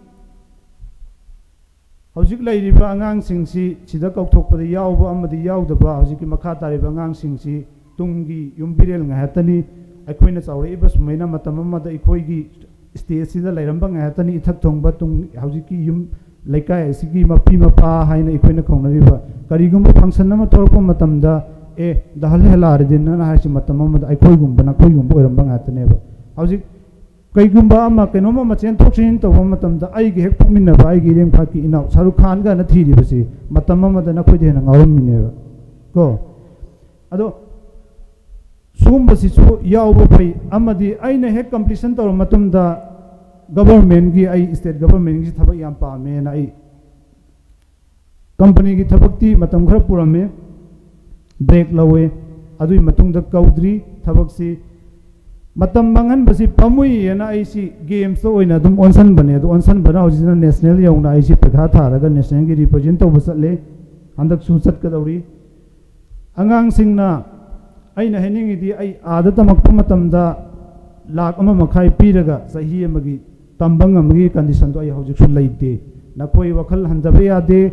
ꯍꯧꯖꯤꯛ ꯂꯩꯔꯤꯕ ꯑꯉꯥꯡꯁꯤꯡꯁꯤ ꯁꯤꯗ ꯀꯧꯊꯣꯛꯄꯗ ꯌꯥꯎꯕ ꯑꯃꯗꯤ ꯌꯥꯎꯗꯕ, ꯍꯧꯖꯤꯛꯀꯤ ꯃꯈꯥ ꯇꯥꯔꯤꯕ ꯑꯉꯥꯡꯁꯤꯡꯁꯤ ꯇꯨꯡꯒꯤ ꯌꯨꯝꯕꯤꯔꯦꯜ ꯉꯥꯏꯍꯥꯛꯇꯅꯤ꯫ ꯑꯩꯈꯣꯏꯅ ꯆꯥꯎꯔꯛꯏꯕ ꯁꯨꯃꯥꯏꯅ ꯃꯇꯝ ꯑꯃꯗ ꯑꯩꯈꯣꯏꯒꯤ ꯁ꯭ꯇꯦꯖꯁꯤꯗ ꯂꯩꯔꯝꯕ ꯉꯥꯏꯍꯥꯛꯇꯅꯤ꯫ ꯏꯊꯛ ꯊꯣꯡꯕ ꯇꯨꯡ, ꯍꯧꯖꯤꯛꯀꯤ ꯌꯨꯝ, ꯂꯩꯀꯥꯏ ꯑꯁꯤꯒꯤ ꯃꯄꯤ ꯃꯄꯥ ꯍꯥꯏꯅ ꯑꯩꯈꯣꯏꯅ ꯀꯧꯅꯔꯤꯕ, ꯀꯔꯤꯒꯨꯝꯕ ꯐꯪꯁꯟ ꯑꯃ ꯊꯣꯛꯂꯛꯄ ꯃꯇꯝꯗ, "ꯑꯦ, ꯗꯥ ꯍꯜ ꯍꯦꯂꯥꯔꯗꯤꯟ" ꯑꯅ ꯍꯥꯏꯁꯤ ꯃꯇꯝ ꯑꯃꯗ ꯑꯩꯈꯣꯏꯒꯨꯝꯕ, ꯅꯈꯣꯏꯒꯨꯝꯕ ꯑꯣꯏꯔꯝꯕ ꯉꯥꯛꯇꯅꯦꯕ꯫ ꯍꯧꯖꯤꯛ ꯀꯩꯒꯨꯝꯕ ꯑꯃ, ꯀꯩꯅꯣꯝ ꯑꯃ ꯆꯦꯟꯊꯣꯛ ꯆꯦꯟꯁꯤꯟ ꯇꯧꯕ ꯃꯇꯝꯗ, ꯑꯩꯒꯤ ꯍꯦꯛ ꯄꯣꯛꯃꯤꯟꯅꯕ ꯑꯩꯒꯤ ꯏꯔꯦꯡꯐꯥꯛꯀꯤ ꯏꯅꯥꯎ ꯁꯥꯔꯨꯈ ꯈꯥꯟꯒꯅ ꯊꯤꯔꯤꯕꯁꯤ ꯃꯇꯝ ꯑꯃꯗ ꯅꯈꯣꯏꯗ ꯍꯦꯟꯅ ꯉꯥꯎꯔꯝꯃꯤꯅꯦꯕ ꯀꯣ꯫ ꯑꯗꯣ ꯁꯤꯒꯨꯝꯕꯁꯤꯁꯨ ꯌꯥꯎꯕ ꯐꯩ꯫ ꯑꯃꯗꯤ ꯑꯩꯅ ꯍꯦꯛ ꯀꯝꯄꯤꯇꯤꯁꯟ ꯇꯧꯔꯕ ꯃꯇꯨꯡꯗ, ꯒꯕꯔꯃꯦꯟꯒꯤ, ꯑꯩ ꯁ꯭ꯇꯦꯠ ꯒꯕꯔꯃꯦꯟꯒꯤ ꯊꯕꯛ ꯌꯥꯝ ꯄꯥꯝꯃꯦꯅ ꯑꯩ ꯀꯝꯄꯅꯤꯒꯤ ꯊꯕꯛꯇꯤ ꯃꯇꯝ ꯈꯔ ꯄꯨꯔꯝꯃꯦ, ꯕ꯭ꯔꯦꯛ ꯂꯧꯋꯦ꯫ ꯑꯗꯨꯒꯤ ꯃꯇꯨꯡꯗ ꯀꯧꯗ꯭ꯔꯤ꯫ ꯊꯕꯛꯁꯤ ꯃꯇꯝ ꯃꯥꯡꯍꯟꯕꯁꯤ ꯄꯥꯝꯃꯨꯏꯌꯦꯅ ꯑꯩꯁꯤ ꯒꯦꯝꯁꯇ ꯑꯣꯏꯅ ꯑꯗꯨꯝ ꯑꯣꯟꯁꯟꯕꯅꯦ꯫ ꯑꯗꯨ ꯑꯣꯟꯁꯟꯕꯅ ꯍꯧꯖꯤꯛꯅ ꯅꯦꯁꯅꯦꯜ ꯌꯧꯅ ꯑꯩꯁꯤ ꯄꯩꯈꯥ ꯊꯥꯔꯒ ꯅꯦꯁꯅꯦꯜꯒꯤ ꯔꯤꯄ꯭ꯔꯖꯦꯟ ꯇꯧꯕ ꯆꯠꯂꯦ꯫ ꯍꯟꯗꯛꯁꯨ ꯆꯠꯀꯗꯧꯔꯤ꯫ ꯑꯉꯥꯡꯁꯤꯡꯅ ꯑꯩꯅ ꯍꯥꯏꯅꯤꯡꯉꯤꯗꯤ, ꯑꯩ ꯑꯥꯗ ꯇꯝꯃꯛꯄ ꯃꯇꯝꯗ ꯂꯥꯛ ꯑꯃ ꯃꯈꯥꯏ ꯄꯤꯔꯒ ꯆꯍꯤ ꯑꯃꯒꯤ ꯇꯝꯕ ꯉꯝꯕꯒꯤ ꯀꯟꯗꯤꯁꯟꯗꯣ ꯑꯩ ꯍꯧꯖꯤꯛꯁꯨ ꯂꯩꯇꯦ꯫ ꯅꯈꯣꯏ ꯋꯥꯈꯜ ꯍꯟꯊꯕ ꯌꯥꯗꯦ꯫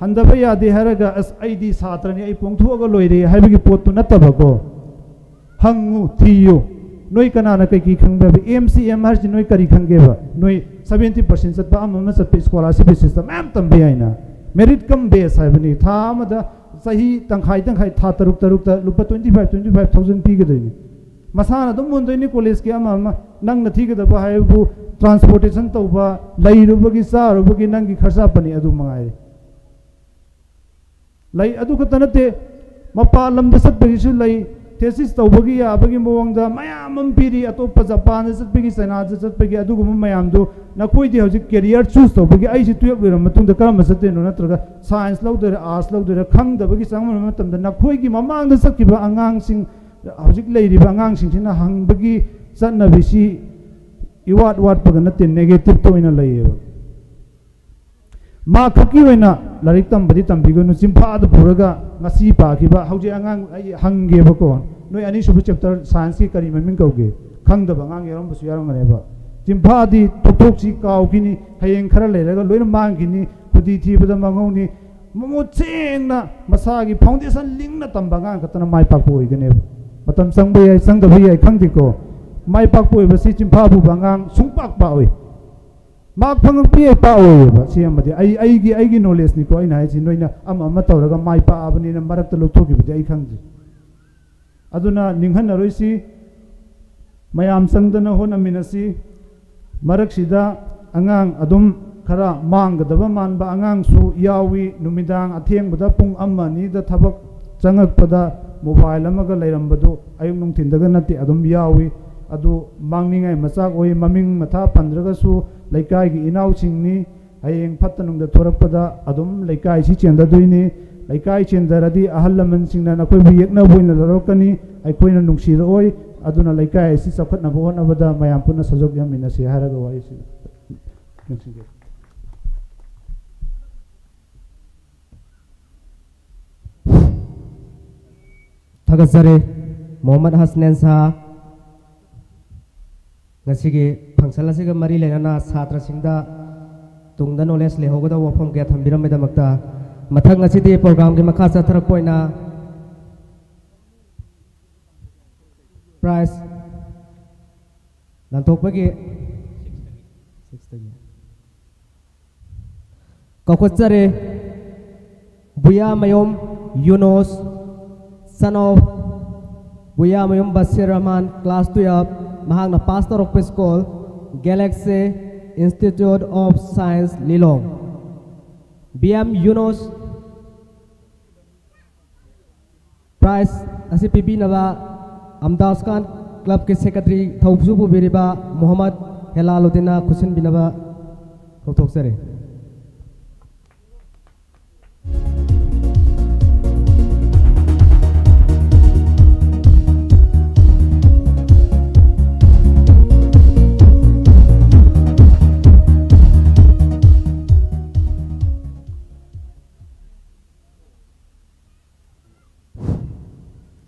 ꯍꯟꯊꯕ ꯌꯥꯗꯦ ꯍꯥꯏꯔꯒ, "ꯑꯁ, ꯑꯩꯗꯤ ꯁꯥꯇ꯭ꯔꯅꯤ, ꯑꯩ ꯄꯣꯡꯊꯣꯛꯑꯒ ꯂꯣꯏꯔꯦ" ꯍꯥꯏꯕꯒꯤ ꯄꯣꯠꯇꯨ ꯅꯠꯇꯕꯀꯣ꯫ ꯍꯪꯉꯨ, ꯊꯤꯌꯨ꯫ ꯅꯣꯏ ꯀꯅꯥꯅ ꯀꯩꯀꯩ ꯈꯪꯕ? ꯑꯦꯝ ꯁꯤ ꯑꯦꯝ ꯍꯥꯏꯔꯤꯁꯤ ꯅꯣꯏ ꯀꯔꯤ ꯈꯪꯒꯦꯕ? ꯅꯣꯏ ꯁꯚꯦꯟꯇꯤ ꯄꯥꯔꯁꯦꯟ ꯆꯠꯄ, ꯑꯃ ꯑꯃ ꯆꯠꯄ, ꯁ꯭ꯀꯣꯂꯥꯔꯁꯤꯞꯀꯤ ꯁꯤꯁꯇꯝ ꯃꯌꯥꯝ ꯇꯝꯕ ꯌꯥꯏꯅ꯫ ꯃꯦꯔꯤꯠ ꯀꯝ ꯕꯦꯁ ꯍꯥꯏꯕꯅꯤ꯫ ꯊꯥ ꯑꯃꯗ, ꯆꯍꯤ ꯇꯪꯈꯥꯏ ꯇꯪꯈꯥꯏ, ꯊꯥ ꯇꯔꯨꯛ ꯇꯔꯨꯛꯇ ꯂꯨꯄꯥ twenty five, twenty five thousand ꯄꯤꯒꯗꯣꯏꯅꯤ꯫ ꯃꯁꯥꯅ ꯑꯗꯨꯝ ꯍꯨꯟꯗꯣꯏꯅꯤ ꯀꯣꯂꯦꯖꯀꯤ ꯑꯃ ꯑꯃ꯫ ꯅꯪꯅ ꯊꯤꯒꯗꯕ ꯍꯥꯏꯕꯨ ꯇ꯭ꯔꯥꯟꯁꯄꯣꯔꯇꯦꯁꯟ ꯇꯧꯕ, ꯂꯩꯔꯨꯕꯒꯤ, ꯆꯥꯔꯨꯕꯒꯤ, ꯅꯪꯒꯤ ꯈꯔꯆꯥ ꯄꯅꯤ, ꯑꯗꯨ ꯃꯉꯥꯏꯔꯦ꯫ ꯂꯩ꯫ ꯑꯗꯨ ꯈꯛꯇ ꯅꯠꯇꯦ, ꯃꯄꯥꯟ ꯂꯝꯗ ꯆꯠꯄꯒꯤꯁꯨ ꯂꯩ꯫ ꯊꯦꯁꯤꯁ ꯇꯧꯕꯒꯤ ꯌꯥꯕꯒꯤ ꯃꯑꯣꯡꯗ ꯃꯌꯥꯝ ꯑꯃ ꯄꯤꯔꯤ꯫ ꯑꯇꯣꯞꯄ ꯖꯄꯥꯟꯗ ꯆꯠꯄꯒꯤ, ꯆꯥꯏꯅꯥꯗ ꯆꯠꯄꯒꯤ, ꯑꯗꯨꯒꯨꯝꯕ ꯃꯌꯥꯝꯗꯨ ꯅꯈꯣꯏꯗꯤ ꯍꯧꯖꯤꯛ ꯀꯦꯔꯤꯌꯔ ꯆꯨꯁ ꯇꯧꯕꯒꯤ, "ꯑꯩꯁꯤ ꯇꯨꯌꯦꯜꯞ ꯂꯣꯏꯔꯕ ꯃꯇꯨꯡꯗ ꯀꯔꯝꯕ ꯆꯠꯇꯣꯏꯅꯣ?" ꯅꯠꯇ꯭ꯔꯒ ꯁꯥꯏꯟꯁ ꯂꯧꯗꯣꯏꯔꯥ, ꯑꯥꯔꯠꯁ ꯂꯧꯗꯣꯏꯔꯥ ꯈꯪꯗꯕꯒꯤ ꯆꯪꯕ ꯃꯇꯝꯗ, ꯅꯈꯣꯏꯒꯤ ꯃꯃꯥꯡꯗ ꯆꯠꯈꯤꯕ ꯑꯉꯥꯡꯁꯤꯡ, ꯍꯧꯖꯤꯛ ꯂꯩꯔꯤꯕ ꯑꯉꯥꯡꯁꯤꯡꯁꯤꯅ ꯍꯪꯕꯒꯤ ꯆꯠꯅꯕꯤꯁꯤ ꯏꯋꯥꯠ ꯋꯥꯠꯄꯒ ꯅꯠꯇꯦ, ꯅꯦꯒꯦꯇꯤꯞꯇ ꯑꯣꯏꯅ ꯂꯩꯌꯦꯕ꯫ ꯃꯥ ꯈꯛꯀꯤ ꯑꯣꯏꯅ ꯂꯥꯏꯔꯤꯛ ꯇꯝꯕꯗꯤ ꯇꯝꯕꯤꯒꯅꯨ꯫ ꯆꯤꯝꯐꯥꯗ ꯄꯨꯔꯒ ꯉꯁꯤ ꯄꯥꯈꯤꯕ, ꯍꯧꯖꯤꯛ ꯑꯉꯥꯡ ꯑꯩ ꯍꯪꯒꯦꯕꯀꯣ, ꯅꯣꯏ ꯑꯅꯤꯁꯨꯕ ꯆꯦꯞꯇꯔ ꯁꯥꯏꯟꯁꯀꯤ ꯀꯔꯤ ꯃꯃꯤꯡ ꯀꯧꯒꯦ? ꯈꯪꯗꯕ ꯑꯉꯥꯡ ꯌꯥꯎꯔꯝꯕꯁꯨ ꯌꯥꯎꯔꯝꯒꯅꯦꯕ꯫ ꯆꯤꯝꯐꯥꯗꯤ ꯇꯣꯛꯊꯣꯛꯁꯤ, ꯀꯥꯎꯈꯤꯅꯤ, ꯍꯌꯦꯡ ꯈꯔ ꯂꯩꯔꯒ ꯂꯣꯏꯅ ꯃꯥꯡꯈꯤꯅꯤ, ꯈꯨꯗꯤ ꯊꯤꯕꯗ ꯃꯥꯡꯍꯧꯅꯤ꯫ ꯃꯃꯨꯠ ꯁꯦꯡꯅ ꯃꯁꯥꯒꯤ ꯐꯥꯎꯟꯗꯦꯁꯟ ꯂꯤꯡꯅ ꯇꯝꯕ ꯑꯉꯥꯡ ꯈꯛꯇꯅ ꯃꯥꯏ ꯄꯥꯛꯄ ꯑꯣꯏꯒꯅꯦꯕ꯫ ꯃꯇꯝ ꯆꯪꯕ ꯌꯥꯏ, ꯆꯪꯗꯕ ꯌꯥꯏ, ꯈꯪꯗꯦꯀꯣ꯫ ꯃꯥꯏ ꯄꯥꯛꯄ ꯑꯣꯏꯕꯁꯤ ꯆꯤꯝꯐꯥ ꯄꯨꯕ ꯑꯉꯥꯡ ꯁꯨꯡꯄꯥꯛ ꯄꯥꯛꯑꯣꯏ꯫ ꯃꯥꯔꯛ ꯐꯪꯉꯛꯄ ꯌꯥꯏ, ꯄꯥꯛꯑꯣꯏꯕ꯫ ꯁꯤ ꯑꯃꯗꯤ ꯑꯩ, ꯑꯩꯒꯤ, ꯑꯩꯒꯤ ꯅꯣꯂꯦꯖꯅꯤꯀꯣ ꯑꯩꯅ ꯍꯥꯏꯁꯤ꯫ ꯅꯣꯏꯅ ꯑꯃ ꯑꯃ ꯇꯧꯔꯒ ꯃꯥꯏ ꯄꯥꯛꯑꯕꯅꯤꯅ ꯃꯔꯛꯇ ꯂꯧꯊꯣꯛꯈꯤꯕꯗꯤ ꯑꯩ ꯈꯪꯗ꯭ꯔꯤ꯫ ꯑꯗꯨꯅ ꯅꯤꯡꯍꯟꯅꯔꯣꯏꯁꯤ, ꯃꯌꯥꯝ ꯆꯪꯗꯅ ꯍꯣꯠꯅꯃꯤꯟꯅꯁꯤ꯫ ꯃꯔꯛꯁꯤꯗ ꯑꯉꯥꯡ ꯑꯗꯨꯝ ꯈꯔ ꯃꯥꯡꯒꯗꯕ ꯃꯥꯟꯕ ꯑꯉꯥꯡꯁꯨ ꯌꯥꯎꯏ꯫ ꯅꯨꯃꯤꯗꯥꯡ ꯑꯊꯦꯡꯕꯗ ꯄꯨꯡ ꯑꯃ ꯑꯅꯤꯗ ꯊꯕꯛ ꯆꯪꯉꯛꯄꯗ ꯃꯣꯕꯥꯏꯜ ꯑꯃꯒ ꯂꯩꯔꯝꯕꯗꯨ ꯑꯌꯨꯛ ꯅꯨꯡꯊꯤꯟꯗꯒ ꯅꯠꯇꯦ, ꯑꯗꯨꯝ ꯌꯥꯎꯏ꯫ ꯑꯗꯨ ꯃꯥꯡꯅꯤꯡꯉꯥꯏ ꯃꯆꯥꯛ ꯑꯣꯏ꯫ ꯃꯃꯤꯡ ꯃꯊꯥ ꯄꯟꯗ꯭ꯔꯒꯁꯨ ꯂꯩꯀꯥꯏꯒꯤ ꯏꯅꯥꯎꯁꯤꯡꯅꯤ꯫ ꯍꯌꯦꯡ ꯐꯠꯇ ꯅꯨꯡꯗ ꯊꯣꯔꯛꯄꯗ ꯑꯗꯨꯝ ꯂꯩꯀꯥꯏꯁꯤ ꯆꯦꯟꯗꯗꯣꯏꯅꯤ꯫ ꯂꯩꯀꯥꯏ ꯆꯦꯟꯗꯔꯗꯤ ꯑꯍꯜ ꯂꯃꯟꯁꯤꯡꯅ ꯅꯈꯣꯏꯕꯨ ꯌꯦꯛꯅꯕ ꯑꯣꯏꯅ ꯂꯧꯔꯛꯀꯅꯤ, ꯑꯩꯈꯣꯏꯅ ꯅꯨꯡꯁꯤꯔꯛꯑꯣꯏ꯫ ꯑꯗꯨꯅ ꯂꯩꯀꯥꯏ ꯑꯁꯤ ꯆꯥꯎꯈꯠꯅꯕ ꯍꯣꯠꯅꯕꯗ ꯃꯌꯥꯝ ꯄꯨꯟꯅ ꯁꯔꯨꯛ ꯌꯥꯃꯤꯟꯅꯁꯤ ꯍꯥꯏꯔꯒ ꯋꯥꯔꯤꯁꯤ ꯂꯣꯏꯁꯤꯟꯖꯔꯦ꯫ ꯊꯥꯒꯠꯆꯔꯤ꯫ ꯃꯣꯍꯝꯃꯗ ꯍꯁꯅꯦꯟ ꯁꯥꯍ, ꯉꯁꯤꯒꯤ function ꯑꯁꯤꯒ ꯃꯔꯤ ꯂꯩꯅꯅ ꯁꯥꯇ꯭ꯔꯁꯤꯡꯗ ꯇꯨꯡꯗ knowledge ꯂꯩꯍꯧꯒꯗꯕ ꯋꯥꯐꯝ ꯀꯌꯥ ꯊꯝꯕꯤꯔꯝꯕꯒꯤꯗꯃꯛꯇ꯫ ꯃꯊꯪ ꯑꯁꯤꯗꯤ program ꯒꯤ ꯃꯈꯥ ꯆꯠꯊꯔꯛꯄ ꯑꯣꯏꯅ prize ꯂꯥꯟꯊꯣꯛꯄꯒꯤ ꯀꯧꯈꯠꯆꯔꯤ꯫ Buyamayum Yunus, son of Buyamayum Bashir Rahman, class twelve, ꯃꯍꯥꯛꯅ pass ꯇꯧꯔꯛꯄ school Galaxy Institute of Science, Lilong. B M Yunus. Prize ꯑꯁꯤ ꯄꯤꯕꯤꯅꯕ ꯑꯝꯗꯥꯁ ꯈꯥꯟ club ꯀꯤ secretary ꯊꯧꯁꯨ ꯄꯨꯕꯤꯔꯤꯕ ꯃꯣꯍꯝꯃꯗ ꯍꯦꯂꯥꯂꯨꯗꯤꯟꯅ ꯈꯨꯠꯁꯤꯟꯕꯤꯅꯕ ꯀꯧꯊꯣꯛꯆꯔꯤ꯫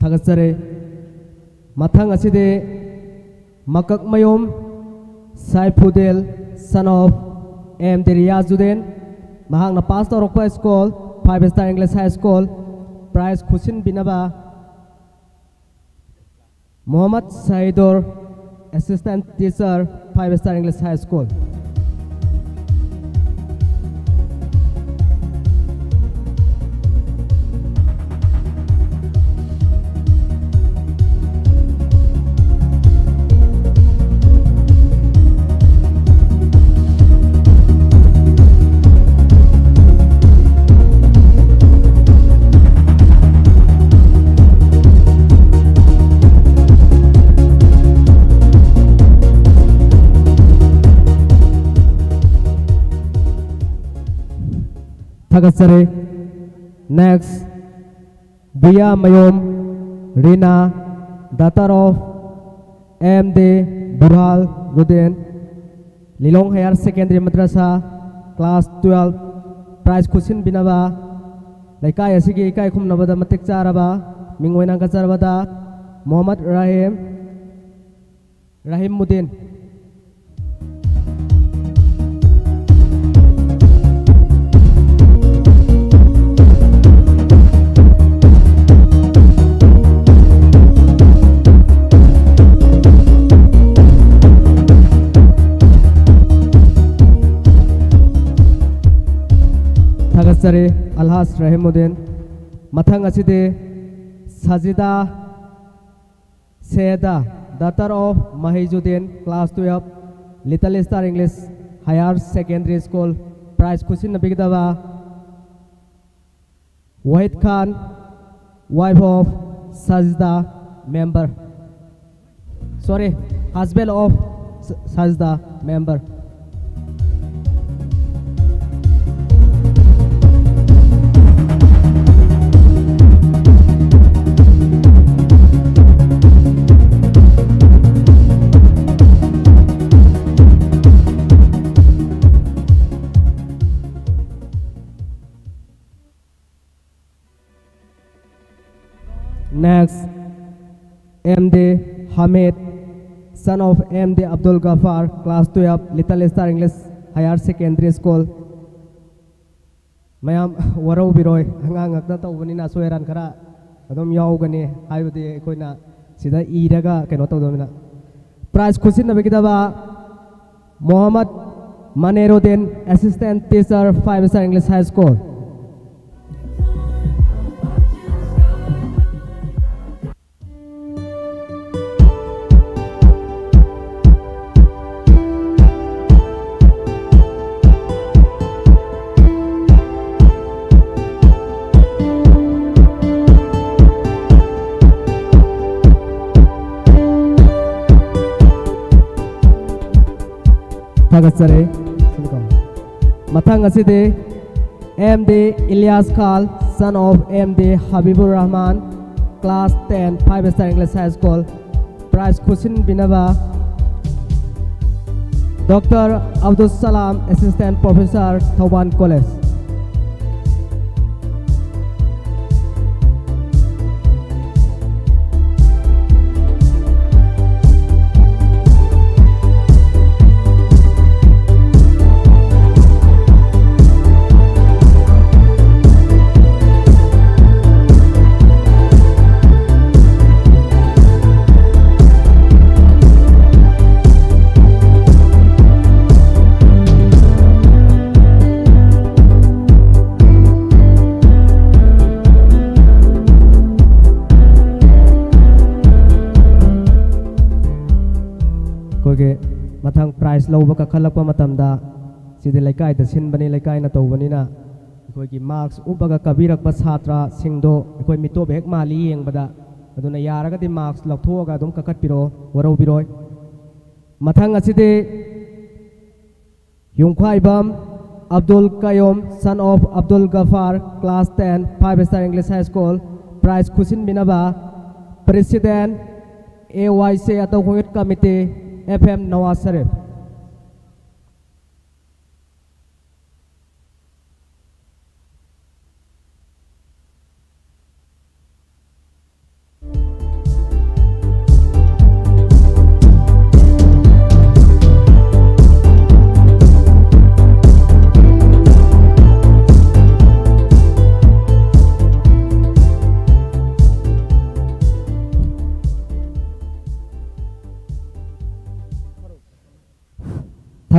ꯊꯥꯒꯠꯆꯔꯤ꯫ ꯃꯊꯪ ꯑꯁꯤꯗꯤ ꯃꯀꯛꯃꯌꯨꯝ ꯁꯥꯏꯐꯨꯗꯤꯜ, son of ꯑꯦꯝ ꯗꯤ ꯔꯤꯌꯥꯖꯨꯗꯤꯟ, ꯃꯍꯥꯛꯅ pass ꯇꯧꯔꯛꯄ school Five Star English High School꯫ Prize ꯈꯨꯠꯁꯤꯟꯕꯤꯅꯕ Mohammad Shahidur, assistant teacher, Five Star English High School꯫ ꯊꯥꯒꯠꯆꯔꯤ꯫ Next, Buyamayum Rina, daughter of M D Burhaluddin, Lilong Higher Secondary Madrasa, class twelve꯫ Prize ꯈꯨꯠꯁꯤꯟꯕꯤꯅꯕ ꯂꯩꯀꯥꯏ ꯑꯁꯤꯒꯤ ꯏꯀꯥꯏ ꯈꯨꯝꯅꯕꯗ ꯃꯇꯤꯛ ꯆꯥꯔꯕ ꯃꯤꯡ ꯑꯣꯏꯅ ꯍꯪꯒꯠꯆꯔꯕꯗ ꯃꯣꯍꯝꯃꯗ ꯔꯥꯍꯤꯝ, ꯔꯥꯍꯤꯝ ꯃꯨꯗꯤꯟ꯫ ꯊꯥꯒꯠꯆꯔꯤ ꯑꯜꯍꯥꯖ ꯔꯥꯍꯤꯃꯨꯗꯤꯟ꯫ ꯃꯊꯪ ꯑꯁꯤꯗꯤ ꯁꯖꯤꯗꯥ ꯁꯦꯗꯥ, daughter of ꯃꯍꯤꯖꯨꯗꯤꯟ, class twelve, Little Star English Higher Secondary School, prize ꯈꯨꯠꯁꯤꯟꯅꯕꯤꯒꯗꯕ Wahid Khan, wife of ꯁꯖꯤꯗꯥ, member, sorry, husband of ꯁ-, ꯁꯖꯤꯗꯥ, member꯫ Next, M D Hamid, son of M D Abdul Ghaffar, class twelve, Little Star English Higher Secondary School꯫ ꯃꯌꯥꯝ ꯋꯥꯔꯧꯕꯤꯔꯣꯏ, ꯑꯉꯥꯡ ꯉꯥꯛꯇ ꯇꯧꯕꯅꯤꯅ ꯑꯁꯣꯏ ꯑꯔꯥꯟ ꯈꯔ ꯑꯗꯨꯝ ꯌꯥꯎꯒꯅꯤ, ꯍꯥꯏꯕꯗꯤ ꯑꯩꯈꯣꯏꯅ ꯁꯤꯗ ꯏꯔꯒ ꯀꯩꯅꯣ ꯇꯧꯗꯕꯅꯤꯅ꯫ Prize ꯈꯨꯠꯁꯤꯟꯅꯕꯤꯒꯗꯕ Mohammad ꯃꯅꯦꯔꯨꯗꯤꯟ, assistant teacher, Five Star English High School꯫ ꯊꯥꯒꯠꯆꯔꯤ꯫ ꯃꯊꯪ ꯑꯁꯤꯗꯤ M D Ilyas Khan, son of M D Habibur Rahman, class ten, Five Star English High School, prize ꯈꯨꯠꯁꯤꯟꯕꯤꯅꯕ Doctor Abdul Salam, Assistant Professor, Thoubal College꯫ ꯃꯊꯪ prize ꯂꯧꯕ ꯀꯥꯈꯠꯂꯛꯄ ꯃꯇꯝꯗ, ꯁꯤꯗꯤ ꯂꯩꯀꯥꯏꯗ ꯁꯤꯟꯕꯅꯤ, ꯂꯩꯀꯥꯏꯅ ꯇꯧꯕꯅꯤꯅ, ꯑꯩꯈꯣꯏꯒꯤ mask ꯎꯞꯄꯒ ꯀꯥꯕꯤꯔꯛꯄ ꯁꯥꯇ꯭ꯔꯁꯤꯡꯗꯣ ꯑꯩꯈꯣꯏ ꯃꯤꯇꯣꯞ ꯍꯦꯛ ꯃꯥꯜꯂꯤ ꯌꯦꯡꯕꯗ꯫ ꯑꯗꯨꯅ ꯌꯥꯔꯒꯗꯤ mask ꯂꯧꯊꯣꯛꯑꯒ ꯑꯗꯨꯝ ꯀꯥꯈꯠꯄꯤꯔꯛꯑꯣ, ꯋꯥꯔꯧꯕꯤꯔꯣꯏ꯫ ꯃꯊꯪ ꯑꯁꯤꯗꯤ ꯌꯨꯝꯈꯥꯏꯕꯝ Abdul ꯀꯌꯨꯝ, son of Abdul Ghaffar, class ten, five star English High School, prize ꯈꯨꯠꯁꯤꯟꯕꯤꯅꯕ president, A Y C ꯑꯇꯧ ꯈꯣꯡꯆꯠ committee, F M Nawaz Sharif꯫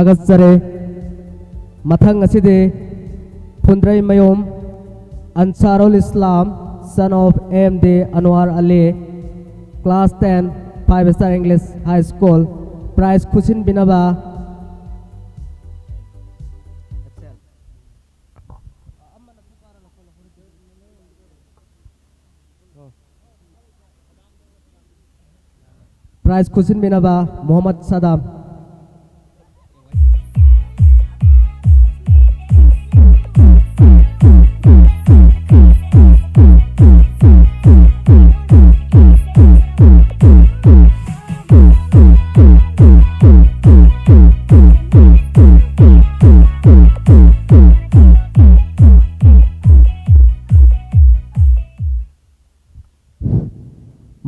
ꯊꯥꯒꯠꯆꯔꯤ꯫ ꯃꯊꯪ ꯑꯁꯤꯗꯤ ꯐꯨꯟꯗ꯭ꯔꯩꯃꯌꯨꯝ ꯑꯟꯁꯥꯔꯨꯜ ꯏꯁꯂꯥꯝ, son of A M D Anwar Ali, class ten, five star English High School, prize ꯈꯨꯠꯁꯤꯟꯕꯤꯅꯕ prize ꯈꯨꯠꯁꯤꯟꯕꯤꯅꯕ ꯃꯣꯍꯝꯃꯗ ꯁꯗꯥꯝ꯫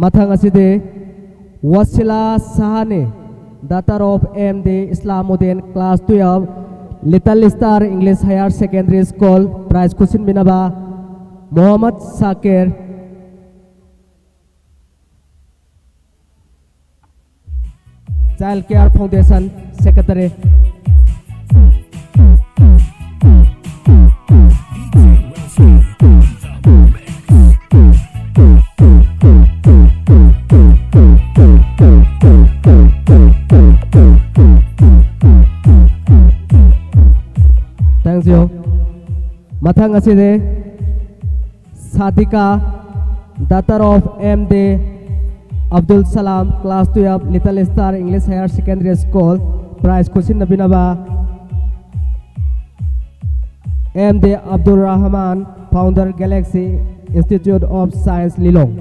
ꯃꯊꯪ ꯑꯁꯤꯗꯤ ꯋꯥꯁꯤꯂꯥ ꯁꯍꯥꯅꯤ, daughter of M D Islamuddin, class twelve, Little Star English Higher Secondary School, prize ꯈꯨꯠꯁꯤꯟꯕꯤꯅꯕ Mohammad Shakir. Child Care Foundation Secretary. ꯃꯊꯪ ꯑꯁꯤꯗꯤ ꯁꯥꯗꯤꯀꯥ, daughter of M D Abdul Salam, class twelve, Little Star English Higher Secondary School, prize ꯈꯨꯠꯁꯤꯟꯅꯕꯤꯅꯕ M D Abdul Rahman, founder Galaxy Institute of Science, Lilong.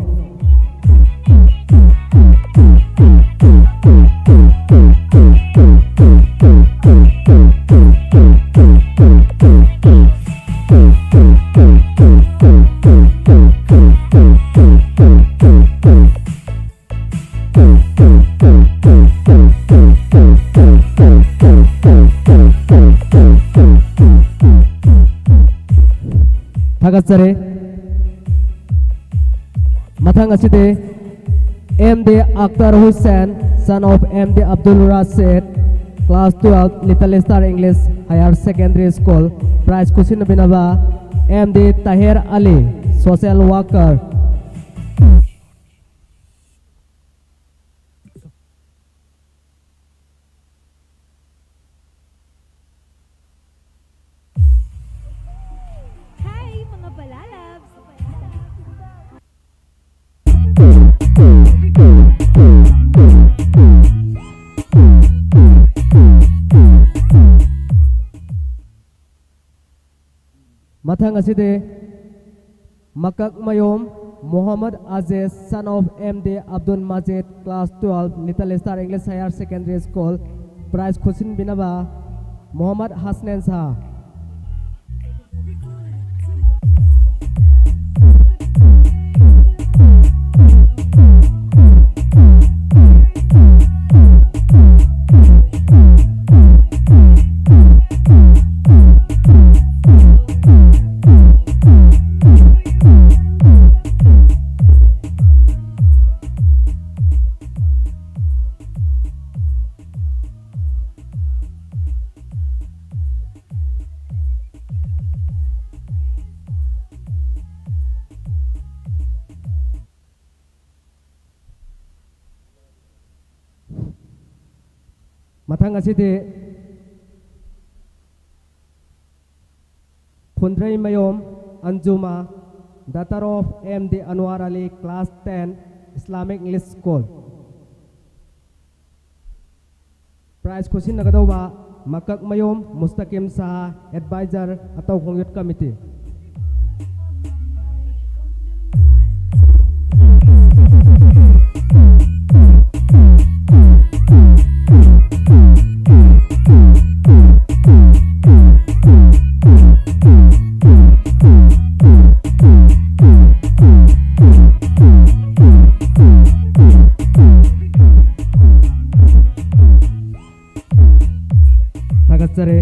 ꯊꯥꯒꯠꯆꯔꯤ꯫ ꯃꯊꯪ ꯑꯁꯤꯗꯤ M D Akhtar Hussain, son of M D Abdul Rashid, class twelve, Little Star English Higher Secondary School, prize ꯈꯨꯠꯁꯤꯟꯅꯕꯤꯅꯕ M D Taher Ali, social worker. Hi, mga balalabs! ꯃꯊꯪ ꯑꯁꯤꯗꯤ ꯃꯀꯛꯃꯌꯨꯝ Mohammad Aziz, son of M D Abdul Majid, class twelve, Little Star English Higher Secondary School, prize ꯈꯨꯠꯁꯤꯟꯕꯤꯅꯕ ꯃꯣꯍꯝꯃꯗ ꯍꯁꯅꯦꯟ ꯁꯥꯍ꯫ ꯃꯊꯪ ꯑꯁꯤꯗꯤ ꯐꯨꯟꯗ꯭ꯔꯩꯃꯌꯣꯝ ꯑꯟꯖꯨꯃꯥ, daughter of M D Anwar Ali, class ten, Islamic English School꯫ Prize ꯈꯨꯠꯁꯤꯟꯅꯒꯗꯧꯕ ꯃꯀꯛꯃꯌꯣꯝ ꯃꯨꯁꯇꯀꯤꯝ Shah, advisor, ꯑꯇꯧꯈꯣꯡ Youth Committee꯫ ꯊꯥꯒꯠꯆꯔꯤ꯫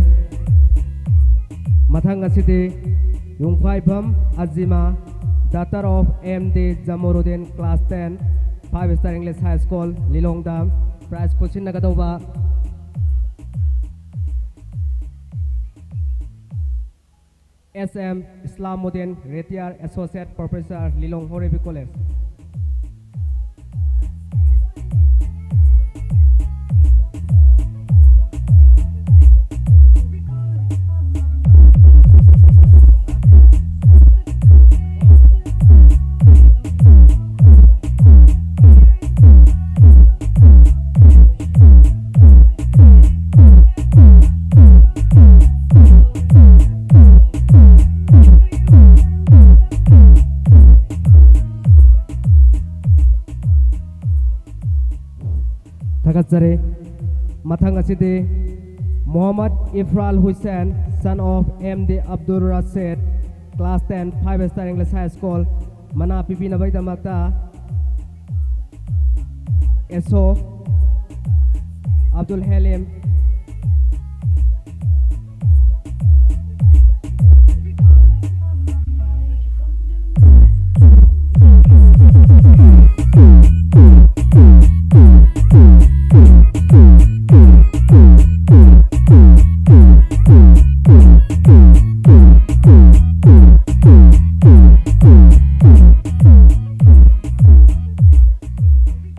ꯃꯊꯪ ꯑꯁꯤꯗꯤ ꯌꯨꯝꯈ꯭ꯋꯥꯏꯐꯝ ꯑꯖꯤꯃꯥ, daughter of M D ꯖꯃꯣꯔꯨꯗꯤꯟ, class ten, Five Star English High School, ꯂꯤꯂꯣꯡꯗ꯫ Prize ꯈꯨꯠꯁꯤꯟꯅꯒꯗꯧꯕ S M ꯏꯁꯂꯥꯃꯨꯗꯤꯟ, retired associate professor, Lilong ꯍꯣꯔꯤꯕꯤ College꯫ ꯊꯥꯒꯠꯆꯔꯤ꯫ ꯃꯊꯪ ꯑꯁꯤꯗꯤ Mohammad ꯏꯐ꯭ꯔꯥꯜ Hussain, son of M D Abdul Rashid, class ten, Five Star English High School, ꯃꯅꯥ ꯄꯤꯕꯤꯅꯕꯒꯤꯗꯃꯛꯇ S O Abdul ꯍꯦꯂꯤꯝ꯫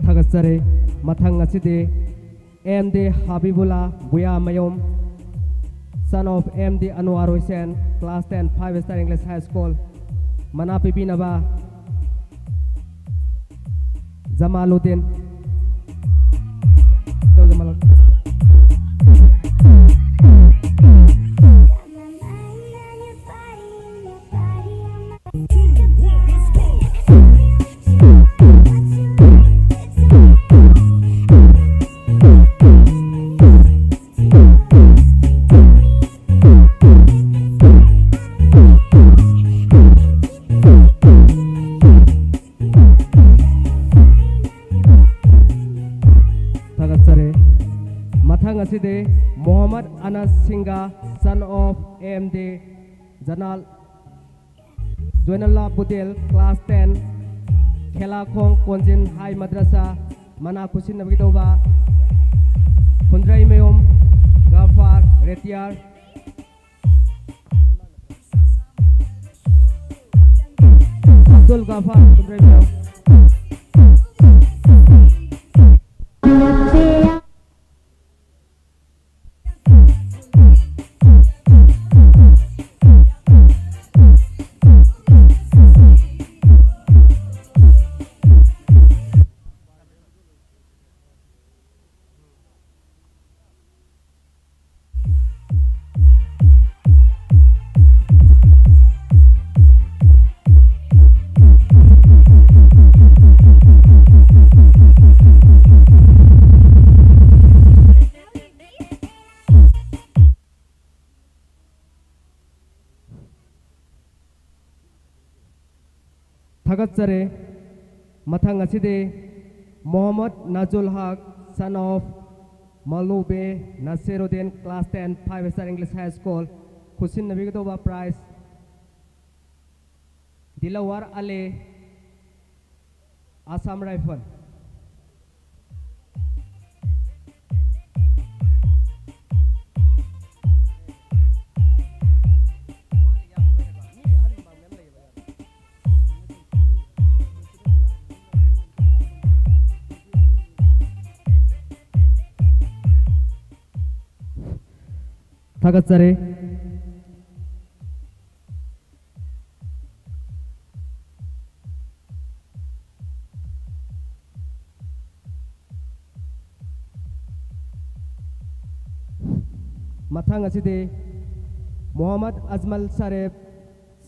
ꯊꯥꯒꯠꯆꯔꯤ꯫ ꯃꯊꯪ ꯑꯁꯤꯗꯤ M D ꯍꯥꯕꯤꯕꯨꯂꯥ, ꯕꯨꯌꯥꯃꯌꯨꯝ, son of M D Anwar Hussain, class ten, five star English High School, ꯃꯅꯥ ꯄꯤꯕꯤꯅꯕ ꯖꯃꯥꯂꯨꯗꯤꯟ꯫ ꯆꯧ ꯖꯃꯥꯂꯨꯗꯤꯟ꯫ ꯊꯥꯒꯠꯆꯔꯤ꯫ ꯃꯊꯪ ꯑꯁꯤꯗꯤ Mohammad ꯑꯅꯁ ꯁꯤꯡꯒꯥ, son of M D ꯖꯅꯥꯜ, ꯖꯣꯏꯅꯜꯂꯥ ꯄꯨꯇꯦꯜ, class ten, ꯈꯦꯂꯥꯈꯣꯡ ꯀꯣꯟꯖꯤꯟ ꯍꯥꯏ ꯃꯗ꯭ꯔꯁꯥ, ꯃꯅꯥ ꯈꯨꯠꯁꯤꯟꯅꯕꯤꯒꯗꯧꯕ ꯐꯨꯟꯗ꯭ꯔꯩꯃꯌꯨꯝ Gaffar, retire, Abdul Gaffar, ꯐꯨꯟꯗ꯭ꯔꯩꯃꯌꯨꯝ꯫ ꯊꯥꯒꯠꯆꯔꯤ꯫ ꯃꯊꯪ ꯑꯁꯤꯗꯤ ꯃꯣꯍꯝꯃꯗ ꯅꯥꯖꯨꯜ ꯍꯛ, son of ꯃꯂꯨꯕꯦ ꯅꯁꯤꯔꯨꯗꯤꯟ, class ten, five star English High School, ꯈꯨꯠꯁꯤꯟꯅꯕꯤꯒꯗꯧꯕ prize, ꯗꯤꯂꯋꯥꯔ Ali, Assam Rifle꯫ ꯊꯥꯒꯠꯆꯔꯤ꯫ ꯃꯊꯪ ꯑꯁꯤꯗꯤ Mohammad ꯑꯖꯃꯜ ꯁꯔꯦꯐ,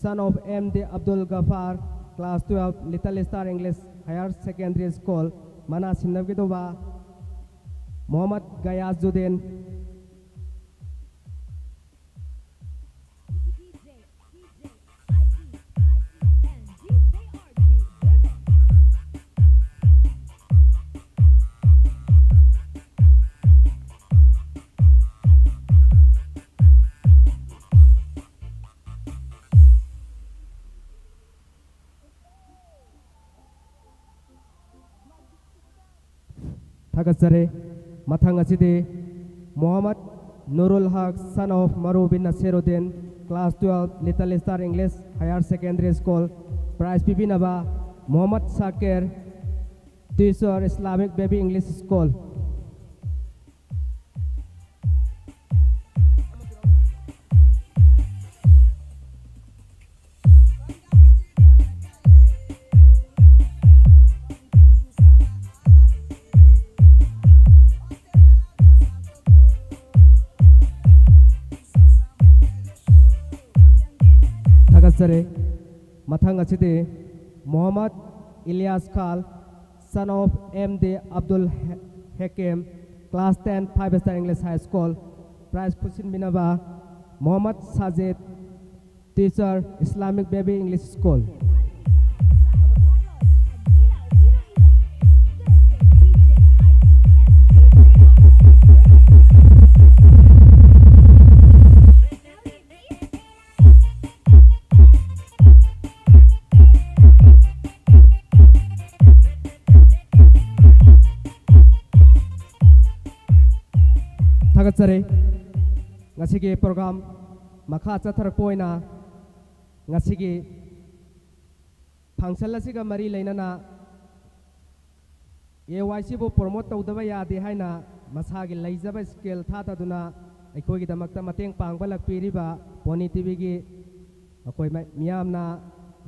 son of M D Abdul Ghaffar, class twelve, Little Star English Higher Secondary School, ꯃꯅꯥ ꯁꯤꯟꯅꯕꯤꯒꯗꯧꯕ ꯃꯣꯍꯝꯃꯗ ꯒꯌꯥꯖꯨꯗꯤꯟ꯫ ꯊꯥꯒꯠꯆꯔꯤ꯫ ꯃꯊꯪ ꯑꯁꯤꯗꯤ ꯃꯣꯍꯝꯃꯗ ꯅꯨꯔꯨꯜ ꯍꯛ, son of ꯃꯔꯨ ꯕꯤꯟ ꯅꯁꯤꯔꯨꯗꯤꯟ, class twelve, Little Star English Higher Secondary School, prize ꯄꯤꯕꯤꯅꯕ Mohammad Shakir, teacher, Islamic Baby English School꯫ ꯊꯥꯒꯠꯆꯔꯤ꯫ ꯃꯊꯪ ꯑꯁꯤꯗꯤ ꯃꯣꯍꯝꯃꯗ ꯏꯂꯤꯌꯥꯁ ꯈꯥꯟ, son of M D Abdul Hakim, class ten, Five Star English High School, prize ꯈꯨꯠꯁꯤꯟꯕꯤꯅꯕ Mohammad ꯁꯥꯖꯤꯗ, teacher, Islamic Baby English School꯫ ꯊꯥꯒꯠꯆꯔꯤ꯫ ꯉꯁꯤꯒꯤ program ꯃꯈꯥ ꯆꯠꯊꯔꯛꯄ ꯑꯣꯏꯅ ꯉꯁꯤꯒꯤ function ꯑꯁꯤꯒ ꯃꯔꯤ ꯂꯩꯅꯅ A Y C ꯕꯨ promote ꯇꯧꯗꯕ ꯌꯥꯗꯦ ꯍꯥꯏꯅ ꯃꯁꯥꯒꯤ ꯂꯩꯖꯕ skill ꯊꯥꯗꯗꯨꯅ ꯑꯩꯈꯣꯏꯒꯤꯗꯃꯛꯇ ꯃꯇꯦꯡ ꯄꯥꯡꯕ ꯂꯥꯛꯄꯤꯔꯤꯕ ꯄꯣꯅꯤ ꯇꯤꯚꯤꯒꯤ ꯑꯩꯈꯣꯏ ꯃ- ꯃꯤꯌꯥꯝꯅ,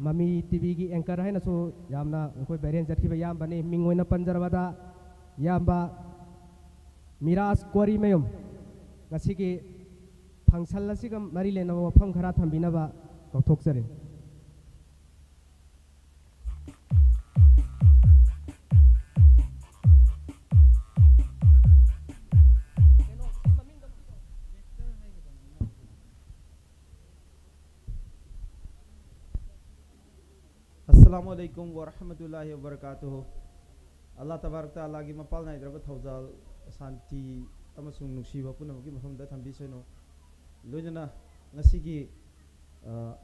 ꯃꯃꯤ ꯇꯤꯚꯤꯒꯤ ꯑꯦꯡꯀꯔ ꯍꯥꯏꯅꯁꯨ ꯌꯥꯝꯅ ꯑꯩꯈꯣꯏ ꯚꯥꯏꯔꯦꯟ ꯆꯠꯈꯤꯕ ꯏꯌꯥꯝꯕꯅꯤ꯫ ꯃꯤꯡ ꯑꯣꯏꯅ ꯄꯟꯖꯔꯕꯗ ꯏꯌꯥꯝꯕ ꯃꯤꯔꯥꯖ ꯀ꯭ꯋꯥꯔꯤꯃꯌꯨꯝ, ꯉꯁꯤꯒꯤ ꯐꯪꯁꯟ ꯑꯁꯤꯒ ꯃꯔꯤ ꯂꯩꯅꯕ ꯋꯥꯐꯝ ꯈꯔ ꯊꯝꯕꯤꯅꯕ ꯀꯧꯊꯣꯛꯆꯔꯤ꯫ ꯑꯁꯂꯥꯃꯨ ꯑꯂꯥꯏꯀꯨꯝ ꯋꯥꯔꯍꯃꯇꯨꯜꯂꯥꯍꯤ ꯋꯥꯕꯔꯀꯥꯇꯨꯍꯨ꯫ ꯑꯜꯂꯥꯍ ꯇꯕꯥꯔꯛ ꯇꯥꯂꯥꯒꯤ ꯃꯄꯥꯜ ꯅꯥꯏꯗ꯭ꯔꯕ ꯊꯧꯖꯥꯜ, ꯁꯥꯟꯇꯤ ꯑꯃꯁꯨꯡ ꯅꯨꯡꯁꯤꯕ ꯄꯨꯝꯅꯃꯛꯀꯤ ꯃꯐꯝꯗ ꯊꯝꯕꯤꯁꯅꯨ꯫ ꯂꯣꯏꯅꯅ ꯉꯁꯤꯒꯤ ꯑ,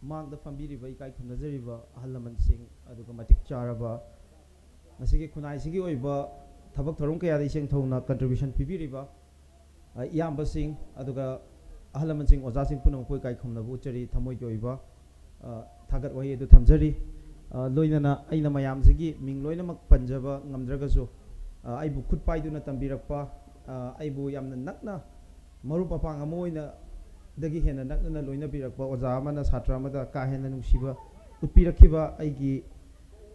ꯃꯥꯡꯗ ꯐꯝꯕꯤꯔꯤꯕ ꯏꯀꯥꯏ ꯈꯨꯝꯅꯖꯔꯤꯕ ꯑꯍꯜ ꯂꯃꯟꯁꯤꯡ, ꯑꯗꯨꯒ ꯃꯇꯤꯛ ꯆꯥꯔꯕ ꯉꯁꯤꯒꯤ ꯈꯨꯟꯅꯥꯏꯁꯤꯒꯤ ꯑꯣꯏꯕ ꯊꯕꯛ ꯊꯧꯔꯝ ꯀꯌꯥꯗ ꯏꯁꯦꯡ ꯊꯧꯅ ꯀꯟꯇ꯭ꯔꯤꯕ꯭ꯌꯨꯁꯟ ꯄꯤꯕꯤꯔꯤꯕ ꯑ, ꯏꯌꯥꯝꯕꯁꯤꯡ, ꯑꯗꯨꯒ ꯑꯍꯜ ꯂꯃꯟꯁꯤꯡ, ꯑꯣꯖꯥꯁꯤꯡ ꯄꯨꯝꯅꯃꯛꯄꯨ ꯏꯀꯥꯏ ꯈꯨꯝꯅꯕ ꯎꯠꯆꯔꯤ꯫ ꯊꯃꯣꯏꯒꯤ ꯑꯣꯏꯕ ꯑ, ꯊꯥꯒꯠ ꯋꯥꯍꯩ ꯑꯗꯨ ꯊꯝꯖꯔꯤ꯫ ꯑ, ꯂꯣꯏꯅꯅ ꯑꯩꯅ ꯃꯌꯥꯝꯁꯤꯒꯤ ꯃꯤꯡ ꯂꯣꯏꯅꯃꯛ ꯄꯟꯖꯕ ꯉꯝꯗ꯭ꯔꯒꯁꯨ, ꯑ, ꯑꯩꯕꯨ ꯈꯨꯠ ꯄꯥꯏꯗꯨꯅ ꯇꯝꯕꯤꯔꯛꯄ, ꯑ, ꯑꯩꯕꯨ ꯌꯥꯝꯅ ꯅꯛꯅ ꯃꯔꯨꯞ ꯃꯄꯥꯡ ꯑꯃ ꯑꯣꯏꯅ ꯗꯒꯤ ꯍꯦꯟꯅ ꯅꯛꯅꯅ ꯂꯣꯏꯅꯕꯤꯔꯛꯄ ꯑꯣꯖꯥ ꯑꯃꯅ ꯁꯥꯇ꯭ꯔ ꯑꯃꯗ ꯀꯥ ꯍꯦꯟꯅ ꯅꯨꯡꯁꯤꯕ ꯎꯠꯄꯤꯔꯛꯈꯤꯕ ꯑꯩꯒꯤ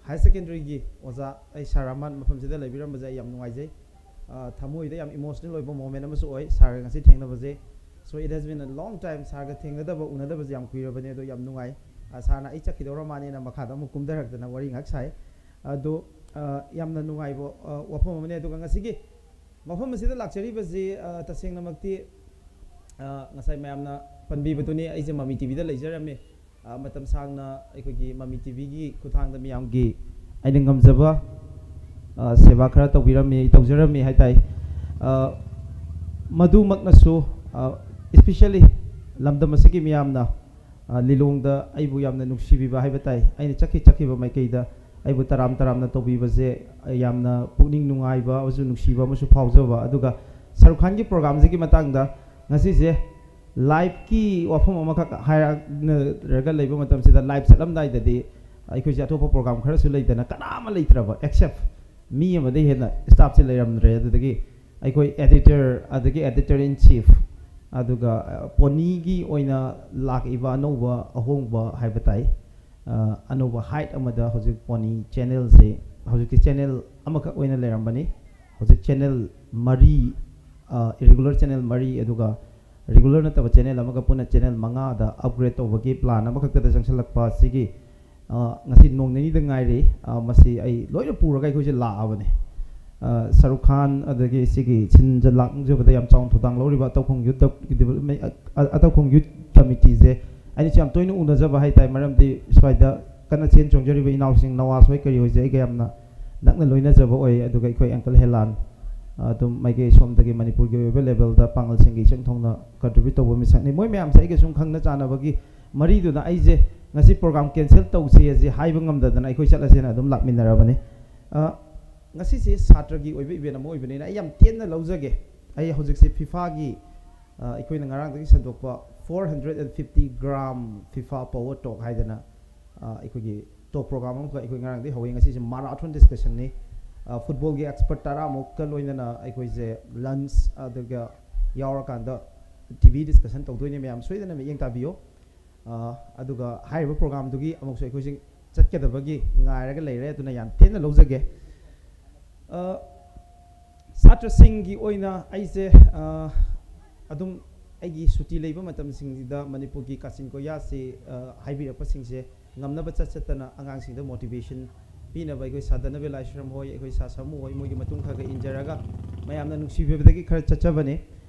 ꯍꯥꯌꯔ ꯁꯦꯀꯦꯟꯗꯔꯤꯒꯤ ꯑꯣꯖꯥ, ꯑꯩ ꯁꯥꯔ ꯔꯍꯃꯥꯟ ꯃꯐꯝꯁꯤꯗ ꯂꯩꯕꯤꯔꯝꯕꯁꯦ ꯑꯩ ꯌꯥꯝ ꯅꯨꯡꯉꯥꯏꯖꯩ꯫ ꯑ, ꯊꯃꯣꯏꯗ ꯌꯥꯝ ꯏꯃꯣꯁꯅꯦꯜ ꯑꯣꯏꯕ ꯃꯣꯃꯦꯟ ꯑꯃꯁꯨ ꯑꯣꯏ ꯁꯥꯔꯒ ꯉꯁꯤ ꯊꯦꯡꯅꯕꯁꯦ꯫ So it has been a long time, ꯁꯥꯔꯒ ꯊꯦꯡꯅꯗꯕ, ꯎꯅꯗꯕꯁꯦ ꯌꯥꯝ ꯀꯨꯏꯔꯕꯅꯦ, ꯑꯗꯣ ꯌꯥꯝ ꯅꯨꯡꯉꯥꯏ꯫ ꯑ, ꯁꯥꯔꯅ ꯑꯩ ꯆꯠꯈꯤꯗꯧꯔ ꯃꯥꯅꯦꯅ ꯃꯈꯥꯗ ꯑꯃꯨꯛ ꯀꯨꯝꯊꯔꯛꯇꯅ ꯋꯥꯔꯤ ꯉꯥꯏꯍꯥꯛ ꯁꯥꯏ꯫ ꯑꯗꯣ, ꯑ, ꯌꯥꯝꯅ ꯅꯨꯡꯉꯥꯏꯕ, ꯑ, ꯋꯥꯐꯝ ꯑꯃꯅꯦ꯫ ꯑꯗꯨꯒ ꯉꯁꯤꯒꯤ ꯃꯐꯝ ꯑꯁꯤꯗ ꯂꯥꯛꯆꯔꯤꯕꯁꯤ, ꯑ, ꯇꯁꯦꯡꯅꯃꯛꯇꯤ, ꯑ, ꯉꯁꯥꯏ ꯃꯌꯥꯝꯅ ꯄꯟꯕꯤꯕꯗꯨꯅꯤ, ꯑꯩꯁꯦ ꯃꯃꯤ ꯇꯤꯚꯤꯗ ꯂꯩꯖꯔꯝꯃꯤ꯫ ꯑ, ꯃꯇꯝ ꯁꯥꯡꯅ ꯑꯩꯈꯣꯏꯒꯤ ꯃꯃꯤ ꯇꯤꯚꯤꯒꯤ ꯈꯨꯠꯊꯥꯡꯗ ꯃꯤꯌꯥꯝꯒꯤ ꯑꯩꯅ ꯉꯝꯖꯕ, ꯑ, ꯁꯦꯕꯥ ꯈꯔ ꯇꯧꯕꯤꯔꯝꯃꯤ, ꯇꯧꯖꯔꯝꯃꯤ ꯍꯥꯏ ꯇꯥꯏ꯫ ꯑ, ꯃꯗꯨꯃꯛꯅꯁꯨ, ꯑ, especially ꯂꯝꯗꯝ ꯑꯁꯤꯒꯤ ꯃꯤꯌꯥꯝꯅ, ꯑ, ꯂꯤꯂꯣꯡꯗ ꯑꯩꯕꯨ ꯌꯥꯝꯅ ꯅꯨꯡꯁꯤꯕꯤꯕ ꯍꯥꯏꯕ ꯇꯥꯏ꯫ ꯑꯩꯅ ꯆꯠꯈꯤ ꯆꯠꯈꯤꯕ ꯃꯥꯏꯀꯩꯗ ꯑꯩꯕꯨ ꯇꯔꯥꯝ ꯇꯔꯥꯝꯅ ꯇꯧꯕꯤꯕꯁꯦ ꯑꯩ ꯌꯥꯝꯅ ꯄꯨꯛꯅꯤꯡ ꯅꯨꯡꯉꯥꯏꯕ ꯑꯃꯁꯨꯡ ꯅꯨꯡꯁꯤꯕ ꯑꯃꯁꯨ ꯐꯥꯎꯖꯕ꯫ ꯑꯗꯨꯒ ꯁꯔꯨꯛ ꯈꯥꯟꯒꯤ ꯄ꯭ꯔꯣꯒꯥꯝꯁꯤꯒꯤ ꯃꯇꯥꯡꯗ ꯉꯁꯤꯁꯦ ꯂꯥꯏꯐꯀꯤ ꯋꯥꯐꯝ ꯑꯃꯈꯛ ꯍꯥꯏꯔꯛꯅꯔꯒ ꯂꯩꯕ ꯃꯇꯝꯁꯤꯗ, ꯂꯥꯏꯐ ꯆꯠꯂꯝꯗꯥꯏꯗꯗꯤ ꯑꯩꯈꯣꯏꯁꯦ ꯑꯇꯣꯞꯄ ꯄ꯭ꯔꯣꯒꯥꯝ ꯈꯔꯁꯨ ꯂꯩꯗꯅ ꯀꯅꯥ ꯑꯃ ꯂꯩꯇ꯭ꯔꯕ, ꯑꯦꯛꯁꯦꯞ ꯃꯤ ꯑꯃꯗꯩ ꯍꯦꯟꯅ ꯁ꯭ꯇꯥꯐꯁꯦ ꯂꯩꯔꯝꯗ꯭ꯔꯦ꯫ ꯑꯗꯨꯗꯒꯤ ꯑꯩꯈꯣꯏ ꯑꯦꯗꯤꯇꯔ, ꯑꯗꯒꯤ ꯑꯦꯗꯤꯇꯔ ꯏꯟ ꯆꯤꯐ, ꯑꯗꯨꯒ ꯄꯣꯅꯤꯒꯤ ꯑꯣꯏꯅ ꯂꯥꯛꯏꯕ ꯑꯅꯧꯕ ꯑꯍꯣꯡꯕ ꯍꯥꯏꯕ ꯇꯥꯏ, ꯑꯅꯧꯕ ꯍꯥꯏꯠ ꯑꯃꯗ ꯍꯧꯖꯤꯛ ꯄꯣꯅꯤ ꯆꯦꯅꯦꯜꯁꯦ ꯍꯧꯖꯤꯛꯇꯤ ꯆꯦꯅꯦꯜ ꯑꯃꯈꯛ ꯑꯣꯏꯅ ꯂꯩꯔꯝꯕꯅꯤ꯫ ꯍꯧꯖꯤꯛ ꯆꯦꯅꯦꯜ ꯃꯔꯤ, ꯏꯔꯤꯒꯨꯂꯔ ꯆꯦꯅꯦꯜ ꯃꯔꯤ, ꯑꯗꯨꯒ ꯔꯤꯒꯨꯂꯔ ꯅꯠꯇꯕ ꯆꯦꯅꯦꯜ ꯑꯃꯒ ꯄꯨꯟꯅ ꯆꯦꯅꯦꯜ ꯃꯉꯥꯗ ꯑꯞꯒ꯭ꯔꯦꯗ ꯇꯧꯕꯒꯤ ꯄ꯭ꯂꯥꯟ ꯑꯃꯈꯛꯇꯗ ꯆꯪꯁꯤꯜꯂꯛꯄ ꯑꯁꯤꯒꯤ ꯉꯁꯤ ꯅꯣꯡ ꯅꯤꯅꯤꯗ ꯉꯥꯏꯔꯤ꯫ ꯃꯁꯤ ꯑꯩ ꯂꯣꯏꯅ ꯄꯨꯔꯒ ꯑꯩꯈꯣꯏꯁꯦ ꯂꯥꯛꯑꯕꯅꯤ꯫ ꯁꯔꯨꯛ ꯈꯥꯟ, ꯑꯗꯒꯤ ꯁꯤꯒꯤ ꯁꯤꯟꯖ ꯂꯥꯡꯖꯕꯗ ꯌꯥꯝ ꯆꯥꯎꯅ ꯊꯧꯗꯥꯡ ꯂꯧꯔꯤꯕ ꯑꯇꯧꯈꯣꯡ ꯌꯨꯠ ꯗꯦꯕꯂꯞꯃꯦꯟ, ꯑꯇꯧꯈꯣꯡ ꯌꯨꯠ ꯀꯃꯤꯇꯤꯁꯦ ꯑꯩꯅꯁꯨ ꯌꯥꯝ ꯇꯣꯏꯅ ꯎꯅꯖꯕ ꯍꯥꯏ ꯇꯥꯏ꯫ ꯃꯔꯝꯗꯤ ꯁ꯭ꯋꯥꯏꯗ ꯀꯟꯅ ꯆꯦꯟ ꯆꯣꯡꯖꯔꯤꯕ ꯏꯅꯥꯎꯁꯤꯡ ꯅꯋꯥꯁ ꯍꯣꯏ ꯀꯔꯤ ꯍꯣꯏꯁꯦ ꯑꯩꯒ ꯌꯥꯝꯅ ꯅꯛꯅ ꯂꯣꯏꯅꯖꯕ ꯑꯣꯏ꯫ ꯑꯗꯨꯒ ꯑꯩꯈꯣꯏ ꯑꯪꯀꯜ ꯍꯦꯂꯥꯟ, ꯑꯗꯨꯝ ꯃꯥꯏꯀꯩ ꯁꯣꯝꯗꯒꯤ ꯃꯅꯤꯄꯨꯔꯒꯤ ꯑꯣꯏꯕ ꯂꯦꯕꯦꯜꯗ ꯄꯥꯡꯒꯜꯁꯤꯡꯒꯤ ꯏꯆꯪ ꯊꯧꯅ ꯀꯟꯇ꯭ꯔꯤꯕ꯭ꯌꯨꯠ ꯇꯧꯕ ꯃꯤꯁꯛꯅꯤ꯫ ꯃꯣꯏ ꯃꯌꯥꯝꯁꯦ ꯑꯩꯒ ꯁꯨꯝ ꯈꯪꯅ ꯆꯥꯟꯅꯕꯒꯤ ꯃꯔꯤꯗꯨꯅ ꯑꯩꯁꯦ ꯉꯁꯤ ꯄ꯭ꯔꯣꯒ꯭ꯔꯥꯝ ꯀꯦꯟꯁꯦꯜ ꯇꯧꯁꯤ ꯑꯁꯤ ꯍꯥꯏꯕ ꯉꯝꯗꯗꯅ ꯑꯩꯈꯣꯏ ꯆꯠꯂꯁꯦꯅ ꯑꯗꯨꯝ ꯂꯥꯛꯃꯤꯟꯅꯔꯕꯅꯤ꯫ ꯉꯁꯤꯁꯦ ꯁꯥꯇ꯭ꯔꯒꯤ ꯑꯣꯏꯕ ꯏꯚꯦꯟ ꯑꯃ ꯑꯣꯏꯕꯅꯤꯅ ꯑꯩ ꯌꯥꯝ ꯇꯦꯟꯅ ꯂꯧꯖꯒꯦ꯫ ꯑꯩ ꯍꯧꯖꯤꯛꯁꯦ ꯐꯤꯐꯥꯒꯤ ꯑꯩꯈꯣꯏꯅ ꯉꯔꯥꯡꯗꯒꯤ ꯁꯟꯗꯣꯛꯄ four hundred and fifty gram FIFA Power Talk ꯍꯥꯏꯗꯅ ꯑꯩꯈꯣꯏꯒꯤ ꯇꯣꯛ ꯄ꯭ꯔꯣꯒ꯭ꯔꯥꯝ ꯑꯃꯈꯛ ꯑꯩꯈꯣꯏ ꯉꯔꯥꯡꯗꯒꯤ ꯍꯧꯋꯤ꯫ ꯉꯁꯤꯁꯦ ꯃꯥꯔꯥꯊꯣꯟ ꯗꯤꯁꯀꯁꯟꯅꯤ꯫ ꯐꯨꯠꯕꯣꯜꯒꯤ ꯑꯦꯛꯁꯄꯔꯠ ꯇꯔꯥꯃꯨꯛꯀ ꯂꯣꯏꯅꯅ ꯑꯩꯈꯣꯏꯁꯦ ꯂꯟꯁ ꯑꯗꯨꯒ ꯌꯥꯎꯔꯀꯥꯟꯗ ꯇꯤ ꯚꯤ ꯗꯤꯁꯀꯁꯟ ꯇꯧꯗꯣꯏꯅꯦ꯫ ꯃꯌꯥꯝ ꯁꯣꯏꯗꯅ ꯃꯤꯠꯌꯦꯡ ꯇꯥꯕꯤꯌꯣ꯫ ꯑꯗꯨꯒ ꯍꯥꯏꯔꯤꯕ ꯄ꯭ꯔꯣꯒ꯭ꯔꯥꯝꯗꯨꯒꯤ ꯑꯃꯨꯛꯁꯨ ꯑꯩꯈꯣꯏꯁꯦ ꯆꯠꯀꯗꯕꯒꯤ ꯉꯥꯏꯔꯒ ꯂꯩꯔꯦ꯫ ꯑꯗꯨꯅ ꯌꯥꯝ ꯇꯦꯟꯅ ꯂꯧꯖꯒꯦ꯫ ꯁꯥꯇ꯭ꯔꯁꯤꯡꯒꯤ ꯑꯣꯏꯅ ꯑꯩꯁꯦ ꯑꯗꯨꯝ ꯑꯩꯒꯤ ꯁꯨꯇꯤ ꯂꯩꯕ ꯃꯇꯝꯁꯤꯡꯁꯤꯗ ꯃꯅꯤꯄꯨꯔꯒꯤ ꯀꯥꯆꯤꯟ ꯀꯣꯏꯌꯥꯁꯤ ꯍꯥꯏꯕꯤꯔꯛꯄꯁꯤꯡꯁꯦ ꯉꯝꯅꯕ ꯆꯠ ꯆꯠꯇꯅ ꯑꯉꯥꯡꯁꯤꯡꯗ ꯃꯣꯇꯤꯚꯦꯁꯟ ꯄꯤꯅꯕ ꯑꯩꯈꯣꯏ ꯁꯥꯔ ꯙꯅꯕꯤꯔ ꯂꯥꯏꯁ꯭ꯔꯝ ꯍꯣꯏ, ꯑꯩꯈꯣꯏ ꯁꯥꯔ ꯁꯥꯃꯨ ꯍꯣꯏ, ꯃꯣꯏꯒꯤ ꯃꯇꯨꯡ ꯈꯔ ꯈꯔ ꯏꯟꯖꯔꯒ ꯃꯌꯥꯝꯅ ꯅꯨꯡꯁꯤꯕꯤꯕꯗꯒꯤ ꯈꯔ ꯆꯠꯆꯕꯅꯤ꯫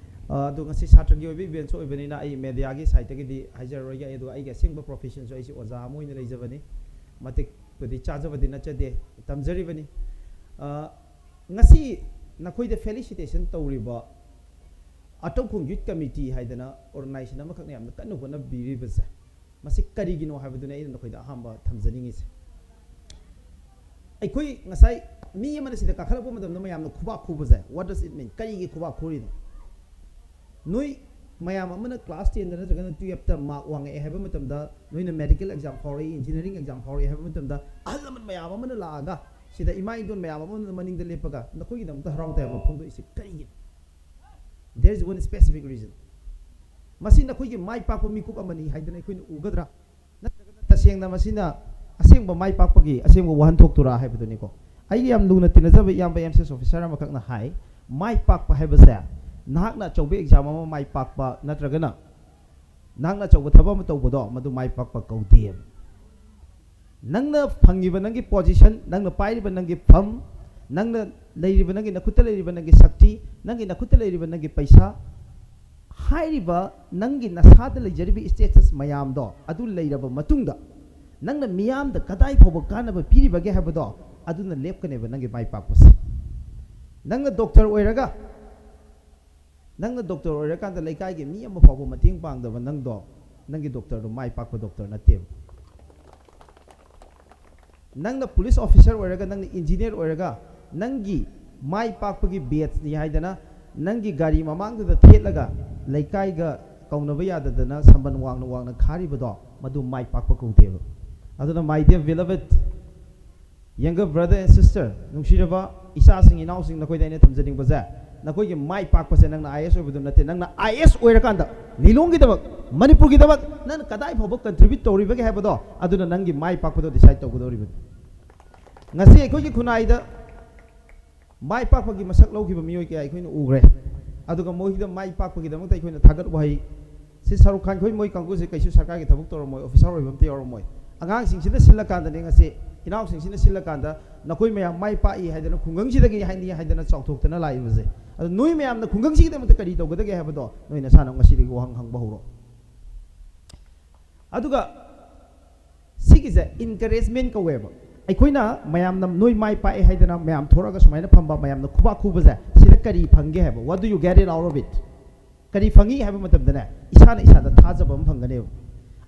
ꯑꯗꯣ ꯉꯁꯤ ꯁꯥꯇ꯭ꯔꯒꯤ ꯑꯣꯏꯕ ꯏꯚꯦꯟꯁꯨ ꯑꯣꯏꯕꯅꯤꯅ ꯑꯩ ꯃꯦꯗꯤꯌꯥꯒꯤ ꯁꯥꯏꯠꯇꯒꯤꯗꯤ ꯍꯥꯏꯖꯔꯔꯣꯏꯒꯦ꯫ ꯑꯗꯨꯒ ꯑꯩꯒꯤ ꯑꯁꯦꯡꯕ ꯄ꯭ꯔꯣꯐꯦꯁꯟꯁꯨ ꯑꯩꯁꯦ ꯑꯣꯖꯥ ꯑꯃ ꯑꯣꯏꯅ ꯂꯩꯖꯕꯅꯤ꯫ ꯃꯇꯤꯛꯄꯨꯗꯤ ꯆꯥꯖꯕꯗꯤ ꯅꯠꯆꯗꯦ, ꯇꯝꯖꯔꯤꯕꯅꯤ꯫ ꯉꯁꯤ ꯅꯈꯣꯏꯗ ꯐꯦꯂꯤꯁꯤꯇꯦꯁꯟ ꯇꯧꯔꯤꯕ ꯑꯇꯧꯈꯣꯡ ꯌꯨꯠ ꯀꯃꯤꯇꯤ ꯍꯥꯏꯗꯅ ꯑꯣꯔꯒꯅꯥꯏꯖꯦꯁꯟ ꯑꯃꯈꯛꯅ ꯌꯥꯝꯅ ꯀꯟꯅ ꯍꯣꯠꯅꯕꯤꯔꯤꯕꯁꯦ, ꯃꯁꯤ ꯀꯔꯤꯒꯤꯅꯣ ꯍꯥꯏꯕꯗꯨꯅꯤ ꯑꯩꯅ ꯅꯈꯣꯏꯗ ꯑꯍꯥꯟꯕ ꯊꯝꯖꯅꯤꯡꯉꯤꯁꯦ꯫ ꯑꯩꯈꯣꯏ ꯉꯁꯥꯏ ꯃꯤ ꯑꯃꯅ ꯁꯤꯗ ꯀꯥꯈꯠꯂꯛꯄ ꯃꯇꯝꯗ ꯃꯌꯥꯝꯅ ꯈꯨꯕꯥꯛ ꯈꯨꯕꯁꯦ, what does it mean? ꯀꯔꯤꯒꯤ ꯈꯨꯕꯥꯛ ꯈꯨꯔꯤꯅꯣ? ꯅꯣꯏ ꯃꯌꯥꯝ ꯑꯃꯅ ꯀ꯭ꯂꯥꯁ ꯇꯦꯟꯗ ꯅꯠꯇ꯭ꯔꯒꯅ ꯇꯨꯌꯦꯜꯞꯇ ꯃꯥꯔꯛ ꯋꯥꯡꯉꯛꯑꯦ ꯍꯥꯏꯕ ꯃꯇꯝꯗ, ꯅꯣꯏꯅ ꯃꯦꯗꯤꯀꯦꯜ ꯑꯦꯛꯖꯥꯝ ꯐꯥꯎꯔꯛꯏ, ꯏꯟꯖꯤꯅꯤꯌꯥꯔꯤꯡ ꯑꯦꯛꯖꯥꯝ ꯐꯥꯎꯔꯛꯏ ꯍꯥꯏꯕ ꯃꯇꯝꯗ, ꯑꯍꯜ ꯂꯃꯟ ꯃꯌꯥꯝ ꯑꯃꯅ ꯂꯥꯛꯑꯒ ꯁꯤꯗ ꯏꯃꯥ ꯏꯟꯗꯣꯟ ꯃꯌꯥꯝ ꯑꯃꯅ ꯃꯅꯤꯡꯗ ꯂꯦꯞꯄꯒ ꯅꯈꯣꯏꯒꯤꯗꯃꯛꯇ ꯍꯔꯥꯎ ꯇꯌꯥꯝꯕ ꯐꯣꯡꯗꯣꯛꯏꯁꯤ ꯀꯔꯤꯒꯤꯅꯣ? There is one specific reason. ꯃꯁꯤ ꯅꯈꯣꯏꯒꯤ ꯃꯥꯏ ꯄꯥꯛꯄ ꯃꯤꯀꯨꯞ ꯑꯃꯅꯤ ꯍꯥꯏꯗꯅ ꯑꯩꯈꯣꯏꯅ ꯎꯒꯗ꯭ꯔꯥ? ꯅꯠꯇ꯭ꯔꯒꯅ ꯇꯁꯦꯡꯅ ꯃꯁꯤꯅ ꯑꯁꯦꯡꯕ ꯃꯥꯏ ꯄꯥꯛꯄꯒꯤ ꯑꯁꯦꯡꯕ ꯋꯥꯍꯟꯊꯣꯛꯇꯨꯔꯥ ꯍꯥꯏꯕꯗꯨꯅꯤꯀꯣ꯫ ꯑꯩꯒꯤ ꯌꯥꯝ ꯂꯨꯅ ꯇꯤꯟꯅꯖꯕ ꯏꯌꯥꯝꯕ ꯑꯦꯝ ꯁꯤ ꯑꯦꯁ ꯑꯣꯐꯤꯁꯥꯔ ꯑꯃꯈꯛꯅ ꯍꯥꯏ, ꯃꯥꯏ ꯄꯥꯛꯄ ꯍꯥꯏꯕꯁꯦ ꯅꯍꯥꯛꯅ ꯑꯆꯧꯕ ꯑꯦꯛꯖꯥꯝ ꯑꯃ ꯃꯥꯏ ꯄꯥꯛꯄ ꯅꯠꯇ꯭ꯔꯒꯅ ꯅꯍꯥꯛꯅ ꯑꯆꯧꯕ ꯊꯕꯛ ꯑꯃ ꯇꯧꯕꯗꯣ ꯃꯗꯨ ꯃꯥꯏ ꯄꯥꯛꯄ ꯀꯧꯗꯦ꯫ ꯅꯪꯅ ꯐꯪꯉꯤꯕ ꯅꯪꯒꯤ ꯄꯣꯖꯤꯁꯟ, ꯅꯪꯅ ꯄꯥꯏꯔꯤꯕ ꯅꯪꯒꯤ ꯐꯝ, ꯅꯪꯅ ꯂꯩꯔꯤꯕ ꯅꯪꯒꯤ ꯅꯈꯨꯠꯇ ꯂꯩꯔꯤꯕ ꯅꯪꯒꯤ ꯁꯛꯇꯤ, ꯅꯪꯒꯤ ꯅꯈꯨꯠꯇ ꯂꯩꯔꯤꯕ ꯅꯪꯒꯤ ꯄꯩꯁꯥ, ꯍꯥꯏꯔꯤꯕ ꯅꯪꯒꯤ ꯅꯁꯥꯗ ꯂꯩꯖꯔꯤꯕ ꯁ꯭ꯇꯦꯇꯁ ꯃꯌꯥꯝꯗꯣ ꯑꯗꯨ ꯂꯩꯔꯕ ꯃꯇꯨꯡꯗ ꯅꯪꯅ ꯃꯤꯌꯥꯝꯗ ꯀꯗꯥꯏ ꯐꯥꯎꯕ ꯀꯥꯟꯅꯕ ꯄꯤꯔꯤꯕꯒꯦ ꯍꯥꯏꯕꯗꯣ ꯑꯗꯨꯅ ꯂꯦꯞꯀꯅꯦꯕ ꯅꯪꯒꯤ ꯃꯥꯏ ꯄꯥꯛꯄꯁꯦ꯫ ꯅꯪꯅ ꯗꯣꯛꯇꯔ ꯑꯣꯏꯔꯒ, ꯅꯪꯅ ꯗꯣꯛꯇꯔ ꯑꯣꯏꯔꯀꯥꯟꯗ ꯂꯩꯀꯥꯏꯒꯤ ꯃꯤ ꯑꯃ ꯐꯥꯎꯕ ꯃꯇꯦꯡ ꯄꯥꯡꯗꯕ ꯅꯪꯗꯣ, ꯅꯪꯒꯤ ꯗꯣꯛꯇꯔꯗꯣ ꯃꯥꯏ ꯄꯥꯛꯄ ꯗꯣꯛꯇꯔ ꯅꯠꯇꯦꯕ꯫ ꯅꯪꯅ ꯄꯨꯂꯤꯁ ꯑꯣꯐꯤꯁꯥꯔ ꯑꯣꯏꯔꯒ, ꯅꯪꯅ ꯏꯟꯖꯤꯅꯤꯌꯥꯔ ꯑꯣꯏꯔꯒ, ꯅꯪꯒꯤ ꯃꯥꯏ ꯄꯥꯛꯄꯒꯤ ꯕꯦꯖꯅꯤ ꯍꯥꯏꯗꯅ ꯅꯪꯒꯤ ꯒꯥꯔꯤ ꯃꯃꯥꯡꯗꯨꯗ ꯊꯦꯠꯂꯒ ꯂꯩꯀꯥꯏꯒ ꯀꯧꯅꯕ ꯌꯥꯗꯗꯅ ꯁꯝꯕꯟ ꯋꯥꯡꯅ ꯋꯥꯡꯅ ꯈꯥꯔꯤꯕꯗꯣ, ꯃꯗꯨ ꯃꯥꯏ ꯄꯥꯛꯄ ꯀꯧꯗꯦꯕ꯫ ꯑꯗꯨꯅ, my dear beloved younger brother and sister, ꯅꯨꯡꯁꯤꯔꯕ ꯏꯆꯥꯁꯤꯡ ꯏꯅꯥꯎꯁꯤꯡ, ꯅꯈꯣꯏꯗ ꯑꯩꯅ ꯊꯝꯖꯅꯤꯡꯕꯁꯦ, ꯅꯈꯣꯏꯒꯤ ꯃꯥꯏ ꯄꯥꯛꯄꯁꯦ ꯅꯪꯅ ꯑꯥꯏ ꯑꯦꯁ ꯑꯣꯏꯕꯗꯨ ꯅꯠꯇꯦ, ꯅꯪꯅ ꯑꯥꯏ ꯑꯦꯁ ꯑꯣꯏꯔꯀꯥꯟꯗ ꯂꯤꯂꯣꯡꯒꯤꯗꯃꯛ, ꯃꯅꯤꯄꯨꯔꯒꯤꯗꯃꯛ ꯅꯪꯅ ꯀꯗꯥꯏ ꯐꯥꯎꯕ ꯀꯟꯇ꯭ꯔꯤꯕ꯭ꯌꯨꯠ ꯇꯧꯔꯤꯕꯒꯦ ꯍꯥꯏꯕꯗꯣ, ꯑꯗꯨꯅ ꯅꯪꯒꯤ ꯃꯥꯏ ꯄꯥꯛꯄꯗꯣ ꯗꯤꯁꯥꯏꯠ ꯇꯧꯒꯗꯧꯔꯤꯕꯅꯤ꯫ ꯉꯁꯤ ꯑꯩꯈꯣꯏꯒꯤ ꯈꯨꯟꯅꯥꯏꯗ ꯃꯥꯏ ꯄꯥꯛꯄꯒꯤ ꯃꯁꯛ ꯂꯧꯈꯤꯕ ꯃꯤꯑꯣꯏ ꯀꯌꯥ ꯑꯩꯈꯣꯏꯅ ꯎꯈ꯭ꯔꯦ꯫ ꯑꯗꯨꯒ ꯃꯣꯏꯗ ꯃꯥꯏ ꯄꯥꯛꯄꯒꯤꯗꯃꯛꯇ ꯑꯩꯈꯣꯏꯅ ꯊꯥꯒꯠ ꯋꯥꯍꯩ, ꯁꯤ ꯁꯥꯔꯨꯛ ꯈꯥꯟ ꯈꯣꯏ ꯃꯣꯏ ꯀꯥꯡꯕꯨꯁꯦ ꯀꯩꯁꯨ ꯁꯔꯀꯥꯔꯒꯤ ꯊꯕꯛ ꯇꯧꯔꯝꯃꯣꯏ, ꯑꯣꯐꯤꯁꯥꯔ ꯑꯣꯏꯕ ꯑꯝꯇ ꯌꯥꯎꯔꯝꯃꯣꯏ꯫ ꯑꯉꯥꯡꯁꯤꯡꯁꯤꯅ ꯁꯤꯜꯂꯀꯥꯟꯗꯅꯦ ꯉꯁꯤ, ꯏꯅꯥꯎꯁꯤꯡꯁꯤꯅ ꯁꯤꯜꯂꯀꯥꯟꯗ ꯅꯈꯣꯏ ꯃꯌꯥꯝ ꯃꯥꯏ ꯄꯥꯛꯏ ꯍꯥꯏꯗꯅ ꯈꯨꯡꯒꯪꯁꯤꯗꯒꯤ ꯍꯥꯏꯅꯤ ꯍꯥꯏꯗꯅ ꯆꯥꯎꯊꯣꯛꯇꯅ ꯂꯥꯛꯏꯕꯁꯦ꯫ ꯑꯗꯣ ꯅꯣꯏ ꯃꯌꯥꯝꯅ ꯈꯨꯡꯒꯪꯁꯤꯒꯤꯗꯃꯛꯇ ꯀꯔꯤ ꯇꯧꯒꯗꯒꯦ ꯍꯥꯏꯕꯗꯣ ꯅꯣꯏ ꯅꯁꯥꯅ ꯉꯁꯤꯗꯒꯤ ꯋꯥꯍꯪ ꯍꯪꯕ ꯍꯧꯔꯣ꯫ ꯑꯗꯨꯒ ꯁꯤꯒꯤꯁꯦ ꯏꯟꯀꯔꯦꯖꯃꯦꯟ ꯀꯧꯋꯦꯕ꯫ ꯑꯩꯈꯣꯏꯅ ꯃꯌꯥꯝꯅ ꯅꯣꯏ ꯃꯥꯏ ꯄꯥꯛꯑꯦ ꯍꯥꯏꯗꯅ ꯃꯌꯥꯝ ꯊꯣꯔꯛꯑꯒ ꯁꯨꯃꯥꯏꯅ ꯐꯝꯕ, ꯃꯌꯥꯝꯅ ꯈꯨꯕꯥꯛ ꯈꯨꯕꯁꯦ, ꯁꯤꯗ ꯀꯔꯤ ꯐꯪꯒꯦ ꯍꯥꯏꯕ? What do you get it out of it? ꯀꯔꯤ ꯐꯪꯉꯤ ꯍꯥꯏꯕ ꯃꯇꯝꯗꯅꯦ, ꯏꯁꯥꯅ ꯏꯁꯥꯗ ꯊꯥꯖꯕ ꯑꯃ ꯐꯪꯒꯅꯦꯕ꯫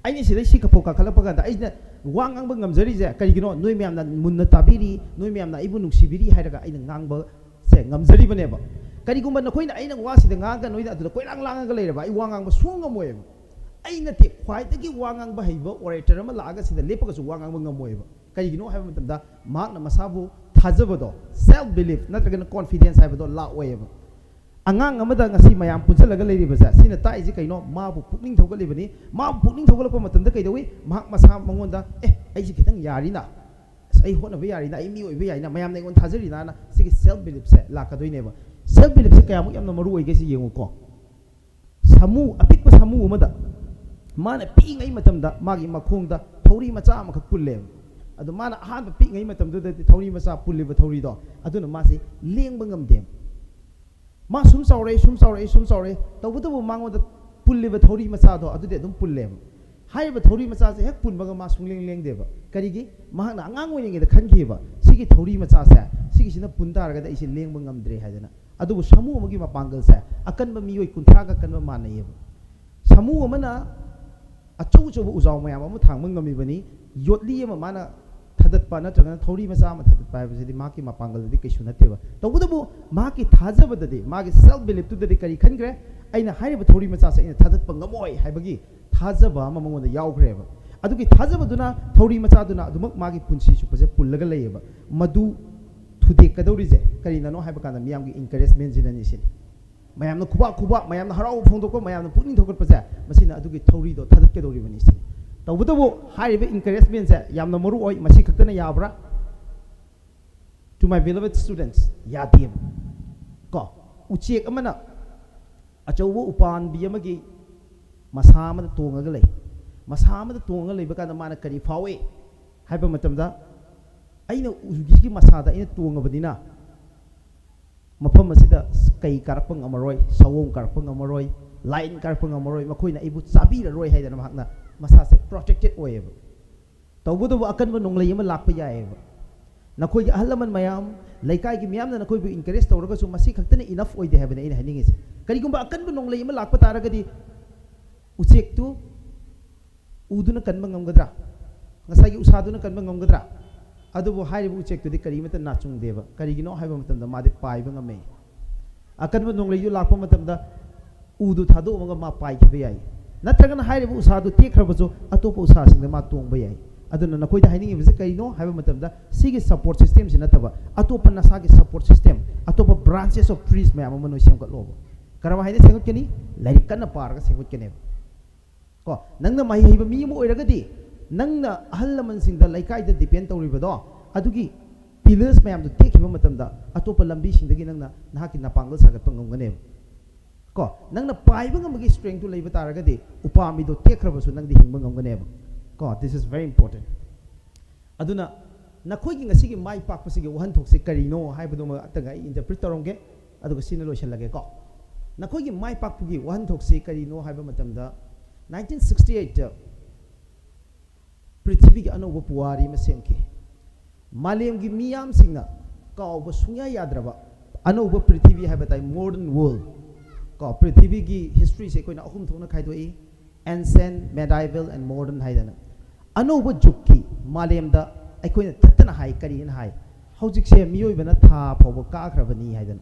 ꯑꯩꯅ ꯁꯤꯗꯩ ꯁꯤ ꯀꯐꯧ ꯀꯥꯈꯠꯂꯛꯄ ꯀꯥꯟꯗ ꯑꯩꯅ ꯋꯥ ꯉꯥꯡꯕ ꯉꯝꯖꯔꯤꯁꯦ ꯀꯔꯤꯒꯤꯅꯣ? ꯅꯣꯏ ꯃꯌꯥꯝꯅ ꯃꯨꯟꯅ ꯇꯥꯕꯤꯔꯤ, ꯅꯣꯏ ꯃꯌꯥꯝꯅ ꯑꯩꯕꯨ ꯅꯨꯡꯁꯤꯕꯤꯔꯤ ꯍꯥꯏꯔꯒ ꯑꯩꯅ ꯉꯥꯡꯕꯁꯦ ꯉꯝꯖꯔꯤꯕꯅꯦꯕ꯫ ꯀꯔꯤꯒꯨꯝꯕ ꯅꯈꯣꯏꯅ ꯑꯩꯅ ꯋꯥꯁꯤꯗ ꯉꯥꯡꯉꯒ ꯅꯣꯏꯅ ꯑꯗꯨꯗ ꯀꯣꯏꯂꯥꯡ ꯂꯥꯡꯉꯒ ꯂꯩꯔꯕ, ꯑꯩ ꯋꯥ ꯉꯥꯡꯕ ꯁꯨꯡꯉꯝ ꯉꯝꯃꯣꯏꯕ꯫ ꯑꯩ ꯅꯠꯇꯦ, ꯈ꯭ꯋꯥꯏꯗꯒꯤ ꯋꯥ ꯉꯥꯡꯕ ꯍꯩꯕ ꯑꯣꯔꯦꯇꯔ ꯑꯃ ꯂꯥꯛꯑꯒ ꯁꯤꯗ ꯂꯦꯞꯄꯒꯁꯨ ꯋꯥ ꯉꯥꯡꯕ ꯉꯝꯃꯣꯏꯕ꯫ ꯀꯔꯤꯒꯤꯅꯣ ꯍꯥꯏꯕ ꯃꯇꯝꯗ ꯃꯍꯥꯛꯅ ꯃꯁꯥꯕꯨ ꯊꯥꯖꯕꯗꯣ, ꯁꯦꯜꯐ ꯕꯤꯂꯤꯐ ꯅꯠꯇ꯭ꯔꯒꯅ ꯀꯣꯟꯐꯤꯗꯦꯟꯁ ꯍꯥꯏꯕꯗꯣ ꯂꯥꯛꯑꯣꯏꯕ꯫ ꯑꯉꯥꯡ ꯑꯃꯗ ꯉꯁꯤ ꯃꯌꯥꯝ ꯄꯨꯟꯁꯤꯜꯂꯒ ꯂꯩꯔꯤꯕꯁꯦ, ꯁꯤꯅ ꯇꯥꯛꯏꯁꯦ ꯀꯩꯅꯣ? ꯃꯥꯕꯨ ꯄꯨꯛꯅꯤꯡ ꯊꯧꯒꯠꯂꯤꯕꯅꯤ꯫ ꯃꯥꯕꯨ ꯄꯨꯛꯅꯤꯡ ꯊꯧꯒꯠꯂꯛꯄ ꯃꯇꯝꯗ ꯀꯩꯗꯧꯏ? ꯃꯍꯥꯛ ꯃꯁꯥ ꯃꯉꯣꯟꯗ, "ꯑꯦ, ꯑꯩꯁꯦ ꯈꯤꯇꯪ ꯌꯥꯔꯤꯅ, ꯑꯁ, ꯑꯩ ꯍꯣꯠꯅꯕ ꯌꯥꯔꯤꯅ, ꯑꯩ ꯃꯤ ꯑꯣꯏꯕ ꯌꯥꯏꯅ, ꯃꯌꯥꯝꯅ ꯑꯩꯉꯣꯟꯗ ꯊꯥꯖꯔꯤꯅ"ꯅ ꯁꯤꯒꯤ ꯁꯦꯜꯐ ꯕꯤꯂꯤꯞꯁꯦ ꯂꯥꯛꯀꯗꯣꯏꯅꯦꯕ꯫ ꯁꯦꯜꯐ ꯕꯤꯂꯤꯞꯁꯦ ꯀꯌꯥꯃꯨꯛ ꯌꯥꯝꯅ ꯃꯔꯨ ꯑꯣꯏꯒꯦ ꯁꯤ ꯌꯦꯡꯉꯨꯀꯣ꯫ ꯁꯥꯃꯨ, ꯑꯄꯤꯛꯄ ꯁꯥꯃꯨ ꯑꯃꯗ ꯃꯥꯅ ꯄꯤꯛꯏꯉꯩ ꯃꯇꯝꯗ ꯃꯥꯒꯤ ꯃꯈꯣꯡꯗ ꯊꯧꯔꯤ ꯃꯆꯥ ꯑꯃꯈꯛ ꯄꯨꯜꯂꯦꯕ꯫ ꯑꯗꯣ ꯃꯥꯅ ꯑꯍꯥꯟꯕ ꯄꯤꯛꯏꯉꯩ ꯃꯇꯝꯗꯨꯗꯗꯤ ꯊꯧꯔꯤ ꯃꯆꯥ ꯄꯨꯜꯂꯤꯕ ꯊꯧꯔꯤꯗꯣ, ꯑꯗꯨꯅ ꯃꯥꯁꯤ ꯂꯦꯡꯕ ꯉꯝꯗꯦꯕ꯫ ꯃꯥ ꯁꯨꯝ ꯆꯥꯎꯔꯛꯏ, ꯁꯨꯝ ꯆꯥꯎꯔꯛꯏ, ꯁꯨꯝ ꯆꯥꯎꯔꯛꯏ, ꯇꯧꯕꯇꯕꯨ ꯃꯉꯣꯟꯗ ꯄꯨꯜꯂꯤꯕ ꯊꯧꯔꯤ ꯃꯆꯥꯗꯣ ꯑꯗꯨꯗꯤ ꯑꯗꯨꯝ ꯄꯨꯜꯂꯦꯕ꯫ ꯍꯥꯏꯔꯤꯕ ꯊꯧꯔꯤ ꯃꯆꯥꯁꯦ ꯍꯦꯛ ꯄꯨꯟꯕꯒ ꯃꯥ ꯁꯨꯡꯂꯦꯡ ꯂꯦꯡꯗꯦꯕ꯫ ꯀꯔꯤꯒꯤ? ꯃꯍꯥꯛꯅ ꯑꯉꯥꯡ ꯑꯣꯏꯔꯤꯉꯩꯗ ꯈꯟꯈꯤꯕ, "ꯁꯤꯒꯤ ꯊꯧꯔꯤ ꯃꯆꯥꯁꯦ, ꯁꯤꯒꯤꯁꯤꯅ ꯄꯨꯟ ꯇꯥꯔꯒꯗꯤ ꯑꯩꯁꯦ ꯂꯦꯡꯕ ꯉꯝꯗ꯭ꯔꯦ" ꯍꯥꯏꯗꯅ꯫ ꯑꯗꯨꯕꯨ ꯁꯥꯃꯨ ꯑꯃꯒꯤ ꯃꯄꯥꯡꯒꯜꯁꯦ ꯑꯀꯟꯕ ꯃꯤꯑꯣꯏ ꯀꯨꯟꯊ꯭ꯔꯥꯒ ꯀꯟꯕ ꯃꯥꯟꯅꯩꯌꯦꯕ꯫ ꯁꯥꯃꯨ ꯑꯃꯅ ꯑꯆꯧ ꯑꯆꯧꯕ ꯎꯖꯥꯎ ꯃꯌꯥꯝ ꯑꯃ ꯊꯥꯡꯕ ꯉꯝꯃꯤꯕꯅꯤ꯫ ꯌꯣꯠꯂꯤ ꯑꯃ ꯃꯥꯅ ꯊꯥꯗꯠꯄ ꯅꯠꯇ꯭ꯔꯒꯅ ꯊꯧꯔꯤ ꯃꯆꯥ ꯑꯃ ꯊꯥꯗꯠꯄ ꯍꯥꯏꯕꯁꯤꯗꯤ ꯃꯍꯥꯛꯀꯤ ꯃꯄꯥꯡꯒꯜꯗꯗꯤ ꯀꯩꯁꯨ ꯅꯠꯇꯦꯕ꯫ ꯇꯧꯕꯇꯕꯨ ꯃꯍꯥꯛꯀꯤ ꯊꯥꯖꯕꯗꯗꯤ, ꯃꯥꯒꯤ ꯁꯦꯜꯐ ꯕꯤꯂꯤꯞꯇꯨꯗꯗꯤ ꯀꯔꯤ ꯈꯟꯈ꯭ꯔꯦ? "ꯑꯩꯅ ꯍꯥꯏꯔꯤꯕ ꯊꯧꯔꯤ ꯃꯆꯥꯁꯦ ꯑꯩꯅ ꯊꯥꯗꯠꯄ ꯉꯝꯃꯣꯏ" ꯍꯥꯏꯕꯒꯤ ꯊꯥꯖꯕ ꯑꯃ ꯃꯉꯣꯟꯗ ꯌꯥꯎꯈ꯭ꯔꯦꯕ꯫ ꯑꯗꯨꯒꯤ ꯊꯥꯖꯕꯗꯨꯅ ꯊꯧꯔꯤ ꯃꯆꯥꯗꯨꯅ ꯑꯗꯨꯃꯛ ꯃꯥꯒꯤ ꯄꯨꯟꯁꯤ ꯆꯨꯞꯄꯁꯦ ꯄꯨꯜꯂꯒ ꯂꯩꯌꯦꯕ꯫ ꯃꯗꯨ ꯊꯨꯗꯦꯛꯀꯗꯧꯔꯤꯁꯦ ꯀꯔꯤꯅꯅꯣ ꯍꯥꯏꯕ ꯀꯥꯟꯗ ꯃꯤꯌꯥꯝꯒꯤ ꯏꯟꯀꯔꯦꯖꯃꯦꯟꯁꯤꯅꯅꯤ ꯁꯤꯅꯤ꯫ ꯃꯌꯥꯝꯅ ꯈꯨꯕꯥꯛ ꯈꯨꯕꯥꯛ, ꯃꯌꯥꯝꯅ ꯍꯔꯥꯎꯕ ꯐꯣꯡꯗꯣꯛꯄ, ꯃꯌꯥꯝꯅ ꯄꯨꯛꯅꯤꯡ ꯊꯧꯒꯠꯄꯁꯦ, ꯃꯁꯤꯅ ꯑꯗꯨꯒꯤ ꯊꯧꯔꯤꯗꯣ ꯊꯥꯗꯠꯀꯗꯧꯔꯤꯕꯅꯤ ꯁꯤꯅꯤ꯫ ꯇꯧꯕꯇꯕꯨ ꯍꯥꯏꯔꯤꯕ ꯏꯟꯀꯔꯦꯖꯃꯦꯟꯁꯦ ꯌꯥꯝꯅ ꯃꯔꯨ ꯑꯣꯏ꯫ ꯃꯁꯤ ꯈꯛꯇꯅ ꯌꯥꯕ꯭ꯔꯥ? To my beloved students, ꯌꯥꯗꯦꯕ꯫ ꯀꯣ, ꯎꯆꯦꯛ ꯑꯃꯅ ꯑꯆꯧꯕ ꯎꯄꯥꯟꯕꯤ ꯑꯃꯒꯤ ꯃꯁꯥ ꯑꯃꯗ ꯇꯣꯡꯉꯒ ꯂꯩ꯫ ꯃꯁꯥ ꯑꯃꯗ ꯇꯣꯡꯉꯒ ꯂꯩꯕ ꯀꯥꯟꯗ ꯃꯥꯅ ꯀꯔꯤ ꯐꯥꯎꯏ ꯍꯥꯏꯕ ꯃꯇꯝꯗ, "ꯑꯩꯅ ꯎꯒꯤꯁꯤꯒꯤ ꯃꯁꯥꯗ ꯑꯩꯅ ꯇꯣꯡꯉꯕꯅꯤꯅ ꯃꯐꯝ ꯑꯁꯤꯗ ꯀꯩ ꯀꯥꯔꯛꯄ ꯉꯝꯃꯔꯣꯏ, ꯁꯑꯣꯝ ꯀꯥꯔꯛꯄ ꯉꯝꯃꯔꯣꯏ, ꯂꯥꯏꯟ ꯀꯥꯔꯛꯄ ꯉꯝꯃꯔꯣꯏ, ꯃꯈꯣꯏꯅ ꯑꯩꯕꯨ ꯆꯥꯕꯤꯔꯔꯣꯏ" ꯍꯥꯏꯗꯅ ꯃꯍꯥꯛꯅ ꯃꯁꯥꯁꯦ ꯄ꯭ꯔꯣꯇꯦꯛꯇꯦꯠ ꯑꯣꯏꯌꯦꯕ꯫ ꯇꯧꯕꯇꯕꯨ ꯑꯀꯟꯕ ꯅꯣꯡꯂꯩ ꯑꯃ ꯂꯥꯛꯄ ꯌꯥꯏꯑꯕ꯫ ꯅꯈꯣꯏꯒꯤ ꯑꯍꯜ ꯂꯃꯟ ꯃꯌꯥꯝ, ꯂꯩꯀꯥꯏꯒꯤ ꯃꯤꯌꯥꯝꯅ ꯅꯈꯣꯏꯕꯨ ꯏꯟꯀꯔꯦꯖ ꯇꯧꯔꯒꯁꯨ ꯃꯁꯤ ꯈꯛꯇꯅ ꯏꯅꯐ ꯑꯣꯏꯗꯦ ꯍꯥꯏꯕꯅꯤ ꯑꯩꯅ ꯍꯥꯏꯅꯤꯡꯉꯤꯁꯦ꯫ ꯀꯔꯤꯒꯨꯝꯕ ꯑꯀꯟꯕ ꯅꯣꯡꯂꯩ ꯑꯃ ꯂꯥꯛꯄ ꯇꯥꯔꯒꯗꯤ ꯎꯆꯦꯛꯇꯨ ꯎꯗꯨꯅ ꯀꯟꯕ ꯉꯝꯒꯗ꯭ꯔꯥ? ꯉꯁꯥꯏꯒꯤ ꯎꯁꯥꯗꯨꯅ ꯀꯟꯕ ꯉꯝꯒꯗ꯭ꯔꯥ? ꯑꯗꯨꯕꯨ ꯍꯥꯏꯔꯤꯕ ꯎꯆꯦꯛꯇꯨꯗꯤ ꯀꯔꯤꯃꯠꯇ ꯅꯥꯆꯨꯡꯗꯦꯕ꯫ ꯀꯔꯤꯒꯤꯅꯣ ꯍꯥꯏꯕ ꯃꯇꯝꯗ ꯃꯥꯗꯤ ꯄꯥꯏꯕ ꯉꯝꯃꯦ꯫ ꯑꯀꯟꯕ ꯅꯣꯡꯂꯩꯗꯨ ꯂꯥꯛꯄ ꯃꯇꯝꯗ ꯎꯗꯨ ꯊꯥꯗꯣꯛꯑꯝꯃꯒ ꯃꯥ ꯄꯥꯏꯈꯤꯕ ꯌꯥꯏ꯫ ꯅꯠꯇ꯭ꯔꯒꯅ ꯍꯥꯏꯔꯤꯕ ꯎꯁꯥꯗꯨ ꯇꯦꯛꯈ꯭ꯔꯕꯁꯨ ꯑꯇꯣꯞꯄ ꯎꯁꯥꯁꯤꯡꯗ ꯃꯥ ꯇꯣꯡꯕ ꯌꯥꯏ꯫ ꯑꯗꯨꯅ ꯅꯈꯣꯏꯗ ꯍꯥꯏꯅꯤꯡꯉꯤꯕꯁꯦ ꯀꯔꯤꯅꯣ ꯍꯥꯏꯕ ꯃꯇꯝꯗ, ꯁꯤꯒꯤ ꯁꯞꯄꯣꯔꯠ ꯁꯤꯁꯇꯦꯝꯁꯤ ꯅꯠꯇꯕ ꯑꯇꯣꯞꯄ ꯅꯁꯥꯒꯤ ꯁꯞꯄꯣꯔꯠ ꯁꯤꯁꯇꯦꯝ, ꯑꯇꯣꯞꯄ branches of trees ꯃꯌꯥꯝ ꯑꯃ ꯅꯣꯏ ꯁꯦꯝꯒꯠꯂꯣꯕ꯫ ꯀꯔꯝꯍꯥꯏꯅ ꯁꯦꯝꯒꯠꯀꯅꯤ? ꯂꯥꯏꯔꯤꯛ ꯀꯟꯅ ꯄꯥꯔꯒ ꯁꯦꯝꯒꯠꯀꯅꯦꯕ꯫ ꯀꯣ, ꯅꯪꯅ ꯃꯍꯩ ꯍꯩꯕ ꯃꯤ ꯑꯃ ꯑꯣꯏꯔꯒꯗꯤ, ꯅꯪꯅ ꯑꯍꯜ ꯂꯃꯟꯁꯤꯡꯗ, ꯂꯩꯀꯥꯏꯗ ꯗꯤꯄꯦꯟ ꯇꯧꯔꯤꯕꯗꯣ, ꯑꯗꯨꯒꯤ ꯄꯤꯂꯔꯁ ꯃꯌꯥꯝꯗꯨ ꯇꯦꯛꯈꯤꯕ ꯃꯇꯝꯗ, ꯑꯇꯣꯞꯄ ꯂꯝꯕꯤꯁꯤꯡꯗꯒꯤ ꯅꯪꯅ ꯅꯍꯥꯛꯀꯤ ꯅꯄꯥꯡꯒꯜ ꯁꯥꯒꯠꯄ ꯉꯝꯒꯅꯦꯕ꯫ ꯀꯣ, ꯅꯪꯅ ꯄꯥꯏꯕ ꯉꯝꯕꯒꯤ ꯁ꯭ꯇꯔꯦꯡꯇꯨ ꯂꯩꯕ ꯇꯥꯔꯒꯗꯤ, ꯎꯄꯥꯝꯕꯤꯗꯣ ꯇꯦꯛꯈ꯭ꯔꯕꯁꯨ ꯅꯪꯗꯤ ꯍꯤꯡꯕ ꯉꯝꯒꯅꯦꯕ꯫ ꯀꯣ, this is very important. ꯑꯗꯨꯅ ꯅꯈꯣꯏꯒꯤ ꯉꯁꯤꯒꯤ ꯃꯥꯏ ꯄꯥꯛꯄꯁꯤꯒꯤ ꯋꯥꯍꯟꯊꯣꯛꯁꯤ ꯀꯔꯤꯅꯣ ꯍꯥꯏꯕꯗꯨꯃ ꯑꯝꯇꯪ ꯑꯩ ꯏꯟꯇꯔꯄ꯭ꯔꯤꯠ ꯇꯧꯔꯝꯒꯦ, ꯑꯗꯨꯒ ꯁꯤꯅ ꯂꯣꯏꯁꯤꯜꯂꯒꯦꯀꯣ꯫ ꯅꯈꯣꯏꯒꯤ ꯃꯥꯏ ꯄꯥꯛꯄꯒꯤ ꯋꯥꯍꯟꯊꯣꯛꯁꯤ ꯀꯔꯤꯅꯣ ꯍꯥꯏꯕ ꯃꯇꯝꯗ, ꯅꯥꯏꯟꯇꯤꯟ ꯁꯤꯛꯁꯇꯤ ꯑꯩꯠꯇ ꯄ꯭ꯔꯤꯊꯤꯕꯤꯒꯤ ꯑꯅꯧꯕ ꯄꯨꯋꯥꯔꯤ ꯑꯃ ꯁꯦꯝꯈꯤ꯫ ꯃꯥꯂꯦꯝꯒꯤ ꯃꯤꯌꯥꯝꯁꯤꯡꯅ ꯀꯥꯎꯕ ꯁꯨꯡꯌꯥ ꯌꯥꯗ꯭ꯔꯕ ꯑꯅꯧꯕ ꯄ꯭ꯔꯤꯊꯤꯕꯤ ꯍꯥꯏꯕ ꯇꯥꯏ, modern world꯫ ꯀꯣ, ꯄ꯭ꯔꯤꯊꯤꯕꯤꯒꯤ ꯍꯤꯁꯇ꯭ꯔꯤꯁꯦ ꯑꯩꯈꯣꯏꯅ ꯑꯍꯨꯝ ꯊꯣꯛꯅ ꯈꯥꯏꯗꯣꯛꯏ: ancient, medieval and modern ꯍꯥꯏꯗꯅ꯫ ꯑꯅꯧꯕ ꯖꯨꯒꯀꯤ ꯃꯥꯂꯦꯝꯗ ꯑꯩꯈꯣꯏꯅ ꯇꯠꯇꯅ ꯍꯥꯏ, ꯀꯔꯤꯅ ꯍꯥꯏ? ꯍꯧꯖꯤꯛꯁꯦ ꯃꯤꯑꯣꯏꯕꯅ ꯊꯥ ꯐꯥꯎꯕ ꯀꯥꯈ꯭ꯔꯕꯅꯤ ꯍꯥꯏꯗꯅ꯫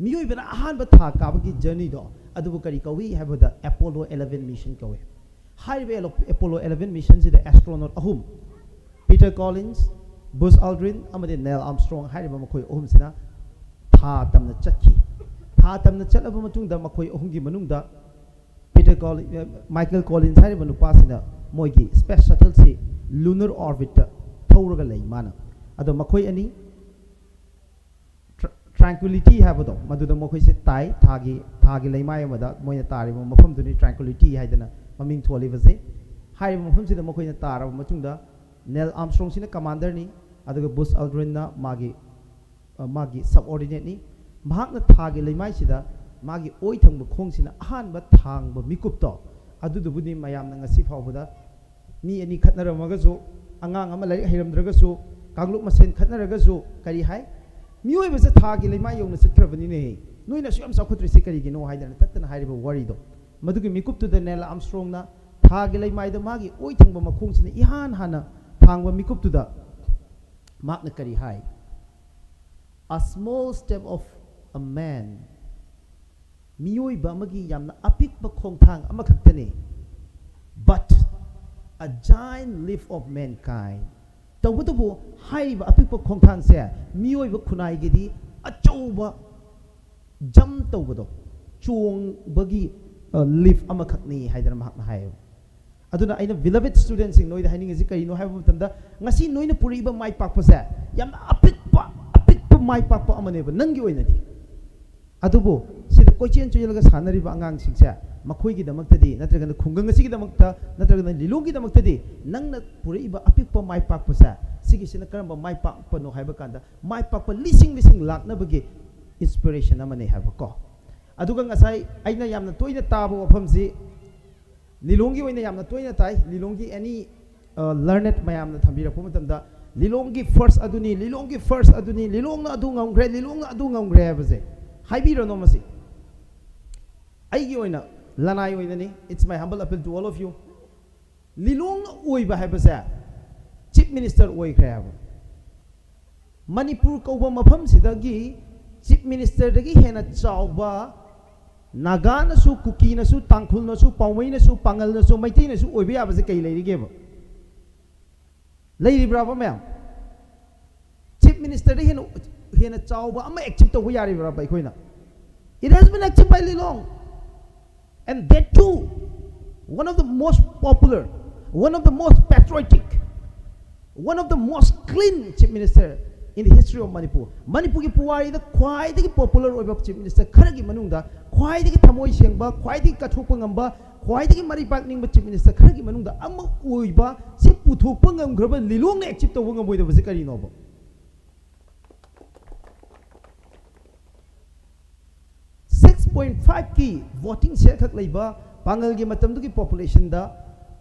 ꯃꯤꯑꯣꯏꯕꯅ ꯑꯍꯥꯟꯕ ꯊꯥ ꯀꯥꯕꯒꯤ ꯖꯔꯅꯤꯗꯣ, ꯑꯗꯨꯕꯨ ꯀꯔꯤ ꯀꯧꯏ ꯍꯥꯏꯕꯗ, ꯑꯦꯄꯣꯂꯣ ꯑꯦꯂꯦꯚꯦꯟ ꯃꯤꯁꯟ ꯀꯧꯏ꯫ ꯍꯥꯏꯔꯤꯕ ꯑꯦꯂꯣ-, ꯑꯦꯄꯣꯂꯣ ꯑꯦꯂꯦꯚꯦꯟ ꯃꯤꯁꯟꯁꯤꯗ ꯑꯦꯁꯇ꯭ꯔꯣꯅꯣꯠ ꯑꯍꯨꯝ, ꯄꯤꯇꯔ ꯀꯣꯂꯤꯟꯁ, ꯕꯨꯁ ꯑꯜꯗ꯭ꯔꯤꯟ ꯑꯃꯗꯤ ꯅꯦꯜ ꯑꯥꯔꯝꯁꯇ꯭ꯔꯣꯡ ꯍꯥꯏꯔꯤꯕ ꯃꯈꯣꯏ ꯑꯍꯨꯝꯁꯤꯅ ꯊꯥ ꯇꯝꯅ ꯆꯠꯈꯤ꯫ ꯊꯥ ꯇꯝꯅ ꯆꯠꯂꯕ ꯃꯇꯨꯡꯗ, ꯃꯈꯣꯏ ꯑꯍꯨꯝꯒꯤ ꯃꯅꯨꯡꯗ ꯄꯤꯇꯔ ꯀꯣꯂꯤ-, ꯑ, ꯃꯥꯏꯀꯦꯜ ꯀꯣꯂꯤꯟꯁ ꯍꯥꯏꯔꯤꯕ ꯅꯨꯄꯥꯁꯤꯅ ꯃꯣꯏꯒꯤ ꯁ꯭ꯄꯦꯁ ꯁꯇꯜꯁꯤ ꯂꯨꯅꯔ ꯑꯣꯔꯕꯤꯠꯇ ꯊꯧꯔꯒ ꯂꯩ ꯃꯥꯅ꯫ ꯑꯗꯣ ꯃꯈꯣꯏ ꯑꯅꯤ ꯇ꯭ꯔ-, ꯇ꯭ꯔꯥꯡꯀ꯭ꯋꯤꯂꯤꯇꯤ ꯍꯥꯏꯕꯗꯣ, ꯃꯗꯨꯗ ꯃꯈꯣꯏꯁꯦ ꯇꯥꯏ, ꯊꯥꯒꯤ, ꯊꯥꯒꯤ ꯂꯩꯃꯥꯏ ꯑꯃꯗ ꯃꯣꯏꯅ ꯇꯥꯔꯤꯕ ꯃꯐꯝꯗꯨꯅꯤ ꯇ꯭ꯔꯥꯡꯀ꯭ꯋꯤꯂꯤꯇꯤ ꯍꯥꯏꯗꯅ ꯃꯃꯤꯡ ꯊꯣꯜꯂꯤꯕꯁꯦ꯫ ꯍꯥꯏꯔꯤꯕ ꯃꯐꯝꯁꯤꯗ ꯃꯈꯣꯏꯅ ꯇꯥꯔꯕ ꯃꯇꯨꯡꯗ, ꯅꯦꯜ ꯑꯥꯔꯝꯁꯇ꯭ꯔꯣꯡꯁꯤꯅ ꯀꯃꯥꯟꯗꯔꯅꯤ, ꯑꯗꯨꯒ ꯕꯨꯁ ꯑꯜꯗ꯭ꯔꯤꯟꯅ ꯃꯥꯒꯤ, ꯑ, ꯃꯥꯒꯤ ꯁꯕꯑꯣꯔꯗꯤꯅꯦꯠꯅꯤ꯫ ꯃꯍꯥꯛꯅ ꯊꯥꯒꯤ ꯂꯩꯃꯥꯏꯁꯤꯗ ꯃꯥꯒꯤ ꯑꯣꯏ ꯊꯪꯕ ꯈꯣꯡꯁꯤꯅ ꯑꯍꯥꯟꯕ ꯊꯥꯡꯕ ꯃꯤꯀꯨꯞꯇꯣ, ꯑꯗꯨꯗꯨꯕꯨꯗꯤ ꯃꯌꯥꯝꯅ ꯉꯁꯤ ꯐꯥꯎꯕꯗ, ꯃꯤ ꯑꯅꯤ ꯈꯠꯅꯔꯝꯃꯒꯁꯨ, ꯑꯉꯥꯡ ꯑꯃ ꯂꯥꯏꯔꯤꯛ ꯍꯩꯔꯝꯗ꯭ꯔꯒꯁꯨ, ꯀꯥꯡꯂꯨꯞ ꯃꯁꯦꯟ ꯈꯠꯅꯔꯒꯁꯨ, ꯀꯔꯤ ꯍꯥꯏ? "ꯃꯤꯑꯣꯏꯕꯁꯦ ꯊꯥꯒꯤ ꯂꯩꯃꯥꯏ ꯌꯧꯅ ꯆꯠꯈ꯭ꯔꯕꯅꯤꯅꯦꯍꯦ, ꯅꯣꯏꯅ ꯑꯁꯨꯛ ꯌꯥꯝ ꯆꯥꯎꯈꯠꯇ꯭ꯔꯤꯁꯦ ꯀꯔꯤꯒꯤꯅꯣ?" ꯍꯥꯏꯗꯅ ꯇꯠꯇꯅ ꯍꯥꯏꯔꯤꯕ ꯋꯥꯔꯤꯗꯣ, ꯃꯗꯨꯒꯤ ꯃꯤꯀꯨꯞꯇꯨꯗ ꯅꯦꯜ ꯑꯥꯔꯝꯁꯇ꯭ꯔꯣꯡꯅ ꯊꯥꯒꯤ ꯂꯩꯃꯥꯏꯗ ꯃꯥꯒꯤ ꯑꯣꯏ ꯊꯪꯕ ꯃꯈꯣꯡꯁꯤꯅ ꯏꯍꯥꯟ ꯍꯥꯟꯅ ꯊꯥꯡꯕ ꯃꯤꯀꯨꯞꯇꯨꯗ ꯃꯍꯥꯛꯅ ꯀꯔꯤ ꯍꯥꯏ? "A small step of a man", ꯃꯤꯑꯣꯏꯕ ꯑꯃꯒꯤ ꯌꯥꯝꯅ ꯑꯄꯤꯛꯄ ꯈꯣꯡꯊꯥꯡ ꯑꯃꯈꯛꯇꯅꯤ, "but A giant leap of mankind. ꯇꯧꯕꯇꯕꯨ ꯍꯥꯏꯔꯤꯕ ꯑꯄꯤꯛꯄ ꯈꯣꯡꯊꯥꯡꯁꯦ ꯃꯤꯑꯣꯏꯕ ꯈꯨꯟꯅꯥꯏꯒꯤꯗꯤ ꯑꯆꯧꯕ ꯖꯝ ꯇꯧꯕꯗꯣ, ꯆꯣꯡꯕꯒꯤ ꯂꯤꯐ ꯑꯃꯈꯛꯅꯤ ꯍꯥꯏꯗꯅ ꯃꯍꯥꯛꯅ ꯍꯥꯏꯌꯦꯕ꯫ ꯑꯗꯨꯅ ꯑꯩꯅ beloved studentꯁꯤꯡ ꯅꯣꯏꯗ ꯍꯥꯏꯅꯤꯡꯉꯤꯁꯤ ꯀꯔꯤꯅꯣ ꯍꯥꯏꯕ ꯃꯇꯝꯗ, ꯉꯁꯤ ꯅꯣꯏꯅ ꯄꯨꯔꯛꯏꯕ ꯃꯥꯏ ꯄꯥꯛꯄꯁꯦ ꯌꯥꯝꯅ ꯑꯄꯤꯛꯄ ꯑꯄꯤꯛꯄ ꯃꯥꯏ ꯄꯥꯛꯄ ꯑꯃꯅꯦꯕ ꯅꯪꯒꯤ ꯑꯣꯏꯅꯗꯤ꯫ ꯑꯗꯨꯕꯨ ꯁꯤꯗ ꯀꯣꯏꯆꯦꯟ ꯆꯦꯜꯂꯒ ꯁꯥꯟꯅꯔꯤꯕ ꯑꯉꯥꯡꯁꯤꯡꯁꯦ ꯃꯈꯣꯏꯒꯤꯗꯃꯛꯇꯗꯤ, ꯅꯠꯇ꯭ꯔꯒꯅ ꯈꯨꯡꯒꯪ ꯑꯁꯤꯒꯤꯗꯃꯛꯇ, ꯅꯠꯇ꯭ꯔꯒꯅ ꯂꯤꯂꯣꯡꯒꯤꯗꯃꯛꯇꯗꯤ ꯅꯪꯅ ꯄꯨꯔꯛꯏꯕ ꯑꯄꯤꯛꯄ ꯃꯥꯏ ꯄꯥꯛꯄꯁꯦ, ꯁꯤꯒꯤꯁꯤꯅ ꯀꯔꯝꯕ ꯃꯥꯏ ꯄꯥꯛꯄꯅꯣ ꯍꯥꯏꯕ ꯀꯥꯟꯗ, ꯃꯥꯏ ꯄꯥꯛꯄ ꯂꯤꯁꯤꯡ ꯂꯤꯁꯤꯡ ꯂꯥꯛꯅꯕꯒꯤ ꯏꯟꯁꯄꯤꯔꯦꯁꯟ ꯑꯃꯅꯤ ꯍꯥꯏꯕꯀꯣ꯫ ꯑꯗꯨꯒ ꯉꯁꯥꯏ ꯑꯩꯅ ꯌꯥꯝꯅ ꯇꯣꯏꯅ ꯇꯥꯕ ꯋꯥꯐꯝꯁꯤ, ꯂꯤꯂꯣꯡꯒꯤ ꯑꯣꯏꯅ ꯌꯥꯝꯅ ꯇꯣꯏꯅ ꯇꯥꯏ, ꯂꯤꯂꯣꯡꯒꯤ ꯑꯦꯅꯤ ꯂꯔꯅꯦꯠ ꯃꯌꯥꯝꯅ ꯊꯝꯕꯤꯔꯛꯄ ꯃꯇꯝꯗ, "ꯂꯤꯂꯣꯡꯒꯤ ꯐꯥꯔꯁ ꯑꯗꯨꯅꯤ, ꯂꯤꯂꯣꯡꯒꯤ ꯐꯥꯔꯁ ꯑꯗꯨꯅꯤ, ꯂꯤꯂꯣꯡꯅ ꯑꯗꯨ ꯉꯝꯈ꯭ꯔꯦ, ꯂꯤꯂꯣꯡꯅ ꯑꯗꯨ ꯉꯝꯈ꯭ꯔꯦ" ꯍꯥꯏꯕꯁꯦ ꯍꯥꯏꯕꯤꯔꯅꯣ꯫ ꯃꯁꯤ ꯑꯩꯒꯤ ꯑꯣꯏꯅ, ꯂꯅꯥꯏ ꯑꯣꯏꯅꯅꯤ, it's my humble appeal to all of you, ꯂꯤꯂꯣꯡꯅ ꯑꯣꯏꯕ ꯍꯥꯏꯕꯁꯦ ꯆꯤꯐ ꯃꯤꯅꯤꯁꯇꯔ ꯑꯣꯏꯈ꯭ꯔꯦ ꯍꯥꯏꯕ꯫ ꯃꯅꯤꯄꯨꯔ ꯀꯧꯕ ꯃꯐꯝꯁꯤꯗꯒꯤ ꯆꯤꯐ ꯃꯤꯅꯤꯁꯇꯔꯗꯒꯤ ꯍꯦꯟꯅ ꯆꯥꯎꯕ ꯅꯥꯒꯥꯅꯁꯨ, ꯀꯨꯀꯤꯅꯁꯨ, ꯇꯥꯡꯈꯨꯜꯅꯁꯨ, ꯄꯥꯎꯃꯩꯅꯁꯨ, ꯄꯥꯉꯜꯅꯁꯨ, ꯃꯩꯇꯩꯅꯁꯨ ꯑꯣꯏꯕ ꯌꯥꯕꯁꯦ ꯀꯩ ꯂꯩꯔꯤꯒꯦꯕ? ꯂꯩꯔꯤꯕ꯭ꯔꯥꯕ ꯃꯌꯥꯝ? ꯆꯤꯐ ꯃꯤꯅꯤꯁꯇꯔꯗ ꯍꯦꯟꯅ, ꯍꯦꯟꯅ ꯆꯥꯎꯕ ꯑꯃ ꯑꯦꯆꯤꯞ ꯇꯧꯕ ꯌꯥꯔꯤꯕ꯭ꯔꯥꯕ ꯑꯩꯈꯣꯏꯅ? It has been achieved by Lilong. And that too, one of the most popular, one of the most patriotic, one of the most clean chief minister in the history of Manipur. ꯃꯅꯤꯄꯨꯔꯒꯤ ꯄꯨꯋꯥꯔꯤꯗ ꯈ꯭ꯋꯥꯏꯗꯒꯤ popular ꯑꯣꯏꯕ chief minister ꯈꯔꯒꯤ ꯃꯅꯨꯡꯗ ꯈ꯭ꯋꯥꯏꯗꯒꯤ ꯊꯃꯣꯏ ꯁꯦꯡꯕ, ꯈ꯭ꯋꯥꯏꯗꯒꯤ ꯀꯠꯊꯣꯛꯄ ꯉꯝꯕ, ꯈ꯭ꯋꯥꯏꯗꯒꯤ ꯃꯔꯩ ꯄꯥꯛꯅꯤꯡꯕ ꯆꯤꯐ ꯃꯤꯅꯤꯁꯇꯔ ꯈꯔꯒꯤ ꯃꯅꯨꯡꯗ ꯑꯃ ꯑꯣꯏꯕ ꯁꯤ ꯄꯨꯊꯣꯛꯄ ꯉꯝꯈ꯭ꯔꯕ ꯂꯤꯂꯣꯡꯅ ꯑꯦꯆꯤꯞ ꯇꯧꯕ ꯉꯝꯃꯣꯏꯗꯕꯁꯦ ꯀꯔꯤꯅꯣꯕ? Six point five ꯀꯤ ꯚꯣꯇꯤꯡ ꯁꯤꯌꯔ ꯈꯛ ꯂꯩꯕ ꯄꯥꯡꯒꯜꯒꯤ ꯃꯇꯝꯗꯨꯒꯤ ꯄꯣꯄꯨꯂꯦꯁꯟꯗ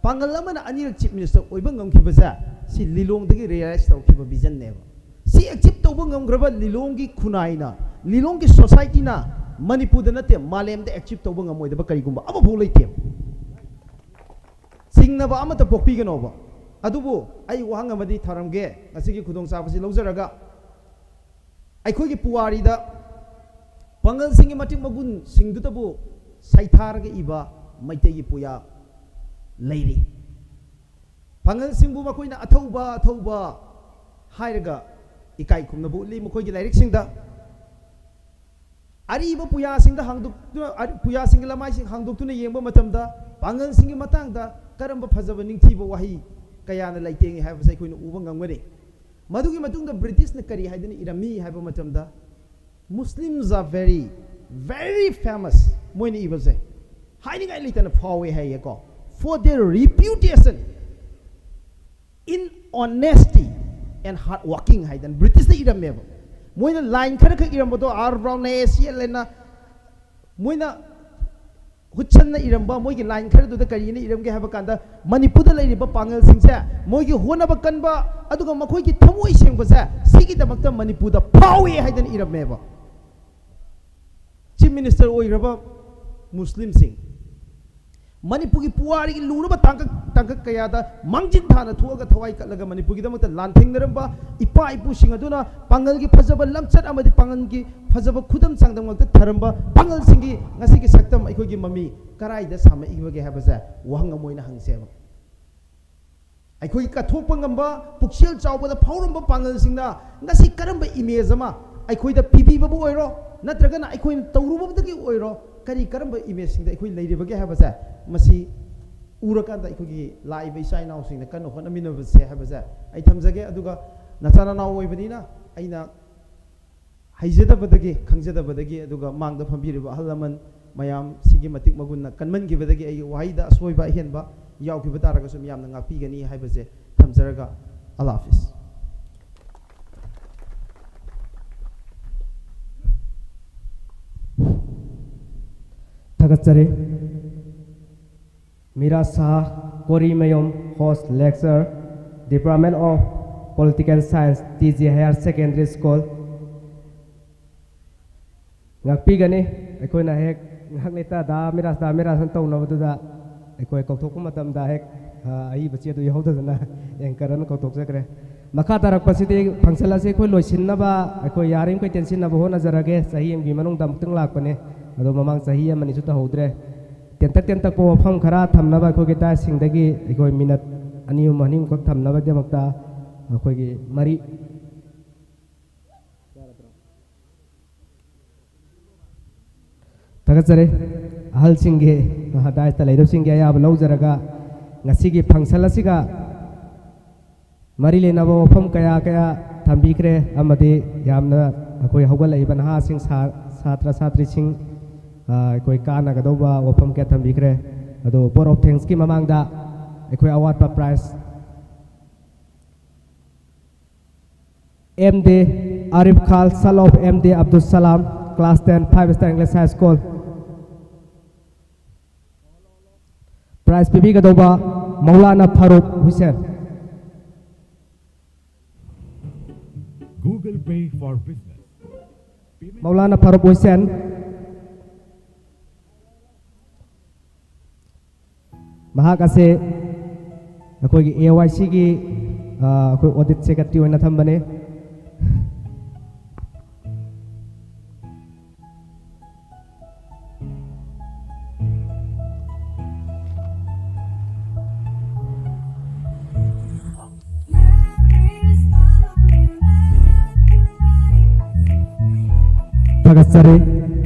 ꯄꯥꯡꯒꯜ ꯑꯃꯅ ꯑꯅꯤꯔꯛ ꯆꯤꯐ ꯃꯤꯅꯤꯁꯇꯔ ꯑꯣꯏꯕ ꯉꯝꯈꯤꯕꯁꯦ, ꯁꯤ ꯂꯤꯂꯣꯡꯗꯒꯤ ꯔꯤꯌꯦꯂꯥꯏꯁ ꯇꯧꯈꯤꯕ ꯚꯤꯖꯟꯅꯦꯕ꯫ ꯁꯤ ꯑꯦꯆꯤꯞ ꯇꯧꯕ ꯉꯝꯈ꯭ꯔꯕ ꯂꯤꯂꯣꯡꯒꯤ ꯈꯨꯟꯅꯥꯏꯅ, ꯂꯤꯂꯣꯡꯒꯤ ꯁꯣꯁꯥꯏꯇꯤꯅ ꯃꯅꯤꯄꯨꯔꯗ ꯅꯠꯇꯦ, ꯃꯥꯂꯦꯝꯗ ꯑꯦꯆꯤꯞ ꯇꯧꯕ ꯉꯝꯃꯣꯏꯗꯕ ꯀꯔꯤꯒꯨꯝꯕ ꯑꯃꯐꯥꯎ ꯂꯩꯇꯦꯕ꯫ ꯆꯤꯡꯅꯕ ꯑꯃꯠꯇ ꯄꯣꯛꯄꯤꯒꯅꯣꯕ꯫ ꯑꯗꯨꯕꯨ ꯑꯩ ꯋꯥꯍꯪ ꯑꯃꯗꯤ ꯊꯝꯔꯝꯒꯦ, ꯉꯁꯤꯒꯤ ꯈꯨꯗꯣꯡꯆꯥꯕꯁꯤ ꯂꯧꯖꯔꯒ꯫ ꯑꯩꯈꯣꯏꯒꯤ ꯄꯨꯋꯥꯔꯤꯗ ꯄꯥꯡꯒꯜꯁꯤꯡꯒꯤ ꯃꯇꯤꯛ ꯃꯒꯨꯟꯁꯤꯡꯗꯨꯗꯕꯨ ꯁꯩꯊꯥꯔꯒ ꯏꯕ ꯃꯩꯇꯩꯒꯤ ꯄꯨꯌꯥ ꯂꯩꯔꯤ꯫ ꯄꯥꯉꯜꯁꯤꯡꯕꯨ ꯃꯈꯣꯏꯅ ꯑꯊꯧꯕ ꯑꯊꯧꯕ ꯍꯥꯏꯔꯒ ꯏꯀꯥꯏ ꯈꯨꯝꯅꯕ ꯎꯠꯂꯤ ꯃꯈꯣꯏꯒꯤ ꯂꯥꯏꯔꯤꯛꯁꯤꯡꯗ꯫ ꯑꯔꯤꯕ ꯄꯨꯌꯥꯁꯤꯡꯗ ꯍꯥꯡꯗꯣꯛꯇꯨꯅ, ꯑꯔꯤ-, ꯄꯨꯌꯥꯁꯤꯡꯒꯤ ꯂꯃꯥꯏꯁꯤꯡ ꯍꯥꯡꯗꯣꯛꯇꯨꯅ ꯌꯦꯡꯕ ꯃꯇꯝꯗ ꯄꯥꯉꯜꯁꯤꯡꯒꯤ ꯃꯇꯥꯡꯗ ꯀꯔꯝꯕ ꯐꯖꯕ ꯅꯤꯡꯊꯤꯕ ꯋꯥꯍꯩ ꯀꯌꯥꯅ ꯂꯩꯇꯦꯡꯉꯤ ꯍꯥꯏꯕꯁꯦ ꯑꯩꯈꯣꯏꯅ ꯎꯕ ꯉꯝꯒꯅꯤ꯫ ꯃꯗꯨꯒꯤ ꯃꯇꯨꯡꯗ ꯕ꯭ꯔꯤꯇꯤꯁꯅ ꯀꯔꯤ ꯍꯥꯏꯗꯨꯅ ꯏꯔꯝꯃꯤ ꯍꯥꯏꯕ ꯃꯇꯝꯗ, Muslims are very, very famous, ꯃꯣꯏꯅ ꯏꯕꯁꯦ ꯍꯥꯏꯅꯤꯡꯉꯥꯏ ꯂꯩꯇꯅ ꯐꯥꯎꯋꯦ ꯍꯥꯏꯌꯦꯀꯣ, for their reputation in honesty and hard working ꯍꯥꯏꯗꯅ ꯕ꯭ꯔꯤꯇꯤꯁꯅ ꯏꯔꯝꯃꯦꯕ꯫ ꯃꯣꯏꯅ ꯂꯥꯏꯟ ꯈꯔ ꯈꯛ ꯏꯔꯝꯕꯗꯣ, ꯑꯥꯔ ꯕ꯭ꯔꯥꯎꯟꯅ ꯑꯦ ꯁꯤ ꯑꯦꯜ ꯑꯦꯟꯅ ꯃꯣꯏꯅ ꯍꯨꯠꯁꯟꯅ ꯏꯔꯝꯕ ꯃꯣꯏꯒꯤ ꯂꯥꯏꯟ ꯈꯔꯗꯨꯗ ꯀꯔꯤꯅ ꯏꯔꯝꯒꯦ ꯍꯥꯏꯕ ꯀꯥꯟꯗ, ꯃꯅꯤꯄꯨꯔꯗ ꯂꯩꯔꯤꯕ ꯄꯥꯉꯜꯁꯤꯡꯁꯦ ꯃꯣꯏꯒꯤ ꯍꯣꯠꯅꯕ ꯀꯟꯕ ꯑꯗꯨꯒ ꯃꯈꯣꯏꯒꯤ ꯊꯃꯣꯏ ꯁꯦꯡꯕꯁꯦ ꯁꯤꯒꯤꯗꯃꯛꯇ ꯃꯅꯤꯄꯨꯔꯗ ꯐꯥꯎꯏ ꯍꯥꯏꯗꯅ ꯏꯔꯝꯃꯦꯕ꯫ ꯆꯤꯐ ꯃꯤꯅꯤꯁꯇꯔ ꯑꯣꯏꯈ꯭ꯔꯕ ꯃꯨꯁꯂꯤꯝꯁꯤꯡ, ꯃꯅꯤꯄꯨꯔꯒꯤ ꯄꯨꯋꯥꯔꯤꯒꯤ ꯂꯨꯔꯕ ꯇꯥꯡꯀꯛ ꯇꯥꯡꯀꯛ ꯀꯌꯥꯗ ꯃꯥꯡꯖꯤꯟ ꯊꯥꯅ ꯊꯣꯛꯑꯒ ꯊꯋꯥꯏ ꯀꯠꯂꯒ ꯃꯅꯤꯄꯨꯔꯒꯤꯗꯃꯛꯇ ꯂꯥꯟꯊꯦꯡꯅꯔꯝꯕ ꯏꯄꯥ ꯏꯄꯨꯁꯤꯡ ꯑꯗꯨꯅ ꯄꯥꯉꯜꯒꯤ ꯐꯖꯕ ꯂꯝꯆꯠ ꯑꯃꯗꯤ ꯄꯥꯉꯜꯒꯤ ꯐꯖꯕ ꯈꯨꯗꯝ ꯆꯥꯡꯗꯝ ꯉꯥꯛꯇ ꯊꯔꯝꯕ ꯄꯥꯉꯜꯁꯤꯡꯒꯤ ꯉꯁꯤꯒꯤ ꯁꯛꯇꯝ ꯑꯩꯈꯣꯏꯒꯤ ꯃꯃꯤ ꯀꯔꯥꯏꯗ ꯁꯥꯝꯃꯛꯏꯕꯒꯦ ꯍꯥꯏꯕꯁꯦ ꯋꯥꯍꯪ ꯑꯃ ꯑꯣꯏꯅ ꯍꯪꯁꯦꯕ꯫ ꯑꯩꯈꯣꯏꯒꯤ ꯀꯠꯊꯣꯛꯄ ꯉꯝꯕ ꯄꯨꯛꯆꯦꯜ ꯆꯥꯎꯕꯗ ꯐꯥꯎꯔꯝꯕ ꯄꯥꯉꯜꯁꯤꯡꯅ ꯉꯁꯤ ꯀꯔꯝꯕ ꯏꯃꯦꯖ ꯑꯃ ꯑꯩꯈꯣꯏꯗ ꯄꯤꯕꯤꯕꯕꯨ ꯑꯣꯏꯔꯣ, ꯅꯠꯇ꯭ꯔꯒꯅ ꯑꯩꯈꯣꯏꯅ ꯇꯧꯔꯨꯕꯗꯒꯤ ꯑꯣꯏꯔꯣ, ꯀꯔꯤ ꯀꯔꯝꯕ ꯏꯃꯦꯖꯁꯤꯡꯗ ꯑꯩꯈꯣꯏ ꯂꯩꯔꯤꯕꯒꯦ ꯍꯥꯏꯕꯁꯦ ꯃꯁꯤ ꯎꯔꯀꯥꯟꯗ ꯑꯩꯈꯣꯏꯒꯤ ꯂꯥꯛꯏꯕ ꯏꯆꯥ ꯏꯅꯥꯎꯁꯤꯡꯅ ꯀꯟꯅ ꯍꯣꯠꯅꯃꯤꯟꯅꯕꯁꯦ ꯍꯥꯏꯕꯁꯦ ꯑꯩ ꯊꯝꯖꯒꯦ꯫ ꯑꯗꯨꯒ ꯅꯆꯥ ꯅꯅꯥꯎ ꯑꯣꯏꯕꯅꯤꯅ ꯑꯩꯅ ꯍꯩꯖꯗꯕꯗꯒꯤ, ꯈꯪꯖꯗꯕꯗꯒꯤ, ꯑꯗꯨꯒ ꯃꯥꯡꯗ ꯐꯝꯕꯤꯔꯤꯕ ꯑꯍꯜ ꯂꯃꯟ ꯃꯌꯥꯝ ꯁꯤꯒꯤ ꯃꯇꯤꯛ ꯃꯒꯨꯟꯅ ꯀꯟꯃꯟꯈꯤꯕꯗꯒꯤ ꯑꯩꯒꯤ ꯋꯥꯍꯩꯗ ꯑꯁꯣꯏꯕ ꯑꯍꯦꯟꯕ ꯌꯥꯎꯈꯤꯕ ꯇꯥꯔꯒꯁꯨ ꯃꯤꯌꯥꯝꯅ ꯉꯥꯛꯄꯤꯒꯅꯤ ꯍꯥꯏꯕꯁꯦ ꯊꯝꯖꯔꯒ, ꯑꯜꯂꯥ ꯍꯥꯐꯤꯖ꯫ ꯊꯥꯒꯠꯆꯔꯤ꯫ ꯃꯤꯔꯥꯖ ꯁꯍꯥ, ꯀꯣꯔꯤꯃꯌꯨꯝ, host lecturer, Department of Political Science, T G Higher Secondary School꯫ ꯉꯥꯛꯄꯤꯒꯅꯤ꯫ ꯑꯩꯈꯣꯏꯅ ꯍꯦꯛ ꯉꯥꯏꯍꯥꯛ ꯂꯩꯇ ꯗꯥ ꯃꯤꯔꯥꯖ, ꯗꯥ ꯃꯤꯔꯥꯖ ꯍꯥꯏꯅ ꯇꯧꯅꯕꯗꯨꯗ ꯑꯩꯈꯣꯏ ꯀꯧꯊꯣꯛꯄ ꯃꯇꯝꯗ ꯍꯦꯛ, ꯑ, ꯑꯏꯕ ꯆꯦꯗꯨ ꯌꯥꯎꯗꯗꯅ anchor ꯑꯗꯨꯅ ꯀꯧꯊꯣꯛꯆꯈ꯭ꯔꯦ꯫ ꯃꯈꯥ ꯇꯥꯔꯛꯄꯁꯤꯗꯤ function ꯑꯁꯤ ꯑꯩꯈꯣꯏ ꯂꯣꯏꯁꯤꯟꯅꯕ ꯑꯩꯈꯣꯏ ꯌꯥꯔꯤꯃꯈꯩ ꯇꯦꯟꯁꯤꯟꯅꯕ ꯍꯣꯠꯅꯖꯔꯒꯦ꯫ ꯆꯍꯤ ꯑꯃꯒꯤ ꯃꯅꯨꯡꯗ ꯑꯃꯨꯛꯇꯪ ꯂꯥꯛꯄꯅꯦ, ꯑꯗꯣ ꯃꯃꯥꯡ ꯆꯍꯤ ꯑꯃꯅꯤꯁꯨ ꯇꯧꯍꯧꯗ꯭ꯔꯦ꯫ ꯇꯦꯟꯇꯛ ꯇꯦꯟꯇꯛꯄ ꯋꯥꯐꯝ ꯈꯔ ꯊꯝꯅꯕ ꯑꯩꯈꯣꯏꯒꯤ dais ꯁꯤꯡꯗꯒꯤ ꯑꯩꯈꯣꯏ minute ꯑꯅꯤ ꯑꯍꯨꯝ ꯑꯅꯤ ꯑꯍꯨꯝꯈꯛ ꯊꯝꯅꯕꯒꯤꯗꯃꯛꯇ ꯑꯩꯈꯣꯏꯒꯤ ꯃꯔꯤ꯫ ꯊꯥꯒꯠꯆꯔꯤ꯫ ꯑꯍꯜꯁꯤꯡꯒꯤ, ꯗꯥꯏꯁꯇ ꯂꯩꯔꯤꯕꯁꯤꯡꯒꯤ ꯑꯌꯥꯕ ꯂꯧꯖꯔꯒ, ꯉꯁꯤꯒꯤ ꯐꯪꯁꯟ ꯑꯁꯤꯒ ꯃꯔꯤ ꯂꯩꯅꯕ ꯋꯥꯐꯝ ꯀꯌꯥ ꯀꯌꯥ ꯊꯝꯕꯤꯈ꯭ꯔꯦ, ꯑꯃꯗꯤ ꯌꯥꯝꯅ ꯑꯩꯈꯣꯏ ꯍꯧꯒꯠꯂꯛꯏꯕ ꯅꯍꯥꯁꯤꯡ, ꯁꯥ-, ꯁꯥꯇ꯭ꯔ ꯁꯥꯇ꯭ꯔꯤꯁꯤꯡ, ꯑ, ꯑꯩꯈꯣꯏ ꯀꯥꯟꯅꯒꯗꯧꯕ ꯋꯥꯐꯝ ꯀꯌꯥ ꯊꯝꯕꯤꯈ꯭ꯔꯦ꯫ ꯑꯗꯣ vote of thanksꯀꯤ ꯃꯃꯥꯡꯗ ꯑꯩꯈꯣꯏ ꯑꯋꯥꯠꯄ prize, M D Arif Khan, son of M D Abdul Salam, class ten, five star English High School. Prize ꯄꯤꯕꯤꯒꯗꯧꯕ Maulana Farooq Hussain. Google Pay for Business. Maulana Farooq Hussain. ꯃꯍꯥꯛ ꯑꯁꯦ ꯑꯩꯈꯣꯏꯒꯤ A Y Cꯒꯤ, ꯑ, ꯑꯩꯈꯣꯏ audit secretary ꯑꯣꯏꯅ ꯊꯝꯕꯅꯦ꯫ ꯊꯥꯒꯠꯆꯔꯤ꯫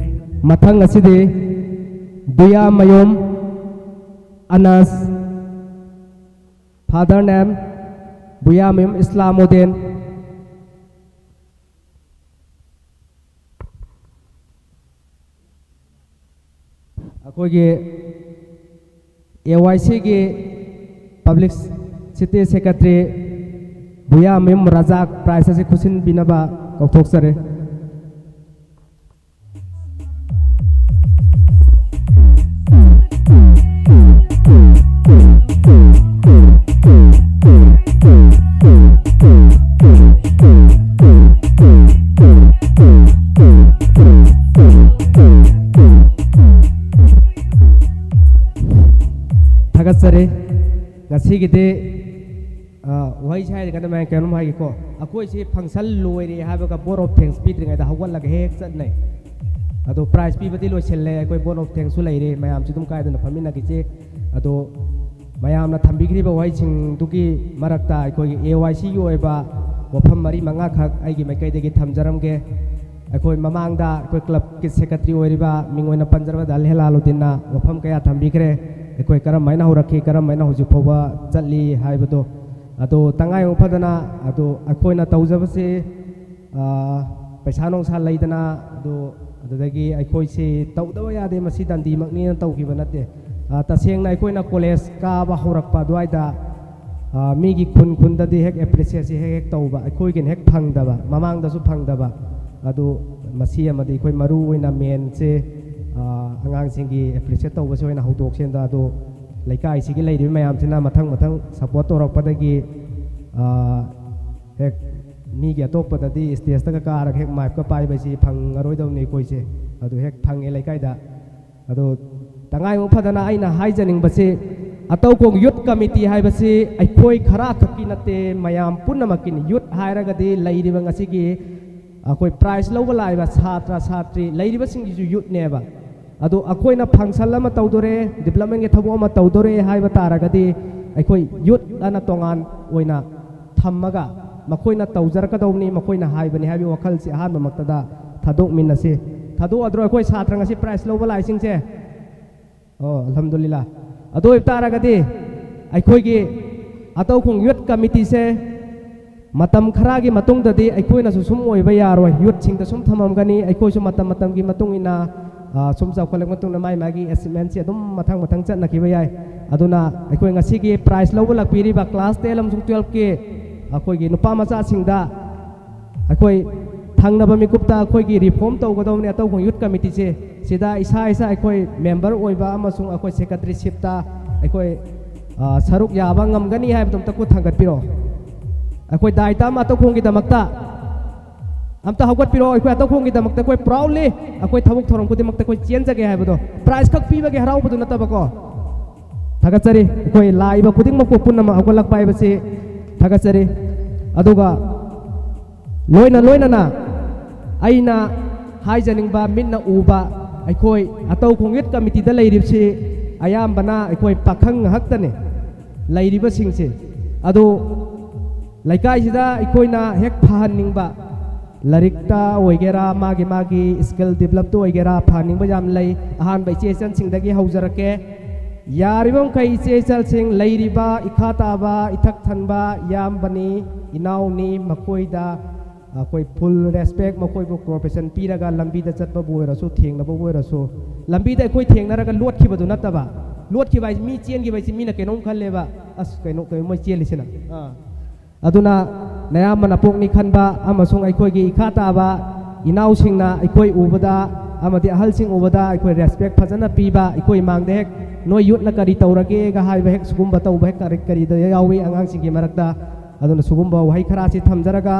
ꯃꯊꯪ ꯑꯁꯤꯗꯤ ꯕꯨꯌꯥꯃꯌꯨꯝ ꯑꯅꯁ, father name ꯕꯨꯌꯥꯃꯌꯨꯝ ꯏꯁꯂꯥꯃꯨꯗꯤꯟ꯫ ꯑꯩꯈꯣꯏꯒꯤ A Y Cꯒꯤ publicity secretary ꯕꯨꯌꯥꯃꯌꯨꯝ ꯔꯖꯥꯛ prize ꯑꯁꯤ ꯈꯨꯠꯁꯤꯟꯕꯤꯅꯕ ꯀꯧꯊꯣꯛꯆꯔꯤ꯫ ꯊꯥꯒꯠꯆꯔꯤ꯫ ꯉꯁꯤꯒꯤꯗꯤ, ꯑ, ꯋꯥꯍꯩꯁꯦ ꯍꯥꯏꯔꯒꯅ ꯃꯌꯥꯝ ꯀꯩꯅꯣꯝ ꯍꯥꯏꯒꯦꯀꯣ꯫ ꯑꯩꯈꯣꯏꯁꯤ function ꯂꯣꯏꯔꯦ ꯍꯥꯏꯕꯒ vote of thanks ꯄꯤꯗ꯭ꯔꯤꯉꯩꯗ ꯍꯧꯒꯠꯂꯒ ꯍꯦꯛ ꯍꯦꯛ ꯆꯠꯅꯩ꯫ ꯑꯗꯣ prize ꯄꯤꯕꯗꯤ ꯂꯣꯏꯁꯤꯜꯂꯦ, ꯑꯩꯈꯣꯏ vote of thanksꯁꯨ ꯂꯩꯔꯦ, ꯃꯌꯥꯝꯁꯨ ꯑꯗꯨꯝ ꯀꯥꯏꯗꯅ ꯐꯝꯃꯤꯟꯅꯈꯤꯁꯦ꯫ ꯑꯗꯣ ꯃꯌꯥꯝꯅ ꯊꯝꯕꯤꯈ꯭ꯔꯤꯕ ꯋꯥꯍꯩꯁꯤꯡꯗꯨꯒꯤ ꯃꯔꯛꯇ ꯑꯩꯈꯣꯏꯒꯤ ꯑꯦ ꯋꯥꯏ ꯁꯤꯒꯤ ꯑꯣꯏꯕ ꯋꯥꯐꯝ ꯃꯔꯤ ꯃꯉꯥꯈꯛ ꯑꯩꯒꯤ ꯃꯥꯏꯀꯩꯗꯒꯤ ꯊꯝꯖꯔꯝꯒꯦ꯫ ꯑꯩꯈꯣꯏ ꯃꯃꯥꯡꯗ ꯑꯩꯈꯣꯏ ꯀ꯭ꯂꯕꯀꯤ ꯁꯦꯀ꯭ꯔꯦꯇꯔꯤ ꯑꯣꯏꯔꯤꯕ ꯃꯤꯡ ꯑꯣꯏꯅ ꯄꯟꯖꯔꯕꯗ ꯑꯜ ꯍꯦꯂꯥꯂꯨꯗꯤꯟꯅ ꯋꯥꯐꯝ ꯀꯌꯥ ꯊꯝꯕꯤꯈ꯭ꯔꯦ꯫ ꯑꯩꯈꯣꯏ ꯀꯔꯝ ꯍꯥꯏꯅ ꯍꯧꯔꯛꯈꯤ, ꯀꯔꯝ ꯍꯥꯏꯅ ꯍꯧꯖꯤꯛ ꯐꯥꯎꯕ ꯆꯠꯂꯤ ꯍꯥꯏꯕꯗꯣ꯫ ꯑꯗꯣ ꯇꯉꯥꯏ ꯐꯗꯅ ꯑꯗꯣ ꯑꯩꯈꯣꯏꯅ ꯇꯧꯖꯕꯁꯦ, ꯑꯥ, ꯄꯩꯁꯥ ꯅꯨꯡꯁꯥ ꯂꯩꯗꯅ ꯑꯗꯣ ꯑꯗꯨꯗꯒꯤ ꯑꯩꯈꯣꯏꯁꯤ ꯇꯧꯗꯕ ꯌꯥꯗꯦ, ꯃꯁꯤ ꯗꯟꯗꯤꯃꯛꯅꯤꯅ ꯇꯧꯈꯤꯕ ꯅꯠꯇꯦ꯫ ꯑꯥ, ꯇꯁꯦꯡꯅ ꯑꯩꯈꯣꯏꯅ ꯀꯣꯂꯦꯖ ꯀꯥꯕ ꯍꯧꯔꯛꯄ ꯑꯗꯨꯋꯥꯏꯗ, ꯑꯥ, ꯃꯤꯒꯤ ꯈꯨꯟ ꯈꯨꯟꯗꯗꯤ ꯍꯦꯛ ꯑꯦꯄ꯭ꯔꯤꯁꯤꯌꯦꯠꯁꯤ ꯍꯦꯛ ꯍꯦꯛ ꯇꯧꯕ, ꯑꯩꯈꯣꯏꯒꯤꯅ ꯍꯦꯛ ꯐꯪꯗꯕ, ꯃꯃꯥꯡꯗꯁꯨ ꯐꯪꯗꯕ꯫ ꯑꯗꯨ ꯃꯁꯤ ꯑꯃꯗꯤ ꯑꯩꯈꯣꯏ ꯃꯔꯨ ꯑꯣꯏꯅ ꯃꯦꯟꯁꯦ, ꯑꯥ, ꯑꯉꯥꯡꯁꯤꯡꯒꯤ ꯑꯦꯄ꯭ꯔꯤꯁꯤꯌꯦꯠ ꯇꯧꯕꯁꯦ ꯑꯣꯏꯅ ꯍꯧꯗꯣꯛꯁꯦꯅ꯫ ꯑꯗꯣ ꯂꯩꯀꯥꯏꯁꯤꯒꯤ ꯂꯩꯔꯤꯕ ꯃꯌꯥꯝꯁꯤꯅ ꯃꯊꯪ ꯃꯊꯪ ꯁꯞꯄꯣꯔꯠ ꯇꯧꯔꯛꯄꯗꯒꯤ, ꯑꯥ, ꯍꯦꯛ ꯃꯤꯒꯤ ꯑꯇꯣꯞꯄꯗꯗꯤ ꯁ꯭ꯇꯦꯖꯇꯒ ꯀꯥꯔꯒ ꯍꯦꯛ ꯃꯥꯏꯛꯀ ꯄꯥꯏꯕꯁꯤ ꯐꯪꯉꯔꯣꯏꯗꯕꯅꯤ ꯑꯩꯈꯣꯏꯁꯦ꯫ ꯑꯗꯨ ꯍꯦꯛ ꯐꯪꯉꯦ ꯂꯩꯀꯥꯏꯗ꯫ ꯑꯗꯣ ꯇꯉꯥꯏꯐ ꯐꯗꯅ ꯑꯩꯅ ꯍꯥꯏꯖꯅꯤꯡꯕꯁꯤ, ꯑꯇꯧꯈꯣꯡ ꯌꯨꯠ ꯀꯃꯤꯇꯤ ꯍꯥꯏꯕꯁꯤ ꯑꯩꯈꯣꯏ ꯈꯔ ꯈꯛꯀꯤ ꯅꯠꯇꯦ, ꯃꯌꯥꯝ ꯄꯨꯝꯅꯃꯛꯀꯤꯅꯤ꯫ ꯌꯨꯠ ꯍꯥꯏꯔꯒꯗꯤ ꯂꯩꯔꯤꯕ ꯉꯁꯤꯒꯤ ꯑꯩꯈꯣꯏ ꯄ꯭ꯔꯥꯏꯖ ꯂꯧꯕ ꯂꯥꯛꯏꯕ ꯁꯥꯇ꯭ꯔ ꯁꯥꯇ꯭ꯔꯤ ꯂꯩꯔꯤꯕꯁꯤꯡꯁꯤꯁꯨ ꯌꯨꯠꯅꯦꯕ꯫ ꯑꯗꯣ ꯑꯩꯈꯣꯏꯅ ꯐꯪꯁꯟ ꯑꯃ ꯇꯧꯗꯣꯔꯦ, ꯗꯤꯕ꯭ꯂꯞꯃꯦꯟꯒꯤ ꯊꯕꯛ ꯑꯃ ꯇꯧꯗꯣꯔꯦ ꯍꯥꯏꯕ ꯇꯥꯔꯒꯗꯤ, ꯑꯩꯈꯣꯏ ꯌꯨꯠ ꯑꯅ ꯇꯣꯉꯥꯟ ꯑꯣꯏꯅ ꯊꯝꯃꯒ ꯃꯈꯣꯏꯅ ꯇꯧꯖꯔꯛꯀꯗꯧꯕꯅꯤ, ꯃꯈꯣꯏꯅ ꯍꯥꯏꯕꯅꯤ ꯍꯥꯏꯕꯒꯤ ꯋꯥꯈꯜꯁꯤ ꯑꯍꯥꯟꯕꯃꯛꯇꯗ ꯊꯥꯗꯣꯛꯃꯤꯟꯅꯁꯤ꯫ ꯊꯥꯗꯣꯛꯑꯗ꯭ꯔꯣ ꯑꯩꯈꯣꯏ ꯁꯥꯇ꯭ꯔ ꯉꯁꯤ ꯄ꯭ꯔꯥꯏꯖ ꯂꯧꯕ ꯂꯥꯛꯏꯁꯤꯡꯁꯦ? ꯑꯣ, ꯑꯜꯍꯝꯗꯨꯂꯤꯜꯂꯥ꯫ ꯑꯗꯨ ꯑꯣꯏꯕ ꯇꯥꯔꯒꯗꯤ ꯑꯩꯈꯣꯏꯒꯤ ꯑꯇꯧꯈꯣꯡ ꯌꯨꯠ ꯀꯃꯤꯇꯤꯁꯦ ꯃꯇꯝ ꯈꯔꯒꯤ ꯃꯇꯨꯡꯗꯗꯤ ꯑꯩꯈꯣꯏꯅꯁꯨ ꯁꯨꯝ ꯑꯣꯏꯕ ꯌꯥꯔꯣꯏ, ꯌꯨꯠꯁꯤꯡꯗ ꯁꯨꯝ ꯊꯝꯃꯝꯒꯅꯤ꯫ ꯑꯩꯈꯣꯏꯁꯨ ꯃꯇꯝ ꯃꯇꯝꯒꯤ ꯃꯇꯨꯡ ꯏꯟꯅ, ꯑ, ꯁꯨꯝ ꯆꯥꯎꯈꯠꯂꯛꯄ ꯃꯇꯨꯡꯗ ꯃꯥꯏ ꯃꯥꯒꯤ ꯑꯦꯆꯤꯞꯃꯦꯟꯁꯤ ꯑꯗꯨꯝ ꯃꯊꯪ ꯃꯊꯪ ꯆꯠꯅꯈꯤꯕ ꯌꯥꯏ꯫ ꯑꯗꯨꯅ ꯑꯩꯈꯣꯏ ꯉꯁꯤꯒꯤ ꯄ꯭ꯔꯥꯏꯖ ꯂꯧꯕ ꯂꯥꯛꯄꯤꯔꯤꯕ ꯀ꯭ꯂꯥꯁ ꯇꯦꯟ ꯑꯃꯁꯨꯡ ꯇꯨꯌꯦꯜꯐꯀꯤ ꯑꯩꯈꯣꯏꯒꯤ ꯅꯨꯄꯥ ꯃꯆꯥꯁꯤꯡꯗ ꯑꯩꯈꯣꯏ ꯊꯪꯅꯕ ꯃꯤꯀꯨꯞꯇ ꯑꯩꯈꯣꯏꯒꯤ ꯔꯤꯐꯣꯔꯝ ꯇꯧꯒꯗꯧꯕꯅꯤ ꯑꯇꯧꯈꯣꯡ ꯌꯨꯠ ꯀꯃꯤꯇꯤꯁꯦ꯫ ꯁꯤꯗ ꯏꯁꯥ ꯏꯁꯥ ꯑꯩꯈꯣꯏ ꯃꯦꯝꯕꯔ ꯑꯣꯏꯕ ꯑꯃꯁꯨꯡ ꯑꯩꯈꯣꯏ ꯁꯦꯀ꯭ꯔꯦꯇꯔꯤꯁꯤꯞꯇ ꯑꯩꯈꯣꯏ, ꯑ, ꯁꯔꯨꯛ ꯌꯥꯕ ꯉꯝꯒꯅꯤ ꯍꯥꯏꯕꯗꯣ ꯑꯝꯇ ꯈꯨꯠ ꯊꯥꯡꯒꯠꯄꯤꯔꯣ꯫ ꯑꯩꯈꯣꯏ ꯗꯥꯏꯇ ꯑꯃ ꯑꯇꯧꯈꯣꯡꯒꯤꯗꯃꯛꯇ ꯑꯝꯇ ꯍꯧꯒꯠꯄꯤꯔꯣ꯫ ꯑꯩꯈꯣꯏ ꯑꯇꯧꯈꯣꯡꯒꯤꯗꯃꯛꯇ ꯑꯩꯈꯣꯏ ꯄ꯭ꯔꯥꯎꯗꯂꯤ ꯑꯩꯈꯣꯏ ꯊꯕꯛ ꯊꯧꯔꯝ ꯈꯨꯗꯤꯡꯃꯛꯇ ꯑꯩꯈꯣꯏ ꯆꯦꯟꯖꯒꯦ ꯍꯥꯏꯕꯗꯣ, ꯄ꯭ꯔꯥꯏꯖ ꯈꯛ ꯄꯤꯕꯒꯤ ꯍꯔꯥꯎꯕꯗꯨ ꯅꯠꯇꯕꯀꯣ꯫ ꯊꯥꯒꯠꯆꯔꯤ꯫ ꯑꯩꯈꯣꯏ ꯂꯥꯛꯏꯕ ꯈꯨꯗꯤꯡꯃꯛꯄꯨ ꯄꯨꯝꯅꯃꯛ ꯍꯧꯒꯠꯂꯛꯄ ꯍꯥꯏꯕꯁꯤ ꯊꯥꯒꯠꯆꯔꯤ꯫ ꯑꯗꯨꯒ ꯂꯣꯏꯅ ꯂꯣꯏꯅꯅ ꯑꯩꯅ ꯍꯥꯏꯖꯅꯤꯡꯕ, ꯃꯤꯠꯅ ꯎꯕ, ꯑꯩꯈꯣꯏ ꯑꯇꯧ ꯈꯣꯡꯌꯨꯠ ꯀꯃꯤꯇꯤꯗ ꯂꯩꯔꯤꯕꯁꯤ ꯑꯌꯥꯝꯕꯅ ꯑꯩꯈꯣꯏ ꯄꯥꯈꯪ ꯉꯥꯛꯇꯅꯦ ꯂꯩꯔꯤꯕꯁꯤꯡꯁꯦ꯫ ꯑꯗꯣ ꯂꯩꯀꯥꯏꯁꯤꯗ ꯑꯩꯈꯣꯏꯅ ꯍꯦꯛ ꯐꯍꯟꯅꯤꯡꯕ, ꯂꯥꯏꯔꯤꯛꯇ ꯑꯣꯏꯒꯦꯔꯥ, ꯃꯥꯒꯤ ꯃꯥꯒꯤ ꯁ꯭ꯀꯤꯜ ꯗꯤꯕꯂꯞꯇ ꯑꯣꯏꯒꯦꯔꯥ, ꯐꯍꯟꯅꯤꯡꯕ ꯌꯥꯝ ꯂꯩ꯫ ꯑꯍꯥꯟꯕ ꯏꯆꯦ ꯏꯆꯜꯁꯤꯡꯗꯒꯤ ꯍꯧꯖꯔꯛꯀꯦ꯫ ꯌꯥꯔꯤꯕ ꯃꯈꯩ ꯏꯆꯦ ꯏꯆꯜꯁꯤꯡ, ꯂꯩꯔꯤꯕ ꯏꯈꯥ ꯇꯥꯕ, ꯏꯊꯛ ꯊꯟꯕ ꯏꯌꯥꯝꯕꯅꯤ, ꯏꯅꯥꯎꯅꯤ, ꯃꯈꯣꯏꯗ ꯑꯩꯈꯣꯏ ꯐꯨꯜ ꯔꯦꯁꯄꯦꯛ, ꯃꯈꯣꯏꯕꯨ ꯀꯣꯑꯣꯄꯔꯦꯁꯟ ꯄꯤꯔꯒ ꯂꯝꯕꯤꯗ ꯆꯠꯄꯕꯨ ꯑꯣꯏꯔꯁꯨ, ꯊꯦꯡꯅꯕꯕꯨ ꯑꯣꯏꯔꯁꯨ, ꯂꯝꯕꯤꯗ ꯑꯩꯈꯣꯏ ꯊꯦꯡꯅꯔꯒ ꯂꯣꯠꯈꯤꯕꯗꯨ ꯅꯠꯇꯕ꯫ ꯂꯣꯠꯈꯤꯕ ꯍꯥꯏꯁꯤ, ꯃꯤ ꯆꯦꯟꯈꯤꯕ ꯍꯥꯏꯁꯤ ꯃꯤꯅ ꯀꯩꯅꯣꯝ ꯈꯜꯂꯦꯕ, "ꯑꯁ, ꯀꯩꯅꯣ, ꯀꯩꯅꯣ ꯃꯣꯏ ꯆꯦꯜꯂꯤꯁꯤꯅ?" ꯑꯥ꯫ ꯑꯗꯨꯅ ꯅꯌꯥꯝꯕ ꯅꯄꯣꯛꯅꯤ ꯈꯟꯕ ꯑꯃꯁꯨꯡ ꯑꯩꯈꯣꯏꯒꯤ ꯏꯈꯥ ꯇꯥꯕ ꯏꯅꯥꯎꯁꯤꯡꯅ ꯑꯩꯈꯣꯏ ꯎꯕꯗ ꯑꯃꯗꯤ ꯑꯍꯜꯁꯤꯡ ꯎꯕꯗ ꯑꯩꯈꯣꯏ ꯔꯦꯁꯄꯦꯛ ꯐꯖꯅ ꯄꯤꯕ, ꯑꯩꯈꯣꯏ ꯃꯥꯡꯗ ꯍꯦꯛ "ꯅꯣꯏ ꯌꯨꯠꯅ ꯀꯔꯤ ꯇꯧꯔꯒꯦꯒ" ꯍꯥꯏꯕ ꯍꯦꯛ ꯁꯤꯒꯨꯝꯕ ꯇꯧꯕ ꯍꯦꯛ ꯀꯔꯤ ꯀꯔꯤꯗ ꯌꯥꯎꯏ ꯑꯉꯥꯡꯁꯤꯡꯒꯤ ꯃꯔꯛꯇ꯫ ꯑꯗꯨꯅ ꯁꯤꯒꯨꯝꯕ ꯋꯥꯍꯩ ꯈꯔ ꯑꯁꯤ ꯊꯝꯖꯔꯒ,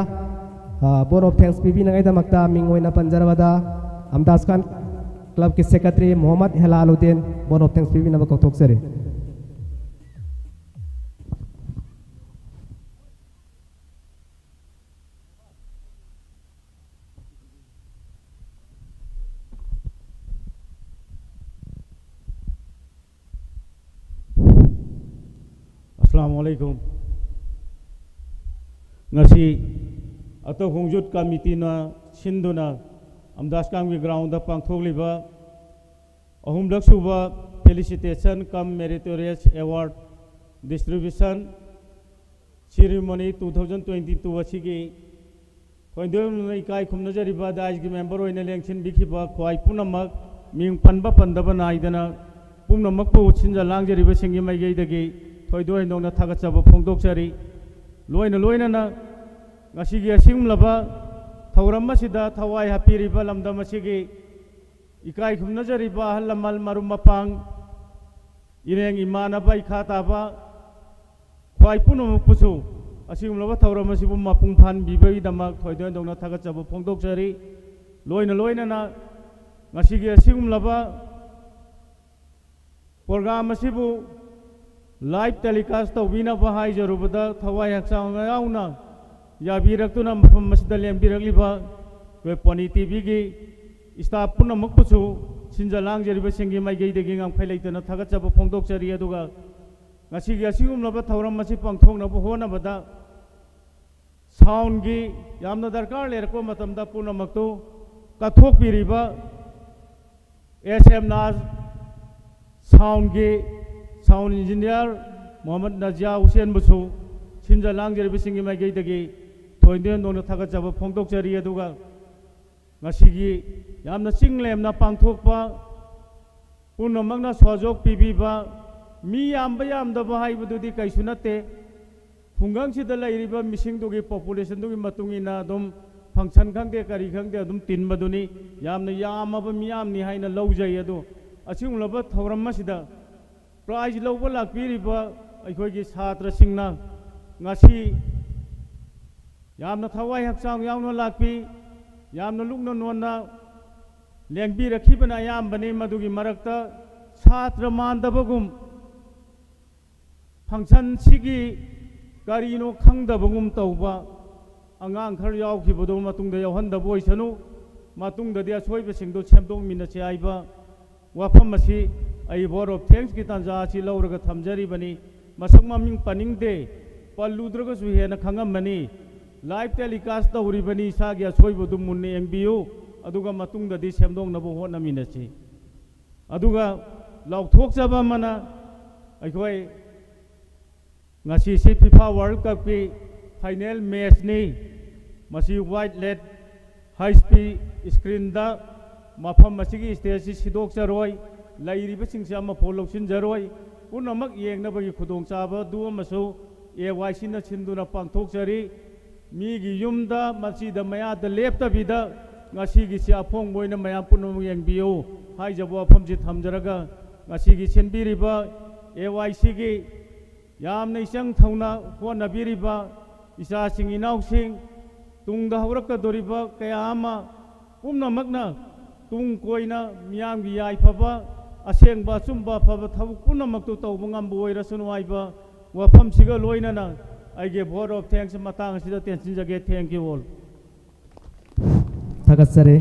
ꯚꯣꯠ ꯑꯣꯐ ꯊꯦꯡꯛꯁ ꯄꯤꯕꯤꯅꯉꯥꯏꯗꯃꯛꯇ ꯃꯤꯡ ꯑꯣꯏꯅ ꯄꯟꯖꯔꯕꯗ ꯑꯝꯗꯥꯁ ꯈꯥꯟ ꯀ꯭ꯂꯕꯀꯤ secretary Mohammad Helaluddin vote of thanks ꯄꯤꯕꯤꯅꯕ ꯀꯧꯊꯣꯛꯆꯔꯤ꯫ ꯑꯁꯂꯥꯃꯨ ꯑꯂꯩꯀꯨꯝ꯫ ꯉꯁꯤ ꯑꯇꯧ ꯈꯣꯡꯖꯨꯠ ꯀꯃꯤꯇꯤꯅ ꯁꯤꯟꯗꯨꯅ ꯑꯝꯗꯥꯁ ꯀꯥꯝꯒꯤ ꯒ꯭ꯔꯥꯎꯟꯗ ꯄꯥꯡꯊꯣꯛꯂꯤꯕ ꯑꯍꯨꯝꯂꯛ ꯁꯨꯕ Felicitation cum Meritorious Award Distribution Ceremony two thousand twenty two ꯑꯁꯤꯒꯤ ꯊꯣꯏꯗꯣꯛꯅ ꯏꯀꯥꯏ ꯈꯨꯝꯅꯖꯔꯤꯕ ꯗꯥꯏꯁꯀꯤ ꯃꯦꯝꯕꯔ ꯑꯣꯏꯅ ꯂꯦꯡꯁꯤꯟꯕꯤꯈꯤꯕ ꯈ꯭ꯋꯥꯏ ꯄꯨꯝꯅꯃꯛ, ꯃꯤꯡ ꯄꯟꯕ ꯄꯟꯗꯕ ꯅꯥꯏꯗꯅ ꯄꯨꯝꯅꯃꯛꯄꯨ ꯁꯤꯟꯖ ꯂꯥꯡꯖꯔꯤꯕꯁꯤꯡꯒꯤ ꯃꯥꯏꯀꯩꯗꯒꯤ ꯊꯣꯏꯗꯣꯛ ꯍꯦꯟꯗꯣꯛꯅ ꯊꯥꯒꯠꯆꯕ ꯐꯣꯡꯗꯣꯛꯆꯔꯤ꯫ ꯂꯣꯏꯅ ꯂꯣꯏꯅꯅ ꯉꯁꯤꯒꯤ ꯑꯁꯤꯒꯨꯝꯂꯕ ꯊꯧꯔꯝ ꯑꯁꯤꯗ ꯊꯋꯥꯏ ꯍꯥꯞꯄꯤꯔꯤꯕ ꯂꯝꯗꯝ ꯑꯁꯤꯒꯤ ꯏꯀꯥꯏ ꯈꯨꯝꯅꯖꯔꯤꯕ ꯑꯍꯜ ꯂꯃꯟ, ꯃꯔꯨꯞ ꯃꯄꯥꯡ, ꯏꯔꯦꯡ ꯏꯃꯥꯟꯅꯕ, ꯏꯈꯥ ꯇꯥꯕ ꯈ꯭ꯋꯥꯏ ꯄꯨꯝꯅꯃꯛꯄꯨꯁꯨ ꯑꯁꯤꯒꯨꯝꯂꯕ ꯊꯧꯔꯝ ꯑꯁꯤꯕꯨ ꯃꯄꯨꯡ ꯐꯥꯍꯟꯕꯤꯕꯒꯤꯗꯃꯛ ꯊꯣꯏꯗꯣꯛ ꯍꯦꯟꯗꯣꯛꯅ ꯊꯥꯒꯠꯆꯕ ꯐꯣꯡꯗꯣꯛꯆꯔꯤ꯫ ꯂꯣꯏꯅ ꯂꯣꯏꯅꯅ ꯉꯁꯤꯒꯤ ꯑꯁꯤꯒꯨꯝꯂꯕ ꯄ꯭ꯔꯣꯒ꯭ꯔꯥꯝ ꯑꯁꯤꯕꯨ ꯂꯥꯏꯚ ꯇꯦꯂꯤꯀꯥꯁ ꯇꯧꯕꯤꯅꯕ ꯍꯥꯏꯖꯔꯨꯕꯗ ꯊꯋꯥꯏ ꯍꯛꯆꯥꯡ ꯌꯥꯎꯅ ꯌꯥꯕꯤꯔꯛꯇꯨꯅ ꯃꯐꯝ ꯑꯁꯤꯗ ꯂꯦꯡꯕꯤꯔꯛꯂꯤꯕ ꯑꯩꯈꯣꯏ ꯄꯣꯅꯤ ꯇꯤꯚꯤꯒꯤ ꯁ꯭ꯇꯥꯐ ꯄꯨꯝꯅꯃꯛꯄꯨꯁꯨ ꯁꯤꯟꯖ ꯂꯥꯡꯖꯔꯤꯕꯁꯤꯡꯒꯤ ꯃꯥꯏꯀꯩꯗꯒꯤ ꯉꯝꯈꯩ ꯂꯩꯇꯅ ꯊꯥꯒꯠꯆꯕ ꯐꯣꯡꯗꯣꯛꯆꯔꯤ꯫ ꯑꯗꯨꯒ ꯉꯁꯤꯒꯤ ꯑꯁꯤꯒꯨꯝꯂꯕ ꯊꯧꯔꯝ ꯑꯁꯤ ꯄꯥꯡꯊꯣꯛꯅꯕ ꯍꯣꯠꯅꯕꯗ soundꯒꯤ ꯌꯥꯝꯅ ꯗꯔꯀꯥꯔ ꯂꯩꯔꯛꯄ ꯃꯇꯝꯗ ꯄꯨꯝꯅꯃꯛꯇꯨ ꯀꯠꯊꯣꯛꯄꯤꯔꯤꯕ ꯑꯦꯁ M ꯅꯥꯖ soundꯒꯤ sound engineer Mohammad Najiya ꯍꯨꯁꯦꯟꯕꯨꯁꯨ ꯁꯤꯟꯖ ꯂꯥꯡꯖꯔꯤꯕꯁꯤꯡꯒꯤ ꯃꯥꯏꯀꯩꯗꯒꯤ ꯊꯣꯏꯗꯣꯛ ꯍꯦꯟꯗꯣꯛꯅ ꯊꯥꯒꯠꯆꯕ ꯐꯣꯡꯗꯣꯛꯆꯔꯤ꯫ ꯑꯗꯨꯒ ꯉꯁꯤꯒꯤ ꯌꯥꯝꯅ ꯆꯤꯡ ꯂꯦꯝꯅ ꯄꯥꯡꯊꯣꯛꯄ, ꯄꯨꯝꯅꯃꯛꯅ ꯁꯍꯖꯣꯛ ꯄꯤꯕꯤꯕ, ꯃꯤ ꯌꯥꯝꯕ ꯌꯥꯝꯗꯕ ꯍꯥꯏꯕꯗꯨꯗꯤ ꯀꯩꯁꯨ ꯅꯠꯇꯦ꯫ ꯈꯨꯡꯒꯪꯁꯤꯗ ꯂꯩꯔꯤꯕ ꯃꯤꯁꯤꯡꯗꯨꯒꯤ populationꯗꯨꯒꯤ ꯃꯇꯨꯡ ꯏꯟꯅ ꯑꯗꯨꯝ function ꯈꯪꯗꯦ ꯀꯔꯤ ꯈꯪꯗꯦ ꯑꯗꯨꯝ ꯇꯤꯟꯕꯗꯨꯅꯤ꯫ ꯌꯥꯝꯅ ꯌꯥꯝꯃꯕ ꯃꯤꯌꯥꯝꯅꯤ ꯍꯥꯏꯅ ꯂꯧꯖꯩ꯫ ꯑꯗꯨ ꯑꯁꯤꯒꯨꯝꯂꯕ ꯊꯧꯔꯝ ꯑꯁꯤꯗ prize ꯂꯧꯕ ꯂꯥꯛꯄꯤꯔꯤꯕ ꯑꯩꯈꯣꯏꯒꯤ ꯁꯥꯇ꯭ꯔꯁꯤꯡꯅ ꯉꯁꯤ ꯌꯥꯝꯅ ꯊꯋꯥꯏ ꯍꯛꯆꯥꯡ ꯌꯥꯎꯅ ꯂꯥꯛꯄꯤ, ꯌꯥꯝꯅ ꯂꯨꯛꯅ ꯅꯣꯟꯅ ꯂꯦꯡꯕꯤꯔꯛꯈꯤꯕꯅ ꯑꯌꯥꯝꯕꯅꯤ꯫ ꯃꯗꯨꯒꯤ ꯃꯔꯛꯇ ꯁꯥꯇ꯭ꯔ ꯃꯥꯟꯗꯕꯒꯨꯝ, functionꯁꯤꯒꯤ ꯀꯔꯤꯅꯣ ꯈꯪꯗꯕꯒꯨꯝ ꯇꯧꯕ ꯑꯉꯥꯡ ꯈꯔ ꯌꯥꯎꯈꯤꯕꯗꯨ ꯃꯇꯨꯡꯗ ꯌꯥꯎꯍꯟꯗꯕ ꯑꯣꯏꯁꯅꯨ꯫ ꯃꯇꯨꯡꯗꯗꯤ ꯑꯁꯣꯏꯕꯁꯤꯡꯗꯨ ꯁꯦꯝꯗꯣꯛꯃꯤꯟꯅꯁꯤ ꯍꯥꯏꯕ ꯋꯥꯐꯝ ꯑꯁꯤ ꯑꯩ vote of thanksꯀꯤ ꯇꯥꯟꯖꯥ ꯑꯁꯤ ꯂꯧꯔꯒ ꯊꯝꯖꯔꯤꯕꯅꯤ꯫ ꯃꯁꯛ ꯃꯃꯤꯡ ꯄꯟꯅꯤꯡꯗꯦ, ꯄꯜꯂꯨꯗ꯭ꯔꯒꯁꯨ ꯍꯦꯟꯅ ꯈꯪꯉꯝꯃꯅꯤ꯫ Live telecast ꯇꯧꯔꯤꯕꯅꯤ, ꯏꯁꯥꯒꯤ ꯑꯁꯣꯏꯕꯗꯨ ꯃꯨꯟꯅ ꯌꯦꯡꯕꯤꯌꯨ, ꯑꯗꯨꯒ ꯃꯇꯨꯡꯗꯗꯤ ꯁꯦꯝꯗꯣꯛꯅꯕ ꯍꯣꯠꯅꯃꯤꯟꯅꯁꯤ꯫ ꯑꯗꯨꯒ ꯂꯥꯎꯊꯣꯛꯆꯕ ꯑꯃꯅ, ꯑꯩꯈꯣꯏ ꯉꯁꯤꯁꯤ FIFA World Cupꯀꯤ final matchꯅꯤ꯫ ꯃꯁꯤ wide LED high speed screenꯗ ꯃꯐꯝ ꯑꯁꯤꯒꯤ stageꯁꯤ ꯁꯤꯗꯣꯛꯆꯔꯣꯏ, ꯂꯩꯔꯤꯕꯁꯤꯡꯁꯤ ꯑꯃꯐꯥꯎ ꯂꯧꯁꯤꯟꯖꯔꯣꯏ꯫ ꯄꯨꯝꯅꯃꯛ ꯌꯦꯡꯅꯕꯒꯤ ꯈꯨꯗꯣꯡꯆꯥꯕ ꯑꯗꯨ ꯑꯃꯁꯨ AYCꯅ ꯁꯤꯟꯗꯨꯅ ꯄꯥꯡꯊꯣꯛꯆꯔꯤ꯫ ꯃꯤꯒꯤ ꯌꯨꯝꯗ ꯃꯆꯤꯗ ꯃꯌꯥꯗ ꯂꯦꯞꯇꯕꯤꯗ ꯉꯁꯤꯒꯤꯁꯤ ꯑꯐꯣꯡꯕ ꯑꯣꯏꯅ ꯃꯌꯥꯝ ꯄꯨꯝꯅꯃꯛ ꯌꯦꯡꯕꯤꯌꯨ ꯍꯥꯏꯖꯕ ꯋꯥꯐꯝꯁꯤ ꯊꯝꯖꯔꯒ, ꯉꯁꯤꯒꯤ ꯁꯤꯟꯕꯤꯔꯤꯕ AYCꯒꯤ ꯌꯥꯝꯅ ꯏꯆꯪ ꯊꯧꯅ ꯍꯣꯠꯅꯕꯤꯔꯤꯕ ꯏꯆꯥꯁꯤꯡ ꯏꯅꯥꯎꯁꯤꯡ, ꯇꯨꯡꯗ ꯍꯧꯔꯛꯀꯗꯧꯔꯤꯕ ꯀꯌꯥ ꯑꯃ ꯄꯨꯝꯅꯃꯛꯅ ꯇꯨꯡ ꯀꯣꯏꯅ ꯃꯤꯌꯥꯝꯒꯤ ꯌꯥꯏꯐꯕ, ꯑꯁꯦꯡꯕ ꯑꯆꯨꯝꯕ ꯑꯐꯕ ꯊꯕꯛ ꯄꯨꯝꯅꯃꯛꯇꯨ ꯇꯧꯕ ꯉꯝꯕ ꯑꯣꯏꯔꯁꯅꯨ ꯍꯥꯏꯕ ꯋꯥꯐꯝꯁꯤꯒ ꯂꯣꯏꯅꯅ ꯑꯩꯒꯤ vote of thanks ꯃꯇꯥꯡ ꯑꯁꯤꯗ ꯇꯦꯟꯁꯤꯟꯖꯒꯦ꯫ Thank you all꯫ ꯊꯥꯒꯠꯆꯔꯤ꯫